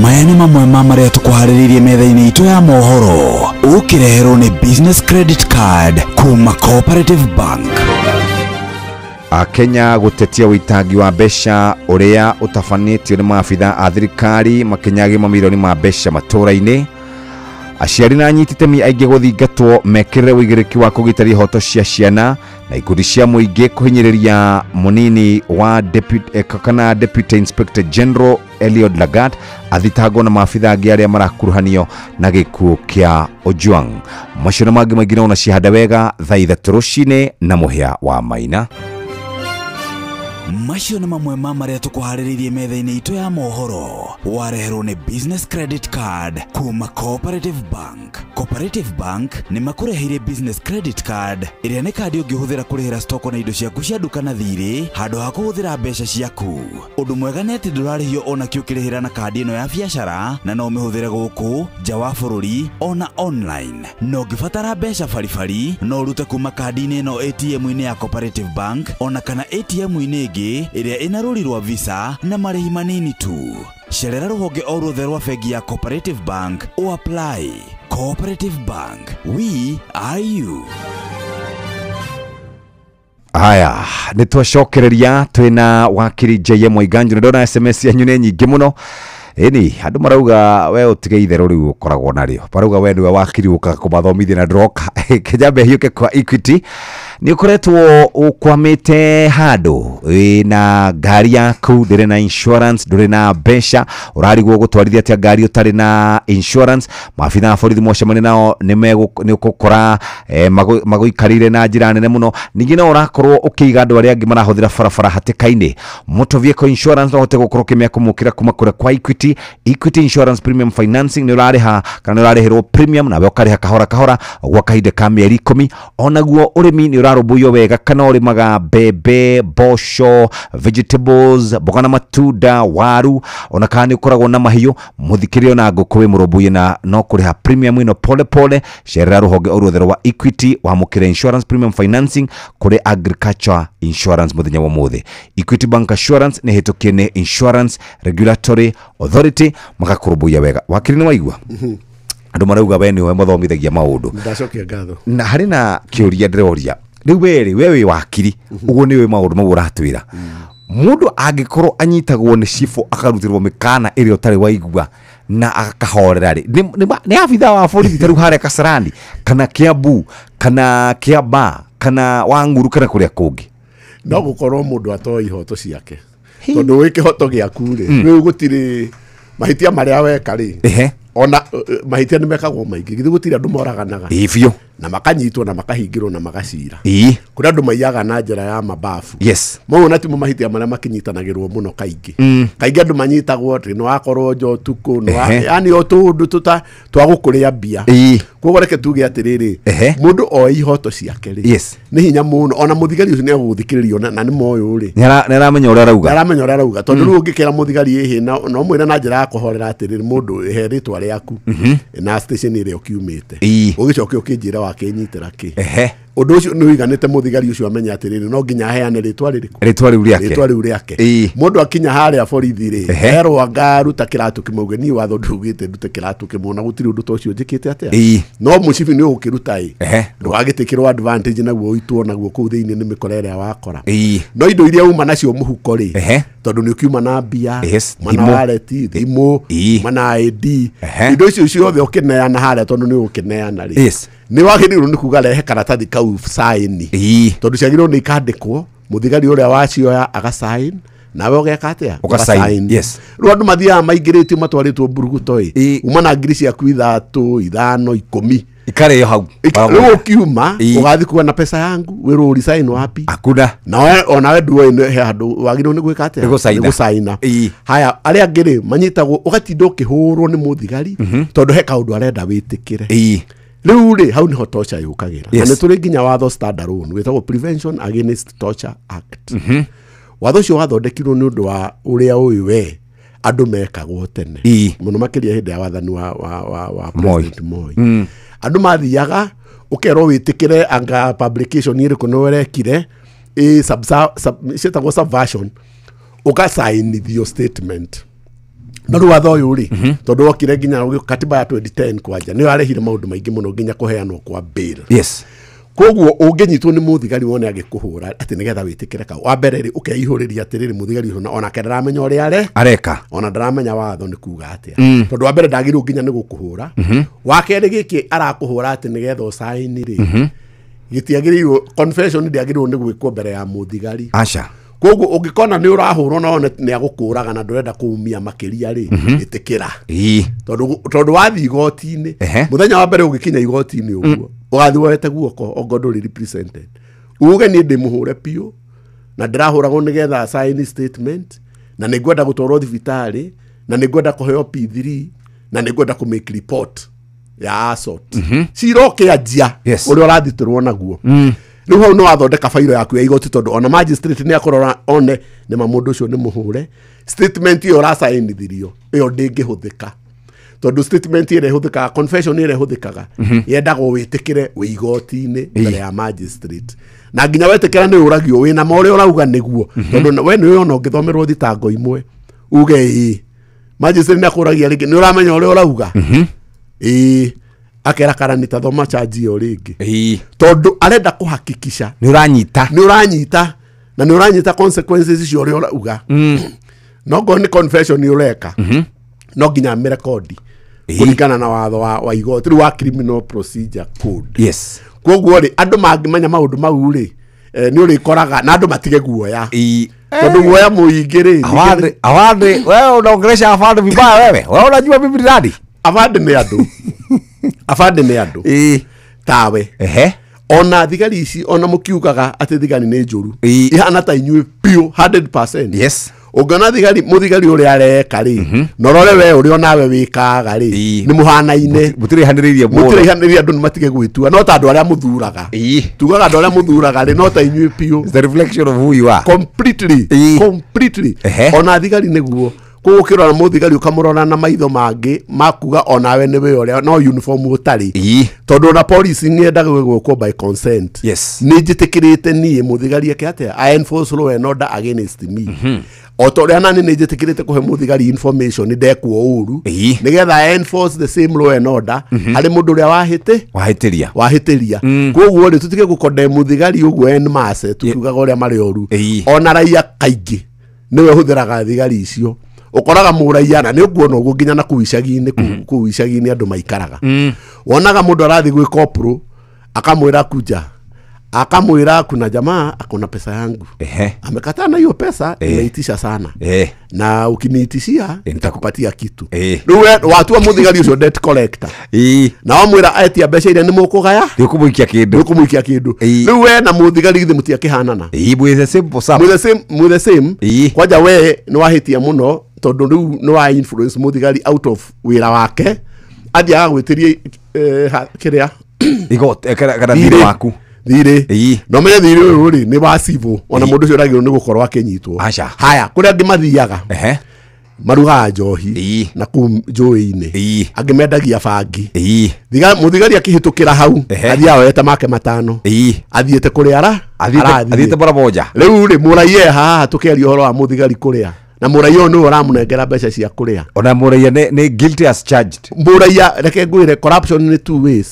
Maya nĩ mamwe ma marĩa tũkũharĩrĩirie metha-inĩ itũ ya mohoro, ũkĩreherwo nĩ Business Credit Card kuma Cooperative Bank. Akenya gũtetia ũitangi wa mbeca ũrĩa ũtabanĩtio nĩ maabitha a thirikari makinyagia mamirioni ma mbeca matũra-inĩ. Aciari na anyiti itemi aingĩ gũthingatwo mekĩrĩre ũigĩrĩki wa kũgitĩra ihoto cia ciana, na ikundi cia mũingĩ kũhinyĩrĩria mũnini wa kana Deputy Inspector General Eliud Lagat athitangwo na maabitha angĩ arĩa marakuruhanio na gĩkuũ kĩa Ojwang. Macio na mangĩ maingĩ no cihanda wega thaa 3 rũcinĩ na mũhĩa wa Maina. Macio nĩ mamwe ma marĩa tũkũharĩrĩirie metha-inĩ itũ ya mohoro, wareherwo nĩ Business Credit Card kuma Cooperative Bank. Cooperative Bank nĩ makũreheire Business Credit Card ĩrĩa nĩ kandi ũngĩhũthĩra kũrĩhĩra stoko na indo ciaku cia nduka na thirĩ handũ ha kũhũthĩra mbeca ciaku. Ũndũ mwega nĩ atĩ ndũrarĩhio ona kĩ ũkĩrĩhĩra na kandi ĩno ya biacara, na no ũmĩhũthĩre gũkũ nja wa bũrũri ona online. Na ũngĩbatara mbeca baribari no ũrute kuma kandi-inĩ ĩno ATM-inĩ ya Cooperative Bank ona kana ATM-inĩ ĩngĩ ĩrĩa ĩna rũri rwa Visa na marĩhi manini tu. Cerera rũhonge o ruothe rwa bengi ya Cooperative Bank o apply. Cooperative Bank, we are you. Haya, nĩ twacokereria twĩna wakiri JM Waiganjo. Ndona SMS yanyu nĩ nyingĩ mũno. Ĩni andũ marauga we ũtige itherũ rĩu ũkoragwo narĩo, marauga we nĩwe wakiri ũkaga kũmathomithia na ndũroka. Kĩnjambe hiũke kwa Equity, nĩ ũkoretwo ũkwamĩte handũ wĩna ngari yaku, ndũrĩ na insurance, ndũrĩ na mbeca, ũrarigwo gũtwarithia atĩa ngari ũtarĩ na insurance. Maabitha a borithi mwacemania nao nĩ ũgũkora magũikarĩire na njĩra nene mũno. Ningĩ no ũrakorwo ũkĩiga andũ arĩa angĩ marahũthĩra barabara hatĩka-inĩ. Motor vehicle insurance no ũhote gũkorwo ũkĩmĩamũkĩra kuma kũrĩa kwa Equity. Equity Insurance Premium Financing nĩ ũrarĩha kana nĩ ũrarĩhĩrwo premium, nawe ũkarĩha kahora kahora gwa kahinda ka mĩeri 10. Onaguo ũrĩmi nĩ ũrarũmbũiyo wega, kana ũrĩmaga mbembe, mboco, vegetables, mboga na matunda, waru, ona kana nĩ ũkoragwo na mahiũ, mũthikĩrĩrio na ngũkũ wĩ mũrũmbũiye na no kũrĩha premium ĩno pole pole. Cerera rũhonge o ruothe rwa Equity wamũkĩre Insurance Premium Financing kũrĩ Agriculture Insurance mũthenya wa ũmũthĩ. Equity Bank Assurance nĩ hĩtũkie nĩ Insurance Regulatory Authority, magakũrũmbũiya wega. Wakiri nĩ waigua andũ marauga we nĩwe mathomithagia maũndũ. Ndacokia ngatho. Na harĩ na kĩũria ndĩroria rĩu we rĩ, we wĩ wakiri ũguo nĩwe maũndũ mau ũratwĩra. Mũndũ angĩkorwo anyitagwo nĩ cibũ akarutĩrwo mĩkana ĩrĩa ũtarĩ waigua na akahorera rĩ, nĩ abitha wa borithi ta rĩu harĩa Kasarani kana Kiambu kana Kiambaa kana Wang'uru kana kũrĩa kũngĩ? No gũkorwo mũndũ atoĩ ihoto ciake, tondũ wĩ kĩhoto gĩaku rĩ, rĩu gũtirĩ mahĩtia marĩa weka rĩ, ona mahĩtia nĩ mekagwo maingĩ, githĩ gũtirĩ andũ moraganaga biũ na makanyitwo na makahingĩrwo na magacira. Kũrĩ andũ maiyaga na njĩra ya mababu. Yes. Mau ona timo mahĩtia marĩa makinyitanagĩrwo mũno kaingĩ. Kaingĩ andũ manyitagwo atĩ nĩ wakorwo nja ũtukũ, yani o tũũndũ twa gũkũrĩa mbia. Koguo reke tuge atĩrĩrĩ, mũndũ oe ihoto ciake rĩ, nĩ hinya mũno ona mũthigari ũcio nĩ egũgũthikĩrĩria na nĩ moĩ rĩ, nĩ aramenya ũrĩa arauga, nĩ aramenya ũrĩa arauga. Tondũ rĩu ũngĩkĩra mũthigari ĩhĩ no mwĩre na njĩra ya kũhorera atĩrĩrĩ, mũndũ he rĩtwa rĩaku na station ĩrĩa ũkiumĩte, ũgĩcoke ũkĩnjĩra wakĩnyitĩra kĩ. Ũndũ ũcio nĩ ũiganĩte mũthigari ũcio amenye atĩrĩrĩ, no nginya aheane rĩtwa rĩrĩkũ, rĩtwa rĩu rĩake, rĩtwa rĩu rĩake. Mũndũ akinya harĩa borithi rĩ, erwo anga ruta kĩratũ kĩmwe, uge niĩ watho ndugĩte ndute kĩratũ kĩmwe na gũtirĩ ũndũ ta ũcio njĩkĩte atĩa. No mũcibi nĩ ũgũkĩruta ĩ, ndũgagĩtĩkĩrwo advantage naguo ũitwo naguo kũu thĩinĩ nĩ mĩkora ĩrĩa wakora. No indo iria uma nacio mũhuko rĩ, tondũ nĩ ũkiuma na mbia, mana wallet, thimũ, mana ID, indo icio ciothe ũkĩneana harĩa, tondũ nĩ ũgũkĩneana rĩ, Nĩ wagĩrĩirwo nĩ kuga rehe karatathi kau sign. Tondũ ciagĩrĩirwo nĩ ikandĩkwo mũthigari ũrĩa wacioya aga sign nawe ũgeka atĩa? Ũgasign. Yes. Rĩu andũ mathiaga maingĩrĩtio matwarĩtwo mburuguto ĩ. Uma na ngiri ciaku 3, 5, 10. Ikarĩo hau. Rĩu ũkiuma ũgathiĩ kuga na pesa yangu wĩrwo ũrisign wapi? Hakuna. Nawe onawe nduoĩ he handũ wagĩrĩirwo nĩ gwĩka atĩa? Nĩ gũcaina. Haya arĩa angĩ rĩ manyitagwo ũgatinda ũkĩhũrwo nĩ mũthigari tondũ he kaũndũ arenda wĩtĩkĩre. Rĩu rĩ hau nĩho torture yũkagĩra. Na nĩ tũrĩ nginya watho standalone wĩtagwo Prevention Against Torture Act. Watho ũcio wathondekirwo nĩ ũndũ wa ũrĩa ũyũ we andũ mekagwo tene. Mũno makĩria hĩndĩ ya wathani wa President Moi. Andũ mathiaga ũkerwo wĩtĩkĩre anga publication ĩrĩkũ nĩ ũrekire ciĩtagwo subversion ũgacainithio statement. Na rĩu watho ũyũ rĩ tondũ wokire nginya katiba ya 2010 kwanja nĩyo yarehire maũndũ maingĩ mũno nginya kũheanwo kwa bail. Yes. Koguo ũngĩnyitwo nĩ mũthigari wone agĩkũhũra atĩ nĩgetha wĩtĩkĩre kau wa mbere rĩ ũkeihũrĩria atĩrĩrĩ mũthigari ũcio onake ndaramenya ũrĩa areka ona ndaramenya watho nĩ kuga atĩa tondũ wa mbere ndagĩrĩirwo nginya nĩ gũkũhũra wa kerĩ gĩkĩ arakũhũra atĩ nĩgetha ũcaini rĩ gĩtiagĩrĩirwo confession ndĩagĩrĩirwo nĩ gwĩkwo mbere ya mũthigari. Aca. Koguo ũngĩkona nĩ ũrahũrwo na one nĩ agũkũraga na ndũrenda kũumia makĩria rĩ ĩtĩkĩra. Tondũ wathiĩ igoti-inĩ mũthenya wa mbere ũgĩkinya igoti-inĩ ũguo ũgathiĩ woete guoko ongo ndũrĩ represented uge niĩ ndĩmũhũre biũ na ndĩrahũragwo nĩgetha sign statement na nĩngwenda gũtwarwo thibitarĩ na nĩngwenda kũheo P3 na nĩngwenda kũ make report ya assault. Cira ũkĩanjia ũrĩa ũrathitĩrwo naguo. Rĩu hau nĩ wathondeka fairo yaku ya igoti tondũ ona magistrate nĩ akũrora one nĩ ma mũndũ ũcio nĩ mũhũre statement ĩyo ũracainithirio ĩyo ndĩngĩhũthĩka tondũ statement ĩrĩa ĩhũthĩkaga confession ĩrĩa ĩhũthĩkaga yendagwo wĩtĩkĩre wĩ igoti-inĩ mbere ya magistrate na nginya wetĩkĩra nĩ ũragio wĩna ma ũrĩa ũrauga nĩguo tondũ we nĩ ona ũngĩthomerwo thitango imwe uge ĩĩ magistrate nĩ akũragia rĩngĩ nĩ ũramenya ũrĩa ũrauga ĩĩ akera karani ta thoma charge ĩyo rĩngĩ tondũ arenda kũhakikisha nĩ ũranyita na nĩ ũranyita consequences icio ũrĩa ũrauga. No ngorwo nĩ confession ũreka no nginya mĩrekondi kũringana na watho wa igoti rĩu wa criminal procedure code. Yes. Koguo rĩ andũ mangĩmenya maũndũ mau rĩ nĩ ũrĩkoraga na andũ matige guoya tondũ guoya mũingĩ rĩ awande wewe unaongelesha afande vibaya wewe wewe unajua mimi ni nani. Afande nĩ andũ. Afande nĩ andũ tawe. Ona thigari ici ona mũkiugaga atĩ thigari nĩ njũru ihana ta inyuĩ biũ 100%. Yes. Ũngĩona thigari mũthigari ũrĩa areka rĩ na ũrore we ũrĩa onawe wĩkaga rĩ nĩ mũhanaine mũtirĩhanĩrĩirie mũtirĩhanĩrĩirie andũ nĩ matige gwĩtua no ta andũ arĩa mũthuraga tugaga andũ arĩa mũthuraga rĩ no ta inyuĩ biũ. It's the reflection of who you are. Completely. Completely. Ona thigari nĩguo koguo ũkĩrora mũthigari ũkamũrora na maitho mangĩ makuga onawe nĩwe ũrĩa no uniform ũtarĩ tondũ ona police nĩ yendaga gwĩkwo by consent. Yes. Nĩ njĩtĩkĩrĩte niĩ mũthigari eke atĩa I enforce law and order against me. O ta ũrĩa nani nĩ njĩtĩkĩrĩte kũhe mũthigari information ndekwo ũru nĩgetha I enforce the same law and order harĩ mũndũ ũrĩa wahĩtĩria. Koguo rĩ tũtige gũkonde mũthigari ũguo en masse tukiugaga ũrĩa marĩ oru ona raia kaingĩ nĩwe ũhũthĩraga thigari icio ũkoraga mũraiya na nĩ ũkuona ũguo nginya na kũu icagi-inĩ kũu icagi-inĩ andũ maikaraga wonaga mũndũ arathiĩ gwĩ kopro akamwĩra kuja akamwĩra kuna jamaa akona pesa yangu amekataa na hiyo pesa imeitisha sana na ukiniitishia nitakupatia kitu. Rĩu watua mũthigari ũcio debt collector na wamwĩra etia mbeca iria nĩ mũkũgaya nĩ ũkũmũikia kĩndũ. Rĩu we na mũthigari githĩ mũtiakĩhanana mwĩ the same kwanja we nĩ wahĩtia mũno tondũ rĩu nĩ wa influence mũthigari out of wĩra wake athiaga gwĩtĩria kĩrĩa igoti kana thirĩ waku thirĩ no menye thirĩ ũyũ rĩ nĩ wa civil ona mũndũ ũcio ndagĩrĩirwo nĩ gũkorwo akĩnyitwo. Haya kũrĩa angĩ mathiaga marugaga njohi na kũu njũĩ-inĩ angĩ mendagia bangi mũthigari akĩhĩtũkĩra hau athiaga oete make 5 athiĩte kũrĩa athiĩte bora moja. Rĩu rĩ mũraiya haha tũkĩaria ũhoro wa mũthigari kũrĩa na mũraiya ũyũ nĩwe ũramũnengera mbeca cia kũrĩa ona mũraiya nĩ guilty as charged. Mũraiya reke ngwĩre corruption nĩ two ways.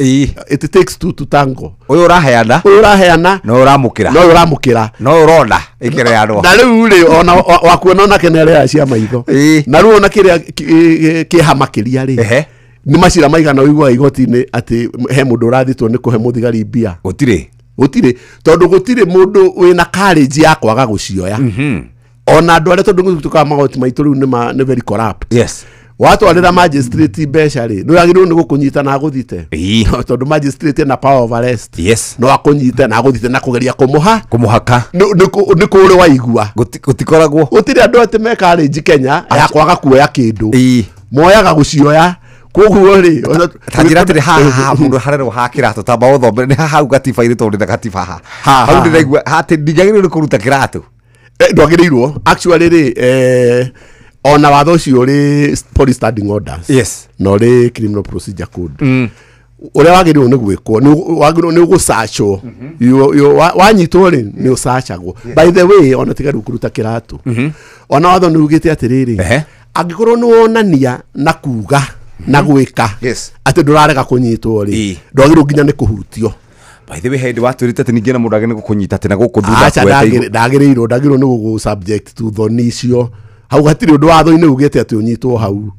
It takes two to tango. Ũyũ ũraheana no ũramũkĩra no ũrona ĩkĩreanwo na rĩu rĩ ona wakuona onake nĩ arĩaga cia maitho na rĩu ona kĩrĩa kĩha makĩria rĩ Nĩ macira maigana ũiguaga igoti-inĩ atĩ he mũndũ ũrathitwo nĩ kũhe mũthigari mbia? Gũtirĩ. Gũtirĩ, tondũ gũtirĩ mũndũ wĩna courage ya kwaga gũcioya. Ona andũ arĩa, tondũ tukaga magoti maitũ rĩu nĩ very corrupt. Watwarĩra magistrate mbeca rĩ, nĩ wagĩrĩirwo nĩ gũkũnyita na agũthite, tondũ magistrate ena power of arrest. No akũnyite na agũthite na kũgeria kũmũha kũmũhaka. Nĩ kũrĩ waigua? Gũtikoragwo. Gũtirĩ andũ atĩ me courage Kenya ya kwaga kuoya kĩndũ. Moyaga gũcioya. Koguo rĩ, ta njĩra atĩrĩ, haha mũndũ harerwo ha kĩratũ, tamba ũthomere nĩ hau gatiba-inĩ, tondũ ndĩna gatiba haha. Hau ndĩraigua atĩ ndingĩagĩrĩirwo nĩ kũruta kĩratũ. Ndwagĩrĩirwo actually rĩ, ona watho ũcio ũrĩ Police Standing Orders na ũrĩ Criminal Procedure Code, ũrĩa wagĩrĩirwo nĩ gwĩkwo wagĩrĩirwo nĩ gũcacwo. Wanyitwo rĩ, nĩ ũcacagwo. By the way, ona tiga rĩu kũruta kĩratũ, ona watho nĩ ugĩte atĩrĩrĩ, angĩkorwo nĩ wonania na kuga na gwĩka atĩ ndũrarega kũnyitwo rĩ, ndwagĩrĩirwo nginya nĩ kũhutio. By the way, hĩndĩ watwĩrĩte atĩ ningĩ na mũndũ agĩrĩirwo nĩ gũkũnyita atĩ na gũkũ thutha. Aca, ndagĩrĩirwo nĩ gũgũ subject to thoni icio. Hau hatirĩ ũndũ watho-inĩ ugĩte atĩ ũnyitwo hau.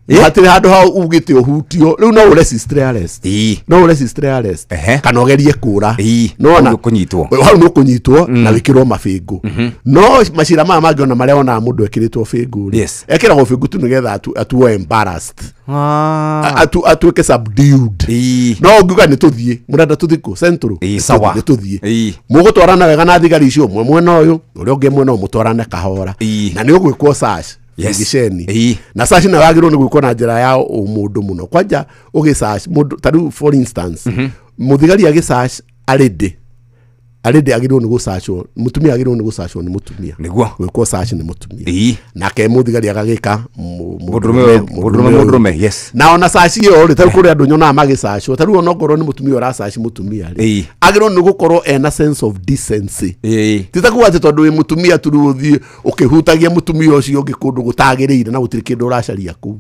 Hatirĩ handũ hau ugĩte ũhutio. Rĩu no ũresist arrest, no ũresist arrest kana ũgerie kũra. Nona kũnyitwo. Hau nĩ ũkũnyitwo na wĩkĩrwo mabĩngũ. No macira maya mangĩ ona marĩa onaga mũndũ ekĩrĩtwo bĩngũ rĩ, ekĩragwo bĩngũ tu nĩgetha atuo embarrassed, atuĩke subdued. No ũngiuga nĩ tũthiĩ, mũrenda tũthiĩ kũ? Central? Sawa. Nĩ tũthiĩ. Mũgũtwarana wega na thigari icio, ũmwe mwena ũyũ, ũrĩa ũngĩ mwena ũyũ, mũtwarane kahora, na nĩ ũgwĩkwo search giceni. Na search nayo yagĩrĩirwo nĩ gwĩkwo na njĩra ya ũmũndũ mũno. Kwanja ũgĩ search mũndũ, ta rĩu for instance, mũthigari agĩ search arĩndĩ agĩrĩirwo nĩ gũcacwo, mũtumia agĩrĩirwo nĩ gũcacwo nĩ mũtumia. Nĩguo. Gwĩkwo search nĩ mũtumia, nake mũthigari agagĩka mũndũrũme. Yes. Na ona search ĩyo rĩ, tarĩu kũrĩ andũ nyonaga magĩcacwo, tarĩu ona ongorwo nĩ mũtumia ũracaci mũtumia rĩ, agĩrĩirwo nĩ gũkorwo ena sense of decency. Ti ta kuga atĩ tondũ wĩ mũtumia tu rĩu ũthiĩ ũkĩhutagia mũtumia ũcio ũngĩ kũndũ gũtagĩrĩire na gũtirĩ kĩndũ ũracaria kũu.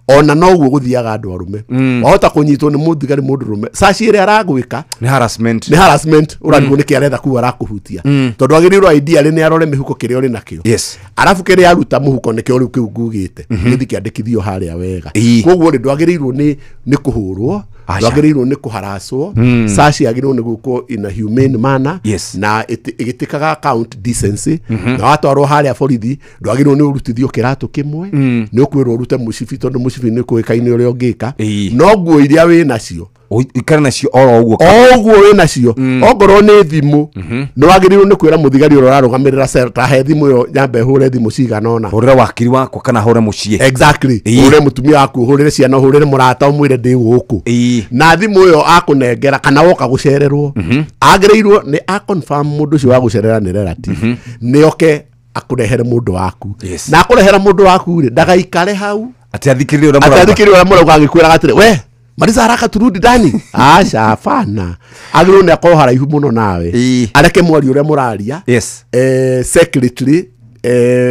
Ona noguo gũthiaga andũ arũme. Wahota kũnyitwo nĩ mũthigari mũndũrũme, search ĩrĩa aragwĩka nĩ harassment. Nĩ harassment. Ũrarigwo nĩkĩ aretha kũu arakũhutia, tondũ agĩrĩirwo ideally nĩ arore mĩhuko kĩrĩa ũrĩ nakĩo. Arabu kĩrĩa aruta mũhuko nĩkĩo rĩu kĩu ngugĩte gĩthiĩ kĩandĩkithio harĩa wega. Koguo rĩ, ndwagĩrĩirwo nĩ kũhũrwo, ndwagĩrĩirwo nĩ kũharacwo. Search yagĩrĩirwo nĩ gwĩkwo in a humane manner na ĩgĩtĩkaga account decency. Na watwarwo harĩa borithi, ndwagĩrĩirwo nĩ ũrutithio kĩratũ kĩmwe, nĩ ũkwĩrwo ũrute mũcibi, tondũ mũcibi nĩ kũĩkaine ũrĩa ũngĩka. No nguo iria wĩ nacio ũikare nacio oro ũguo. O ũguo wĩ nacio. Ongorwo nĩ thimũ, nĩ wagĩrĩirwo nĩ kwĩra mũthigari ũrĩa ũrarũgamĩrĩra cell, ta he thimũ ĩyo nyambe hũre thimũ cigana ũna. Hũrĩra wakiri wakwa kana hũre mũciĩ. Exactly. Hũre mũtumia waku, hũrĩre ciana, hũrĩre mũrata, ũmwĩre ndĩ gũkũ. Na thimũ ĩyo akũnengera kana woka gũcererwo, agĩrĩirwo nĩ a confirm mũndũ ũcio wa gũcerera nĩ relative, nĩ oke akũrehere mũndũ waku. Na akũrehera mũndũ waku rĩ, ndagaikare hau atĩ athikĩrĩrie ũrĩa mũrauga. Athikĩrĩrie ũrĩa mũrauga agĩkwĩraga atĩrĩ, we Marisa haraka turudi ndani. Aca, hapana. Agĩrĩirwo nĩ akorwo haraihu mũno nawe, areke mwario ũrĩa mũraria secretly,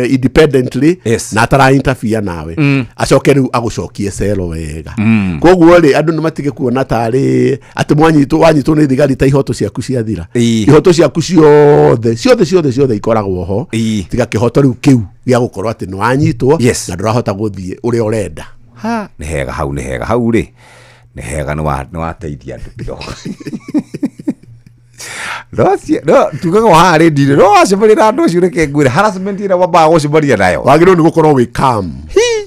independently, na atara interfere nawe, acoke rĩu agũcokie cero wega. Koguo rĩ, andũ nĩ matige kuona tarĩ atĩ mwanyitwo, wanyitwo nĩ thigari ta ihoto ciaku ciathira. Ihoto ciaku ciothe ciothe ciothe ciothe ikoragwo ho, tiga kĩhoto rĩu kĩu gĩa gũkorwo atĩ nĩ wanyitwo na ndũrahota gũthiĩ ũrĩa ũrenda. Ha, nĩ hega hau, nĩ hega hau rĩ, nĩ hega, nĩ wateithia andũ kidogo. No tugaga haha rĩndiũ no wacemania na andũ acio, reke ngwĩre harassment ĩrĩa wambaga gũcemania nayo, wagĩrĩirwo nĩ gũkorwo wĩ calm,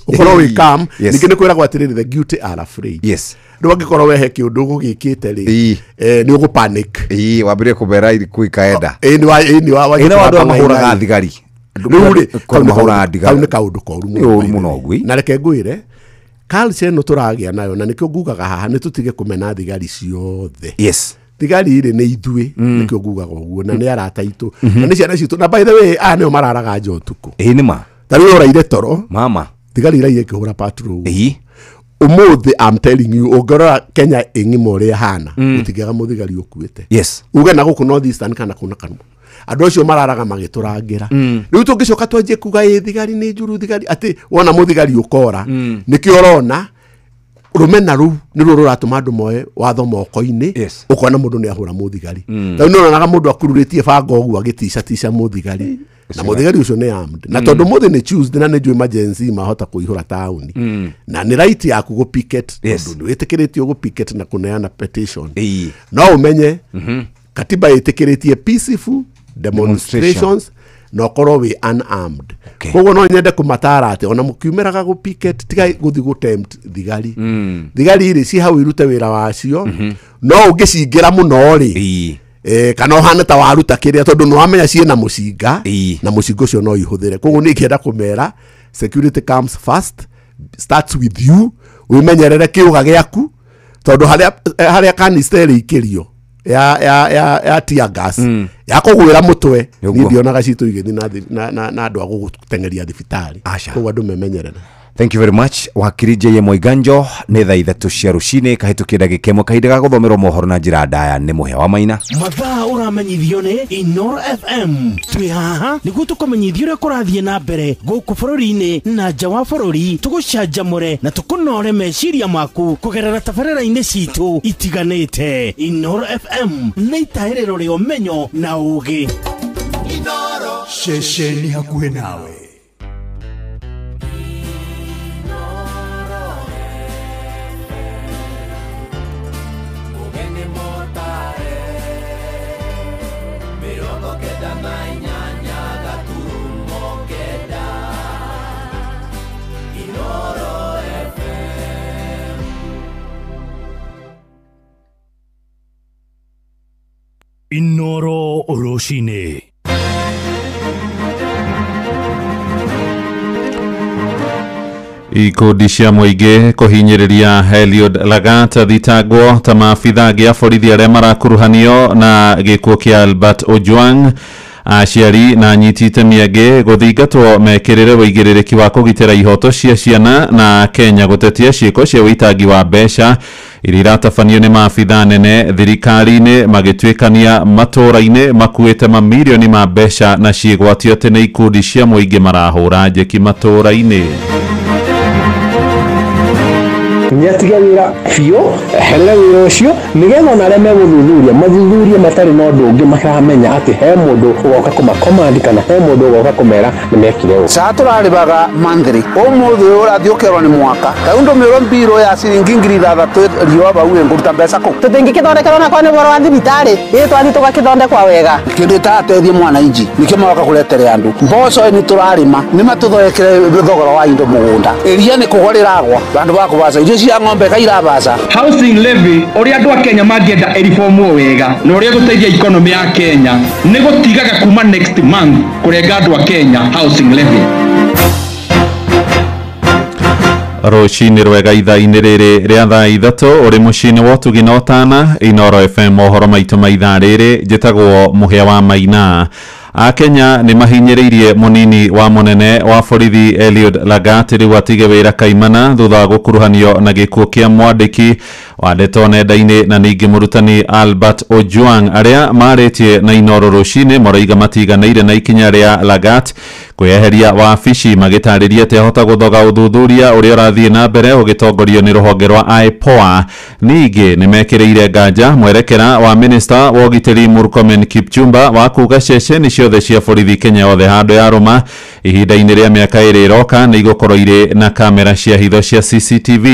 ũkorwo wĩ calm. Ningĩ nĩ kwĩragwo atĩrĩrĩ, the guilty are afraid. Rĩu angĩkorwo wehe kĩũndũ ũgũgĩkĩte rĩ, nĩ ũgũ panic. Wambĩrĩrie kũmera kwĩkaenda. Ĩĩ, nĩ wa Ĩ, na andũ mahũraga thigari. Rĩu rĩ, mahũraga kau nĩ kaũndũ koru mũno. Nĩ ũru mũno ũguo. Na reke ngwĩre, culture ĩno tũragĩa nayo, na nĩkĩo ngugaga haha nĩ tũtige kũmena thigari ciothe. Thigari rĩ, nĩ ithuĩ, nĩkĩo ngugaga ũguo, na nĩ arata aitũ, na nĩ ciana citũ. Na by the way, aya nĩo mararaga nja ũtukũ. Ĩĩ, nĩ ma. Ta rĩu ũraire toro mama, thigari iraire ikĩhũra patrol. Ũmũthĩ, I'm telling you, ũngĩrora Kenya ĩng'ima ũrĩa ĩhana, gũtingĩaga mũthigari ũkuĩte. Uge na gũkũ North Eastern kana kũ na kanua, andũ acio mararaga magĩtũrangĩra. Rĩu tũngĩcoka twanjie kuga ĩ thigari nĩ njuru, thigari atĩ wona mũthigari ũkora, nĩkĩo ũrona rũmena rũu nĩruo rũratũma andũ moe watho moko-inĩ. Ũkona mũndũ nĩ ahũra mũthigari. Rĩu nĩ ũronaga mũndũ akururĩtie banga ũguo agĩticatica mũthigari. Na mũthigari ũcio nĩ armed. Na tondũ mũthĩ nĩ Tuesday na nĩ njũĩ emergency mahota kũihũra taũni. Na nĩ right yaku gũ picket, tondũ nĩ wĩtĩkĩrĩtio gũ picket na kũneana petition. No ũmenye katiba ĩtĩkĩrĩtie peaceful demonstrations na ũkorwo wĩ unarmed. Koguo no nyende kũmatara atĩ ona mũkiumĩraga gũ picket, tigai gũthiĩ gũ tempt thigari. Thigari rĩ ci hau irute wĩra wacio, no ũngĩcingĩra mũno rĩ, kana ũhane ta waruta kĩrĩa, tondũ nĩ wamenya ciĩna mũcinga na mũcinga ũcio no ihũthĩre. Koguo niĩ ingĩenda kũmera security comes first, starts with you. Wĩmenyerere kĩũga gĩaku, tondũ harĩa canister ĩrĩikĩrio ya tear gas ya kũgwĩra mũtwe, niĩ ndionaga citũ igĩthiĩ na andũ a gũgũteng'eria thibitarĩ. Koguo andũ memenyerere. Thank you very much wakiri J.M. Waiganjo. Nĩ thaa 3 cia rũcinĩ kahĩtũkia ndagĩka ĩmwe, kahinda ga gũthomerwo mohoro na njĩra ndaya nĩ Mũhĩa wa Maina. Mathaa ũramenyithio nĩ Inoro FM. Twĩ haha nĩguo tũkũmenyithie ũrĩa kũrathiĩ na mbere gũkũ bũrũri-inĩ na nja wa bũrũri, tũgũcanjamũre na tũkũnore meciria maku kũgerera tabarĩra-inĩ citũ itiganĩte. Inoro FM nĩ itahĩrĩro rĩa ũmenyo na ũũgĩ. Ceceni hakuhĩ nawe. Inoro Rũcinĩ. Ikundi cia mũingĩ kũhinyĩrĩria Eliud Lagat thitangwo ta maabitha angĩ a borithi arĩa marakuruhanio na gĩkuũ kĩa Albert Ojwang. Aciari na anyiti itemi angĩ gũthingatwo mekĩrĩre ũigĩrĩrĩki wa kũgitĩra ihoto cia ciana, na Kenya gũtetia ciĩko cia ũitangi wa mbeca iria iratabanio nĩ maabitha nene thirikari-inĩ magĩtuĩkania matũũra-inĩ makuĩte mamirioni ma mbeca na ciĩgwatio atĩ nĩ ikundi cia mũingĩ marahũra njeki matũũra-inĩ. Nĩatige wĩra biũ, eherere wĩra ũcio, nĩgetha ona arĩa megũthuthuria mathuthurie matarĩ na ũndũ ũngĩ makaramenya atĩ he mũndũ ũgoka kũmakomandi kana he mũndũ ũgoka kũmera nĩmekire ũũ. Ca tũrarĩbaga monthly, ũmũthĩ ũyũ ũrathiĩ ũkerwo nĩ mwaka. Rĩu ndũmĩrwo mbirũ ya ciringi 6,000 riũa bau ĩ ngũruta mbeca kũ? Tũtingĩkĩthondekerwo nakwa nĩ ũhoro wa thibitarĩ, ĩ twathiĩ tũgakĩthondekwa wega. Kĩndũ ĩtarateithia mwananchi nĩkĩo magoka kũretere andũ. Mboco nĩ tũrarĩma, nĩ matũthondekere thogora wa indo mũgũnda. Iria nĩ kũgwa rĩragwa, vandũ ba kũbaca irio cia ng'ombe kairabaca. Housing levy ũrĩa andũ a Kenya mangĩenda ĩribomuo wega na ũrĩa gũteithia economy ya Kenya nĩ gũtigaga kuma next month kũrenga andũ a Kenya housing levy. Rũcinĩ rwega ithaa-inĩ rĩrĩ rĩa thaa 3 ũrĩ mũciĩ-inĩ wa ũtugi na ũtana. Inoro FM mohoro maitũ ma ithaa rĩrĩ. Njĩtagwo Mũhĩa wa Maina. Akenya nĩ mahinyĩrĩirie mũnini wa mũnene wa borithi Eliud Lagat rĩu atige wĩra kaimana thutha wa gũkuruhanio na gĩkuũ kĩa mwandĩki wa ndeto nenda-inĩ na ningĩ mũrutani Albert Ojwang. Arĩa marĩtie na Inoro rũcinĩ marauga matiganĩire na ikinya rĩa Lagat kwĩyeheria wabici, magĩtarĩria atĩ ahota gũthoga ũthuthuria ũrĩa ũrathiĩ na mbere ũgĩtongorio nĩ rũhonge rwa IPOA. Ningĩ nĩmekĩrĩire nganja mwerekera wa minista wa ũgitĩri Murkomen Kipchumba wa kuga ceceni ciothe cia borithi Kenya yothe handũ ya rũma ihinda-inĩ rĩa mĩaka 2 ĩroka nĩ igũkorwo irĩ na kamera cia hitho cia CCTV.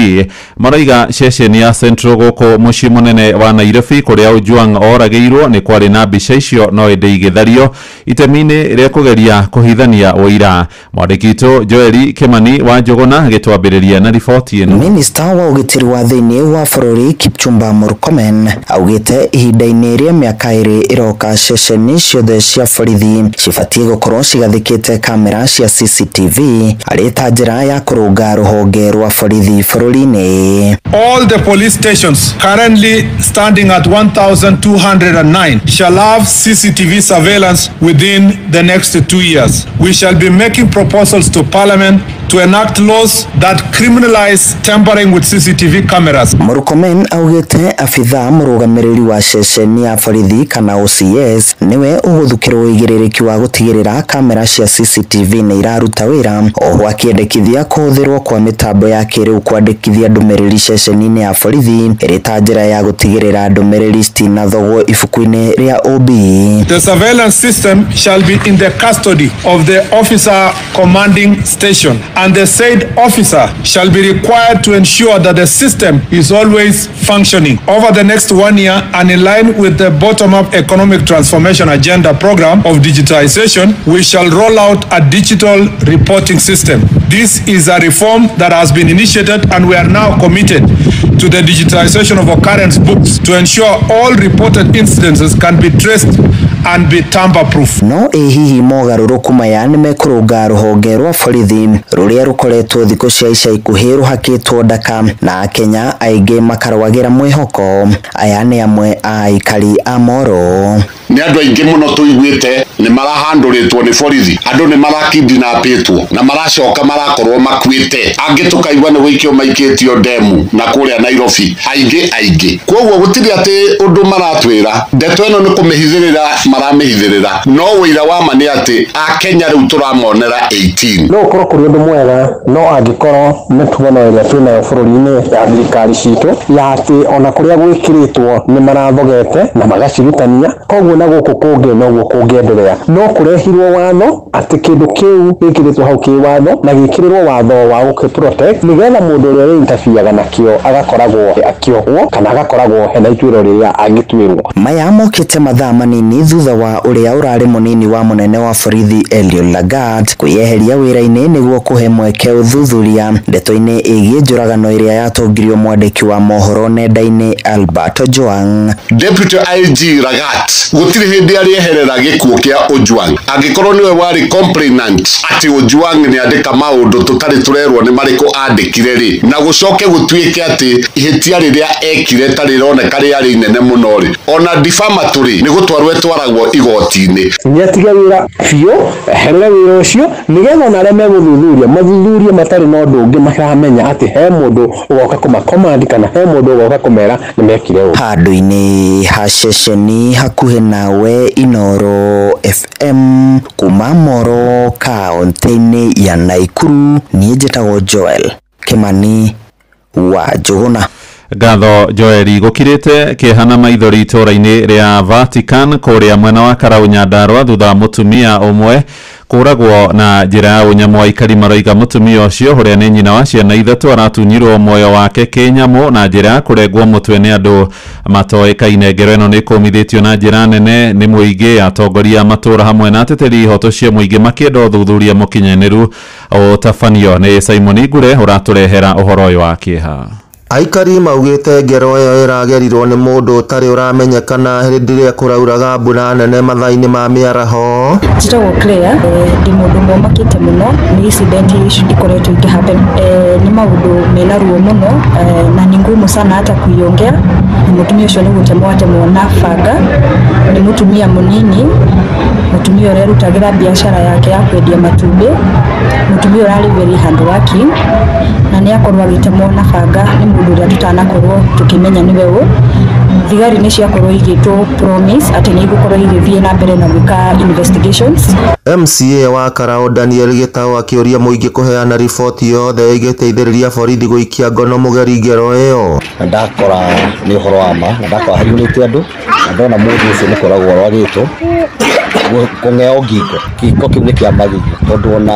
Marauga ceceni ya Central gũkũ mũciĩ mũnene wa Nairobi kũrĩa Ojwang oragĩirwo nĩ kwarĩ na mbica icio no ĩndĩ igĩthario itemi-inĩ rĩa kũgeria kũhithania ũira. Mwandĩki witũ Joeli Kimani wa Njũgũna agĩtwambĩrĩria na riboti ĩno. Minista wa ũgitĩri wa thĩinĩ wa bũrũri Kipchumba Murkomen augĩte ihinda-inĩ rĩa mĩaka 2 ĩroka ceceni ciothe cia borithi cibatiĩ gũkorwo cigathĩkĩte kamera cia CCTV arĩ ta njĩra ya kũrũnga rũhonge rwa borithi bũrũri-inĩ. All the police stations currently standing at 1,209 shall have CCTV surveillance within the next 2 years. We shall be making proposals to Parliament to to enact laws that criminalize tampering with CCTV cameras. Murkomen augite abithaa mũrũgamĩrĩri wa ceceni ya borithi kana OCS niwe ũgũthukĩrwo ũigĩrĩrĩki wa gũtigĩrĩra kamera cia CCTV nĩ iraruta wĩra, oho akĩendekithia kũhũthĩrwo kwa mĩtambo ya kĩrĩu kwandĩkithia ndũmĩrĩri ceceni-inĩ ya borithi ĩrĩ ta njĩra ya gũtigĩrĩra ndũmĩrĩri citinathogwo ibuku-inĩ rĩa OB. The surveillance system shall be in the custody of the officer commanding station, and the said officer shall be required to ensure that the system is always functioning. Over the next 1 year, and in line with the bottom-up economic transformation agenda program of digitization, we shall roll out a digital reporting system. This is a reform that has been initiated, and we are now committed to the digitization of occurrence books to ensure all reported incidences can be traced and be tamper-proof. No ĩ hihi mogarũrũku maya nĩ mekũrũnga rũhonge rwa borithi rũrĩa rũkoretwo thikũ cia ica ikuhĩ rũhakĩtwo ndaka na Akenya aingĩ makarwagĩra mwĩhoko? Aya nĩ amwe a aikari a Moro. Nĩ andũ aingĩ mũno tũiguĩte nĩ marahandũrĩtwo nĩ borithi, andũ nĩ marakidnapĩtwo na maracoka marakorwo makuĩte, angĩ tũkaigua nĩ gũikio maikĩtio ndemu na kũrĩa Nairobi, aingĩ aingĩ. Koguo gũtirĩ atĩ ũndũ maratwĩra, ndeto ĩno nĩ kũmĩhithĩrĩra maramĩhithĩrĩra, no ũira wa ma nĩ atĩ Akenya rĩu tũramonera 18. No ũkorwo kũrĩ ũndũ mwega, no angĩkorwo mĩtugo ĩrĩa twĩnayo bũrũri-inĩ ya thirikari citũ ya atĩ ona kũrĩa gwĩkĩrĩtwo nĩ marathogete na magacirutania, koguo na gũkũ kũngĩ noguo kũngĩenderea. No kũrehirwo watho atĩ kĩndũ kĩu gĩkĩrĩtwo hau kĩ watho na gĩkĩrĩrwo watho wa gũkĩ protect nĩgetha mũndũ ũrĩa ũrĩ-interfereaga nakĩo agakoragwo akĩohwo kana agakoragwo hena ituĩro rĩrĩa angĩtuĩrwo. Maya mokĩte mathaa manini thutha wa ũrĩa ũrarĩ mũnini wa mũnene wa borithi Eliud Lagat kwĩyeheria wĩra-inĩ nĩguo kũhe mweke ũthuthuria ndeto-inĩ ĩgiĩ njũragano ĩrĩa yatongirio mwandĩki wa mohoro nenda-inĩ Albert Ojwang. Deputy IG Lagat gũtirĩ hĩndĩ arĩeherera gĩkuũ kĩa Ojwang angĩkorwo nĩwe warĩ complainant atĩ Ojwang nĩ andĩka maũndũ tũtarĩ tũrerwo nĩ marĩkũ andĩkire rĩ, na gũcoke gũtuĩke atĩ ihĩtia rĩrĩa ekire ta rĩroneka rĩarĩ inene mũno rĩ, ona defamatory nĩ gũtwarwo ĩtwaragwo igoti-inĩ. Nĩatige wĩra biũ, eherere wĩra ũcio nĩgetha ona arĩa megũthuthuria mathuthurie matarĩ na ũndũ ũngĩ maramenya atĩ he mũndũ ũgoka kũmacommand kana he mũndũ ũgoka kũmera nĩ mekire ũũ. Handũ-inĩ ha ceceni hakuhĩ nawe Inooro FM kuma Moro kaunti-inĩ ya Naikuru, niĩ njĩtagwo Joel Kimani wa Njũgũna. Ngatho Joeli. Gũkirĩte kĩeha na maithori itũũra-inĩ rĩa Vatican kũrĩa mwena wa Karau Nyandarua thutha wa mũtumia ũmwe kũragwo na njĩra ya ũnyamũ. Aikari maroiga mũtumia ũcio ũrĩa nĩ nyina wa ciana ithatũ aratunyirwo muoyo wake kĩnyamũ na njĩra ya kũrengwo mũtwe nĩ andũ matoĩkaine. Ngero ĩno nĩ kũmithĩtio na njĩra nene nĩ mũingĩ, atongoria a matũũra hamwe na ateteri ihoto cia mũingĩ makĩenda ũthuthuria mũkinyanĩru ũtabanio. Nĩ Simon Ngure ũratũrehera ũhoro ũyũ wa kĩeha. Aikari maugĩte ngero ĩyo ĩragerirwo nĩ mũndũ ũtarĩ ũramenyekana hĩndĩ ĩrĩa kũrauraga mbura nene mathaa-inĩ ma mĩaraho. Njĩtagwo Claire, ndĩ mũndũ ũmwe ũmakĩte mũno nĩ incident ikoretwo ikĩ happen. Nĩ maũndũ mena ruo mũno na ni ngumu sana hata kuiongea. Mũtumia ũcio nĩ gũtemwo atemwo na banga, nĩ mũtumia mũnini, mũtumia ũrĩa ũrutagĩra biacara yake ya kwendia matumbĩ, mũtumia ũrarĩ very hard working, na nĩ akorwo agĩtemwo na banga nĩ mũndũ ũrĩa tũtanakorwo tũkĩmenya nĩwe ũ. Thigari nĩ ciakorwo igĩtwo promise atĩ nĩ igũkorwo igĩthiĩ na mbere na gwĩka investigations. MCA wa Karau Daniel Gitau akĩũria mũingĩ kũheana riboti yothe ĩgĩteithĩrĩria borithi gũikia ngono mũgeri ngero ĩyo. Na ndakora nĩ ũhoro wa ma, na ndakora haihũrĩte andũ, na ndona mũndũ ũcio nĩ kũragwo arwagĩtwo kũng'eo ngingo, kĩko kĩu nĩ kĩa magigi, tondũ ona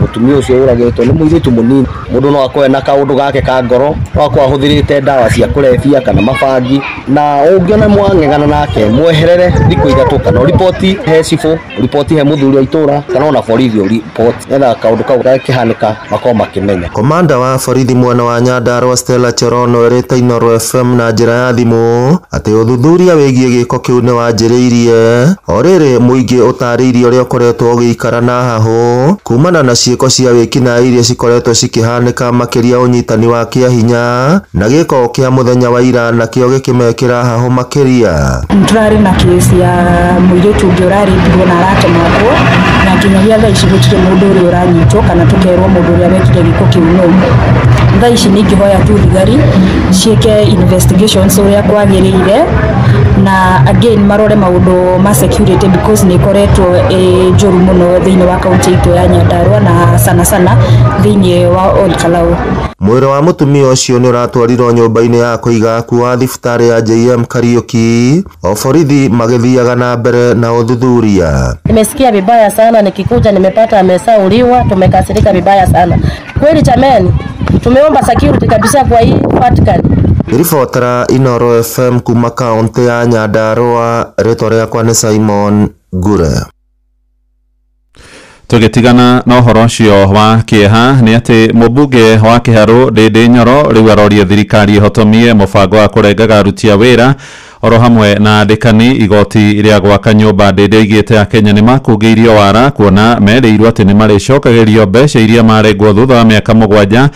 mũtumia ũcio ũragĩtwo nĩ mũirĩtu mũnini. Mũndũ no akorwo na kaũndũ gake ka ngoro, no akorwo ahũthĩrĩte ndawa cia kũrebia kana mabangi, na ũngĩona mwang'eng'ana nake mweherere thikũ ithatũ, kana ũriboti he cibũ, ũriboti he mũthuri wa itũra, kana ona borithi ũriboti, nĩgetha kaũndũ kau gakĩhanĩka makorwo makĩmenya. Komanda wa borithi mwena wa Nyandarua Stella Cherono erĩte Inooro FM na njĩra ya thimũ atĩ ũthuthuria wĩgiĩ gĩko kĩu nĩ wanjĩrĩirie. O rĩrĩ mũingĩ ũtarĩirie ũrĩa ũkoretwo ũgĩikara na hahũ kumana na ciĩko cia wĩkinaĩ iria cikoretwo cikĩhanĩka, makĩria ũnyitani wa kĩahinya na gĩko kĩa mũthenya wa ira nakĩo gĩkĩmekĩra hahũ makĩria. Tũrarĩ na kesi ya mũirĩtu ũngĩ ũrarĩmbirwo na aratemangwo na Nginyagia thaa ici gũtirĩ mũndũ ũrĩa ũranyitwo kana tũkerwo mũndũ ũrĩa wekire gĩko kĩu nũ. Thaa ici nĩ ingĩhoya tu thigari ciĩke investigations ũrĩa kwagĩrĩire, na again marore maũndũ ma security because nĩ ĩkoretwo ĩ njũru mũno thĩinĩ wa kaunti itũ ya Nyandarua na sana sana thĩinĩ wa Ol Kalou. Mwĩrĩ wa mũtumia ũcio nĩ ũratwarirwo nyũmba-inĩ ya kũiga akuũ wa thibitarĩ ya JM Kariuki o borithi magĩthiaga na mbere na ũthuthuria. Nimesikia vibaya sana, nikikuja nimepata amesauliwa, tumekasirika vibaya sana kweli. Jameni, tumeomba security kabisa kwa hii Vatican. Ribotera Inoro FM kuma kaunti ya Nyandarua, rĩtwa rĩakwa nĩ Simon Ngure. Tũgĩtigana na ũhoro ũcio wa kĩeha nĩ atĩ mũmbunge wa Kĩharũ Ndĩndĩ Nyoro rĩu aroria thirikari ĩhotomie mũbango wa kũrengaga aruti a wĩra oro hamwe na andĩkani igoti rĩa gwaka nyũmba. Ndĩndĩ aigĩte Akenya nĩ makungĩirio wara kuona merĩirwo atĩ nĩ marĩcokagĩrio mbeca iria marengwo thutha wa mĩaka 7,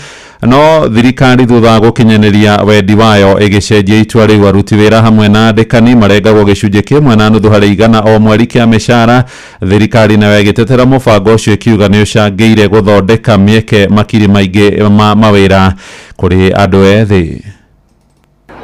no thirikari thutha wa gũkinyanĩria wendi wayo ĩgĩcenjia itua rĩu. Aruti wĩra hamwe na andĩkani marengagwo gĩcunjĩ 1.5 harĩ igana o mweri kĩa mĩcara. Thirikari nayo ĩgĩtetera mũbango ũcio ĩkiuga nĩ ũcangĩire gũthondeka mĩeke makiri maingĩ ma mawĩra kũrĩ andũ ethĩ.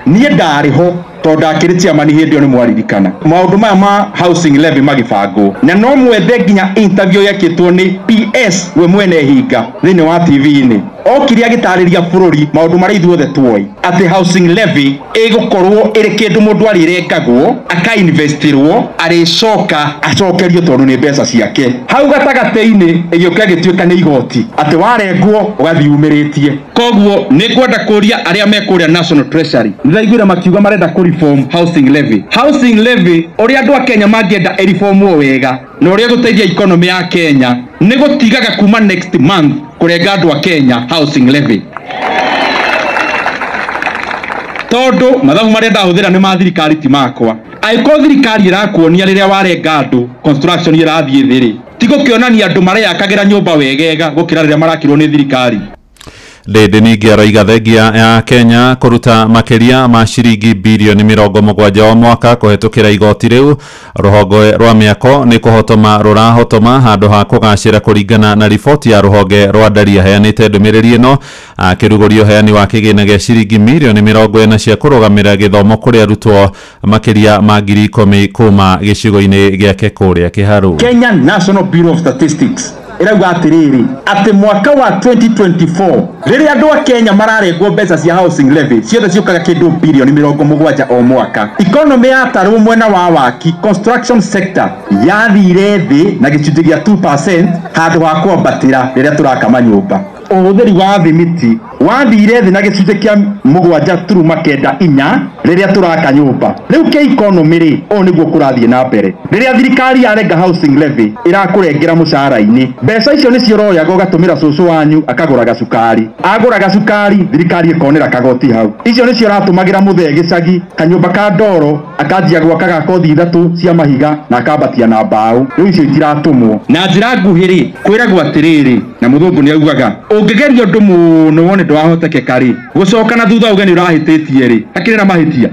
Niĩ ndarĩ ho tondũ ndakĩrĩ chairman hĩndĩ ĩyo nĩ mwaririkana maũndũ maya ma housing levy magĩbangwo, na no mwethe nginya interview yekĩtwo nĩ PS we mwene hinga thĩinĩ wa TV-inĩ, okire agĩtarĩria bũrũri maũndũ marĩa ithuothe tuoĩ atĩ housing levy ĩgũkorwo ĩrĩ kĩndũ mũndũ arĩrengagwo akainvestirwo arĩcoka acokerio tondũ nĩ mbeca ciake. Hau gatagatĩ-inĩ ĩgĩũka ĩgĩtuĩka nĩ igoti atĩ warengwo ũgathiĩ umĩrĩtie. Koguo nĩ ngwenda kũria arĩa me kũrĩa National Treasury, nĩndaiguire makiuga marenda kũ reform housing levy. Housing levy ũrĩa andũ a Kenya mangĩenda ĩreformwo wega na ũrĩa gũteithia economy ya Kenya nĩ gũtigaga kuma next month kũrenga andũ a Kenya housing levy, tondũ mathabu marĩa ndahũthĩra nĩ ma thirikari ti makwa. Angĩkorwo thirikari ĩrakuonia rĩrĩa warenga andũ construction ĩrathiĩ thĩ rĩ, ti gũkĩonania andũ mareyakagĩra nyũmba wegega gũkĩra rĩrĩa marakirwo nĩ thirikari. Ndĩndĩ ningĩ aroiga thengia ya Kenya kũruta makĩria ma ciringi birioni 70 o mwaka kũhetũkĩra igoti rĩu. Rũhonge rwa mĩako nĩ kũhotoma rũrahotoma handũ ha kũgacĩra kũringana na riboti ya rũhonge rwa ndari. Aheanĩte ndũmĩrĩri ĩno akĩrugũria ũheani wa kĩgĩna gĩa ciringi mirioni 40 cia kũrũgamĩrĩra gĩthomo kũrĩ arutwo makĩria ma 10,000 kuma gĩcigo-inĩ gĩake kũrĩa Kĩharũ. Kenya National Bureau of Statistics ĩrauga atĩrĩrĩ atĩ mwaka wa 2024 rĩrĩa andũ a Kenya mararengwo mbeca cia housing levy ciothe ciũkaga kĩndũ birioni 70 o mwaka. Economy yatarwo mwena wa waki construction sector yathire thĩ na gĩcunjĩ gĩa 2% handũ ha kwambatĩra rĩrĩa tũraka manyũmba. Ũhũthĩri wa thimiti wathire thĩ na gĩcunjĩ kĩa 7.94 rĩrĩa tũraka nyũmba. Rĩu kĩ economy rĩ, ũũ nĩguo kũrathiĩ na mbere. Rĩrĩa thirikari yarenga housing levy ĩrakũrengera mũcara-inĩ, mbeca icio nĩcio ũroyaga ũgatũmĩra cũcũ wanyu akagũra gacukari, agũra gacukari thirikari ĩkonera kagoti hau. Icio nĩcio ũratũmagĩra mũthee gĩcagi kanyũmba ka ndoro akanjia gwaka ga kothi 3 cia mahiga na akambatia na mbaũ. Rĩu icio itiratũmwo. Na njĩra nguhĩ rĩ, kwĩragwo atĩrĩrĩ, na mũthũngũ nĩ augaga ũngĩgeria ũndũ mũno wone ndwahotekeka rĩ, gũcoka na thutha uge nĩ ũrahĩtĩtie rĩ, hakĩrĩ na mahĩtia.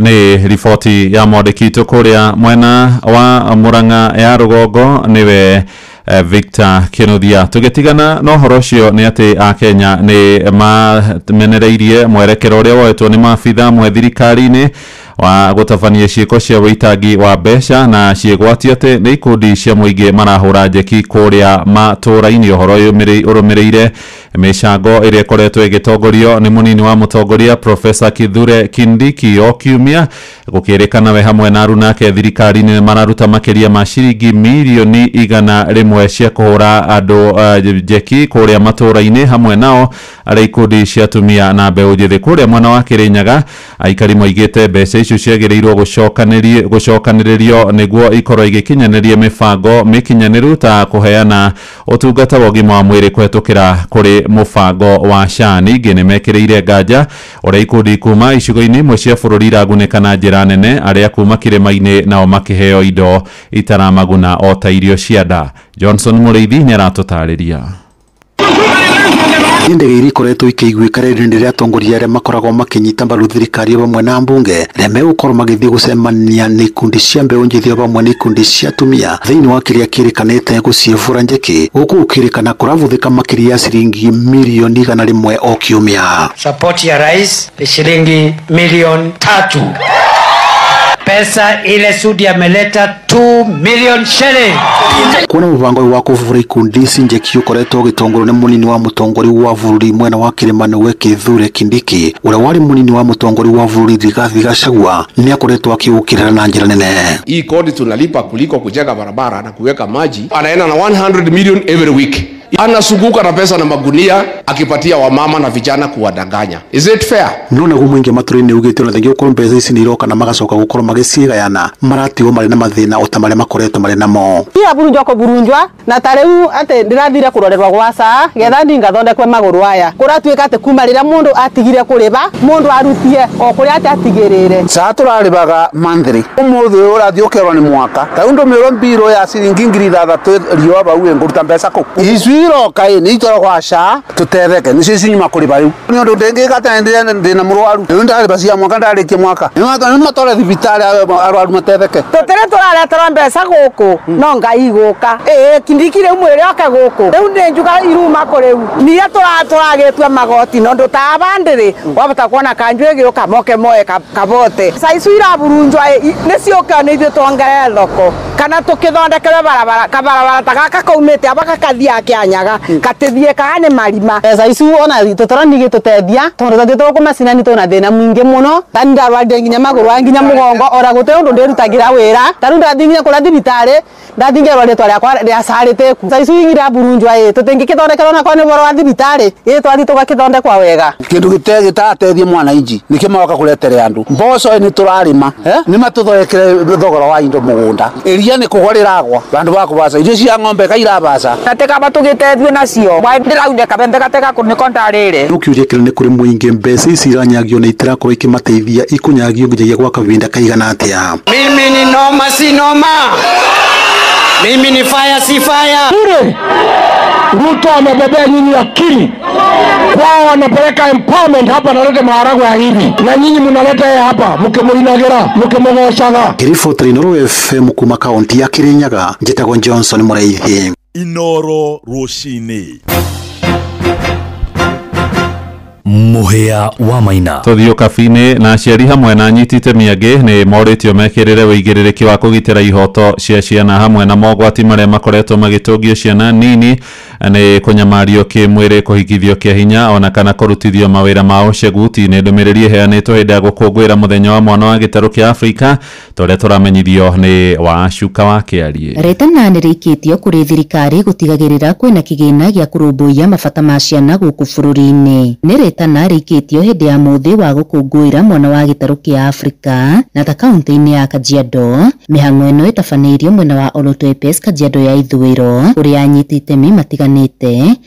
Nĩ riboti ya mwandĩki witũ kũrĩa mwena wa Murang'a ya rũgongo nĩwe Victor Kinuthia. Tũgĩtigana na ũhoro ũcio nĩ atĩ Akenya nĩ mamenereirie mwerekero ũrĩa woetwo nĩ maabitha amwe thirikari-inĩ wa gũtabania ciĩko cia wĩitangi wa mbeca na ciĩgwatio atĩ nĩ ikundi cia mũingĩ marahũra njeki kũrĩa matũũra-inĩ. Ũhoro ũyũ ũrũmĩrĩire mĩcango ĩrĩa ĩkoretwo ĩgĩtongorio nĩ mũnini wa mũtongoria Professor Kithure Kindiki o kiumia, gũkĩrĩkana we hamwe na aruna ake thirikari-inĩ mararuta makĩria ma ciringi mirioni 100 cia kũhũra andũ njeki kũrĩa matũũra-inĩ, hamwe nao arĩa ikundi cia atumia na mbeũ njĩthĩ. Kũrĩa mwena wa Kĩrĩnyaga aikari moigĩte mbeca icio ciagĩrĩirwo gũcokanĩrĩrio nĩguo ikorwo igĩkinyanĩria mĩbango mĩkinyanĩru ta kũheana ũtungata wa ũgima wa mwĩrĩ kũhetũkĩra kũrĩ mũbango wa SHA. Ningĩ nĩmekĩrĩire nganja ũrĩa ikundi kuma icigo-inĩ imwe cia bũrũri iragunĩka na njĩra nene, arĩa kuma kĩrĩma-inĩ nao makĩheo indo itaramaguna o ta irio cia nda. Johnson Mũrĩithi nĩaratũtarĩria. Ndege iria ikoretwo ikĩiguĩka rĩrĩ rĩa atongoria arĩa makoragwo makĩnyita mbaru thirikari vamwe na mbunge rĩa megũkorwo magĩthiĩ gũcemania na ikundi cia mbeũ njĩthĩ vamwe na ikundi cia atumia thĩinĩ wa kĩrĩa kĩrĩkanĩte gũciĩbũra njeki gũkũ gũkĩrĩkana kũravuthĩka makĩria ya ciringi milioni 100 o kiumia. Support ya rais ni shilingi milioni 3. Pesa ile Sudi ameleta 2 million shilling. Kuona mubango wa kuvura ikundi ici njeki ukoretwo ugitongorwo ni munini wa mutongoria wa bururi mwena wa Kĩrĩma nĩwe Kithure Kindiki uria wari munini wa mutongoria wa bururi Rigathi Gachagua ni akoretwo akiukirira na njira nene. Hii kodi tunalipa kuliko kujenga barabara na kuweka maji. Anaenda na 100 million every week. Anazunguka na pesa na magunia akipatia wamama na vijana kuwadanganya. Is it fair? No naguo mwingi matũra-inĩ ugĩte ona thengia gũkorwo mbeca ici nĩ iroka na magacoka gũkorwo magĩcigayana maratigwo marĩ na mathĩna o ta marĩa makoretwo marĩ namo. Ira burunjwa ko burunjwa na ta rĩu atĩ ndĩrathire kũrorerwo gwa saa getha ndingathondekwe magũrũ aya kũratuĩka atĩ kuma rĩrĩa mũndũ atigire kũrĩba mũndũ arutie o kũrĩa atĩ atigĩrĩre. Saa tũrarĩbaga monthly ũmũthĩ ũrathiĩ ũkerwo nĩ mwaka ta rĩu ndũmĩrwo mbirũ ya ciringi 6,000 riũa bau ngũruta mbeca kũ ici iroka ĩ nĩ itwarwo gwa SHA tũtetheke nĩcio cinyuma kũrĩba rĩu nĩ ũndũ ndĩngĩka atĩ ndĩna mũrwaru rĩu ndarĩba cia mwaka ndarĩkia mwaka nĩ matware thibitarĩ arwaru matetheke. Tũtirĩ tũrareterwo mbeca gũkũ no Ngai gũka ĩĩ Kindiki rĩu mwĩre oke gũkũ rĩu nĩ njuga iruma kũ rĩu niĩ tũragĩtua magoti no ndũ ta abandĩrĩ wabata kuona kanjũ ĩgĩũka moke moe kabote ca icu iraburunjwa nĩ ciũke nĩ ithuĩ tuongerere thoko kana tũkĩthondekerwe barabara kabarabara ta gaka kaumĩte aba gakathiaga Kĩanyaga katĩthiĩ kaga nĩ marima. Mbeca icu ona tũtũrani gĩtũteithia tondũ tũthiĩte gũkũ macinani twĩna thĩna mũingĩ mũno ta nĩ ndarwarire nginya magũrũ nginya mũgongo ora gũtirĩ ũndũ ndĩrutagĩra wĩra ta rĩu ndathiĩ nginya kũrĩa thibitarĩ ndathiĩ ngerwo rĩtwa rĩakwa rĩacarĩte ku ca icu iraburunjwa ĩ tũtingĩkĩthondekerwo onakorwo nĩ ũhoro wa thibitarĩ ĩ twathiĩ tũgakĩthondekwa wega. Kĩndũ gĩtarateithia mwananchi nĩkĩo magoka kũretere andũ mboco nĩ tũrarĩma nĩ matũthondekere thogora wa indo mũgũnda iria nĩ kũgwa rĩragwa vandũ va kũbaca irio cia ng'ombe kairabaca na tũgĩtethio nacio ndĩraunĩka kabembe gatega nĩko ndarĩre. No kĩũria kĩrĩa nĩ kũrĩ mũingĩ mbeca ici iranyagio na itirakorwo ikĩmateithia ikũnyagio nginyagia gwa kahinda kaigana atĩa. Mimi ni noma si noma. Mimi ni fire si fire. Bure. Ruto amebebea nyinyi akili. Kwao wanapeleka empowerment hapa analeta maharagwe ya hivi. Na nyinyi mnaleta yeye hapa mkimuinagera mkimugoshaga. Kirifotri Inooro FM kuma kaunti ya Kirinyaga njitagwo Johnson Mũraithi. Inooro rũcinĩ. Mũhĩa wa Maina. Tũthiĩ kabi-inĩ na aciari hamwe na anyiti itemi angĩ nĩ morĩtio mekĩrĩre ũigĩrĩrĩki wa kũgitĩra ihoto cia ciana hamwe na mogwati marĩa makoretwo magĩtũngio ciana nini nĩ kũnyamario kĩmwĩrĩ kũhikithio kĩa hinya ona kana kũrutithio mawĩra ma ũceguti. Nĩ ndũmĩrĩri ĩheanĩtwo hĩndĩ ya gũkũngũĩra mũthenya wa mwana wa gĩtarũ kĩa Afrika tũrĩa tũramenyithio nĩ Wacuka wa Kĩariĩ. Rĩtana nĩ rĩikĩtio kũrĩ thirikari gũtigagĩrĩra kwĩna kĩgĩna gĩa kũrũmbũiya mabata ma ciana gũkũ bũrũri-inĩ. Nĩ rĩtana rĩikĩtio hĩndĩ ya mũthĩ wa gũkũngũĩra mwana wa gĩtarũ kĩa Afrika na ta kaunti-inĩ ya Kajiado. Mĩhang'o ĩno ĩtabanĩirio mwena wa Olotepes Kajiado ya ithũĩro kũrĩa anyiti itemi matiganĩte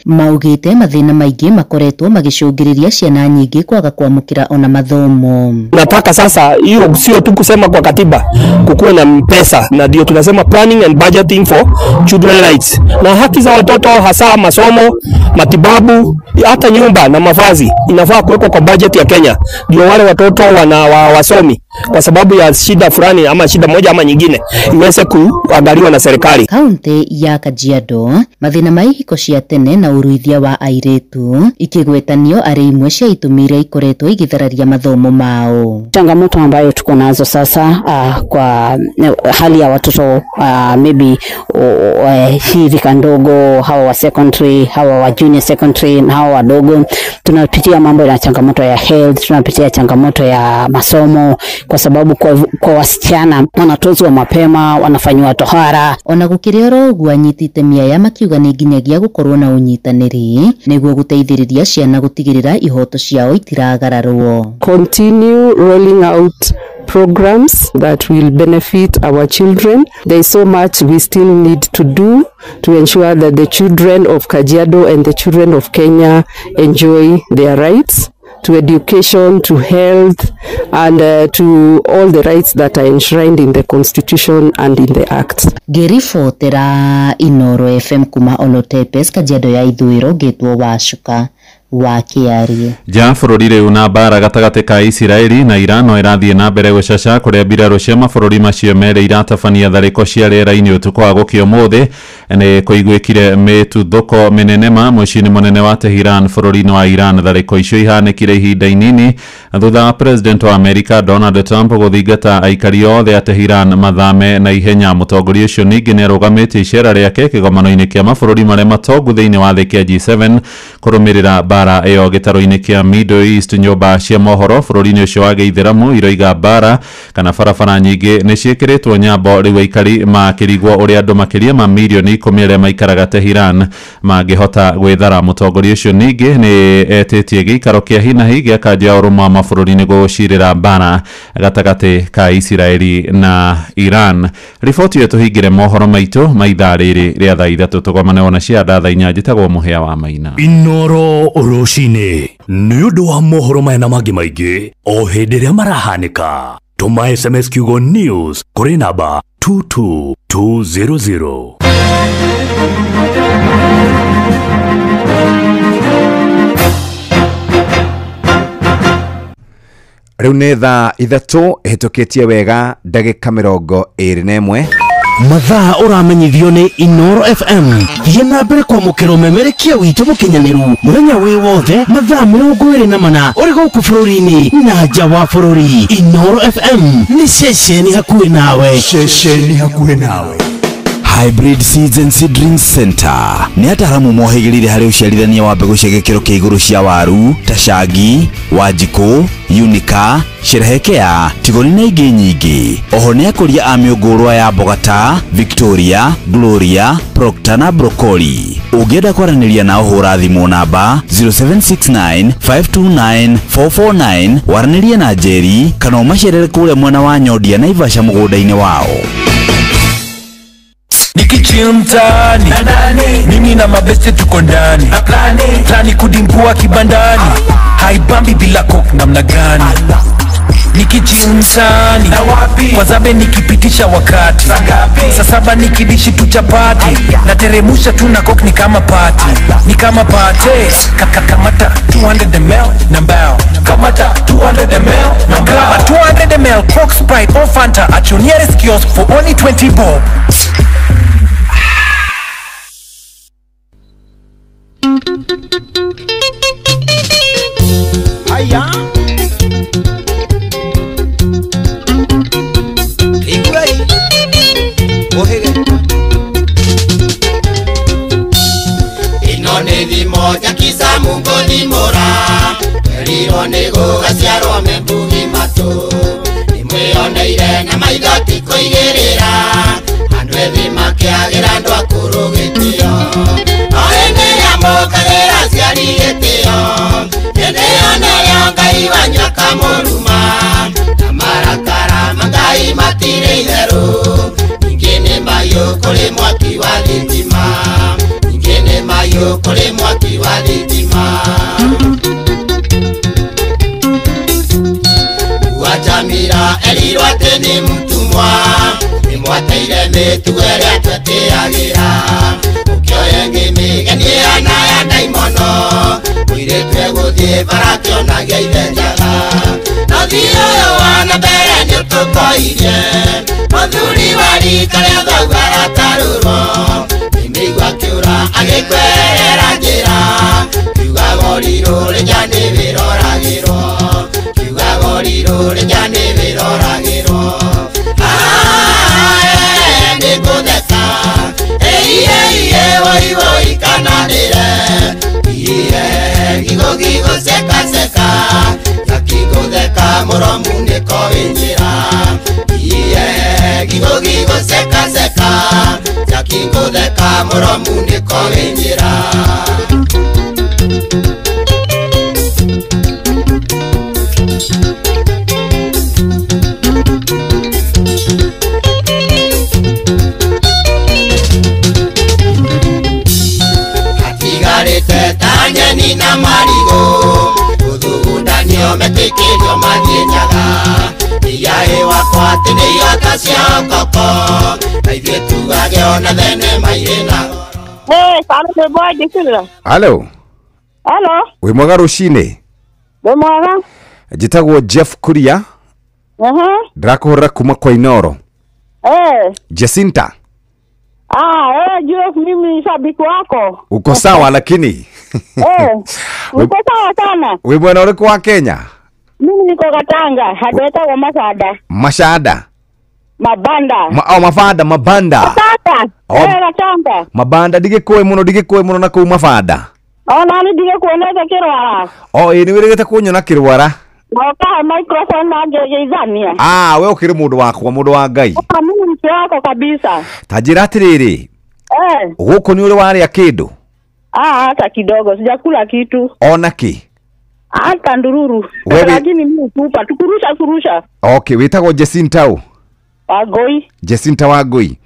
maugĩte mathĩna maingĩ makoretwo magĩcũngĩrĩria ciana nyingĩ kwaga kwamũkĩra ona mathomo. Nataka sasa hiyo sio tu kusema kwa katiba kukuwe na pesa, na ndio tunasema planning and budgeting for children rights na haki za watoto, hasa masomo, matibabu, hata nyumba na mavazi inafaa kuwekwa kwa budget ya Kenya, ndio wale watoto wana wasomi kwa sababu ya shida fulani ama shida moja ama nyingine iweze kuangaliwa na serikali. Kaunti ya Kajiado mathina ma ihiko cia tene na uruithia wa airitu ikigwetanio ari imwe cia itumi iria ikoretwo igithararia mathomo mao. Changamoto ambayo tuko nazo sasa kwa hali ya watoto maybe hii rika ndogo, hawa wa secondary, hawa wa junior secondary na hawa wadogo, tunapitia mambo ya changamoto ya health, tunapitia changamoto ya masomo kwa sababu kwa wasichana wanatozwa mapema, wanafanywa tohara. Ona gukiri oro uguo anyiti itemi aya makiuga ni nginyagia gukorwo na unyitaniri niguo guteithiriria ciana gutigirira ihoto ciao itiragararwo. Continue rolling out programs that will benefit our children. There is so much we still need to do to ensure that the children of Kajiado and the children of Kenya enjoy their rights to education, to health, and to all the rights that are enshrined in the Constitution and in the Act. Ngĩribotera Inooro FM kuma Olotepes, Kajiado ya ithũĩro, ngĩtwo Wacuka wa Kĩarie. Nja bũrũri rĩu na mbara gatagatĩ ka Isiraeli na Iran no ĩrathiĩ na mbere gũcaca kũrĩa mbirarũ cia mabũrũri macio merĩ iratabania tharĩko cia rĩera-inĩ ũtukũ wa gũkĩa ũmũthĩ. Nĩ kũiguĩkire mĩtuthũko mĩnene ma mũciĩ-inĩ mũnene wa Tehran bũrũri-inĩ wa Iran. Tharĩko icio ihanĩkire ihinda inini thutha wa president wa Amerika Donald Trump gũthingata aikari othe a Tehran mathame na ihenya. Mũtongoria ũcio ningĩ nĩarũgamĩtie icera rĩake kĩgomano-inĩ kĩa mabũrũri marĩa matongu thĩinĩ wa thĩ kĩa G7 kũrũmĩrĩra mbara ĩyo gĩtarũ-inĩ kĩa Middle East. Nyũmba cia mohoro bũrũri-inĩ ũcio wa gĩithĩramu iroiga mbara kana barabara nyingĩ nĩ ciĩkĩrĩtwo nyambo rĩu aikari makĩrigwo ũrĩa andũ makĩria ma mirioni 10 arĩa maikaraga Tehran mangĩhota gwĩthara. Mũtongoria ũcio ningĩ nĩ etĩtie gĩikaro kĩa hinahi gĩa kanjũ ya ũrũmwe wa mabũrũri nĩguo gũcirĩra mbara gatagatĩ ka Isiraeli na Iran. Riboti ĩyo tũhingĩre mohoro maitũ ma ithaa rĩrĩ rĩa thaa 3 tũgomane ona cia thaa 4. Njĩtagwo Mũhĩa wa Maina. Inoro rũcinĩ nĩ ũndũ wa mohoro maya na mangĩ maingĩ o hĩndĩ ĩrĩa marahanĩka. Tũma SMS kiugo news kũrĩ namba 22200. Rĩu nĩ thaa 3 ĩhĩtũkĩtie wega ndagĩka 21. Mathaa ũramenyithio nĩ Inoro FM. Thiĩ na mbere kwamũkĩra ũmemerekia witũ mũkinyanĩru mũthenya wĩ wothe mathaa 24 ũrĩ gũkũ bũrũri-inĩ na nja wa bũrũri. Inoro FM nĩ ceceni hakuhĩ nawe. Ceceni hakuhĩ nawe. Hybrid Seeds and Seedlings Center nĩ ataaramu mohĩgĩrĩire harĩ ũciarithania wa mbegũ cia gĩkĩro kĩa igũrũ cia waru ta cangi, wanjikũ, unica, sherehekea, tigoni na ingĩ nyingĩ. Oho nĩ akũria a mĩũngũrwa ya mboga ta Victoria, Gloria, Procter na Broccoli. Ũngĩenda kwaranĩria nao hũra thimũ namba 0769 529 449 waranĩrie na Njeri kana ũmacerere kũrĩa mwena wa Nyondia Naivasha mũgũnda-inĩ wao. Nikichill mtaani, mimi na mabeste tuko ndani, plani kudimbua kibandani, haibambi bila coke namna gani? Nikichill mtaani, wazabe nikipitisha wakati, saa 7 nikidishi tu chapati, nateremusha tu na coke ni kama party, ni kama party. Kamata 200 ml na mbao, kamata 200 ml na mbao, 200 ml Coke, Sprite or Fanta at your nearest kiosk for only 20 bob. Aya Iguai Ohege Ino nĩ thimo njakisa Mungu thimũra Erirwo nĩ gũgaciarwo membugi matũ Nĩmwĩoneire na maitho ti kũigĩrĩra Andũ ethĩ makĩagĩra andũ akũrũ gĩtĩo O hĩndĩ ĩrĩa mũkagĩra aciari gĩtĩo Hĩndĩ ĩyo nĩrĩo Ngai wanyu akamũruma Na marakara ma Ngai matirĩ itherũ Ningĩ nĩ mahiũ kũrĩ mwaki wa thitima Ningĩ nĩ mahiũ kũrĩ mwaki wa thitima Wachamira erirwo atĩ nĩ mũtũmwa Nĩmwateire mĩtugo ĩrĩa twetĩagĩra Ũkĩoya ĩngĩ mĩgeni ĩhana ya ndaimono Mũirĩtu egũthiĩ bara akĩonagia ithe njaga No thiĩ ũyũ wa na mbere nĩũtũkoirie Mũthuri wa rika rĩa thoguo aratarũrwo Nĩmĩigua akĩũra agĩkwerera njĩra Kiuga gorirũ rĩnja nĩ wĩroragĩrwo Kiuga gorirũ rĩnja nĩ wĩroragĩrwo Nĩngũtheka Eiye woi woi kana ndĩre Iye gigo gigo seka seka Gakigũtheka mũromu nĩko wĩ njĩra Iye gigo gigo seka seka Gakigũtheka mũromu nĩko wĩ njĩra. Ta nyeni na marigũ gũthugundanio metĩkĩrio mathiĩ njaga Iyaĩ wakwa atĩ nĩ ihota cia koko na ithuĩ tugage ona thenema irĩ na goro. Halo. Halo. Wĩ mwega rũcinĩ? Wĩ mwega. Njĩtagwo Jeff Kuria. Ndĩrakũhũrĩra kuma kwa Inoro. Jacinta. Jeff, mimi shabiki wako. Uko sawa lakini? Uko sawa sana. Wĩ mwena ũrĩkũ wa Kenya? Mimi niko Gatanga, handũ Masada. Mashada. Mabanda. Mabanda, mabanda. Gatanga. Gatanga. Mabanda ndigĩkũĩ mũno, ndigĩkũĩ mũno na kũu mabanda. Ona nĩ ndigĩkuonete kĩrwara. Ĩ nĩ wĩrĩgĩte kũnyona kĩrwara. Ngoka microphone na ngegeithania. We ũkĩrĩ mũndũ wakwa, mũndũ wa Ngai. Mimi mtu wako kabisa. Ta njĩra atĩrĩrĩ. Gũkũ nĩ ũrĩ warĩa kĩndũ? Hata kidogo, sijakula kitu. Ona kĩ? Hata ndururu. Lakini mimi tupa tukurusha kurusha. Okay, wĩtagwo Jacinta ũ? Wangui. Jacinta Wangui.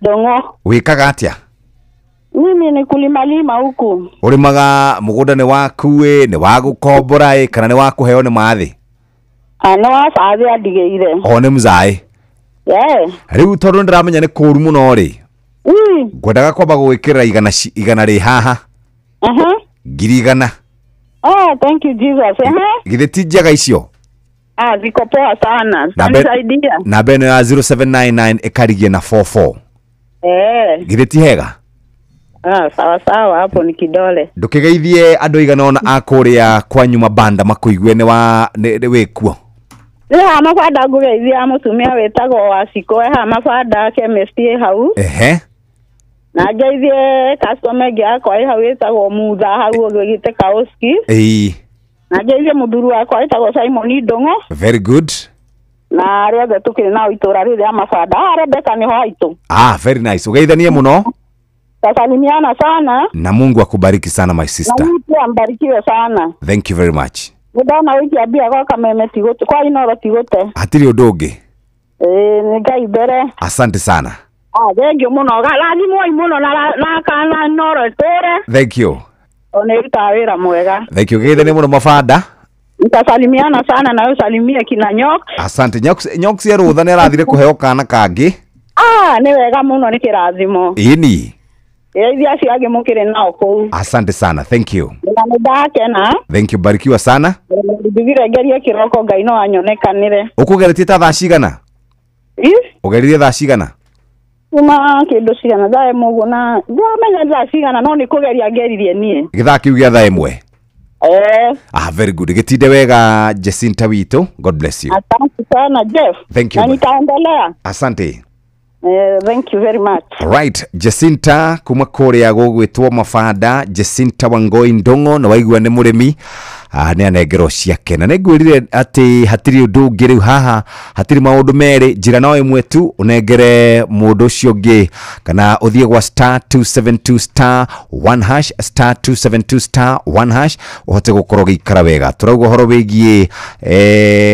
Dongo. Wĩkaga atĩa? Mimi ni kulima lima huku. Ũrĩmaga mũgũnda nĩ waku ĩ, nĩ wa gũkombora ĩ, kana nĩ wa kũheo nĩ mathĩ? Nĩ wa bathĩ andigĩire. Nĩ mzaĩ. Rĩu tondũ nĩndĩramenya nĩ kũũru mũno rĩ. Ngwendaga kwamba gũgwĩkĩrĩra igana rĩ haha. 100,000. Thank you Jesus. Githĩ ti njega icio? Ziko poa sana. Nisaidia. Namba ĩno ya 0799 ĩkarigie na 44. Githĩ ti hega? Sawa sawa, hapo ni kidole. Ndũkĩgeithie andũ aigana ũna a kũrĩa kwanyu mabanda makũigue nĩ wa nĩ wĩkuo. Nĩ haha mabanda ngũgeithia mũtumia wĩtagwo Wacikũ, e haha mabanda chemist ĩ hau. Na ngeithie customer ĩngĩ yakwa ĩ hau ĩtagwo Mutha hau ũgĩte Kaoski. Na ngeithie mũthuri wakwa wĩtagwo Simon Ndung'u. Very good. Na arĩa othe tũkĩrĩ nao itũra rĩrĩ rĩa mabanda. Rebecca nĩho haitũ. Very nice. Ũgeithanie mũno. Tasalimiana sana. Na Mungu akubariki sana my sister. Na Mungu pia ambarikiwe sana. Thank you very much. Ndona wiki ambia kwa kameme tigote kwa Inoro tigote. Hatirĩ ũndũ ũngĩ. Nĩ Ngai mbere. Asante sana. Thank you mũno. Rathimwoi mũno na kana Inoro ĩtũre. Thank you. Ona ĩrutaga wĩra mwega. Thank you. Geithanie mũno mabanda. Nitasalimiana sana na usalimie kina Nyok. Asante. Nyok cia rũtha nĩ arathire kũheo kana kangĩ. Nĩ wega mũno, nĩ kĩrathimo. Ĩni. Ithia acio angĩ mũkĩrĩ nao kũu. Asante sana. Thank you. Na nĩndakena. Thank you. Barikiwa sana. Njugire ngerie kĩroko Ngai no anyonekanĩre. Ũkũgeretie ta thaa cigana? Ũgeririe thaa cigana? Kuma kĩndũ cigana thaa ĩmwe ũguo, na ndiramenya thaa cigana no nĩ kũgeria ngeririe niĩ. Gĩthaa kĩu gĩa thaa ĩmwe? Very good. Gĩtinde wega Jacinta witũ. God bless you. Asante sana Jeff. Thank you. Na nitaendelea. Asante. Thank you very much. Right, Jacinta kuma kũrĩa gũgwĩtwo mabanda, Jacinta Wangoi Ndung'u na waigua nĩ mũrĩmi, nĩ anengerwo ciake. Na nĩngwĩrire atĩ hatirĩ ũndũ ũngĩ rĩu haha, hatirĩ maũndũ merĩ, njĩra no ĩmwe tu, ũnengere mũndũ ũcio ũngĩ kana ũthiĩ gwa star 272 star 1 hash star 272 star 1 hash ũhote gũkorwo ũgĩikara wega. Tũrauga ũhoro wĩgiĩ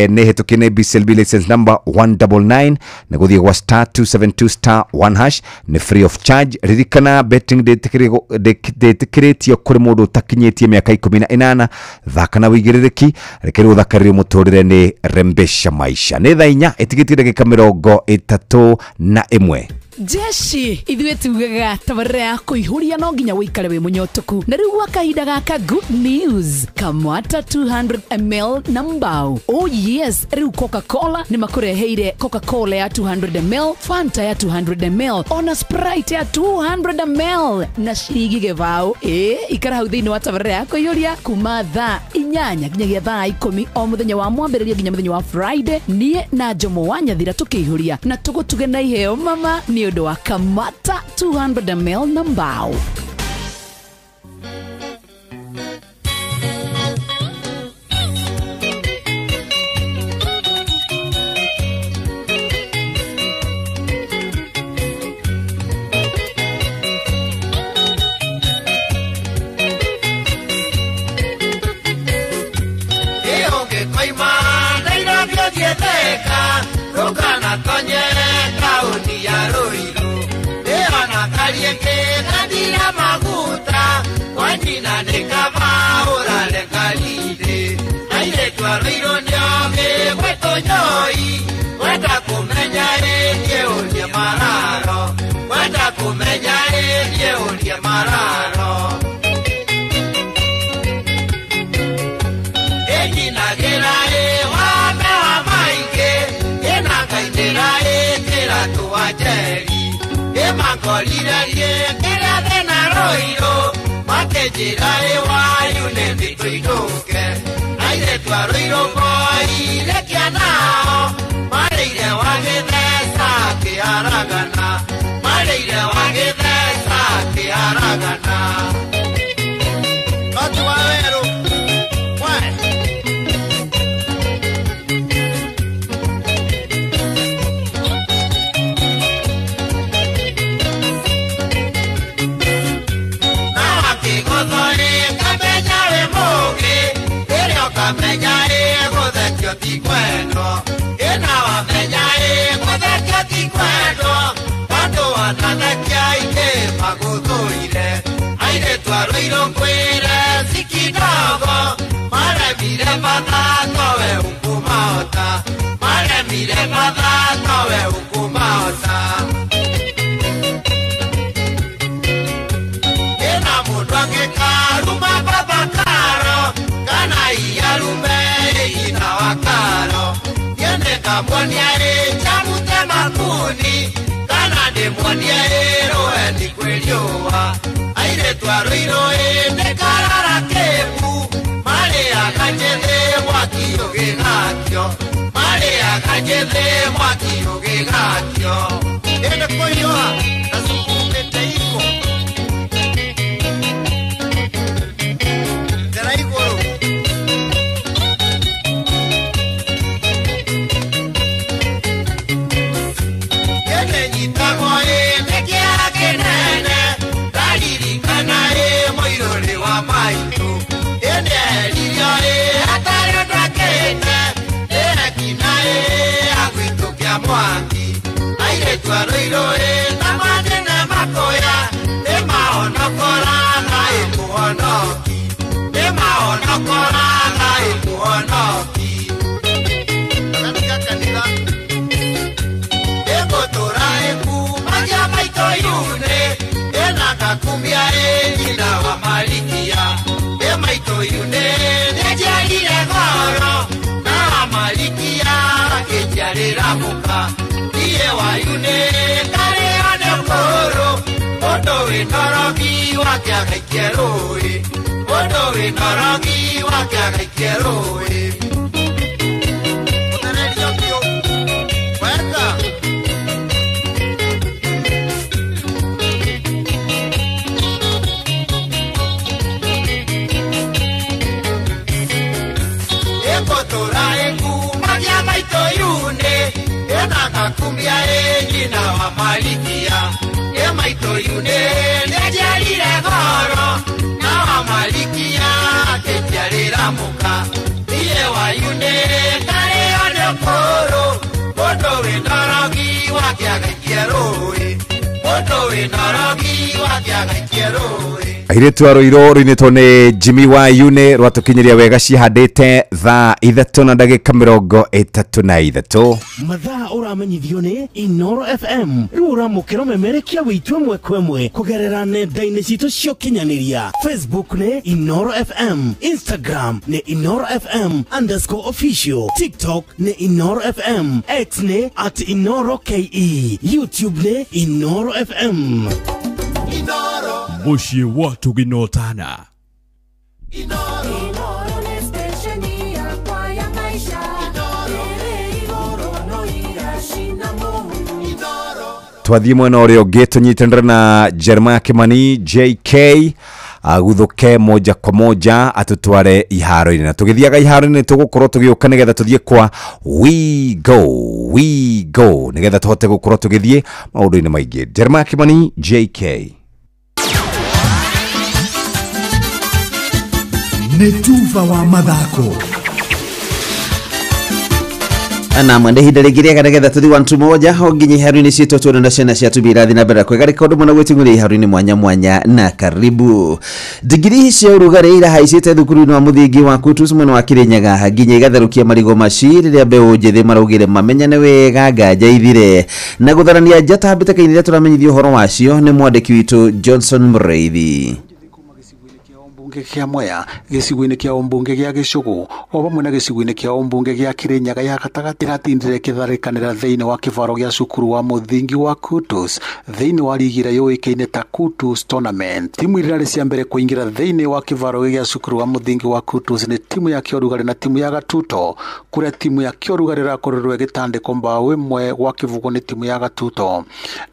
nĩ hĩtũkie nĩ BCLB license number 199 nĩ gũthiĩ gwa star 272 star 1 hash nĩ free of charge. Ririkana betting ndĩtĩkĩrĩtio kũrĩ mũndũ ũtakinyĩtie mĩaka 18. Thaka na wĩigĩrĩrĩki, reke rĩu ũthakarĩrio mũtũrĩre nĩ Rembesha Maisha. Nĩ thaa 4 ĩtigĩtie ndagĩka 31. Jeshi ithuĩ tugaga tabarĩra ya kũihũria no nginya wĩikare wĩ mũnyotoku. Na rĩu gwa kahinda gaka good news, Kamwata 200 ml na mbao. Oh yes, rĩu Coca-Cola nĩ makũreheire Coca-Cola ya 200 ml, Fanta ya 200 ml, ona Sprite ya 200 ml na ciringi gĩbaũ. Ikara hau thĩinĩ wa tabarĩra ya kũihũria kuma thaa 8 nginyagia thaa 10 o mũthenya wa mwambĩrĩrio nginya mũthenya wa Friday. Niĩ na Jomo wa Nyathira tũkĩihũria na tũgũtuge na iheo mama nĩ ũndũ wa Kamata 200 ml na mbao. Kumenya ĩ niĩ ũrie mararo. Ndakorire kĩrĩa thĩna rũirũ makĩnjĩra ĩ wayu nĩ thitũinũke airĩtu a rũirũ moire kĩanao marĩire wagĩtheca kĩaragana marĩire wagĩtheca kĩaragana Koti wa werũ Kamenya e gũthekio ti kwendwo ĩna wamenya e gũthekio ti kwendwo andũ anathekia aingĩ magũthũire airĩtu a rũirũ ngwĩre si kidogo maremire mathako we ũkũmahota maremire mathako we ũkũmahota ĩna mũndũ angĩkaruma baba karo kana iyarume ina wakaro yende kamwonia e chamute makuni kana ndĩmuonie ĩrũe nĩ kwĩriũa airĩtu a rũirũ ĩ nĩ karara kĩmbu marĩaga njĩthĩ mwaki ũgĩgakio marĩaga njĩthĩ mwaki ũgĩgakio ĩndĩ kũhiũha na cukumĩte iko ndĩra igũrũ Mwaki airĩtu a rũirũ ĩ na manene makoya nĩ mahonokoraga ĩ mũhonoki nĩ mahonokoraga ĩ mũhonoki Gatiga kanitha ĩgũtũra ĩkumagia maitũ yunĩ ĩna ngakumia ĩ nyina wa Malikia ĩ maitũ yunĩ nĩnjiarire goro na wa Malikia akĩnjiarĩra mũka niĩ wayunĩ ngarĩo nĩ ũkũrũ mũndũ wĩnorogi wake agaikie rũĩ mũndũ wĩnorogi wake agaikie rũĩ Mũthererio biũ weka Ĩgũtũra ĩkumagia maitũ yunĩ ĩna ngakumia ĩ nyina wa Malikia ĩ maitũ yunĩ nĩnjiarire goro na wa Malikia akĩnjiarĩra mũka niĩ wa yunĩ ngarĩo nĩ ũkũrũ mũndũ wĩnorogi wake agaikie rũĩ mũndũ wĩnorogi wake agaikie rũĩ Airĩtu a rũirũ rũinĩtwo nĩ Jimmy wa Yune rwatũkinyĩria wega cihandĩte thaa 3 na ndagĩka 33. Mathaa ũramenyithio nĩ Inoro FM rĩu ũramũkĩra ũmemerekia wĩitũ ĩmwe kwa ĩmwe kũgerera nenda-inĩ citũ cia ũkinyanĩria. Facebook nĩ Inoro FM, Instagram nĩ Inoro FM _official, TikTok nĩ Inoro FM, X nĩ @InoroKE, YouTube nĩ Inoro FM. Mũciĩ wa Tũginotana. Inoro nĩ stesheni yakwa ya maisha ĩrĩ igũrũ no iracina mũhu. Twathiĩ mwena ũrĩa ũngĩ tũnyitanĩre na Jeremiah Kimani JK aguthuke moja kwa moja atutware iharo-inĩ, na tũgĩthiaga iharo-inĩ tũgũkorwo tũgĩũka nĩgetha tũthiĩ kwa we go nĩgetha tũhote gũkorwo tũgĩthiĩ maũndũ-inĩ maingĩ. Jeremiah Kimani JK. Nĩ tuba wa mathako. Na mwende ihinda rĩngĩ rĩega nĩgetha tũthiĩ 1 2 1 o nginya iharo-inĩ citũ tuone na ciana cia tumia irathiĩ na mbere kwega rekondi mũno gwĩting'ũria iharo-inĩ mwanya mwanya na karibu. Digiri cia ũrugarĩ irahaicĩte thukuru-inĩ wa mũthingi wa Kutus mwena wa Kirinyaga nginya igatherũkia marigũ maci rĩrĩa mbeũ njĩthĩ maraugire mamenyane wega nganja ithire na gũtharania njata mbĩtĩka-inĩ iria tũramenyithio ũhoro wacio nĩ mwandĩki witũ Johnson Mũrĩithi. ũmbunge kĩa Mwea, gĩcigo-inĩ kĩa ũmbunge gĩa Gĩcũgũ o vamwe na gĩcigo-inĩ kĩa ũmbunge gĩa Kĩrĩnyaga ya gatagatĩ iratindire kĩtharĩkanĩra thĩinĩ wa kĩbaro gĩa cukuru wa mũthingi wa Kutus thĩinĩ wa rigi ĩrĩa yũĩkaine ta Kutus Tournament. Timu iria irarĩ cia mbere kũingĩra thĩinĩ wa kĩbaro gĩa cukuru wa mũthingi wa Kutus nĩ timu ya Kĩorugarĩ na timu ya Gatuto, kũrĩa timu ya Kĩorugarĩ ĩrakorirwo ĩgĩtandĩkwo mbaũ 1-0 nĩ timu ya Gatuto.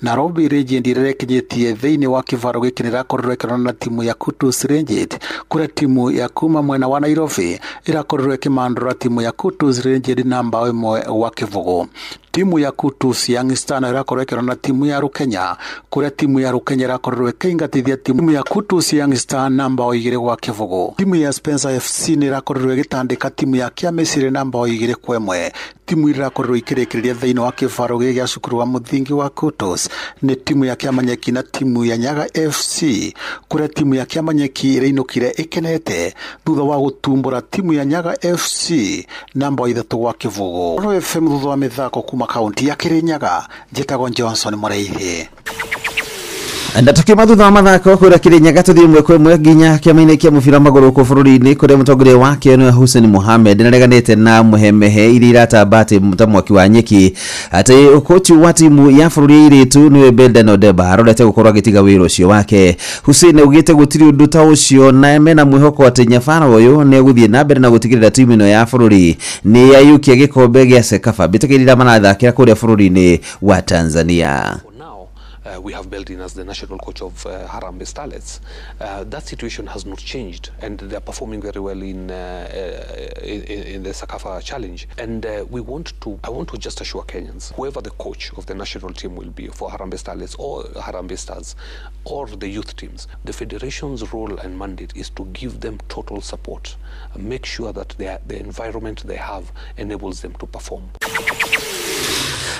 Nairobi Legend ĩrĩa ĩkinyĩtie thĩinĩ wa kĩbaro gĩkĩ nĩ ĩrakorirwo ĩkĩrorana na timu ya Kutus Legend, kũrĩa timu ya kuma mwena wa Nairobi ĩrakorirwo ĩkĩmandũra timu ya Kutus Legend na mbaũ 1-0. Timu ya Kutus Young Star nayo ĩrakorwo ĩkĩrorana na timu ya Rukenya, kũrĩa timu ya Rukenya ĩrakorirwo ĩkĩingatithia timu ya Kutus Young Star na mbaũ 2-0. Timu ya Spencer FC nĩ ĩrakorirwo ĩgĩtandĩka timu ya Kĩamĩciri na mbaũ 2-1. Timu iria irakorirwo ikĩrĩkĩrĩria thĩinĩ wa kĩbaro gĩkĩ gĩa cukuru wa mũthingi wa Kutus nĩ timu ya Kĩamanyeki na timu ya Nyaga FC, kũrĩa timu ya Kĩamanyeki ĩrainũkire ĩkenete thutha wa gũtumbũra timu ya Nyaga FC na mbaũ 3-0. Inooro FM thutha wa mĩthako kuma kaunti ya Kĩrĩnyaga, njĩtagwo Johnson Mũraithi. Na tukiuma thutha wa mathako kũrĩa Kĩrĩnyaga tũthiĩ ĩmwe kwa ĩmwe nginya kĩama-inĩ kĩa mũbira wa magũrũ gũkũ bũrũri-inĩ kũrĩa mũtongoria wakĩo nĩwe Hussein Mohamed nĩareganĩte na mũhemehe iria iratamba atĩ ta mwaki wa nyeki atĩ kochi wa timu ya bũrũri ya airĩtu nĩwe Belden Odeba arorete gũkorwo agĩtiga wĩra ũcio wake. Hussein augĩte gũtirĩ ũndũ ta ũcio na mena mwĩhoko atĩ nyabara ũyũ nĩegũthiĩ na mbere na gũtigĩrĩra timu ĩno ya bũrũri nĩ yayũkia gĩkombe gĩa CECAFA mbĩtĩka iria marathakĩra kũrĩa bũrũri-inĩ wa Tanzania. We have Beldin as the national coach of Harambee Starlets. That situation has not changed, and they are performing very well in the CECAFA Challenge. And I want to just assure Kenyans, whoever the coach of the national team will be for Harambee Starlets or Harambee Stars or the youth teams, the federation's role and mandate is to give them total support, make sure that the environment they have enables them to perform.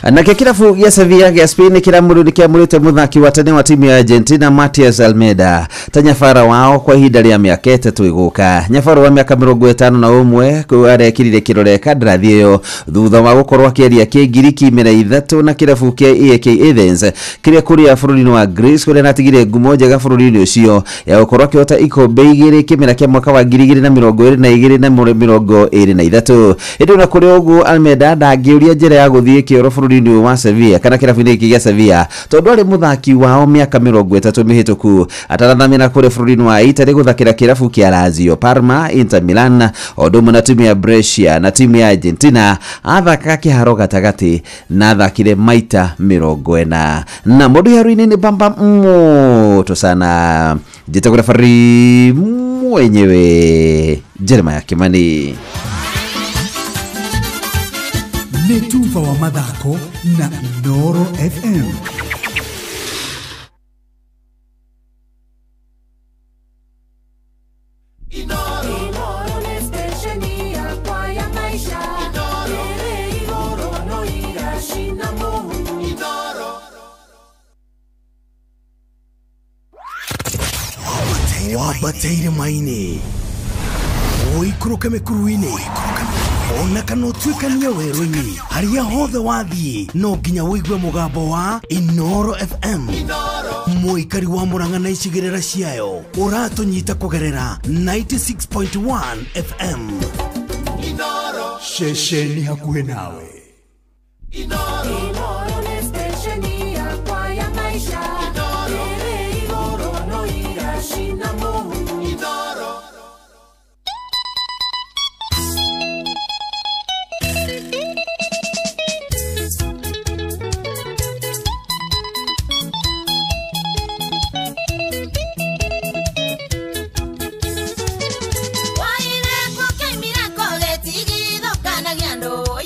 Nakĩo kĩrabu gĩa Sevilla gĩa Spain nĩkĩramũrĩte mũthaki wa tene wa timu ya Argentina Matias Almeida ta nyabara wao kwa ihinda rĩa mĩaka 3 ĩgũka. Nyabara wa mĩaka 51 arekĩrire kĩrore kandarathi ĩyo thutha wa gũkorwo akĩaria Kĩngiriki mĩera 3 na kĩrabu kĩa AEK Athens kĩrĩa kũrĩa bũrũri-inĩ wa Greece kũrĩa anatigire ngumo njega bũrũri-inĩ ũcio ya gũkorwo akĩhota ikombe 2 kĩmera kĩa mwaka wa 2022 na 2023. Ĩndĩ ona kũrĩ ũguo Almeida ndangĩũria njĩra ya gũthiĩ kĩoro bũrũri-inĩ wa Sevilla kana kĩrabu-inĩ gĩkĩ gĩa Sevilla tondũ arĩ mũthaki wao mĩaka 30 mĩhĩtũku atarathamĩra kũrĩ bũrũri-inĩ wa Italy gũthakĩra kĩrabu kĩa Lazio, Parma, Inter Milan o ũndũ ũmwe na timu ya Brescia na timu ya Argentina. Athakaga kĩharo gatagatĩ na athakire maita 40 na mũndũ iharu-inĩ nĩ bamba moto sana. Njĩtagwo referee mwenyewe Jeremiah Kimani. Nĩ tuba wa mathako na Inooro FM. Inooro nĩ stesheni yakwa ya maisha. Ĩrĩ igũrũ no iracina mũhu. Wambateire maini ũikũrũke mĩkuru-inĩ ona kana ũtuĩkanie werũ-inĩ harĩa hothe wathiĩ no nginya ũigue mũgambo wa Inooro FM. Mũikari wa Murang'a na icigĩrĩra ciayo ũratũnyita kũgerera 96.1 FM. Ceceni hakuhĩ nawe. Inooro nĩ stesheni yakwa ya maisha. Ĩrĩ igũrũ no iracina mũhu.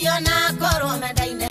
Yona korwo mendaine.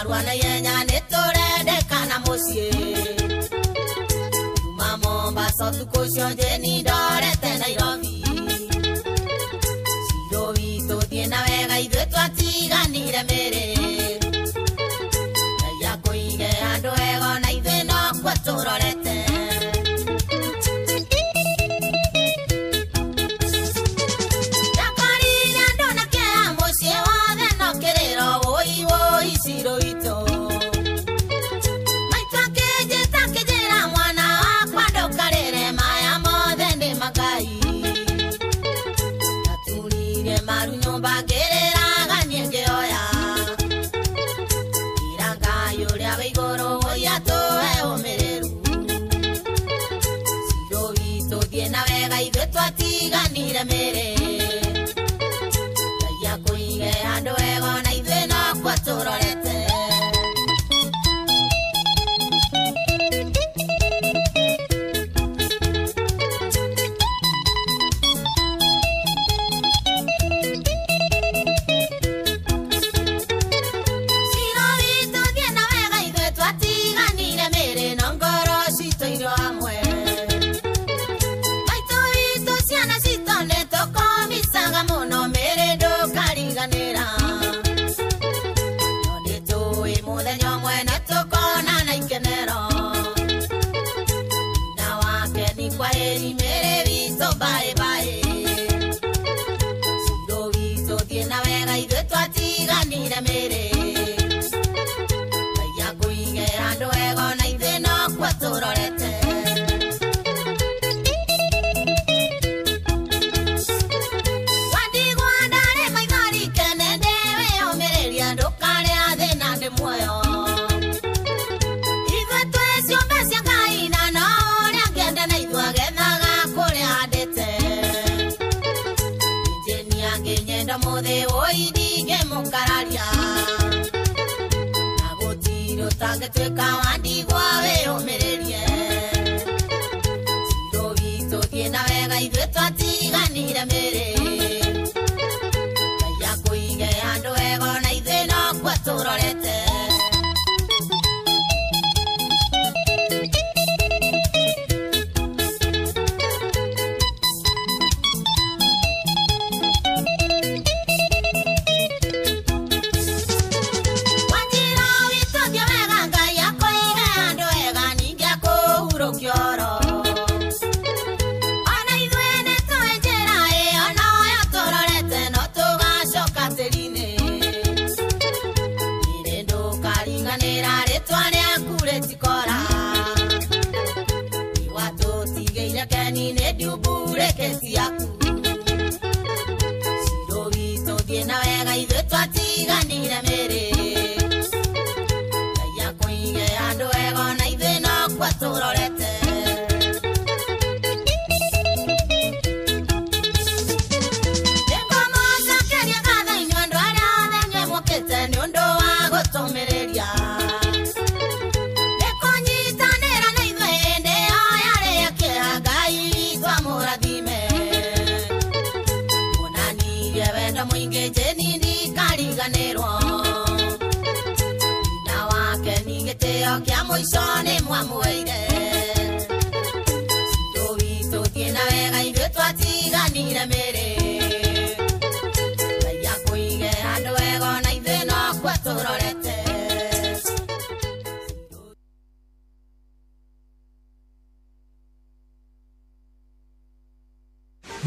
Narua na ihenya nĩ tũrendekana mũciĩ. Kuma Mombasa ũtukũ ũcio Jane ndorete Nairobi. Ciro witũ thiĩ na wega ithuĩ twatiganire mĩrĩ. Ngai akũige handũ hega ona ithuĩ nokuo tũrorete. Ndakorire andũ na kĩeha mũciĩ wothe no kĩrĩro wũi wũi Ciro witũ. Maitũ akĩnjĩta akĩnjĩra mwana wakwa ndũkarĩre maya mothe nĩ ma Ngai. Ndaturirie maru nyũmba ngĩrĩraga niĩ ngĩhoya. Ira Ngai ũrĩa wĩ igũrũ wũi atũhe ũmĩrĩru. Ciro witũ thiĩ na wega ithuĩ twatiganire mĩrĩ. Ngai akũige handũ hega ona ithuĩ nokuo tũrorete. Ciro witũ thiĩ na wega ithuĩ twatiganire mĩrĩ no ngoro citũ irĩ o hamwe. Maitũ witũ ciana citũ nĩ tũkomicaga mũno mĩrĩ ndũkariganĩra. No nĩ tũĩ mũthenya ũmwe nĩ tũkonana ikenero. Na wake nĩ kwaheri mĩrĩ witũ bye bye. Ciro witũ thiĩ na wega ithuĩ twatiganire mĩrĩ. Ngai akũige handũ hega ona ithuĩ nokuo tũrorete. Wandigwa ndarĩ maithori kene ndĩwĩyũmĩrĩria ndũkarĩa thĩna ndĩ muoyo. Ithuĩ twĩ ciũmbe cia Ngai na no ũrĩa angĩenda na ithuĩ agethaga kũrĩa ahandĩte. Injini angĩnyenda ũmũthĩ wũi ndingĩmũkararia. Na gũtirĩ ũtangĩtuĩka wa ndigwa wĩyũmĩrĩrie. Ciro witũ thiĩ na wega ithuĩ twatiganire mĩrĩ. Ngai akũige handũ hega ona ithuĩ nokuo tũrorete. Wanjira witũ thiĩ wega Ngai akũige handũ hega ningĩ akũhurũkie ũhoro. Ona ithuĩ nĩ tũĩ njĩra ĩyo noyo tũrorete no tũgacoka tĩri-inĩ. Nĩrĩ ndũkariganĩra rĩtwa rĩaku rĩtikora. Nĩwatũtigĩire keni nĩ ndiumburĩkĩti yaku. Ciro witũ thiĩ na wega ithuĩ twatiganire mĩrĩ. Ngai akũige handũ hega ona ithuĩ nokuo tũrorete. Nĩngũmũcokeria ngatho inyuĩ andũ arĩa othe inyuĩ mũkĩte nĩ ũndũ wa gũtũmĩrĩria. Nĩkũnyitanĩra na ithuĩ hĩndĩ ĩyo yarĩ ya kĩeha Ngai witũ amũrathime. Muonanirie wendo mũingĩ Jane ndikariganĩrwo. Na wake nĩ gĩtĩo kĩa mũico nĩ mwamũheire. Ciro witũ thiĩ na wega ithuĩ twatiganire mĩrĩ. Ngai akũige handũ hega ona ithuĩ nokuo tũrorete.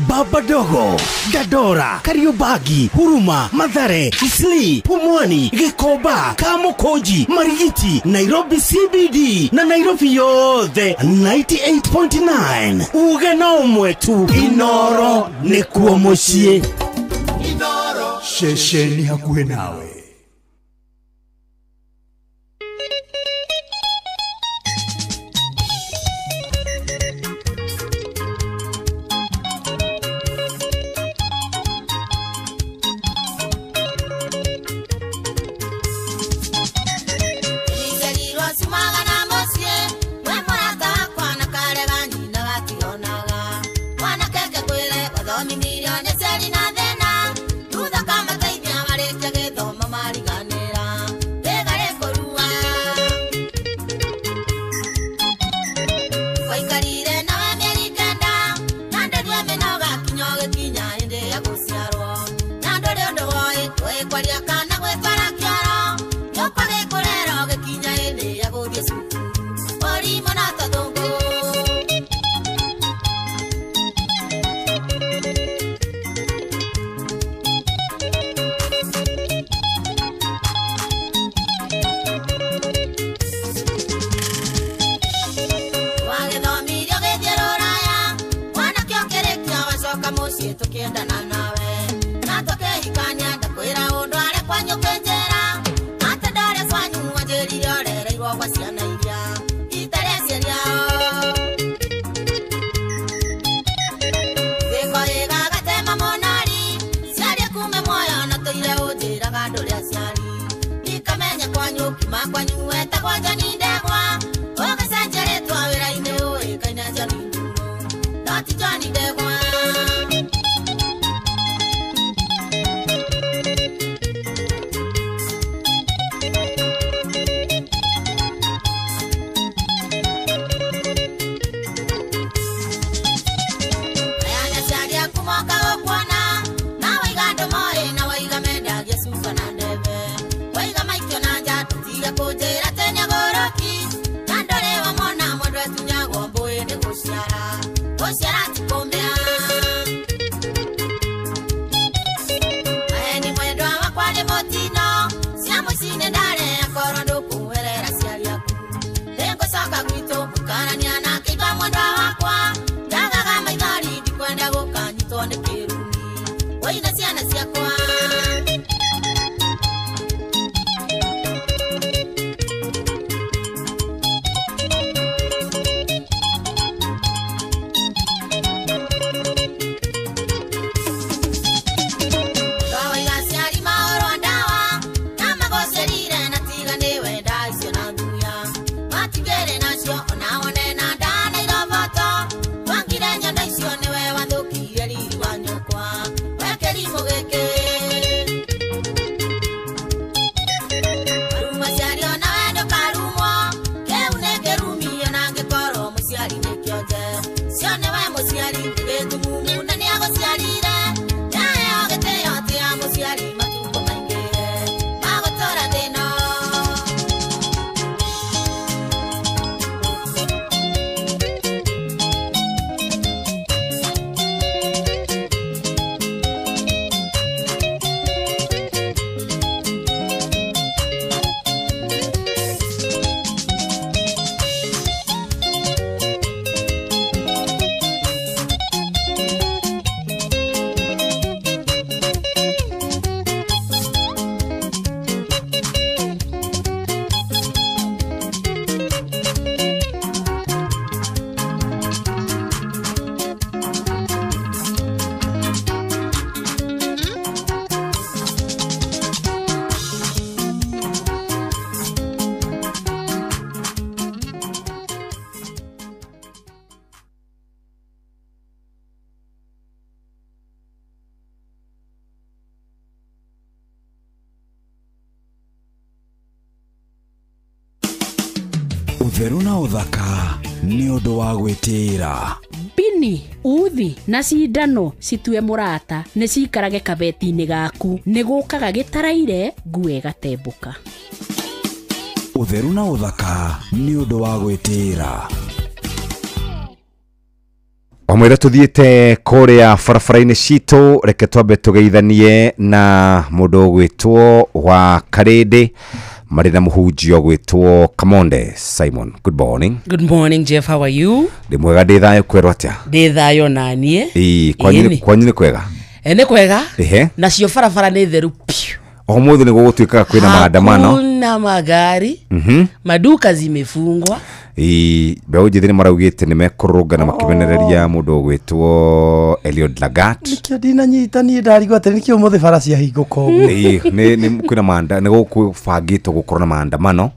Baba Dogo, Dandora, Kariobangi, Huruma, Mathare, Isli, Pumwani, Gikomba, Kamukunji, Marigiti, Nairobi CBD na Nairobi yothe 98.9. Uge no ũmwe tu, Inoro nĩkuo mũciĩ. Ceceni hakuhĩ nawe. Nĩnjerirwo ciumaga na mũciĩ, we mũrata wakwa na karega nyina gationaga. Mwanake ngĩkwĩre wathomithirio nĩ ciari na thĩna, thutha kamateithia marĩkia gĩthomo. Tũkĩendana nawe na tũkĩhikania ndakwĩra ũndware kwanyu kĩnjĩra atĩ ndare kwanyu wanjĩrire ũrereirwo gwa ciana iria itarĩ aciari ao. Gĩko gĩgagatema monari ciarie kume muoyo na tũire ũnjĩraga ndũrĩ aciari ndikamenya kwanyu kiuma kwanyu wetagwo Njoni Ndegwa ũgĩcenjia rĩtwa wĩra-inĩ ũĩkaine Njoni Ndung'u no ti Njoni Ndegwa. Ũtheru na ũthaka nĩ ũndũ wa gwĩtĩĩra. Bini, uthi na cindano citue mũrata nĩ ciikarage kabeti-inĩ gaku nĩ gũkaga gĩtaraire nguo ĩgatembũka. Ũtheru na ũthaka nĩ ũndũ wa gwĩtĩĩra. Wamwĩra tuthiĩte kũrĩa barabara-inĩ citũ, reke twambe tũgeithanie na mũndũ ũgwĩtwo wa Karĩndĩ marĩ na mũhunjia ũgwĩtwo Kamonde Simon. Good morning. Good morning, Jeff. How are you? Ndĩ mwega, ndĩ thayũ. Kwerwo atĩa? Ndĩ thayũ naniĩ. Ĩĩ, kwanyu nĩ kwega? Nĩ kwega. Ehe. Nacio barabara nĩ theru piũ. Ũmũthĩ nĩ gũgũtuĩkaga kwĩna maandamano. Hakuna magari. Maduka zimefungwa. Ĩĩ, mbeũ njĩthĩ nĩ maraugĩte nĩ mekũrũrũngana makĩmenereria mũndũ ũgwĩtwo Eliud Lagat. Nĩkĩo ndinanyita niĩ ndarigwo atĩ nĩkĩo ũmũthĩ bara ciahingũka ũguo. Ĩĩ, nĩ kwĩna maanda, nĩ gũkũbangĩtwo gũkorwo na maandamano.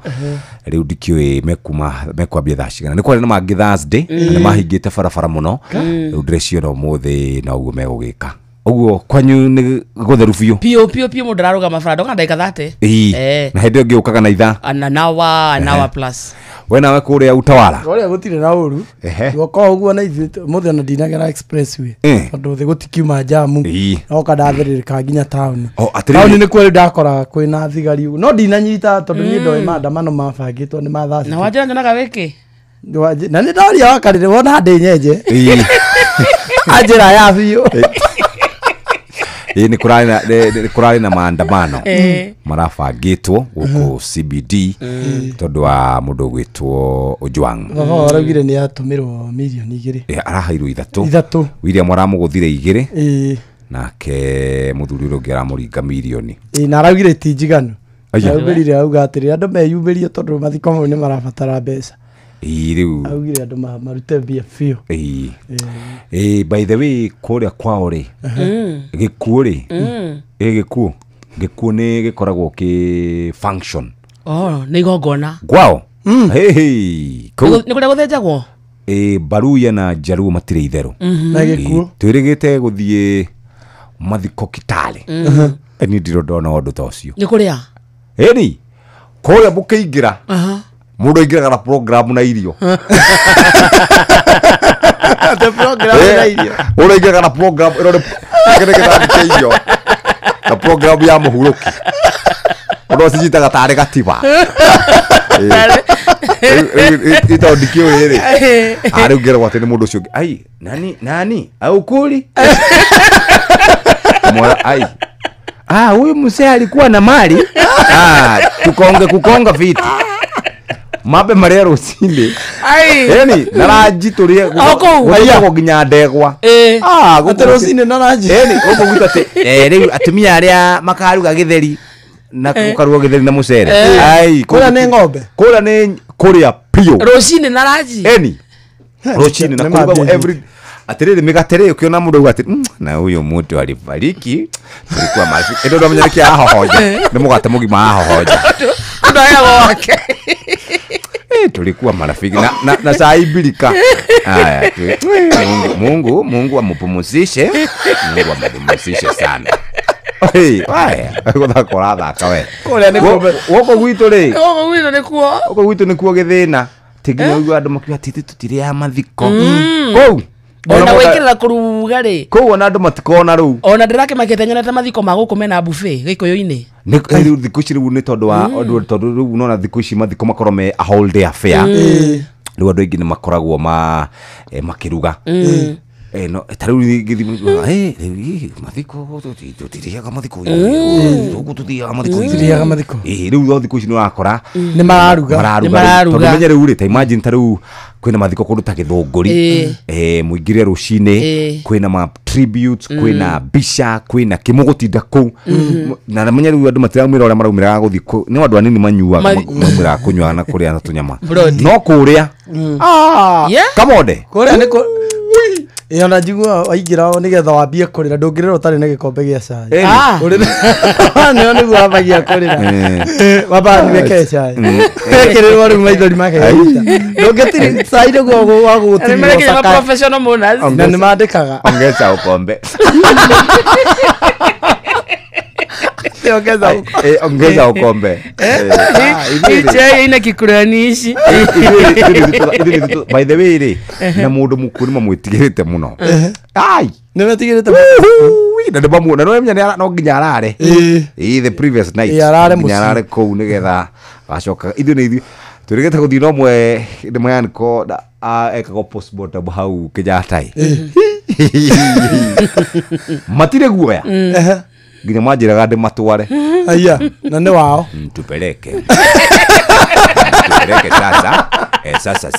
Rĩu ndikĩũĩ mekuma mekwambia thaa cigana. Nĩ kwarĩ na mangĩ Thursday, na nĩ mahingĩte barabara mũno. Rĩu ndĩreciria ũmũthĩ na ũguo megũgĩka. Ũguo kwanyu nĩ gũtheru biũ? Piũ piũ piũ, mũndũ ararũgama bara ndoka ndagĩka 30. Ĩĩ. Na hĩndĩ ĩyo ĩngĩ ũkaga na ithaa. An hour, an hour plus. We nawe kũrĩa Utawala? Kũrĩa gũtirĩ na ũru. Guoka ũguo na ithuĩ ũmũthĩ ona ndinagera expressway. Tondũ thĩ gũtikiuma jamu. Noka ndathĩrĩrĩka nginya taũni. Taũni nĩkuo rĩu ndakora kwĩna thigari ũguo. No ndinanyita tondũ niĩ ndoĩ maandamano mabangĩtwo nĩ ma thaa Na wanjĩra nyonaga wĩkĩ? Na nĩ ndaria wakarĩrĩ wona ndĩ nyenje. Anjĩra ya biũ. Ĩ nĩ kũrarĩ na maandamano marabangĩtwo gũkũ CBD tondũ wa mũndũ ũgwĩtwo Ojwang. Baba araugire nĩ atũmĩrwo mirioni 2. Araheirwo 3. William aramũgũthire 2. Nake mũthuri ũrĩa ũngĩ aramũringa mirioni. Na araugire ti njiganu. Araugire auga atĩrĩ andũ meyumĩrie tondũ mathiko mau nĩ marabatara mbeca. Rĩu augire andũ marute mbia biũ. By the way kũrĩa kwao rĩ gĩkuũ rĩ gĩkuũ nĩ gĩkoragwo kĩ function. Nĩ igongona kwao. Nĩ kũrĩa gũthĩnjagwo. Baruya na Jaruo matirĩ itherũ. Na gĩkuũ twĩrĩgĩte gũthiĩ mathiko Kitale. Niĩ ndirĩ ndona ũndũ ta ũcio. Nĩ kũrĩa ĩni kũrĩa mũkĩingĩra mũndũ aingĩraga na program na irio. The program na irio. Mũndũ aingĩraga na program ĩro nĩ kĩa irio na program ya mũhurũki. Ũndũ ũcicitaga tarĩ gatiba. Ito ndikĩũĩ rĩ rĩu ngeragwo atĩ nĩ mũndũ ũcio ũngĩ ai nani nani aukuri mwara ai huyu mzee alikuwa na mali tukonge kukonga viti mabe maria rũcinĩ yani na ranji tũrĩe gũtagwo nginya ndegwa atĩ rũcinĩ na ranji yani gũkũ gwitũ atĩ rĩu atumia arĩa makaruga gĩtheri na gũkaruga gĩtheri na mũcere ai kũrĩa nĩ ng'ombe kũrĩa nĩ kũrĩa piũ rũcinĩ na ranji eni rũcinĩ na kũrugagwo every atĩrĩrĩ mĩgate rĩ ũkĩona mũndũ auga atĩ na ũyũ mũndũ alifariki tulikuwa marafiki ĩndũ ndamenya nĩkĩ arahohoja nĩ mũgate mũgima arahohoja mũndũ aheagwo wake. Tulikuwa marafiki na saa ibilika. Haya Mungu Mungu amupumzishe. Mungu amupumzishe sana. Haya gũthaka ũrathaka we. Kũrĩa nĩ gũkũ gwitũ rĩ. Gũkũ gwitũ nĩkuo. Gũkũ gwitũ nĩkuo gĩthĩna. Ti nginya ũigua andũ makiuga atĩ ithuĩ tũtirĩaga mathiko. Kũu ona wĩkĩrĩra kũruga rĩ kũu ona andũ matikona rĩu. Ona ndĩrakĩmakĩte nyonete mathiko ma gũkũ mena buffet gĩkũyũ-inĩ. Nĩ rĩu thikũ ici rĩu nĩ tondũ wa tondũ rĩu nona thikũ ici mathiko makorwo me a whole day affair. Rĩu andũ aingĩ nĩ makoragwo makĩruga. No ta rĩu ngĩthiĩ mathiko tũtirĩaga mathiko gũkũ tũthiaga mathiko tũtirĩaga mathiko. Rĩu no thikũ ici nĩ ũrakora nĩ mararuga tondũ menye rĩu rĩ ta imagine ta rĩu kwĩna mathiko kũndũ ta Gĩthũngũri mũingĩre rũcinĩ kwĩna ma tributes kwĩna mbica kwĩna kĩmũgũtinda kũu na menye rĩu andũ matiraumĩra ũrĩa maraumĩraga gũthiĩ kũu nĩ andũ anini manyuaga maumĩraga kũnyua na kũrĩa na tũnyama no kũrĩa kamode kũrĩa nĩ ona njigua waingĩra nĩgetha wambie kũrĩra ndũngĩrĩra ũtarĩ na gĩkombe gĩa cai. Nĩo nĩguo wambagia kũrĩra wambaga nĩwekere cai wekĩrĩrwo rĩu maithori makeita ndũngĩtiri cai nĩguo wa gũgũtirwo na nĩmandĩkaga ongeza ukombe ongeza ukombe chai ina kikuranishi. By the way rĩ na mũndũ mũkuũ nĩ mamwĩtigĩrĩte mũno. Ai nĩ metigĩrĩte na nĩ mamuona no menya no nginya arare the previous night nginya arare kũu nĩgetha acoka ithuĩ nĩ ithuĩ twĩrĩgĩte gũthiĩ no mwe ndĩ mwaniko ekagwo postmortem hau Kenyatta matirĩ guoya nginya manjĩraga ndĩmatware. Aya na nĩ wao tupeleke tupeleke sasa. Sasa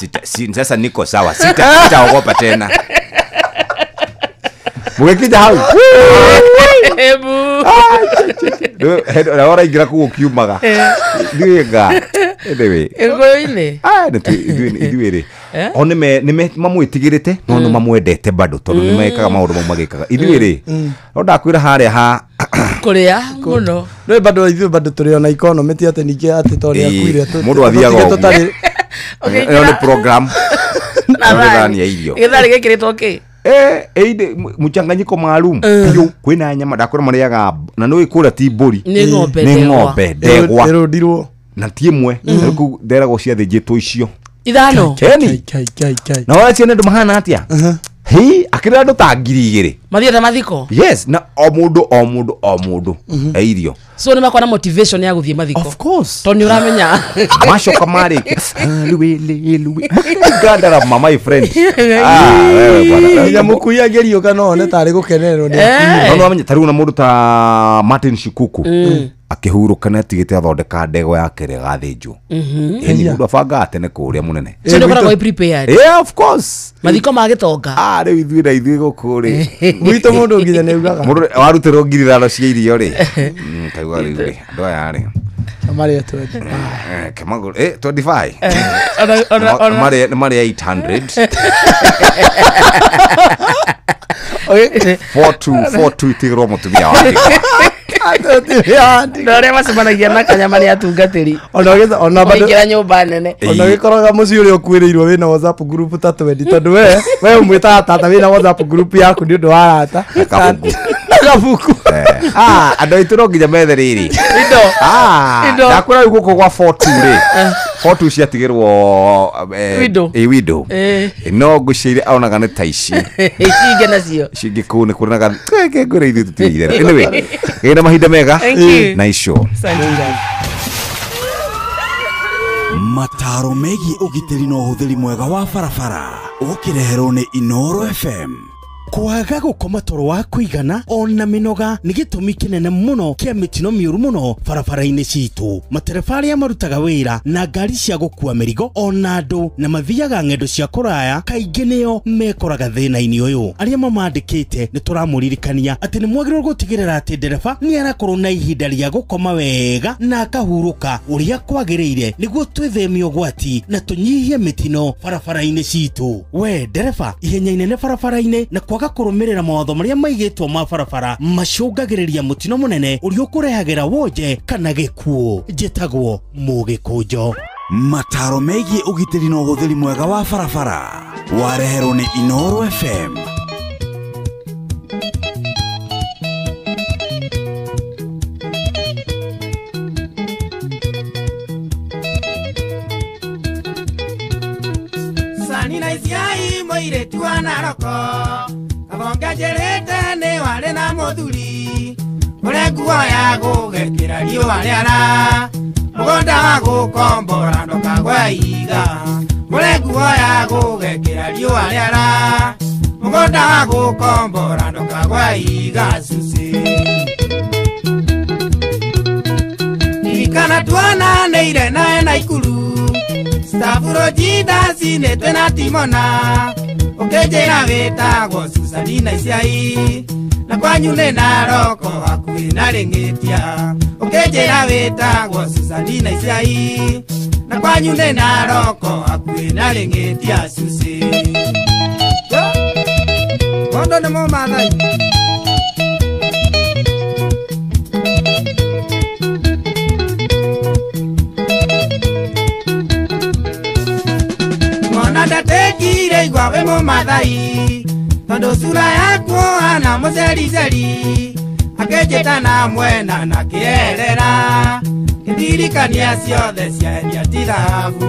sasa niko sawa sitaogopa tena. Mũgĩkinya hau Ebu na ũraingĩra kũu ũkiumaga ndiũĩ anyway gĩkũyũ-inĩ ithuĩ rĩ o nĩ mamwĩtigĩrĩte no nĩ mamwendete bado tondũ nĩ mekaga maũndũ mau magĩkaga ithuĩ rĩ no ndakwĩra harĩa ha kũrĩa mũno nĩ bado ithuĩ bado tũrĩ ona economy ti atĩ ningĩ atĩ tondũ nĩ akuire mũndũ athiaga ũguo ĩyo nĩ program na thani ya irio gĩtharĩ gĩkĩrĩtwo kĩ mchanganyiko maalum piũ kwĩna nyama ndakwĩra marĩaga na nĩ kũrĩa ti mbũri nĩ ng'ombe ndegwa ĩrũndirwo na ti ĩmwe rĩu nderagwo ciathĩnjĩtwo icio ithano na wala ciana andũ mahana atĩa Hi akira andu ta 2000 mathiete mathiko. Yes, na o mundu o mundu o mundu e irio. So ni makwa na motivation ya guthie mathiko. Of course. To ni uramenya macoka mari luwe luwe gandara mama my friend. Ah wewe bwana ya mukui agerio kana one tari gukenerwo ni no no amenya tariu na mundu ta Martin Shikuku akihuruka na atigite athondeka ndego yake rä gathĩnjwo. Ĩni mũndũ abanga tene kũrĩa mũnene. So nĩ ũkoragwo wĩ prepared. Yeah, of course. Mathiko ma gĩtonga. Ah rĩu ithuĩ na ithuĩ gũkũ rĩ. Gwitũ mũndũ nginya nĩ augaga. Mũndũ warutĩrwo 5,000 cia irio rĩ. Kaigua rĩu rĩ andũ aya rĩ. Marĩa 20. Kemagũrũ 25. Marĩa 800. 42 itigĩrwo mũtumia wake. Na arĩa macemanagia na kanyama nĩ atungatĩri ona bado ingĩra nyũmba nene ona gĩkoraga mũciĩ ũrĩa ũkuĩrĩirwo wĩna WhatsApp group ta 20 tondũ we ũmwĩtaga tata wĩna WhatsApp group yaku nĩ ũndũ wa arata na gabuku. Ah andũ aitũ no nginya methe rĩrĩ indo. Ah ndakwĩra rĩu gũkũ gwa 42 rĩ 42 ciatigĩrwo window no ngũciire onaga nĩ ta ici ici ingĩ nacio ici ingĩ kũu nĩ kũrĩ na ngwĩra ithuĩ tũtirĩ itherũ. Anyway gĩna mahinda mega na icio mataro megiĩ ũgitĩri na ũhũthĩri mwega wa barabara ũkĩreherwo nĩ Inoro FM. Kwaga gũkoma toro wa kũigana ona mĩnoga nĩ gĩtũmi kĩnene mũno kĩa mĩtino mĩũru mũno barabara-inĩ citũ. Matereba arĩa marutaga wĩra na ngari cia gũkua mĩrigo ona andũ na mathiaga ng'endo cia kũraya kaingĩ nĩo mekoraga thĩna-inĩ ũyũ. Arĩa mamandĩkĩte nĩ tũramũririkania atĩ nĩ mwagĩrĩirwo gũtigĩrĩra atĩ ndereba nĩ arakorwo na ihinda rĩa gũkoma wega na akahurũka ũrĩa kwagĩrĩire nĩguo twĩtheme ũgwati na tũnyihie mĩtino barabara-inĩ citũ. We ndereba, ihenya inene barabara-inĩ na kwaga kũrũmĩrĩra mawatho marĩa maigĩtwo ma barabara macũngagĩrĩria mũtino mũnene ũrĩa ũkũrehagĩra wonje kana gĩkuũ. Njĩtagwo Mũgĩkũnjo. Mataro megiĩ ũgitĩri na ũhũthĩri mwega wa barabara wareherwo nĩ Inoro FM. Sani na isiai moiretu anaroko abongajerete nĩ warĩ na mũthuri ũrĩa nguo ya gũgekĩra riũa rĩara mũgũnda wa gũkombora ndũkagwe iga ũrĩa nguo ya gũgekĩra riũa rĩara mũgũnda wa gũkombora ndũkagwe iga cuci. Ririkana tuonanĩire nawe Naikuru Stavuro jindacinĩtwe na Timona ũkĩnjĩra wĩtagwo Susani na Isiai na kwanyu nĩ Naroko hakuhĩ na Rĩng'ĩtia ũkĩnjĩra wĩtagwo Susani na Isiai na kwanyu nĩ Naroko hakuhĩ na Rĩng'ĩtia cuci. Mondo nĩ Mũmathai. Ndatekire igwa we Mũmathai tondũ sura yaku hana mũcericeri akĩnjĩta na mwena na kĩerera kĩndirikania ciothe ciendia ti thahabu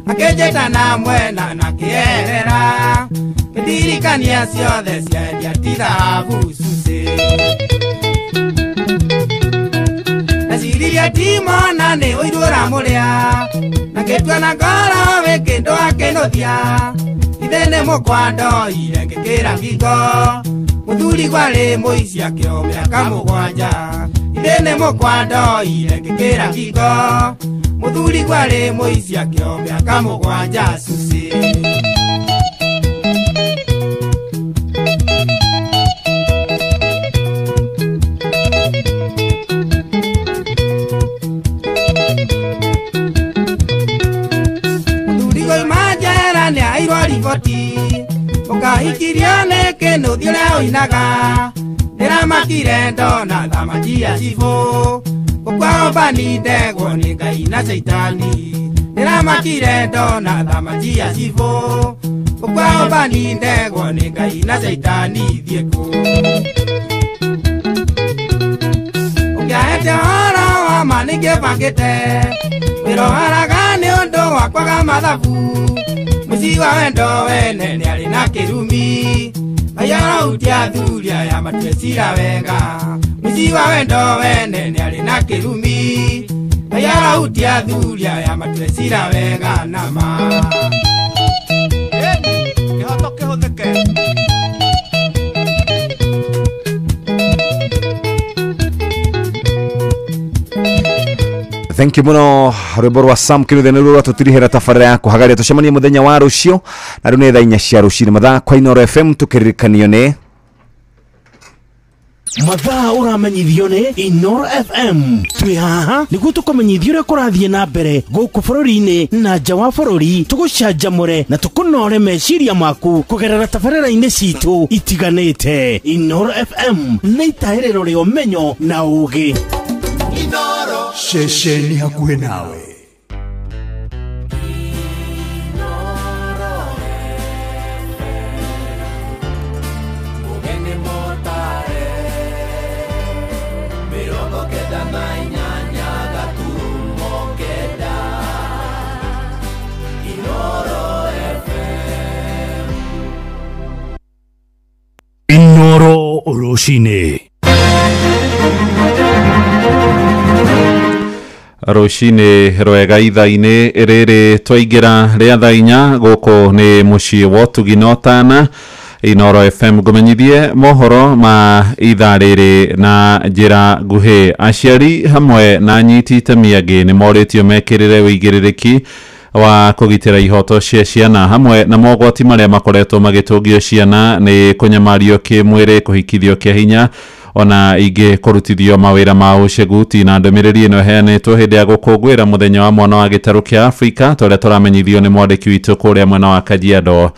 akĩnjĩta na mwena na kĩerera kĩndirikania ciothe ciendia ti thahabu cuci. Ndeciririe ndimona nĩ ũiru ũramũrĩa na ngĩtua na ngoro wĩ kĩndũ akĩnũthia ithe nĩ mũkwandoire ngĩkĩra ngingo mũthuri gwarĩ mũici akĩo mĩaka 7 ithe nĩ mũkwandoire ngĩkĩra ngingo mũthuri gwarĩ mũici akĩo mĩaka 7 cuci. Mũkahikirio nĩ kĩnũthi ũrĩa ũinaga ndĩramakire ndona thamaki ya cibũ gũkwao ndegwo nĩ Ngai na caitani ndĩramakire ndona thamaki ya cibũ gũkwao ndegwo nĩ Ngai na caitani thiĩ kũ. Ũngĩahete ũhoro wa ma nĩngĩbangĩte wĩroharaga nĩ ũndũ wa kwaga mathabu. Mũciĩ wa wendo wene nĩarĩ na kĩrumi Mayara athuri aya matue cira wega Mũciĩ wa wendo wene nĩarĩ na kĩrumi Mayara athuri aya matue cira wega nama Kĩhoto kĩhũthĩke. Thank you muno rwimbo rwa Sam Kinuthe nä rå rwatå tabarä ya kå hagaria tå cemanie må thenya wa rå cio na rä u nä thaa 4 cia rå cinä mathaa kwa Inoro FM tå kä ririkanio nä mathaa ũramenyithio nĩ Inoro FM. Twĩ haha nĩguo tũkũmenyithio ũrĩa kũrathiĩ na mbere gũkũ bũrũri-inĩ na nja wa bũrũri, tũgũcanjamũre na tũkũnore meciria maku kũgerera tabarĩra-inĩ citũ itiganĩte. Inoro FM nĩ itahĩrĩro rĩa ũmenyo na ũũgĩ. Ceceni hakuhĩ nawe. Inoro rũcinĩ. Rũcinĩ rwega ithaa-inĩ rĩrĩ twaingĩra rĩa thaa 4 gũkũ nĩ mũciĩ wa ũtugi na ũtana. Inoro FM ngũmenyithie mohoro ma ithaa rĩrĩ na njĩra nguhĩ. Aciari hamwe na anyiti itemi angĩ nĩ morĩtio mekĩrĩre ũigĩrĩrĩki wa kũgitĩra ihoto cia ciana hamwe na mogwati marĩa makoretwo magĩtũngio ciana nĩ kũnyamario kĩmwĩrĩ, kũhikithio kĩa hinya ona ingĩ kũrutithio mawĩra ma ũceguti. Na ndũmĩrĩri ĩno ĩheanĩtwo hĩndĩ ya gũkũngũĩra mũthenya wa mwana wa gĩtarũ kĩa Afrika ta ũrĩa tũramenyithio nĩ mwandĩki witũ kũrĩa mwena wa Kajiado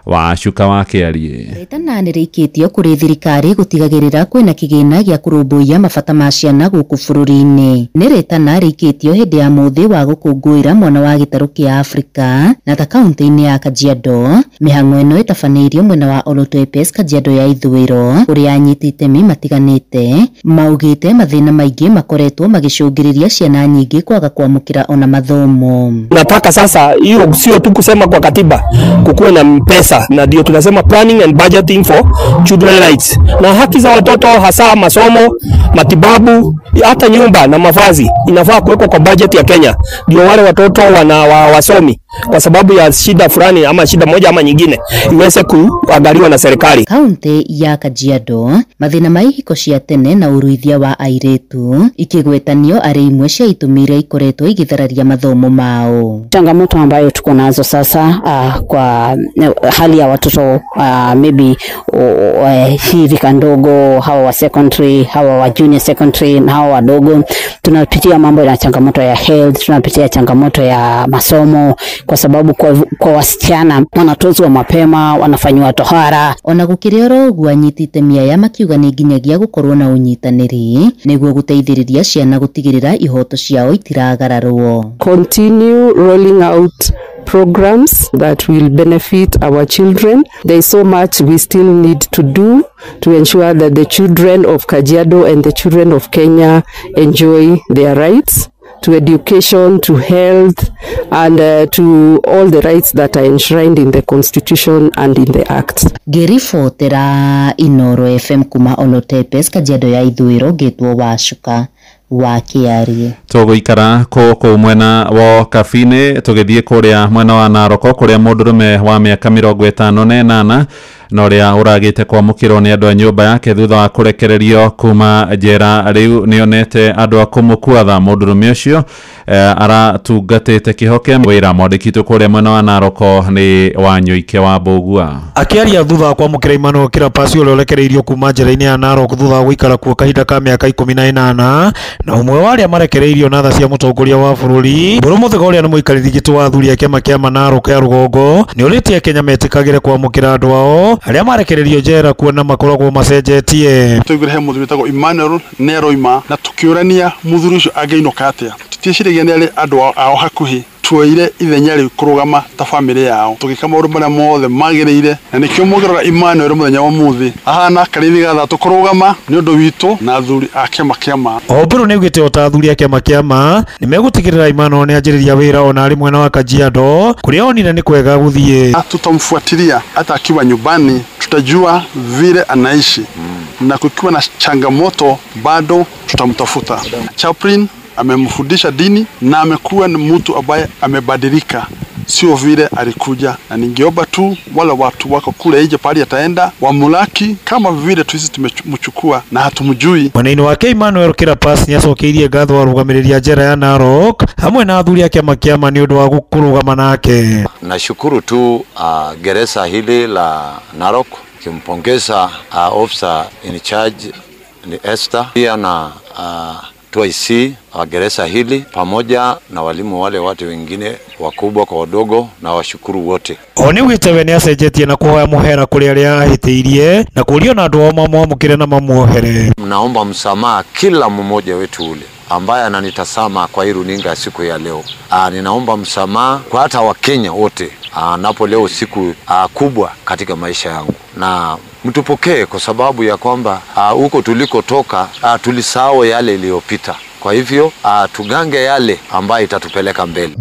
wa Cuka wa Kĩarie. Rĩtana nĩrĩikĩtio kũrĩ thirikari gũtigagĩrĩra kwĩna kĩgĩna gĩa kũrũmbũiya mabata ma ciana gũkũ bũrũri-inĩ. Nĩ rĩtana rĩikĩtio hĩndĩ ya mũthĩ wa gũkũngũĩra mwana wa gĩtarũ kĩa Afrika na ta kaunti-inĩ ya Kajiado. Mĩhang'o ĩno ĩtabanĩirio mwena wa Olotoepes, Kajiado ya ithũĩro, kũrĩa anyiti itemi matiganĩte maugĩte mathĩna maingĩ makoretwo magĩcũngĩrĩria ciana nyingĩ kwaga kwamũkĩra ona mathomo. Nataka sasa hiyo sio tu kusema kwa katiba kukuwe na pesa, na ndio tunasema planning and budgeting for children rights, na haki za watoto hasa masomo, matibabu, hata nyumba na mavazi inafaa kuwekwa kwa budget ya Kenya, ndio wale watoto wana wasomi kwa sababu ya shida fulani ama shida moja ama nyingine iweze kuangaliwa na serikali. Kaunti ya Kajiado mathina ma ihiko cia tene na uruithia wa airitu ikigwetanio arĩ imwe cia itũmi iria ikoretwo igithararia mathomo mao. Changamoto ambayo tuko nazo sasa kwa hali ya watoto maybe hii rika ndogo, hawa wa secondary, hawa wa junior secondary na hawa wadogo, tunapitia mambo ya changamoto ya health, tunapitia changamoto ya masomo, kwa sababu kwa wasichana wanatozwa mapema, wanafanywa tohara. Ona gũkĩrĩ oro ũguo anyiti itemi aya makiuga nĩ nginyagia gũkorwo na ũnyitanĩri nĩguo gũteithĩrĩria ciana gũtigĩrĩra ihoto ciao itiragararwo. Continue rolling out programs that will benefit our children. There is so much we still need to do to ensure that the children of Kajiado and the children of Kenya enjoy their rights to education, to health, and to all the rights that are enshrined in the Constitution and in the Act. Ngĩribotera Inoro FM kuma Olotepes, Kajiado ya ithũĩro, ngĩtwo Wacuka wa Kĩarie. Tũgũikara kũu mwena wa Kabini tũgĩthiĩ kũrĩa mwena wa Naroko kũrĩa mũndũrũme wa mĩaka 58 na ũrĩa ũragĩte kwamũkĩrwo nĩ andũ a nyũmba yake thutha wa kũrekererio kuma njera rĩu nĩonete andũ a kũmũkua tha. Mũndũrũme ũcio aratungatĩte kĩhoke wĩra. Mwandĩki witũ kũrĩa mwena wa Naroko nĩ Wanyũike wa Mbũgua. Akĩaria thutha wa kwamũkĩra Emmanuel Kirapasi ũrĩa ũrekereirio kuma njera-inĩ ya Narok thutha wa gũikara kuo kahinda ka mĩaka 18 na ũmwe wa arĩa marekereirio na tha cia mũtongoria wa bũrũri Mbũrũ Mũthĩga ũrĩa nĩ mũikarĩri gĩtĩ wa athuri a kĩama kĩa Narok ya rũgongo nĩ ũrĩtie Kenya metĩkagĩre kwamũkĩra andũ ao arĩa marekereirio njera kuona makoragwo macenjetie. Tũiguire he mũthuri wĩtagwo Emmanuel nĩaroima na tũkĩũrania mũthuri ũcio angĩinũka atĩa. Tũtieciragia nĩ arĩ andũ ao hakuhĩ. Tuoire ithenya rĩu kũrũgama ta bamĩrĩ yao, tũgĩka maũndũ marĩa mothe magĩrĩire, na nĩkĩo mũngĩrora Emmanuel mũthenya wa ũmũthĩ ahana karĩthi gathatũ kũrũgama nĩ ũndũ witũ na athuri a kĩama kĩa ma. O Mburu nĩaugĩte o ta athuri a kĩama kĩa ma nĩmegũtigĩrĩra Emmanuel nĩanjĩrĩria wĩra ona arĩ mwena wa Kajiado kũrĩa onire nĩ kwega gũthiĩ. Tutamfuatilia hata akiwa nyumbani, tutajua vile anaishi na kukiwa na changamoto bado tutamtafuta. Chaplain amemfundisha dini na amekuwa ni mtu ambaye amebadilika, sio vile alikuja, na ningeomba tu wale watu wako kule nje pale ataenda wamulaki kama vile tuisi tumemchukua na hatumjui. Mwena-inĩ wake Emmanuel Kirapas nĩacokeirie ngatho arũgamĩrĩri a njera ya Narok hamwe na athuri a kĩama kĩa ma nĩ ũndũ wa kũrũgama nake. Nashukuru tu gereza hili la Narok, kimpongeza officer in charge ni Esther, pia na 2IC wa gereza hili pamoja na walimu wale watu wengine wakubwa kwa wadogo, na washukuru wote. O nĩaugĩte we nĩacenjetie na kũhoya mũhera kũrĩ arĩa ahĩtĩirie na kũũria ona andũ ao mamwamũkĩre na mamuohere. Naomba msamaha kila mmoja wetu ule ambaye ananitazama kwa hii runinga siku ya leo. Ninaomba msamaha kwa hata Wakenya wote napo leo siku kubwa katika maisha yangu, na mtupokee kwa sababu ya kwamba huko tulikotoka tulisahau yale iliyopita. Kwa hivyo tugange yale ambayo itatupeleka mbele.